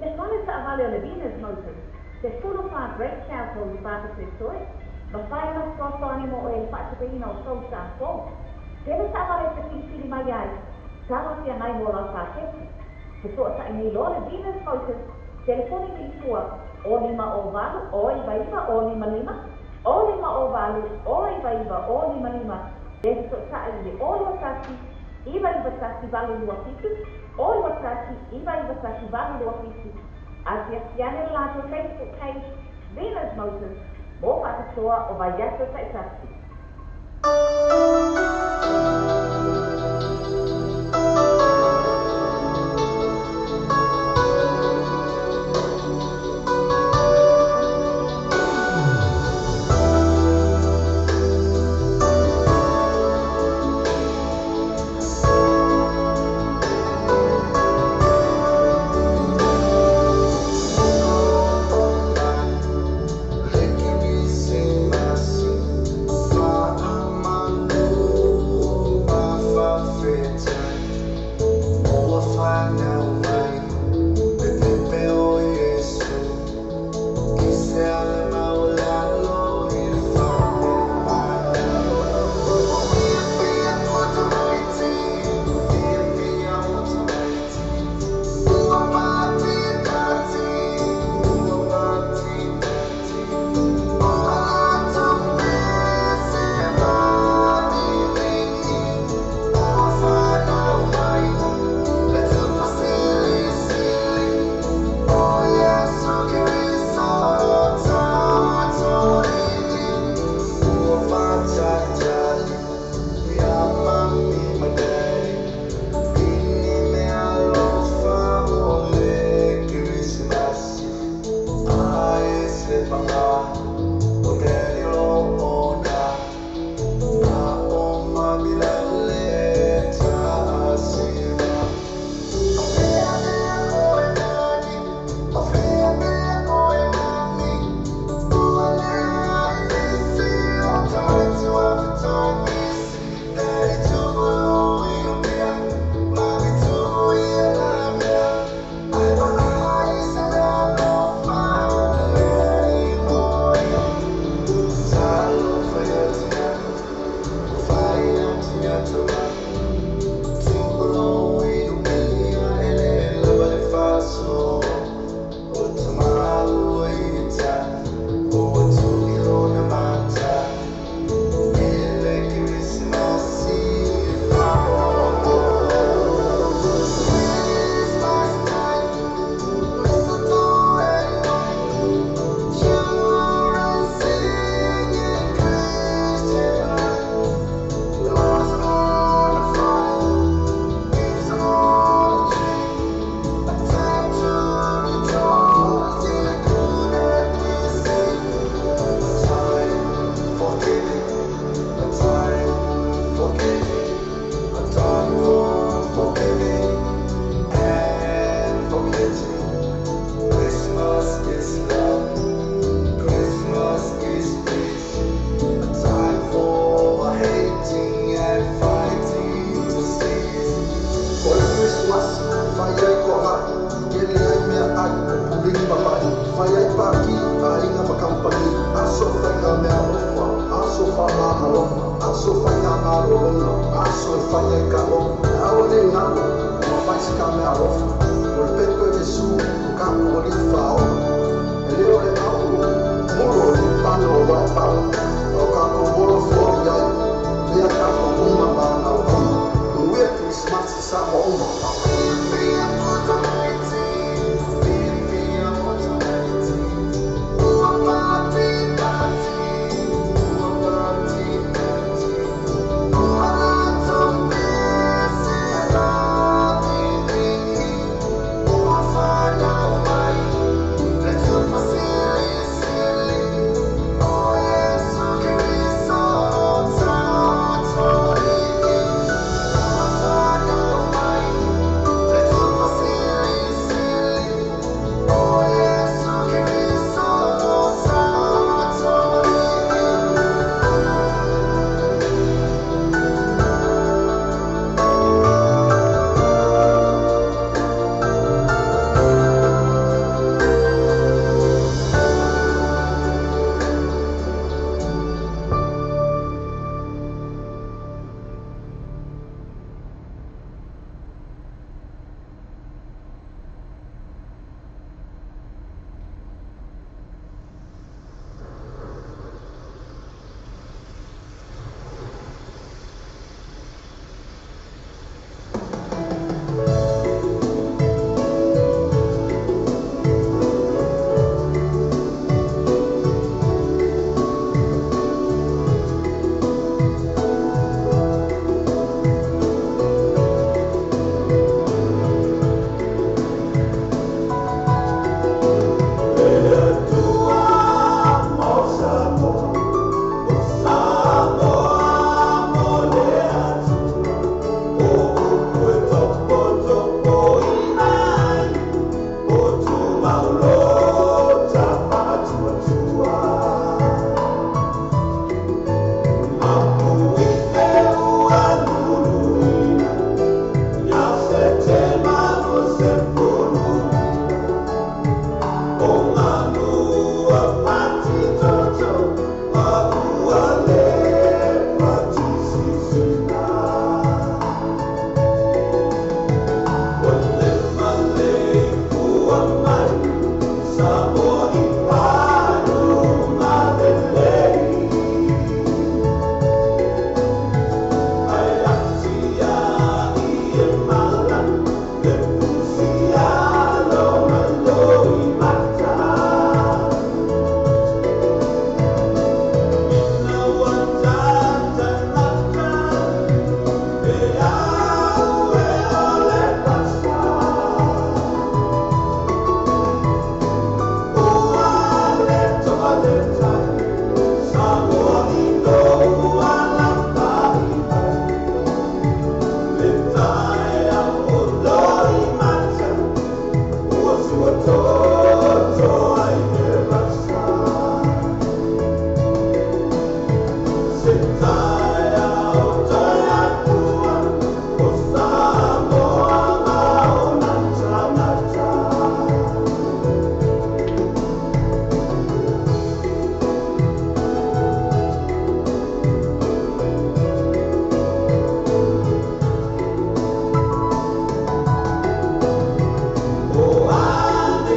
Le fale taavale o le Venus Motors, 14 Great South Road i Papatoetoe, mafai ona fesoasoani mo oe i le faatupeina o tou sa fou. Tele taavale e tafilifili mai ai, talafeagai mo lau paketi. Fesootai nei loa le Venus Motors, telefoni mai i tua, o 5 o 8 o 99 o 55, o 5 o 8 o 99 o 55, pe fesootai i le o 21 991 827, o 21 991 827. Asiasi ane le latou Facebook page, Venus Motors, mo faapitoa o vaiaso taitasi. Ua toto ai le vasa. Se taeao toe afua o Samoa ma ona tagata. O a le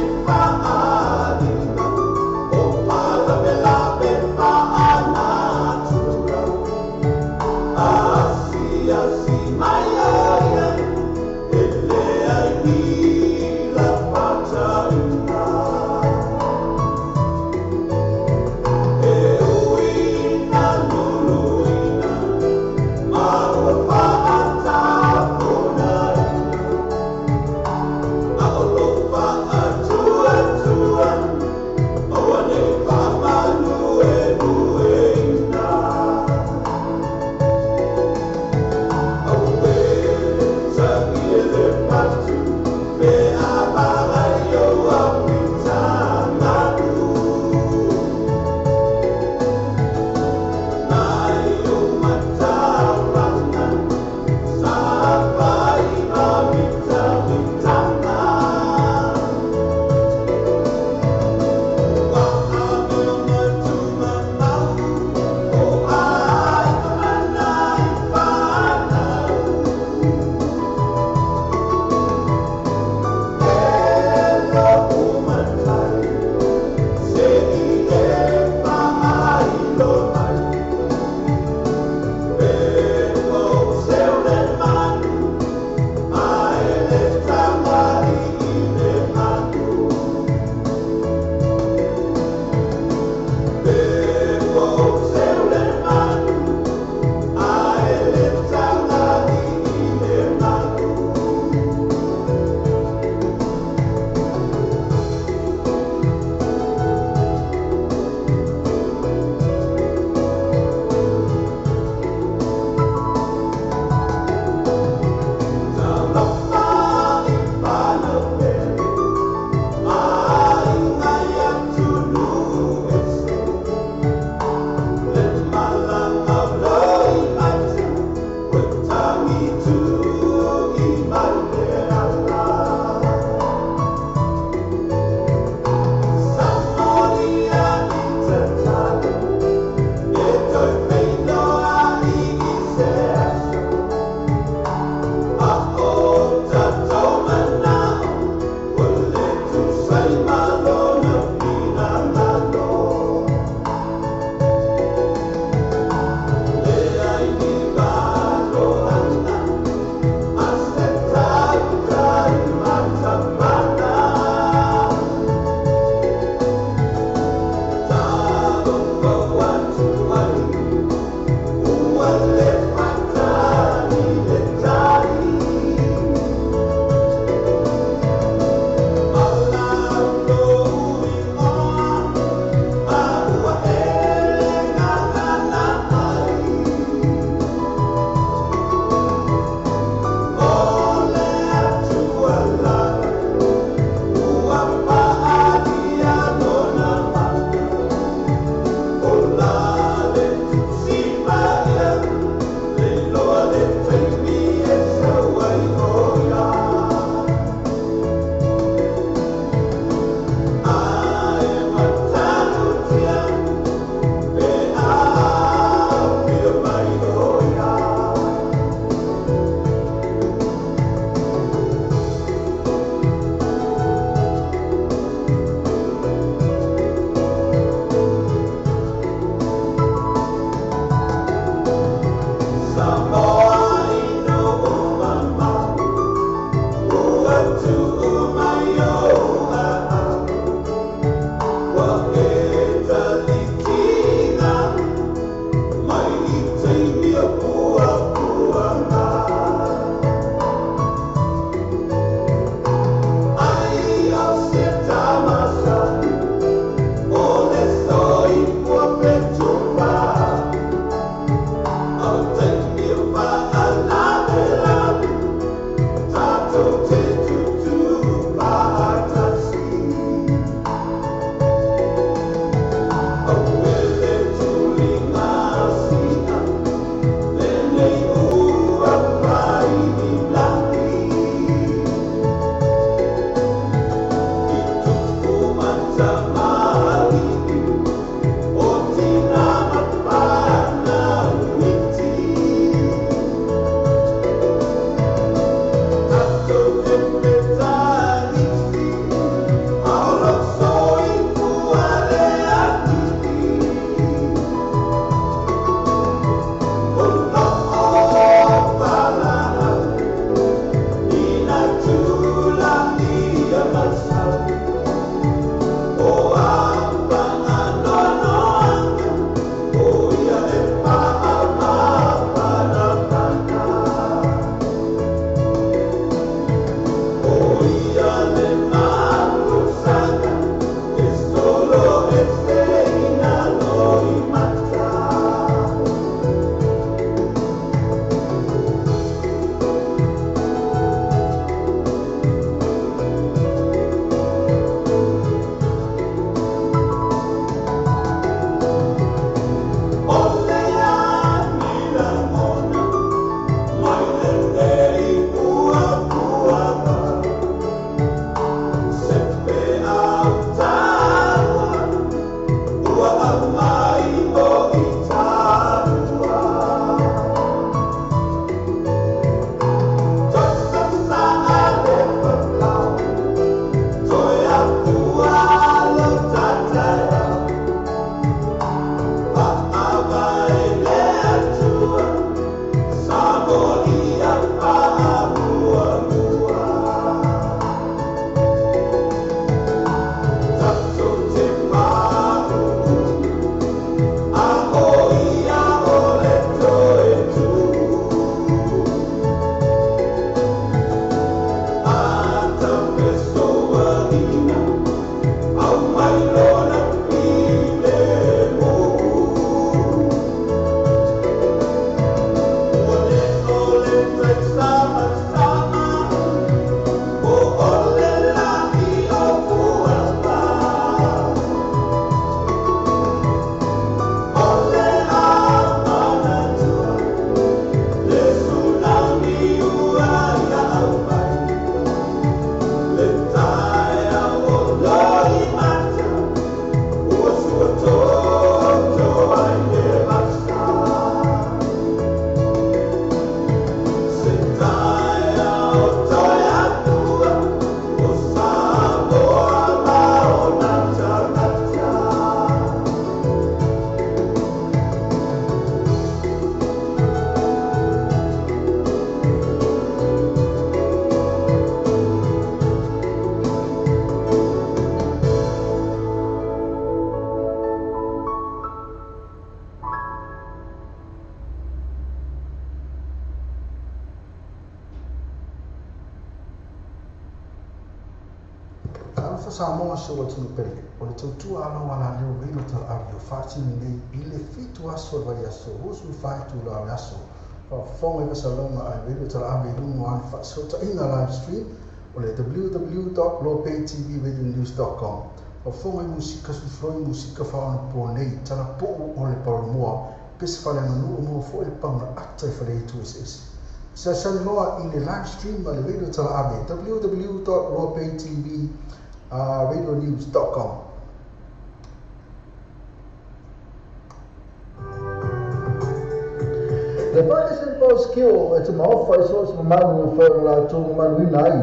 Talofa Samoa si ou atunuu pele, o le tautua alo alaleo Radio Talaave o faatino nei i le 7 aso o le vaiaso 24 itula o le aso. Faafofoga i faasalaga a le Radio Talaave i luga o ana faasootaiga live stream o le www.lopaytvradionews.com. Faafofoga i musika suifloi musika faaonapoa nei, talapuu o le paolomoa, pese faaleaganuu maua foi le paga ata i faleitu eseese. Fesoasoani loa i le live stream a le Radio Talaave www.loapaytvradionews.com. Le Pakistan Post Kio e te maofa i so se mamalu e whai o latou mamaluina ai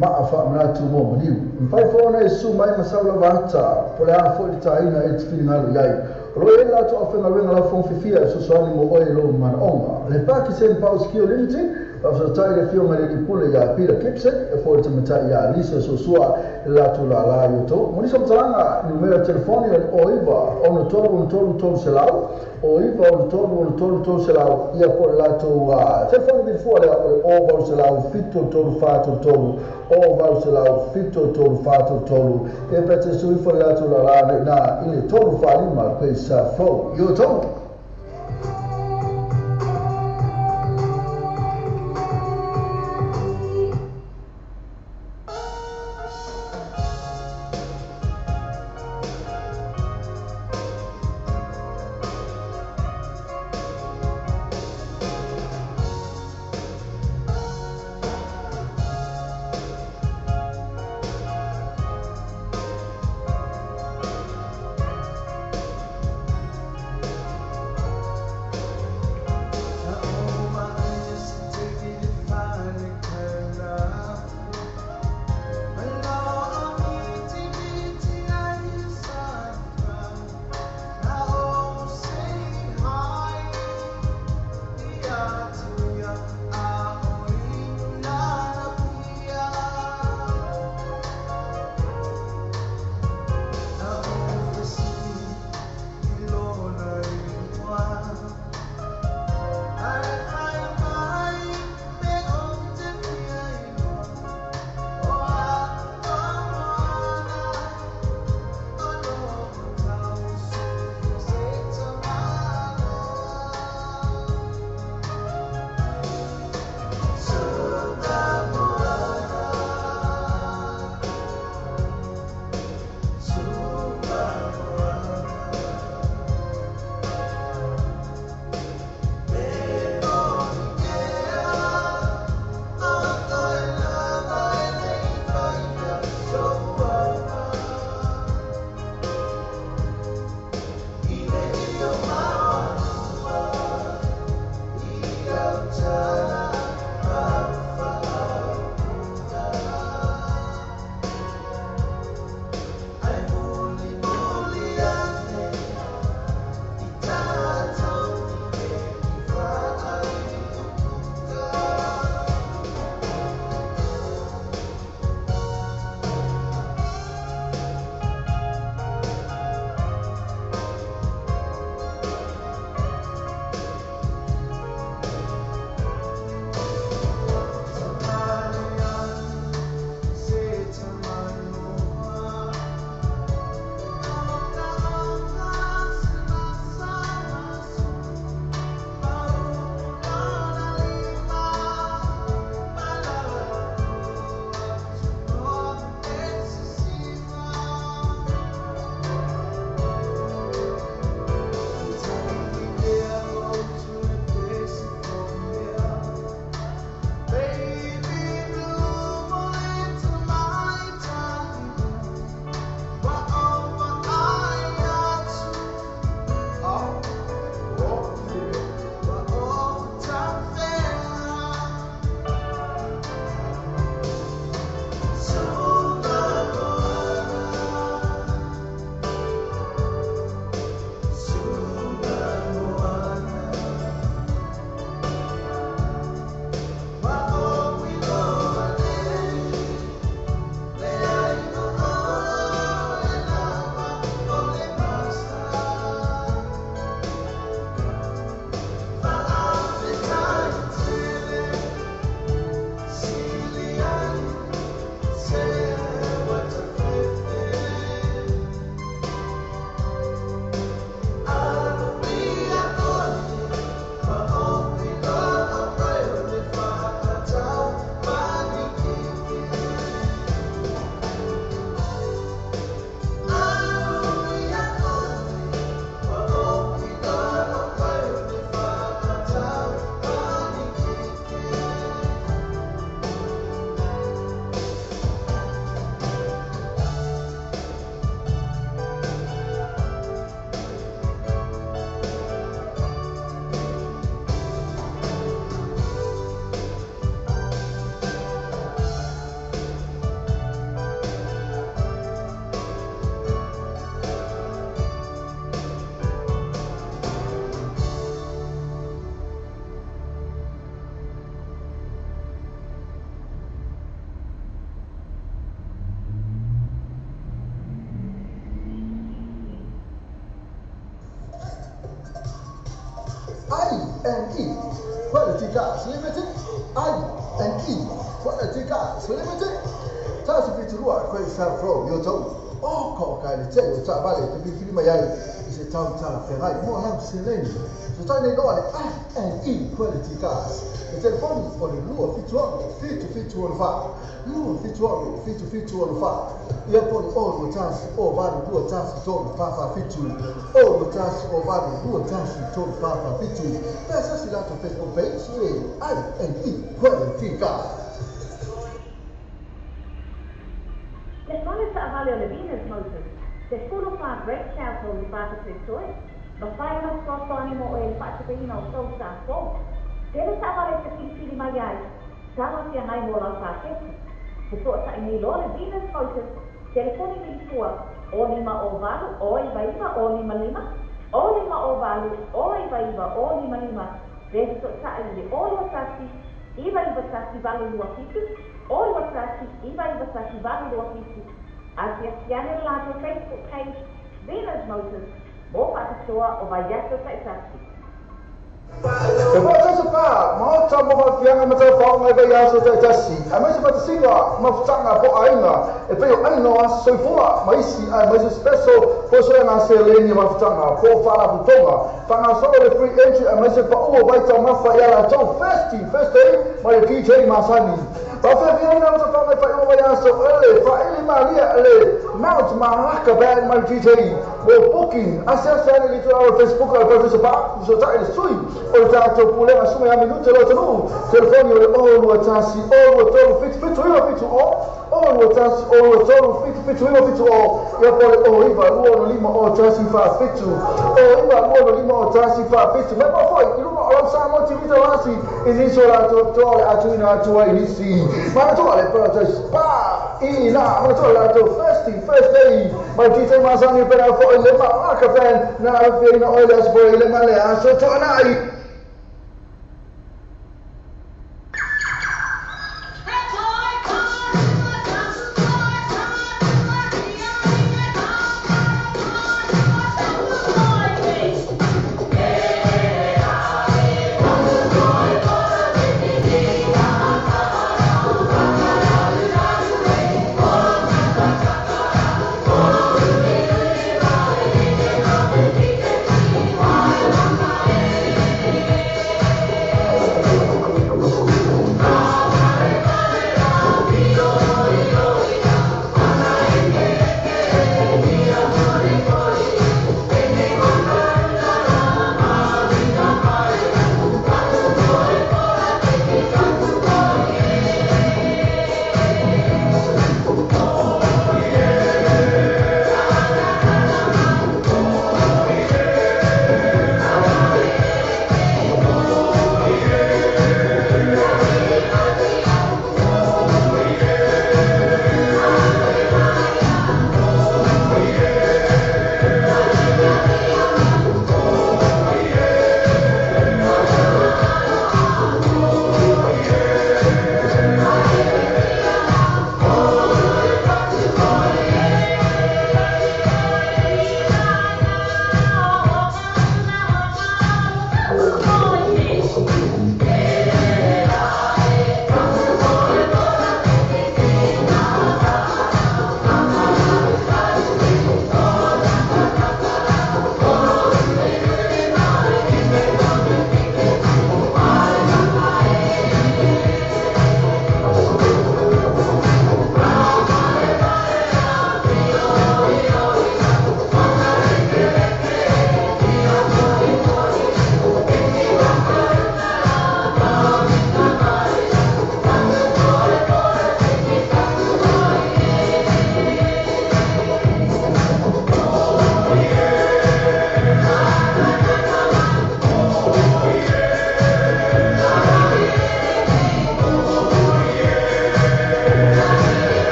maa faamanatu mo maliu. Mafai foi ona e susu mai ma sau lava ata, po o le a foi le taina e te finagalo i ai. O lo o i ai le latou aufaigaluega laufofoga fiafia e fesoasoani mo oe i lou manaoga. Le Pakistan Power Skill Limited, faafesoatai i le Afioga i le Alii Pule ia Peter Gibson, e foi le tamatai ia Lisa Suasua i le latou lala i outou. Mo nisi o matalaga, numera telefoni o le 09 63 63 300, 09 63 63 300, ia po o le latou telefoni vilifua lea o le 0800 73 43 0800 73 43. Ia pe te susu ifo le latou lala nei ina i le 345 Place Fou i outou. I&E Quality Cars Limited, I&E Quality Cars Limited. Tasi fitu lua Great South Road, i Otahuhu. O ka o ka le te o taavale te filifili mai ai i se tau talafeagai mo lau seleni. Fesootai nei loa le I&E Quality Cars. Le telefoni o le 276 7764, 276 7764. Ia po le 0 2 1 0 8 2 1 3 4 4 7, 0 2 1 0 8 2 1 3 4 4 7. Pe asiasi latou Facebook page le I&E Quality Cars. Le fale taavale o le Venus Motors, 14 Great South Road i Papatoetoe, mafai ona fesoasoani mo oe i le faatupeina o tou sa fou. Tele taavale e te filifili mai ai, talafeagai mo lau paketi. Fesootai nei loa le Venus Motors, telefoni milifua 0 5 0 8 0 9 9 0 5 5, 0 5 0 8 0 9 9 0 5 5, pe fesootai i le 0 2 1 9 9 1 8 2 7, 0 2 1 9 9 1 8 2 7. Asiasi ane le latou Facebook page, Venus Motors, mo faapitoa o vaiaso taitasi. E faatasi pa maota mo faafiaga ma taufaoga i vaiaso taitasi, aemaise faatasiga mafutaga po o aiga e pei o aiga o aso soifua ma isi, aemaise special fosoega seleni o mafutaga po o faalapotopotoga. Faagasolo le free entry aemaise paua o vaitaumafa ia latou Thirsty Thursday ma le DJ masani. Faafiafiaina o taufaoga i faaiuga vaiaso o le faaili malia le Mount Malaka Band ma le DJ. Mo booking, asiasi ane i le itulau o le Facebook o le Professor Pa, fesootai le sui o le tatou pulega suma ia minute lo atunuu. Telefoni o le 0 2 1 0 2 3 7 7 9 7 0, 0 2 1 0 2 3 7 7 9 7 0, ia po o le 0 9 2 6 5 0 1 4 7, 0 9 2 6 5 0 1 4 7. Mai po foi i luga o lau Samoa TV Taulasi i nisi o latou toa o le a tuuina atu ai nisi. Manatua le Paradise Pa i ina, manatua le latou Thirsty Thursday mai DJ masani pena foi le Malaka Band na afiaina oe le aso foi i le ma le aso toanai.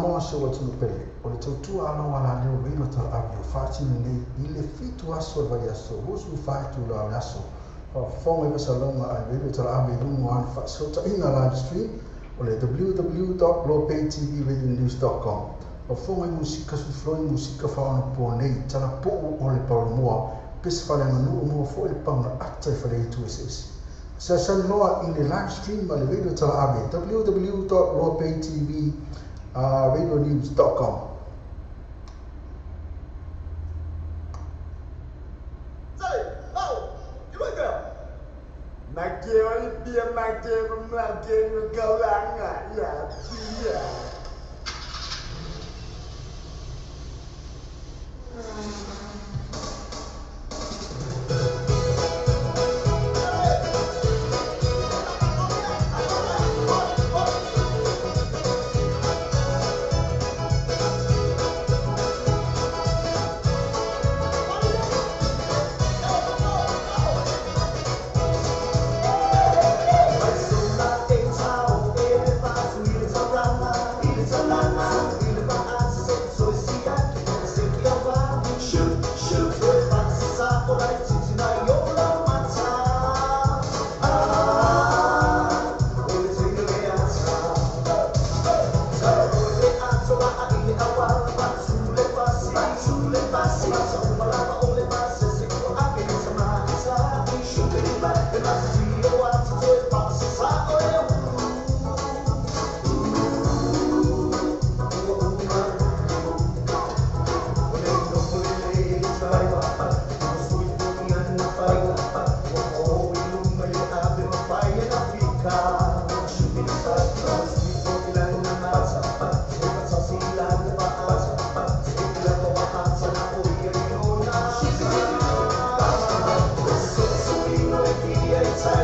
Samoa si ou atunuu pele, o le tautua alo a la leo radio talaave o faatino nei i le 7 aso o le vaiaso 24 itula o le aso. Faafofoga i faasalaga a le radio talaave i luga o ana faasootaiga live stream o le www.globetavradionews.com. Faafofoga i musika suifiloi musika faaonaponei talapuu o le paolomoa pese faaleaganuu moa foi le pauna ata i faleitu eseese. Asiasi loa i le live stream a le radio talaave www.globetavradionews.com. Say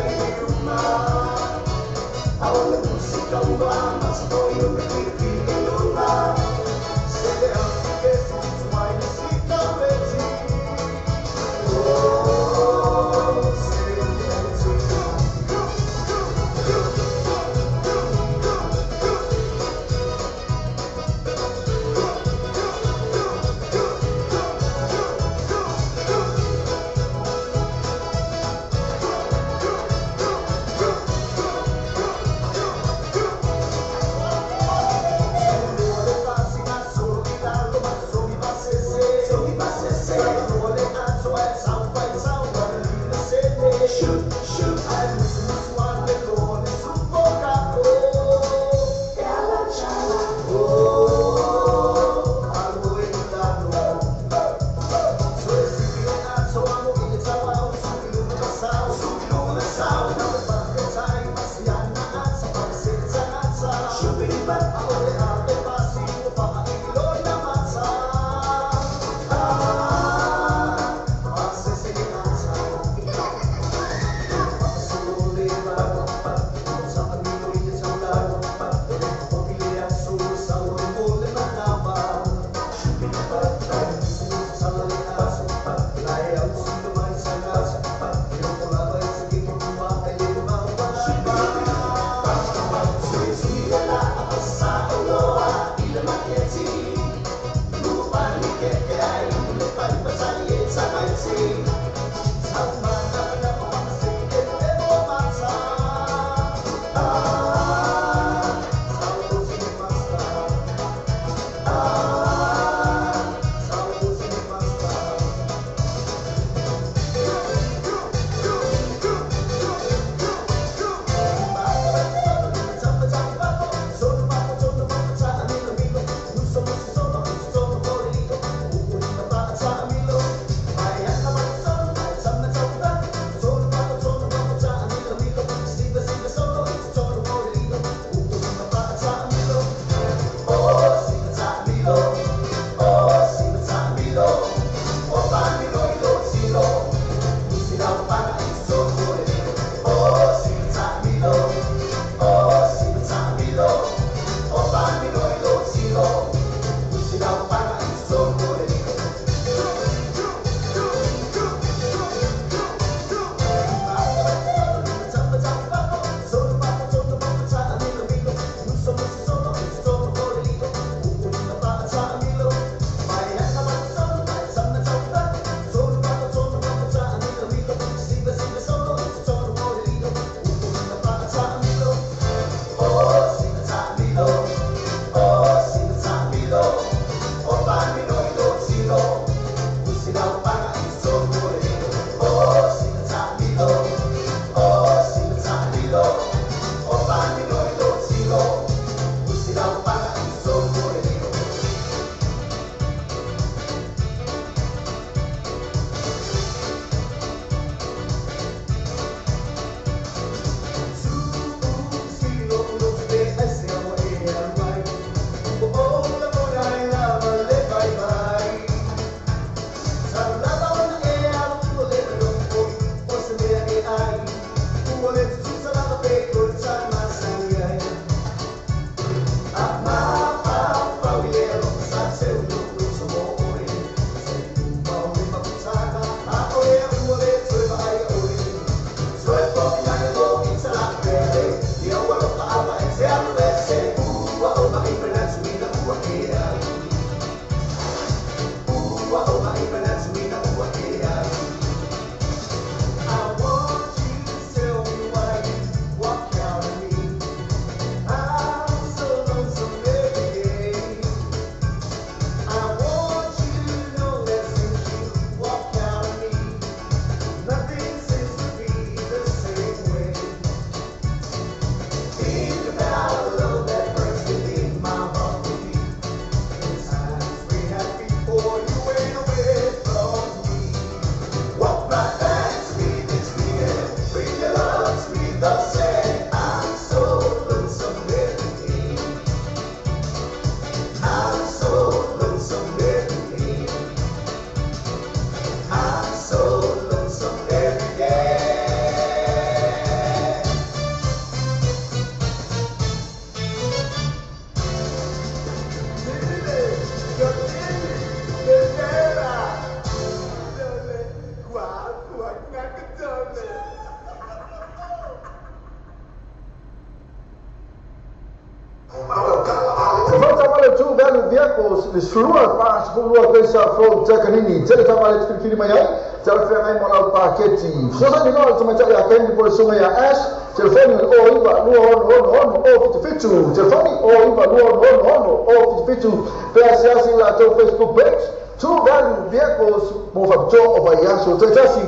Le slua pa sefululua pesa fou takanini tele taavale te filifili mai ai talafeagai ma lau paketi fesoasoani loa le tamaitai ia Kendi po le susuga ia Ash telefoni o 92666 077 telefoni o 92666 077 pe asiasi i latou Facebook page True Value Vehicles mo faapitoa o vaiaso taitasi.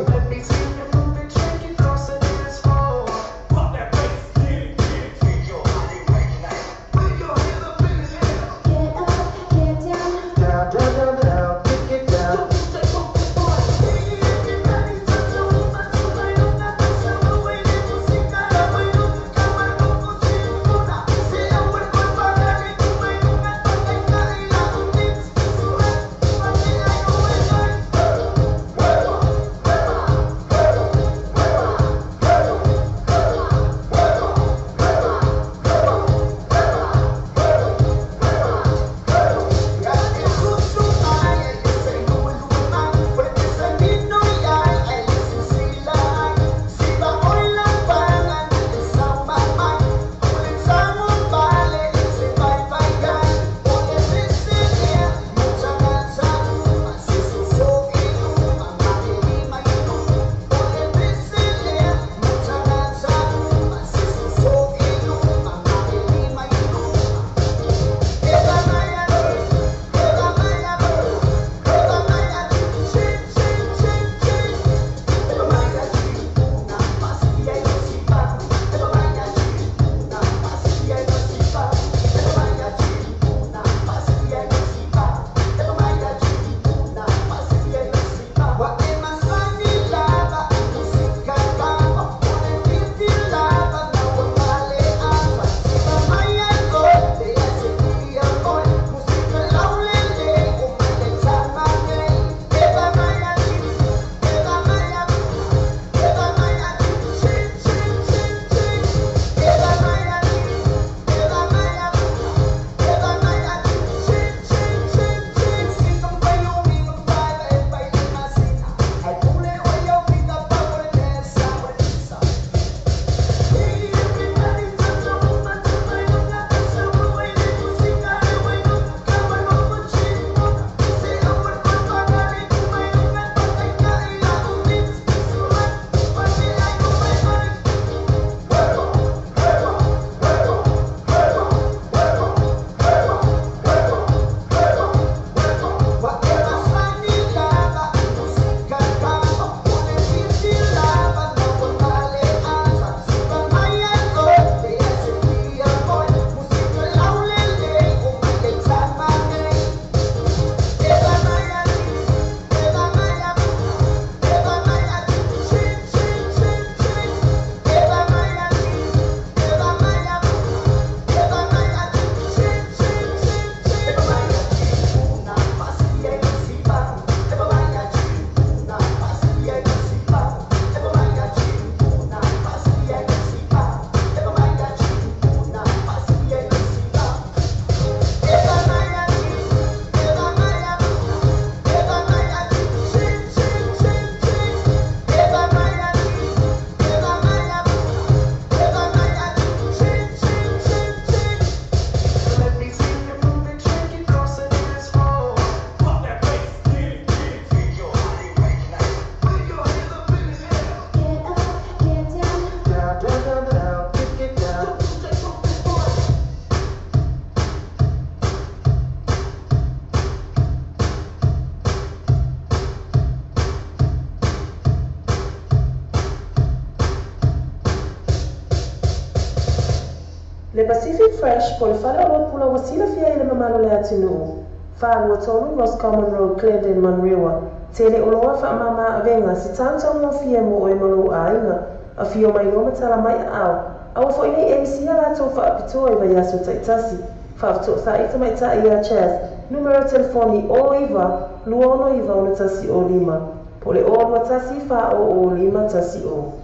Le Pacific Fresh po le fale o pula ua silafia i le mamalu o le atunuu. 423 Roscommon Road, Glendon, Manurewa. Tele oloa faamama avega se tautaugofie mo oe ma lou aiga. Afio mai loa ma tala mai aao. Aua foi nei e misia latou faapitoa i vaiaso taitasi. Faafetosa'i tamaitai ia Chas, numera telefoni o 9 269 105. Po le o 21 4 o 5 1 o.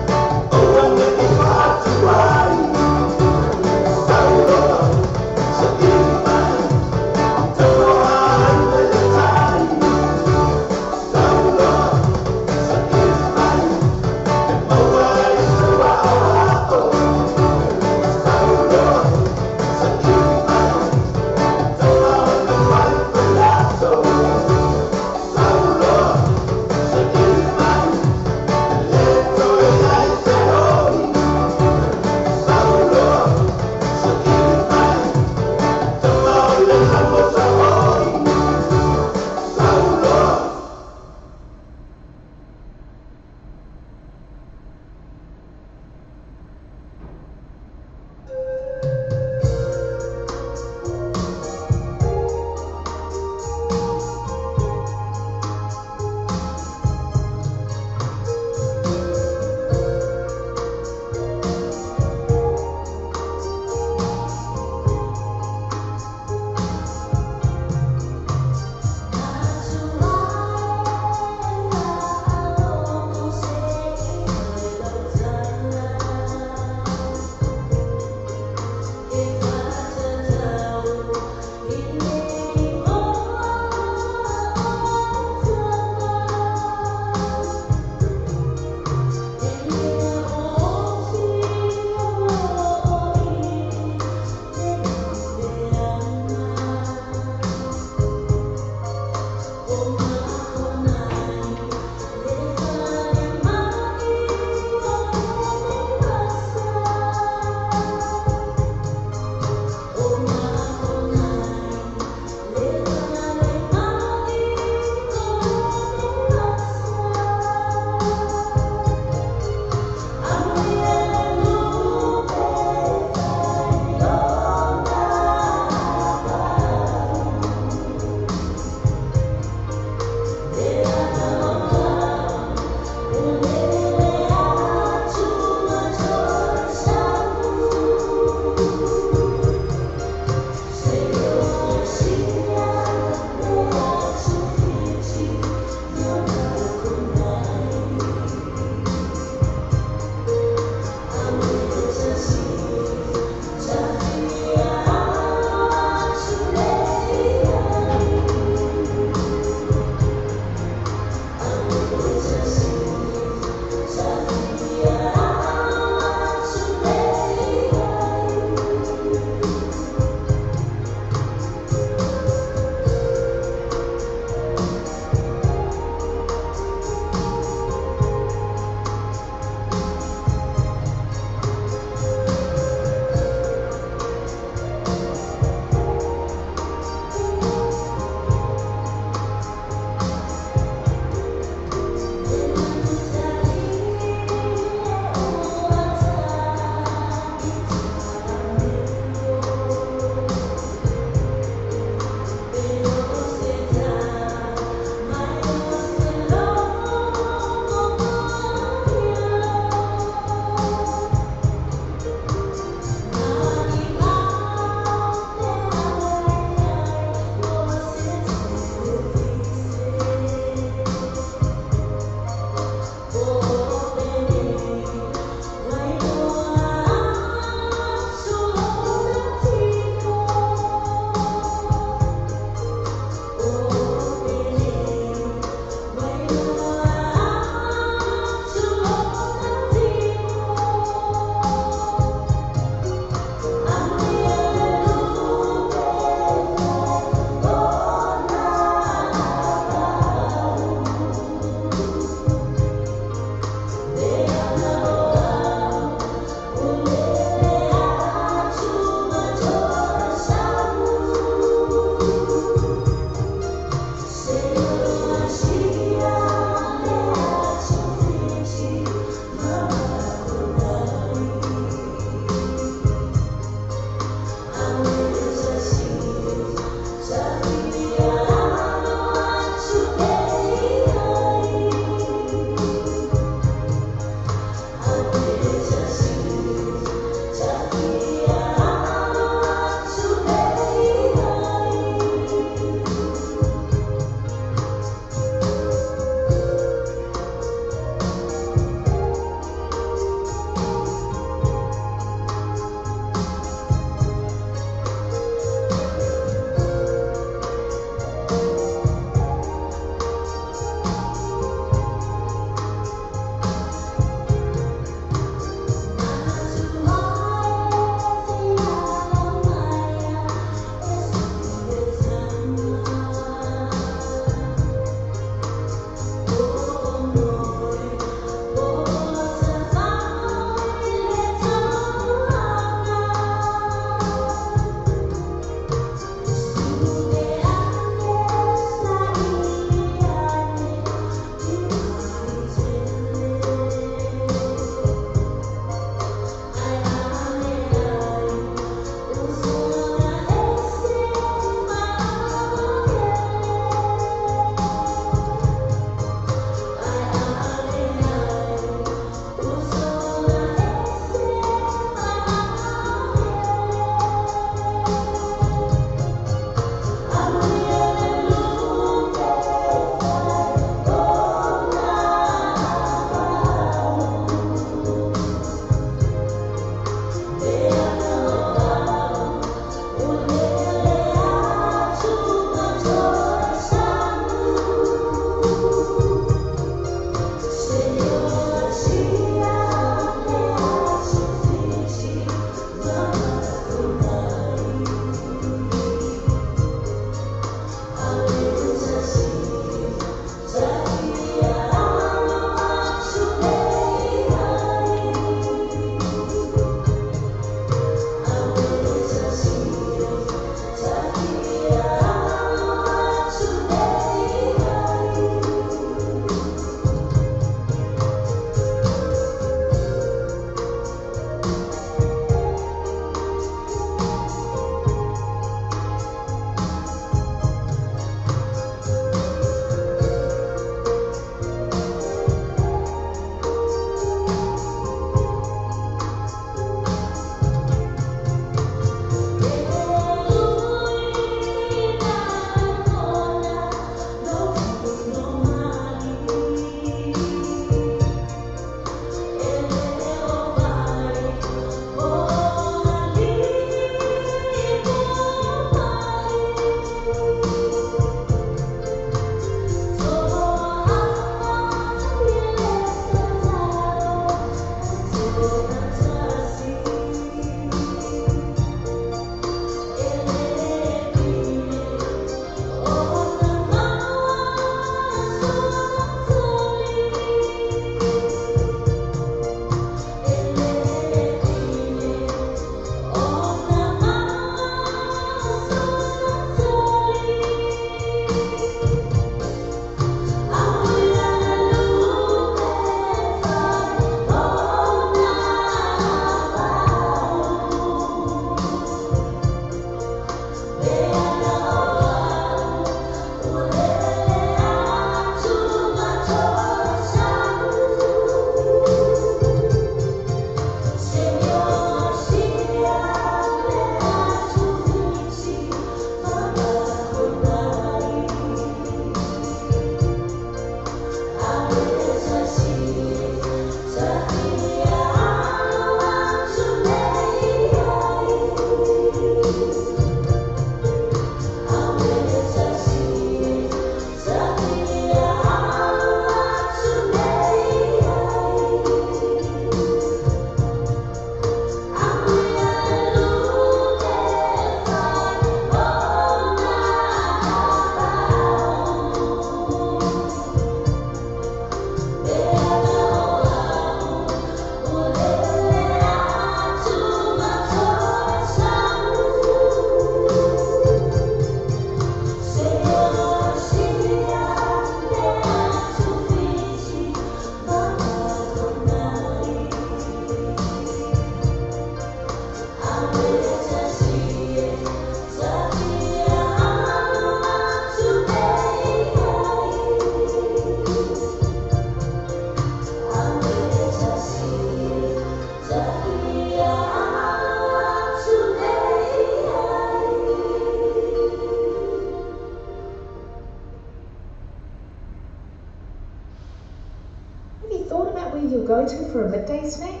thought about where you'll go to for a midday snack?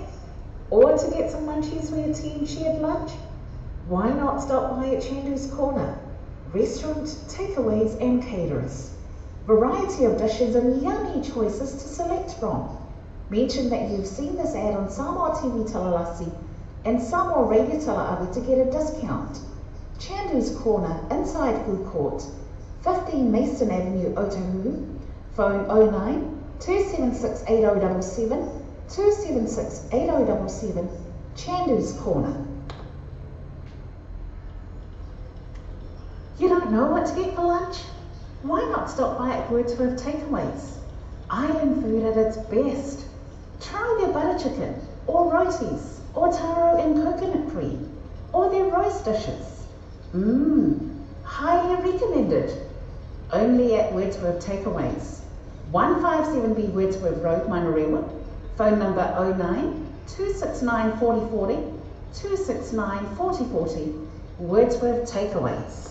Or to get some munchies for your team shared lunch? Why not stop by at Chandu's Corner? Restaurant, takeaways and caterers. Variety of dishes and yummy choices to select from. Mention that you've seen this ad on Samoa TV Talalasi and Samoa Radio Tala'ave to get a discount. Chandu's Corner, inside Food Court, 15 Mason Avenue, Otahuhu. Phone 09 276 8077 276 8077. Chandu's Corner. You don't know what to get for lunch? Why not stop by at Wordsworth Takeaways? Island food at its best. Try their butter chicken, or rotis, or taro and coconut cream, or their roast dishes. Highly recommended. Only at Wordsworth Takeaways. 157B Wordsworth Road, Manurewa. Phone number 09 269 4040 269 4040. Wordsworth Takeaways.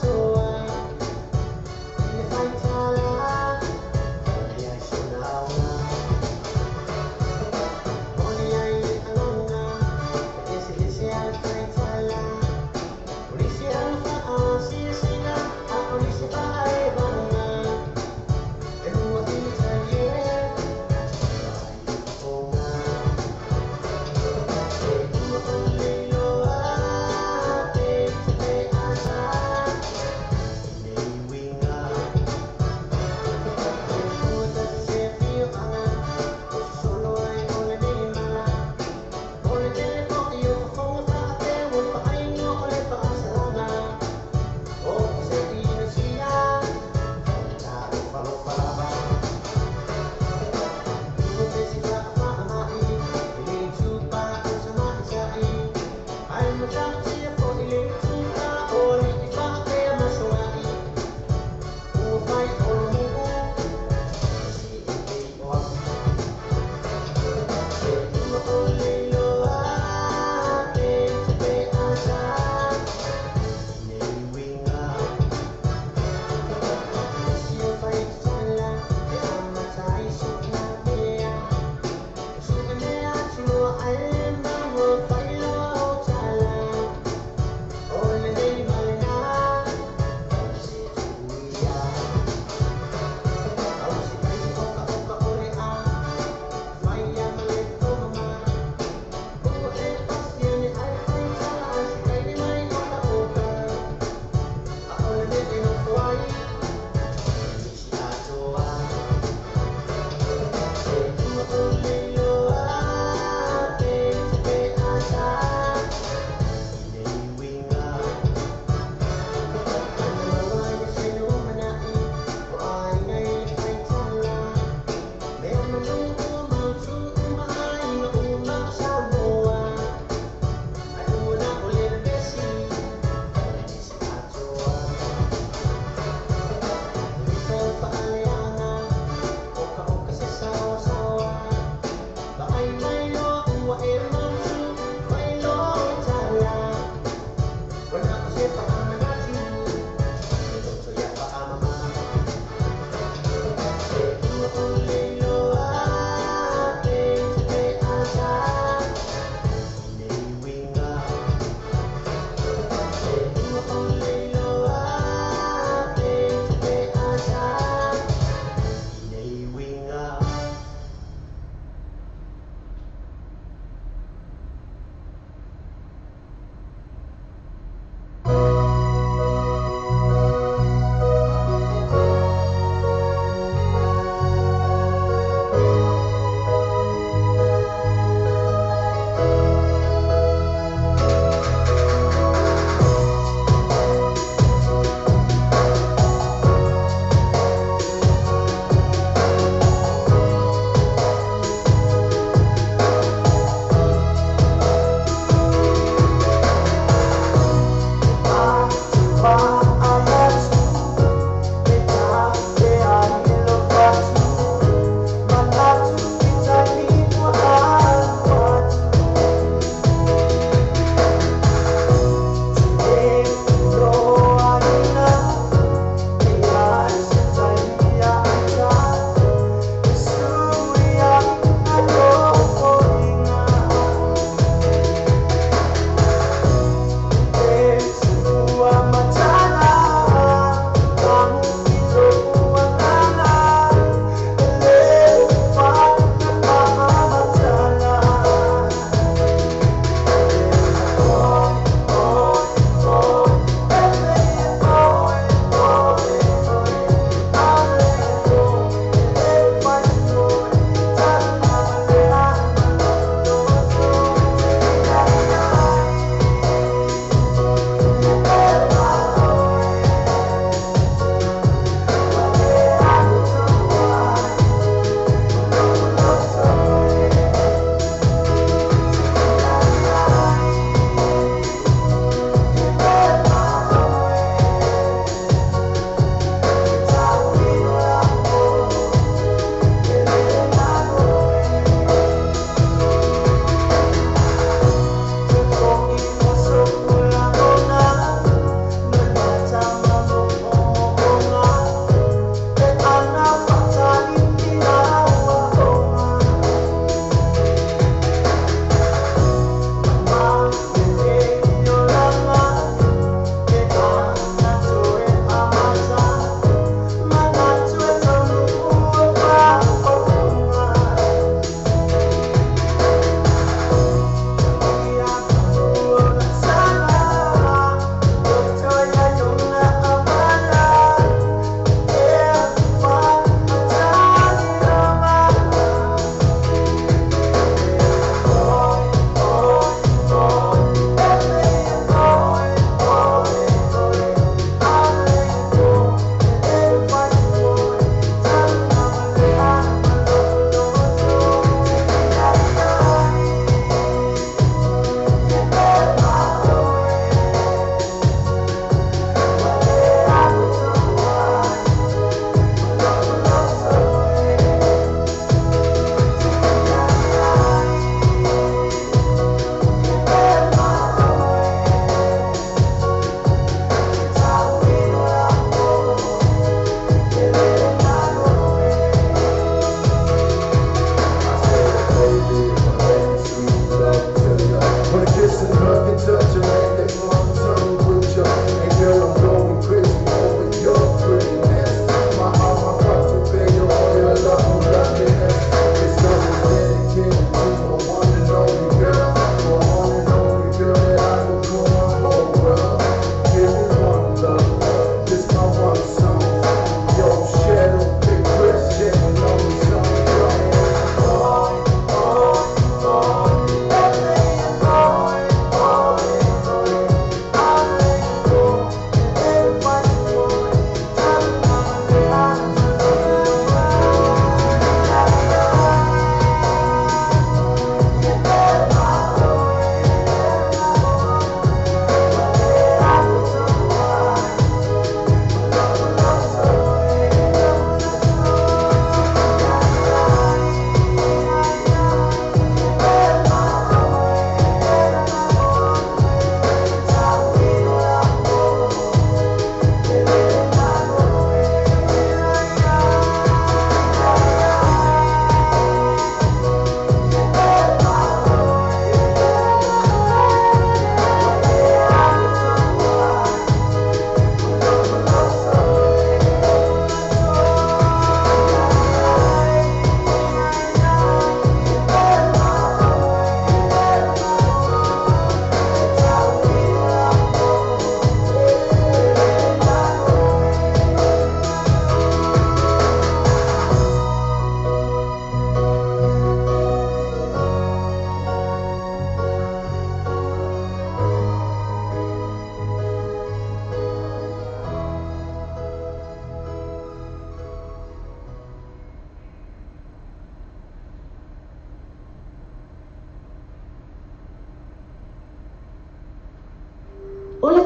So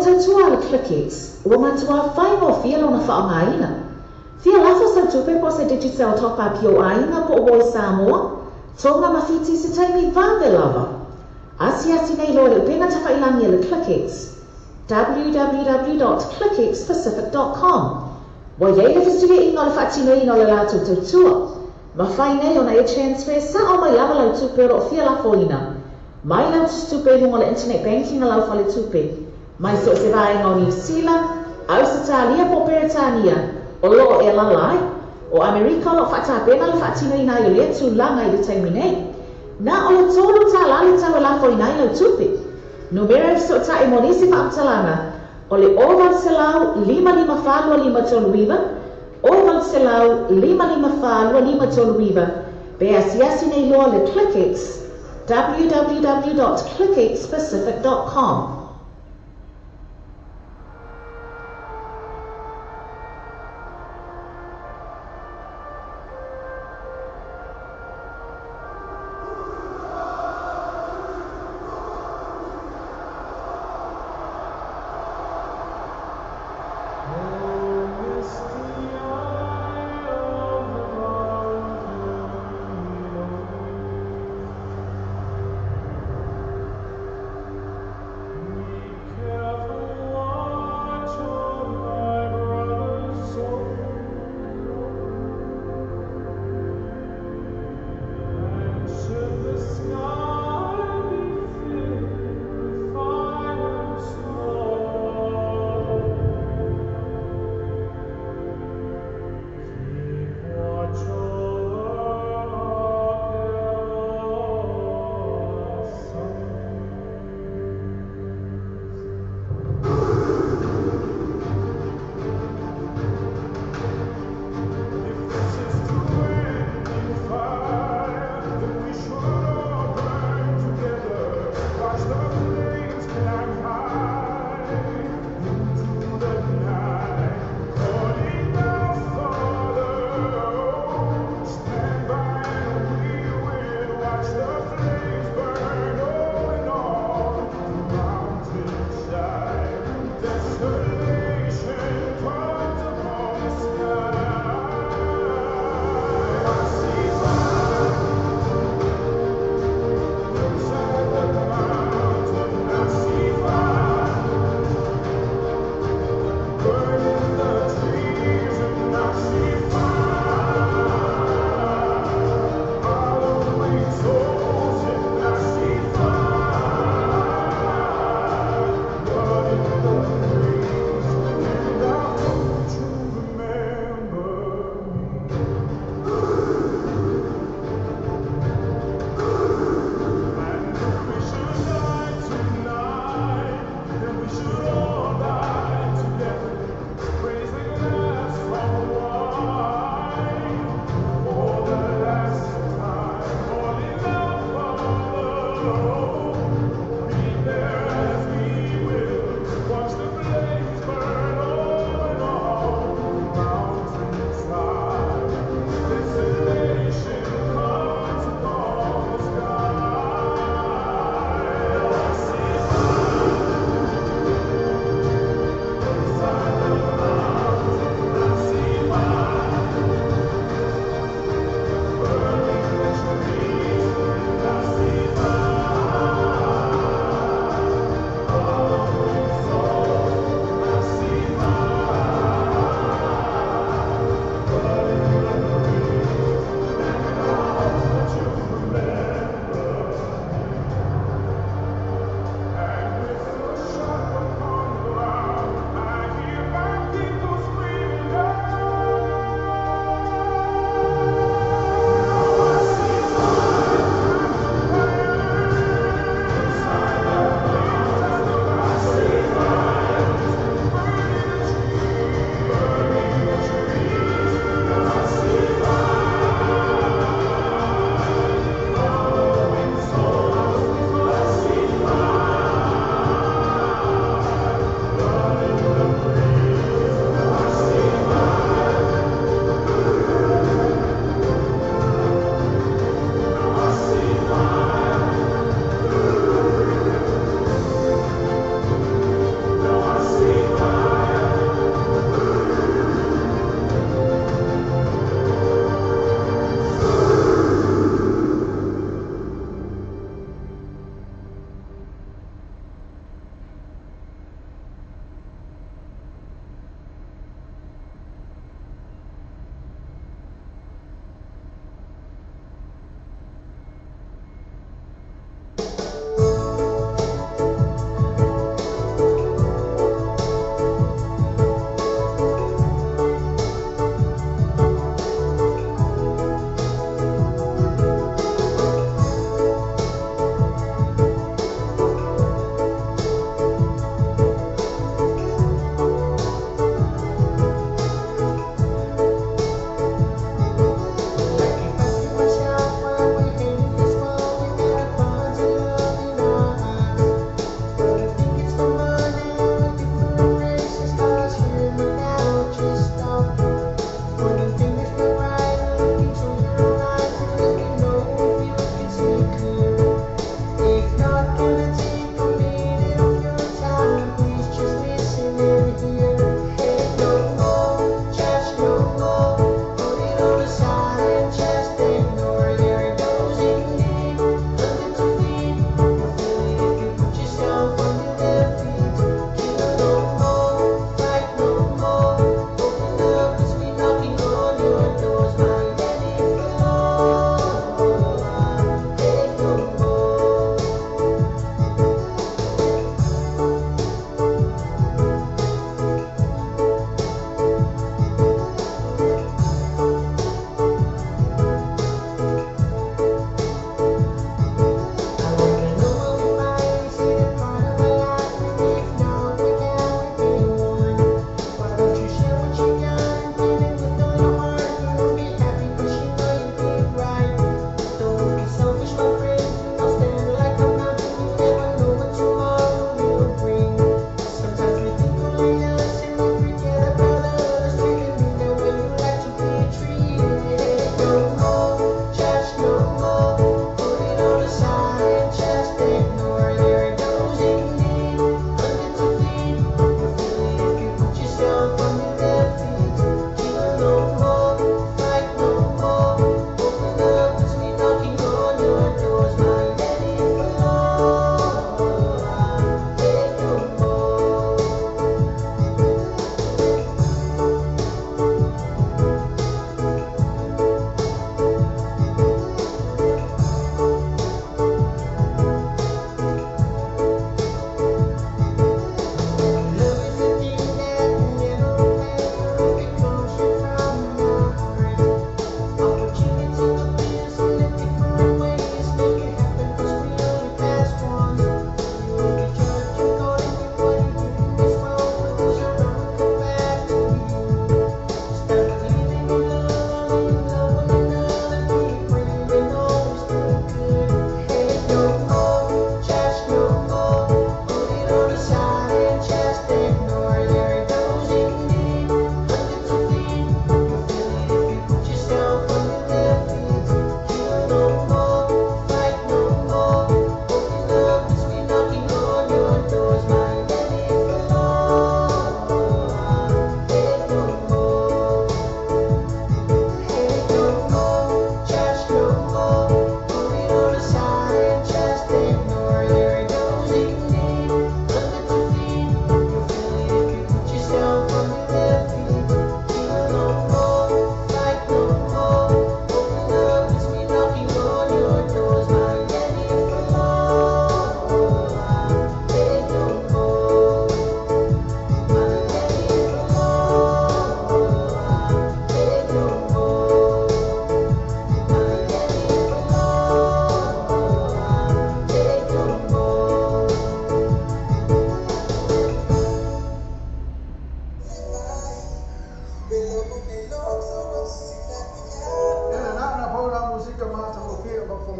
tautua a le ClickX, ua matuā faigofie lona faaaogaina. Fia lafo sau tupe po o se Digicel Top Up i ou aiga po o uo i Samoa, Tonga ma Fiti i se taimi vave lava. Asiasi nei loa i le upega tafailagi a le ClickX, www dot clickxpacific dot com. Ua i ai le fesuiaiga o le faatinoina o le latou tautua. Mafai nei ona e transfer sao mai lava lau tupe o lo o fia lafoina mai lau tusitupe i luga o le internet banking a lau faletupe mai so o se vaega o Niu Sila, Ausetalia po o Peretania o lo o e alaala ai. O Amerika o lo o faatapena le faatinoina ai o lea tulaga i le taimi nei. Na o le $3 le tau e lafoina ai lau tupe. Numera e fesootai mo nisi faamatalaga o le 0800 554 2539, 0800 554 2539, pe asiasi nei loa le ClickX, www dot clickxpacific dot com.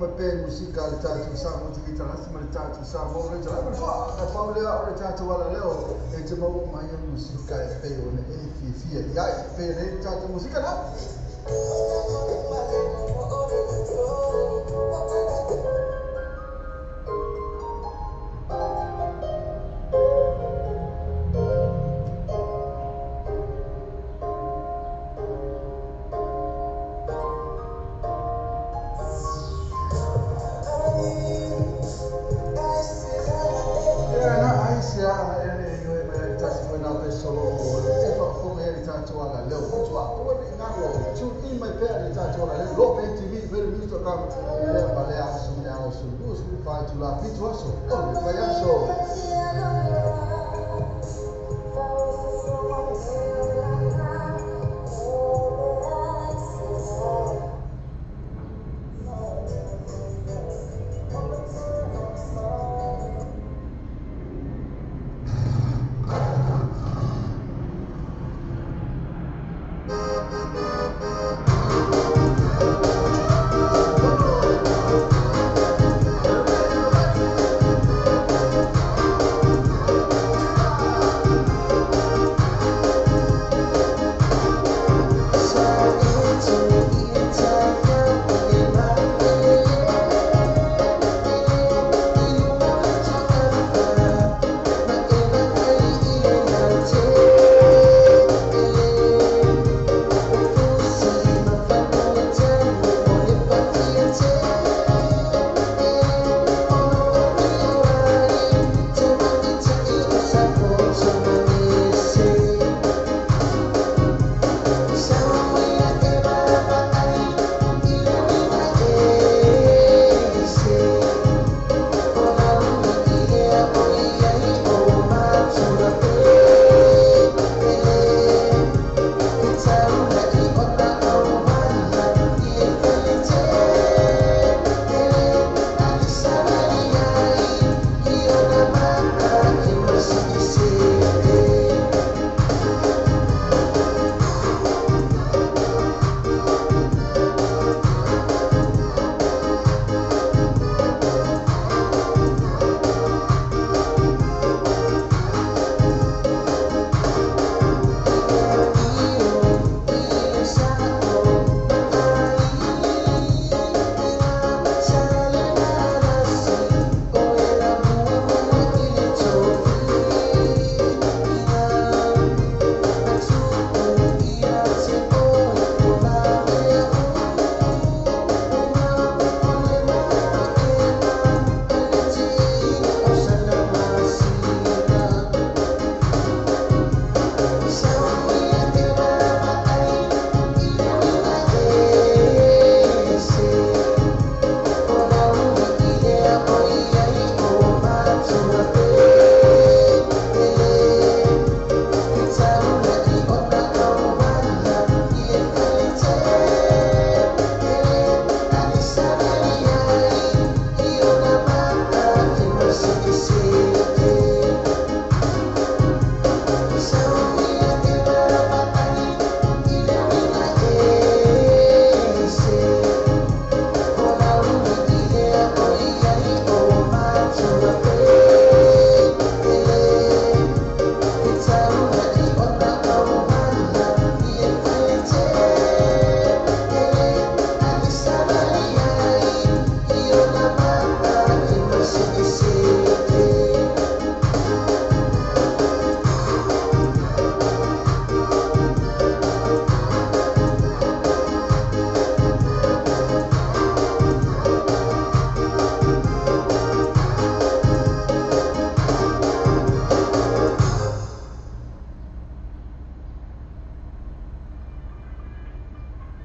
mai pea i musika a le tatou Samoa TV Talasi ma le tatou Samoa Radio Live. Na pau lea o le tatou alaleo e te maua mai ai musika e pei ona e fiafia i ai. Pei ona e le tatou musika na. Ia na ai se a e le ioe mai ai tasi foi nā pe solo e whakafonga e le tatou alaleo. Matua, aua ne i ngaro, tune in mai pea le tatou alaleo, Lo Pay TV, radionews.com, i lea ma lea aso ma le aso, 24 itula, 7 aso, o le vaiaso.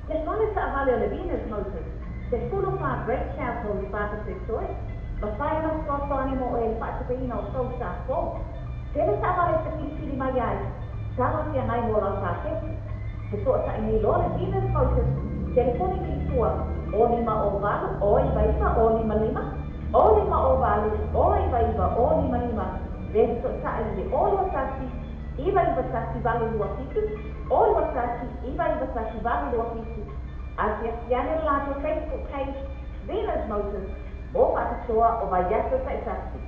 Le fale taavale o le Venus Motors, 14 Great South Road i Papatoetoe, mafai ona fesoasoani mo oe i le faatupeina o tou sa fou. Tele taavale e tafilifili mai ai, talafeagai mo lau paketi. Fesootai nei loa le Venus Motors, telefoni mai i tua, 0 5 0 8 0 9 9 0 5 5, 0 5 0 8 0 9 9 0 5 5, pe fesootai i le 0 2 1 9 9 1 8 2 7, 0 2 1 9 9 1 8 2 7. Asiasi ane le latou Facebook page, Venus Motors mo faapitoa o vaiaso taʻitasi.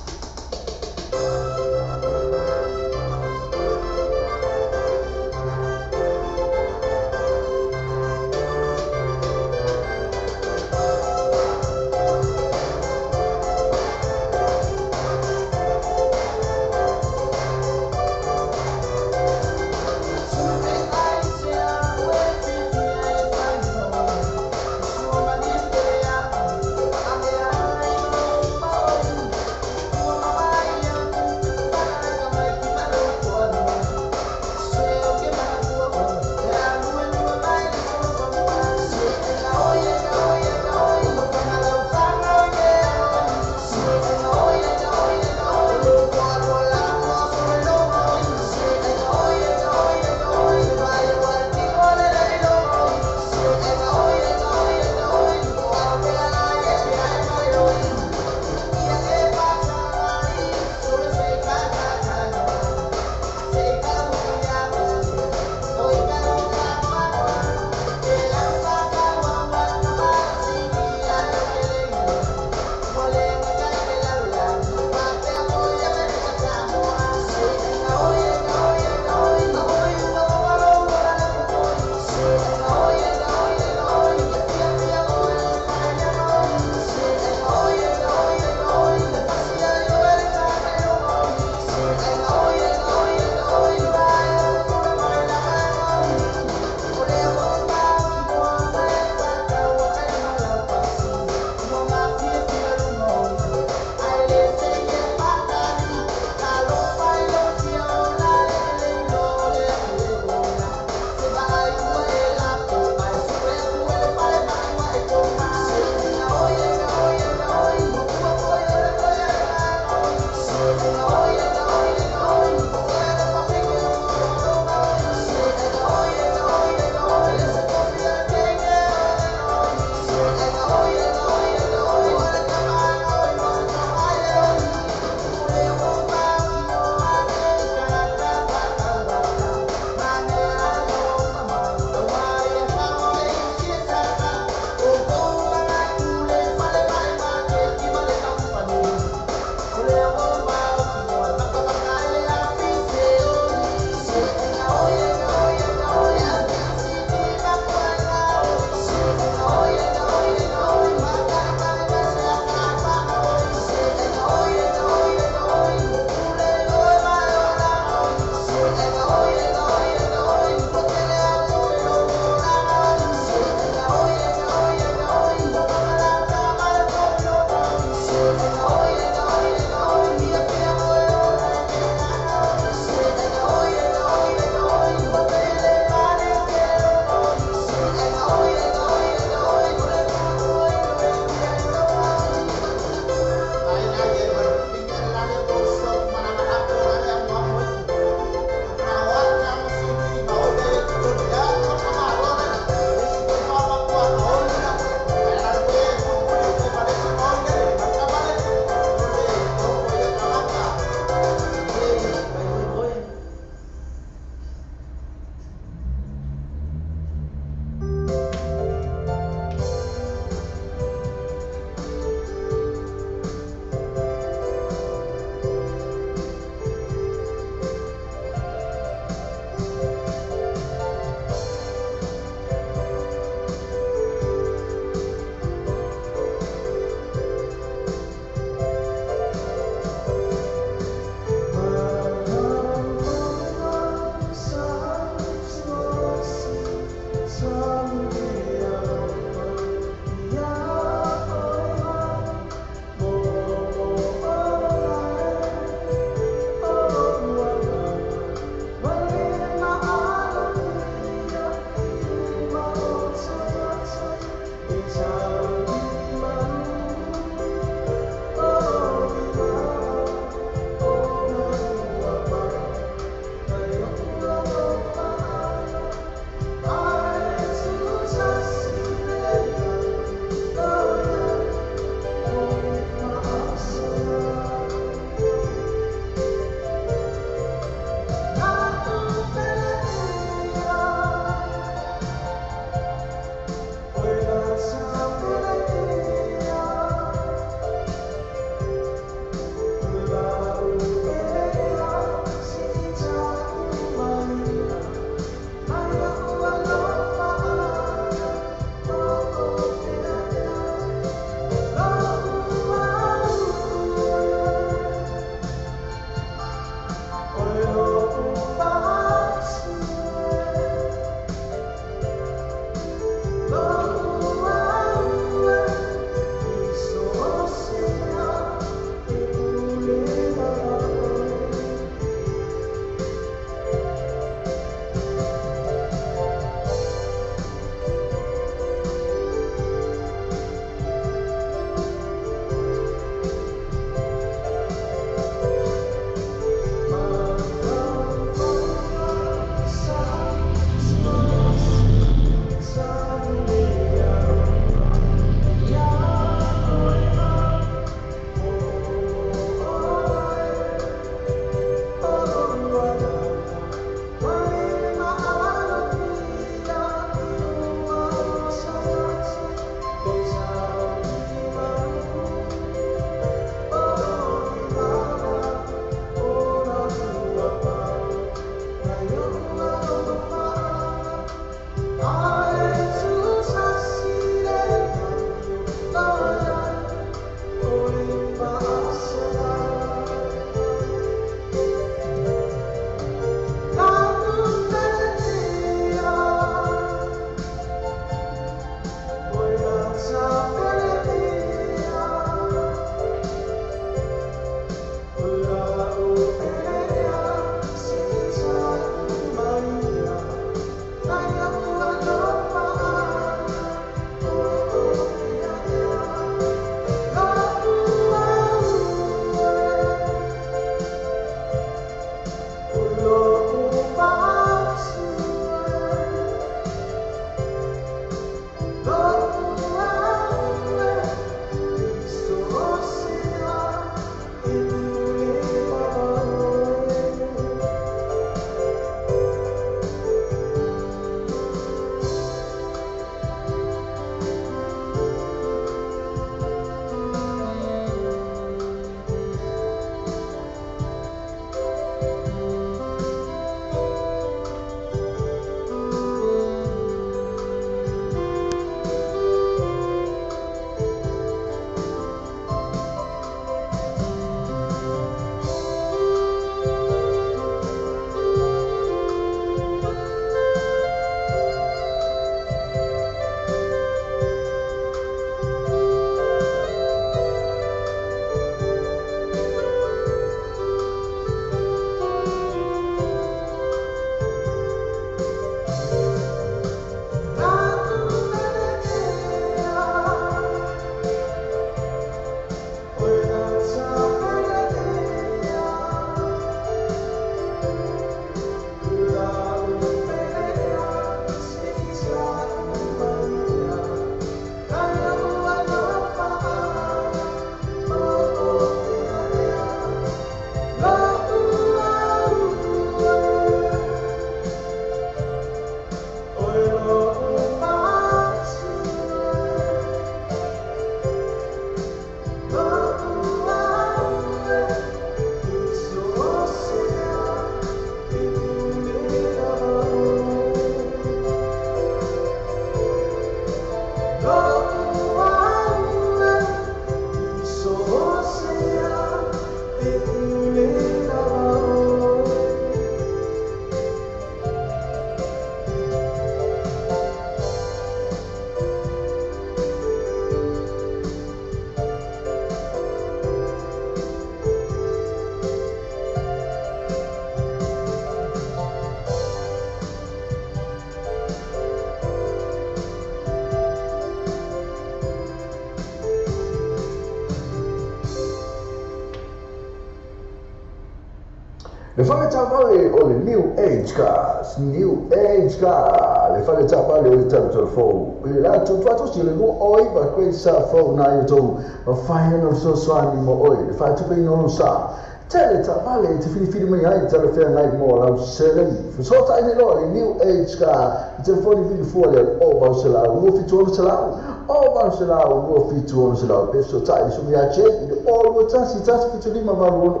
Le fale taavale o le New Age Cars, New Age Car, le fale taavale o le talatala fou. I le latou tuatosi o le 29 Great South Road na i outou, mafai ona fesoasoani mo oe i le faatupeina o lou sa. Tele taavale e te filifili mai ai talafeagai mo lau seleni. Fesootai nei loa le New Age Car i telefoni vili fua lea o 800 276 o 800 276 pe fesootai le susuga ia Jake i le o 21 175 862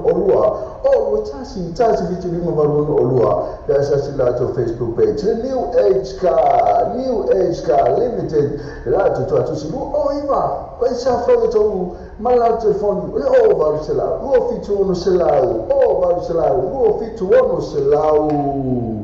o 21 175 862 pe asiasi i le latou Facebook page le New Age Car New Age Car Limited le latou tuatusi 29 Pai sa fau e tou ma lau telefoni o le o 800 276 o 800 276.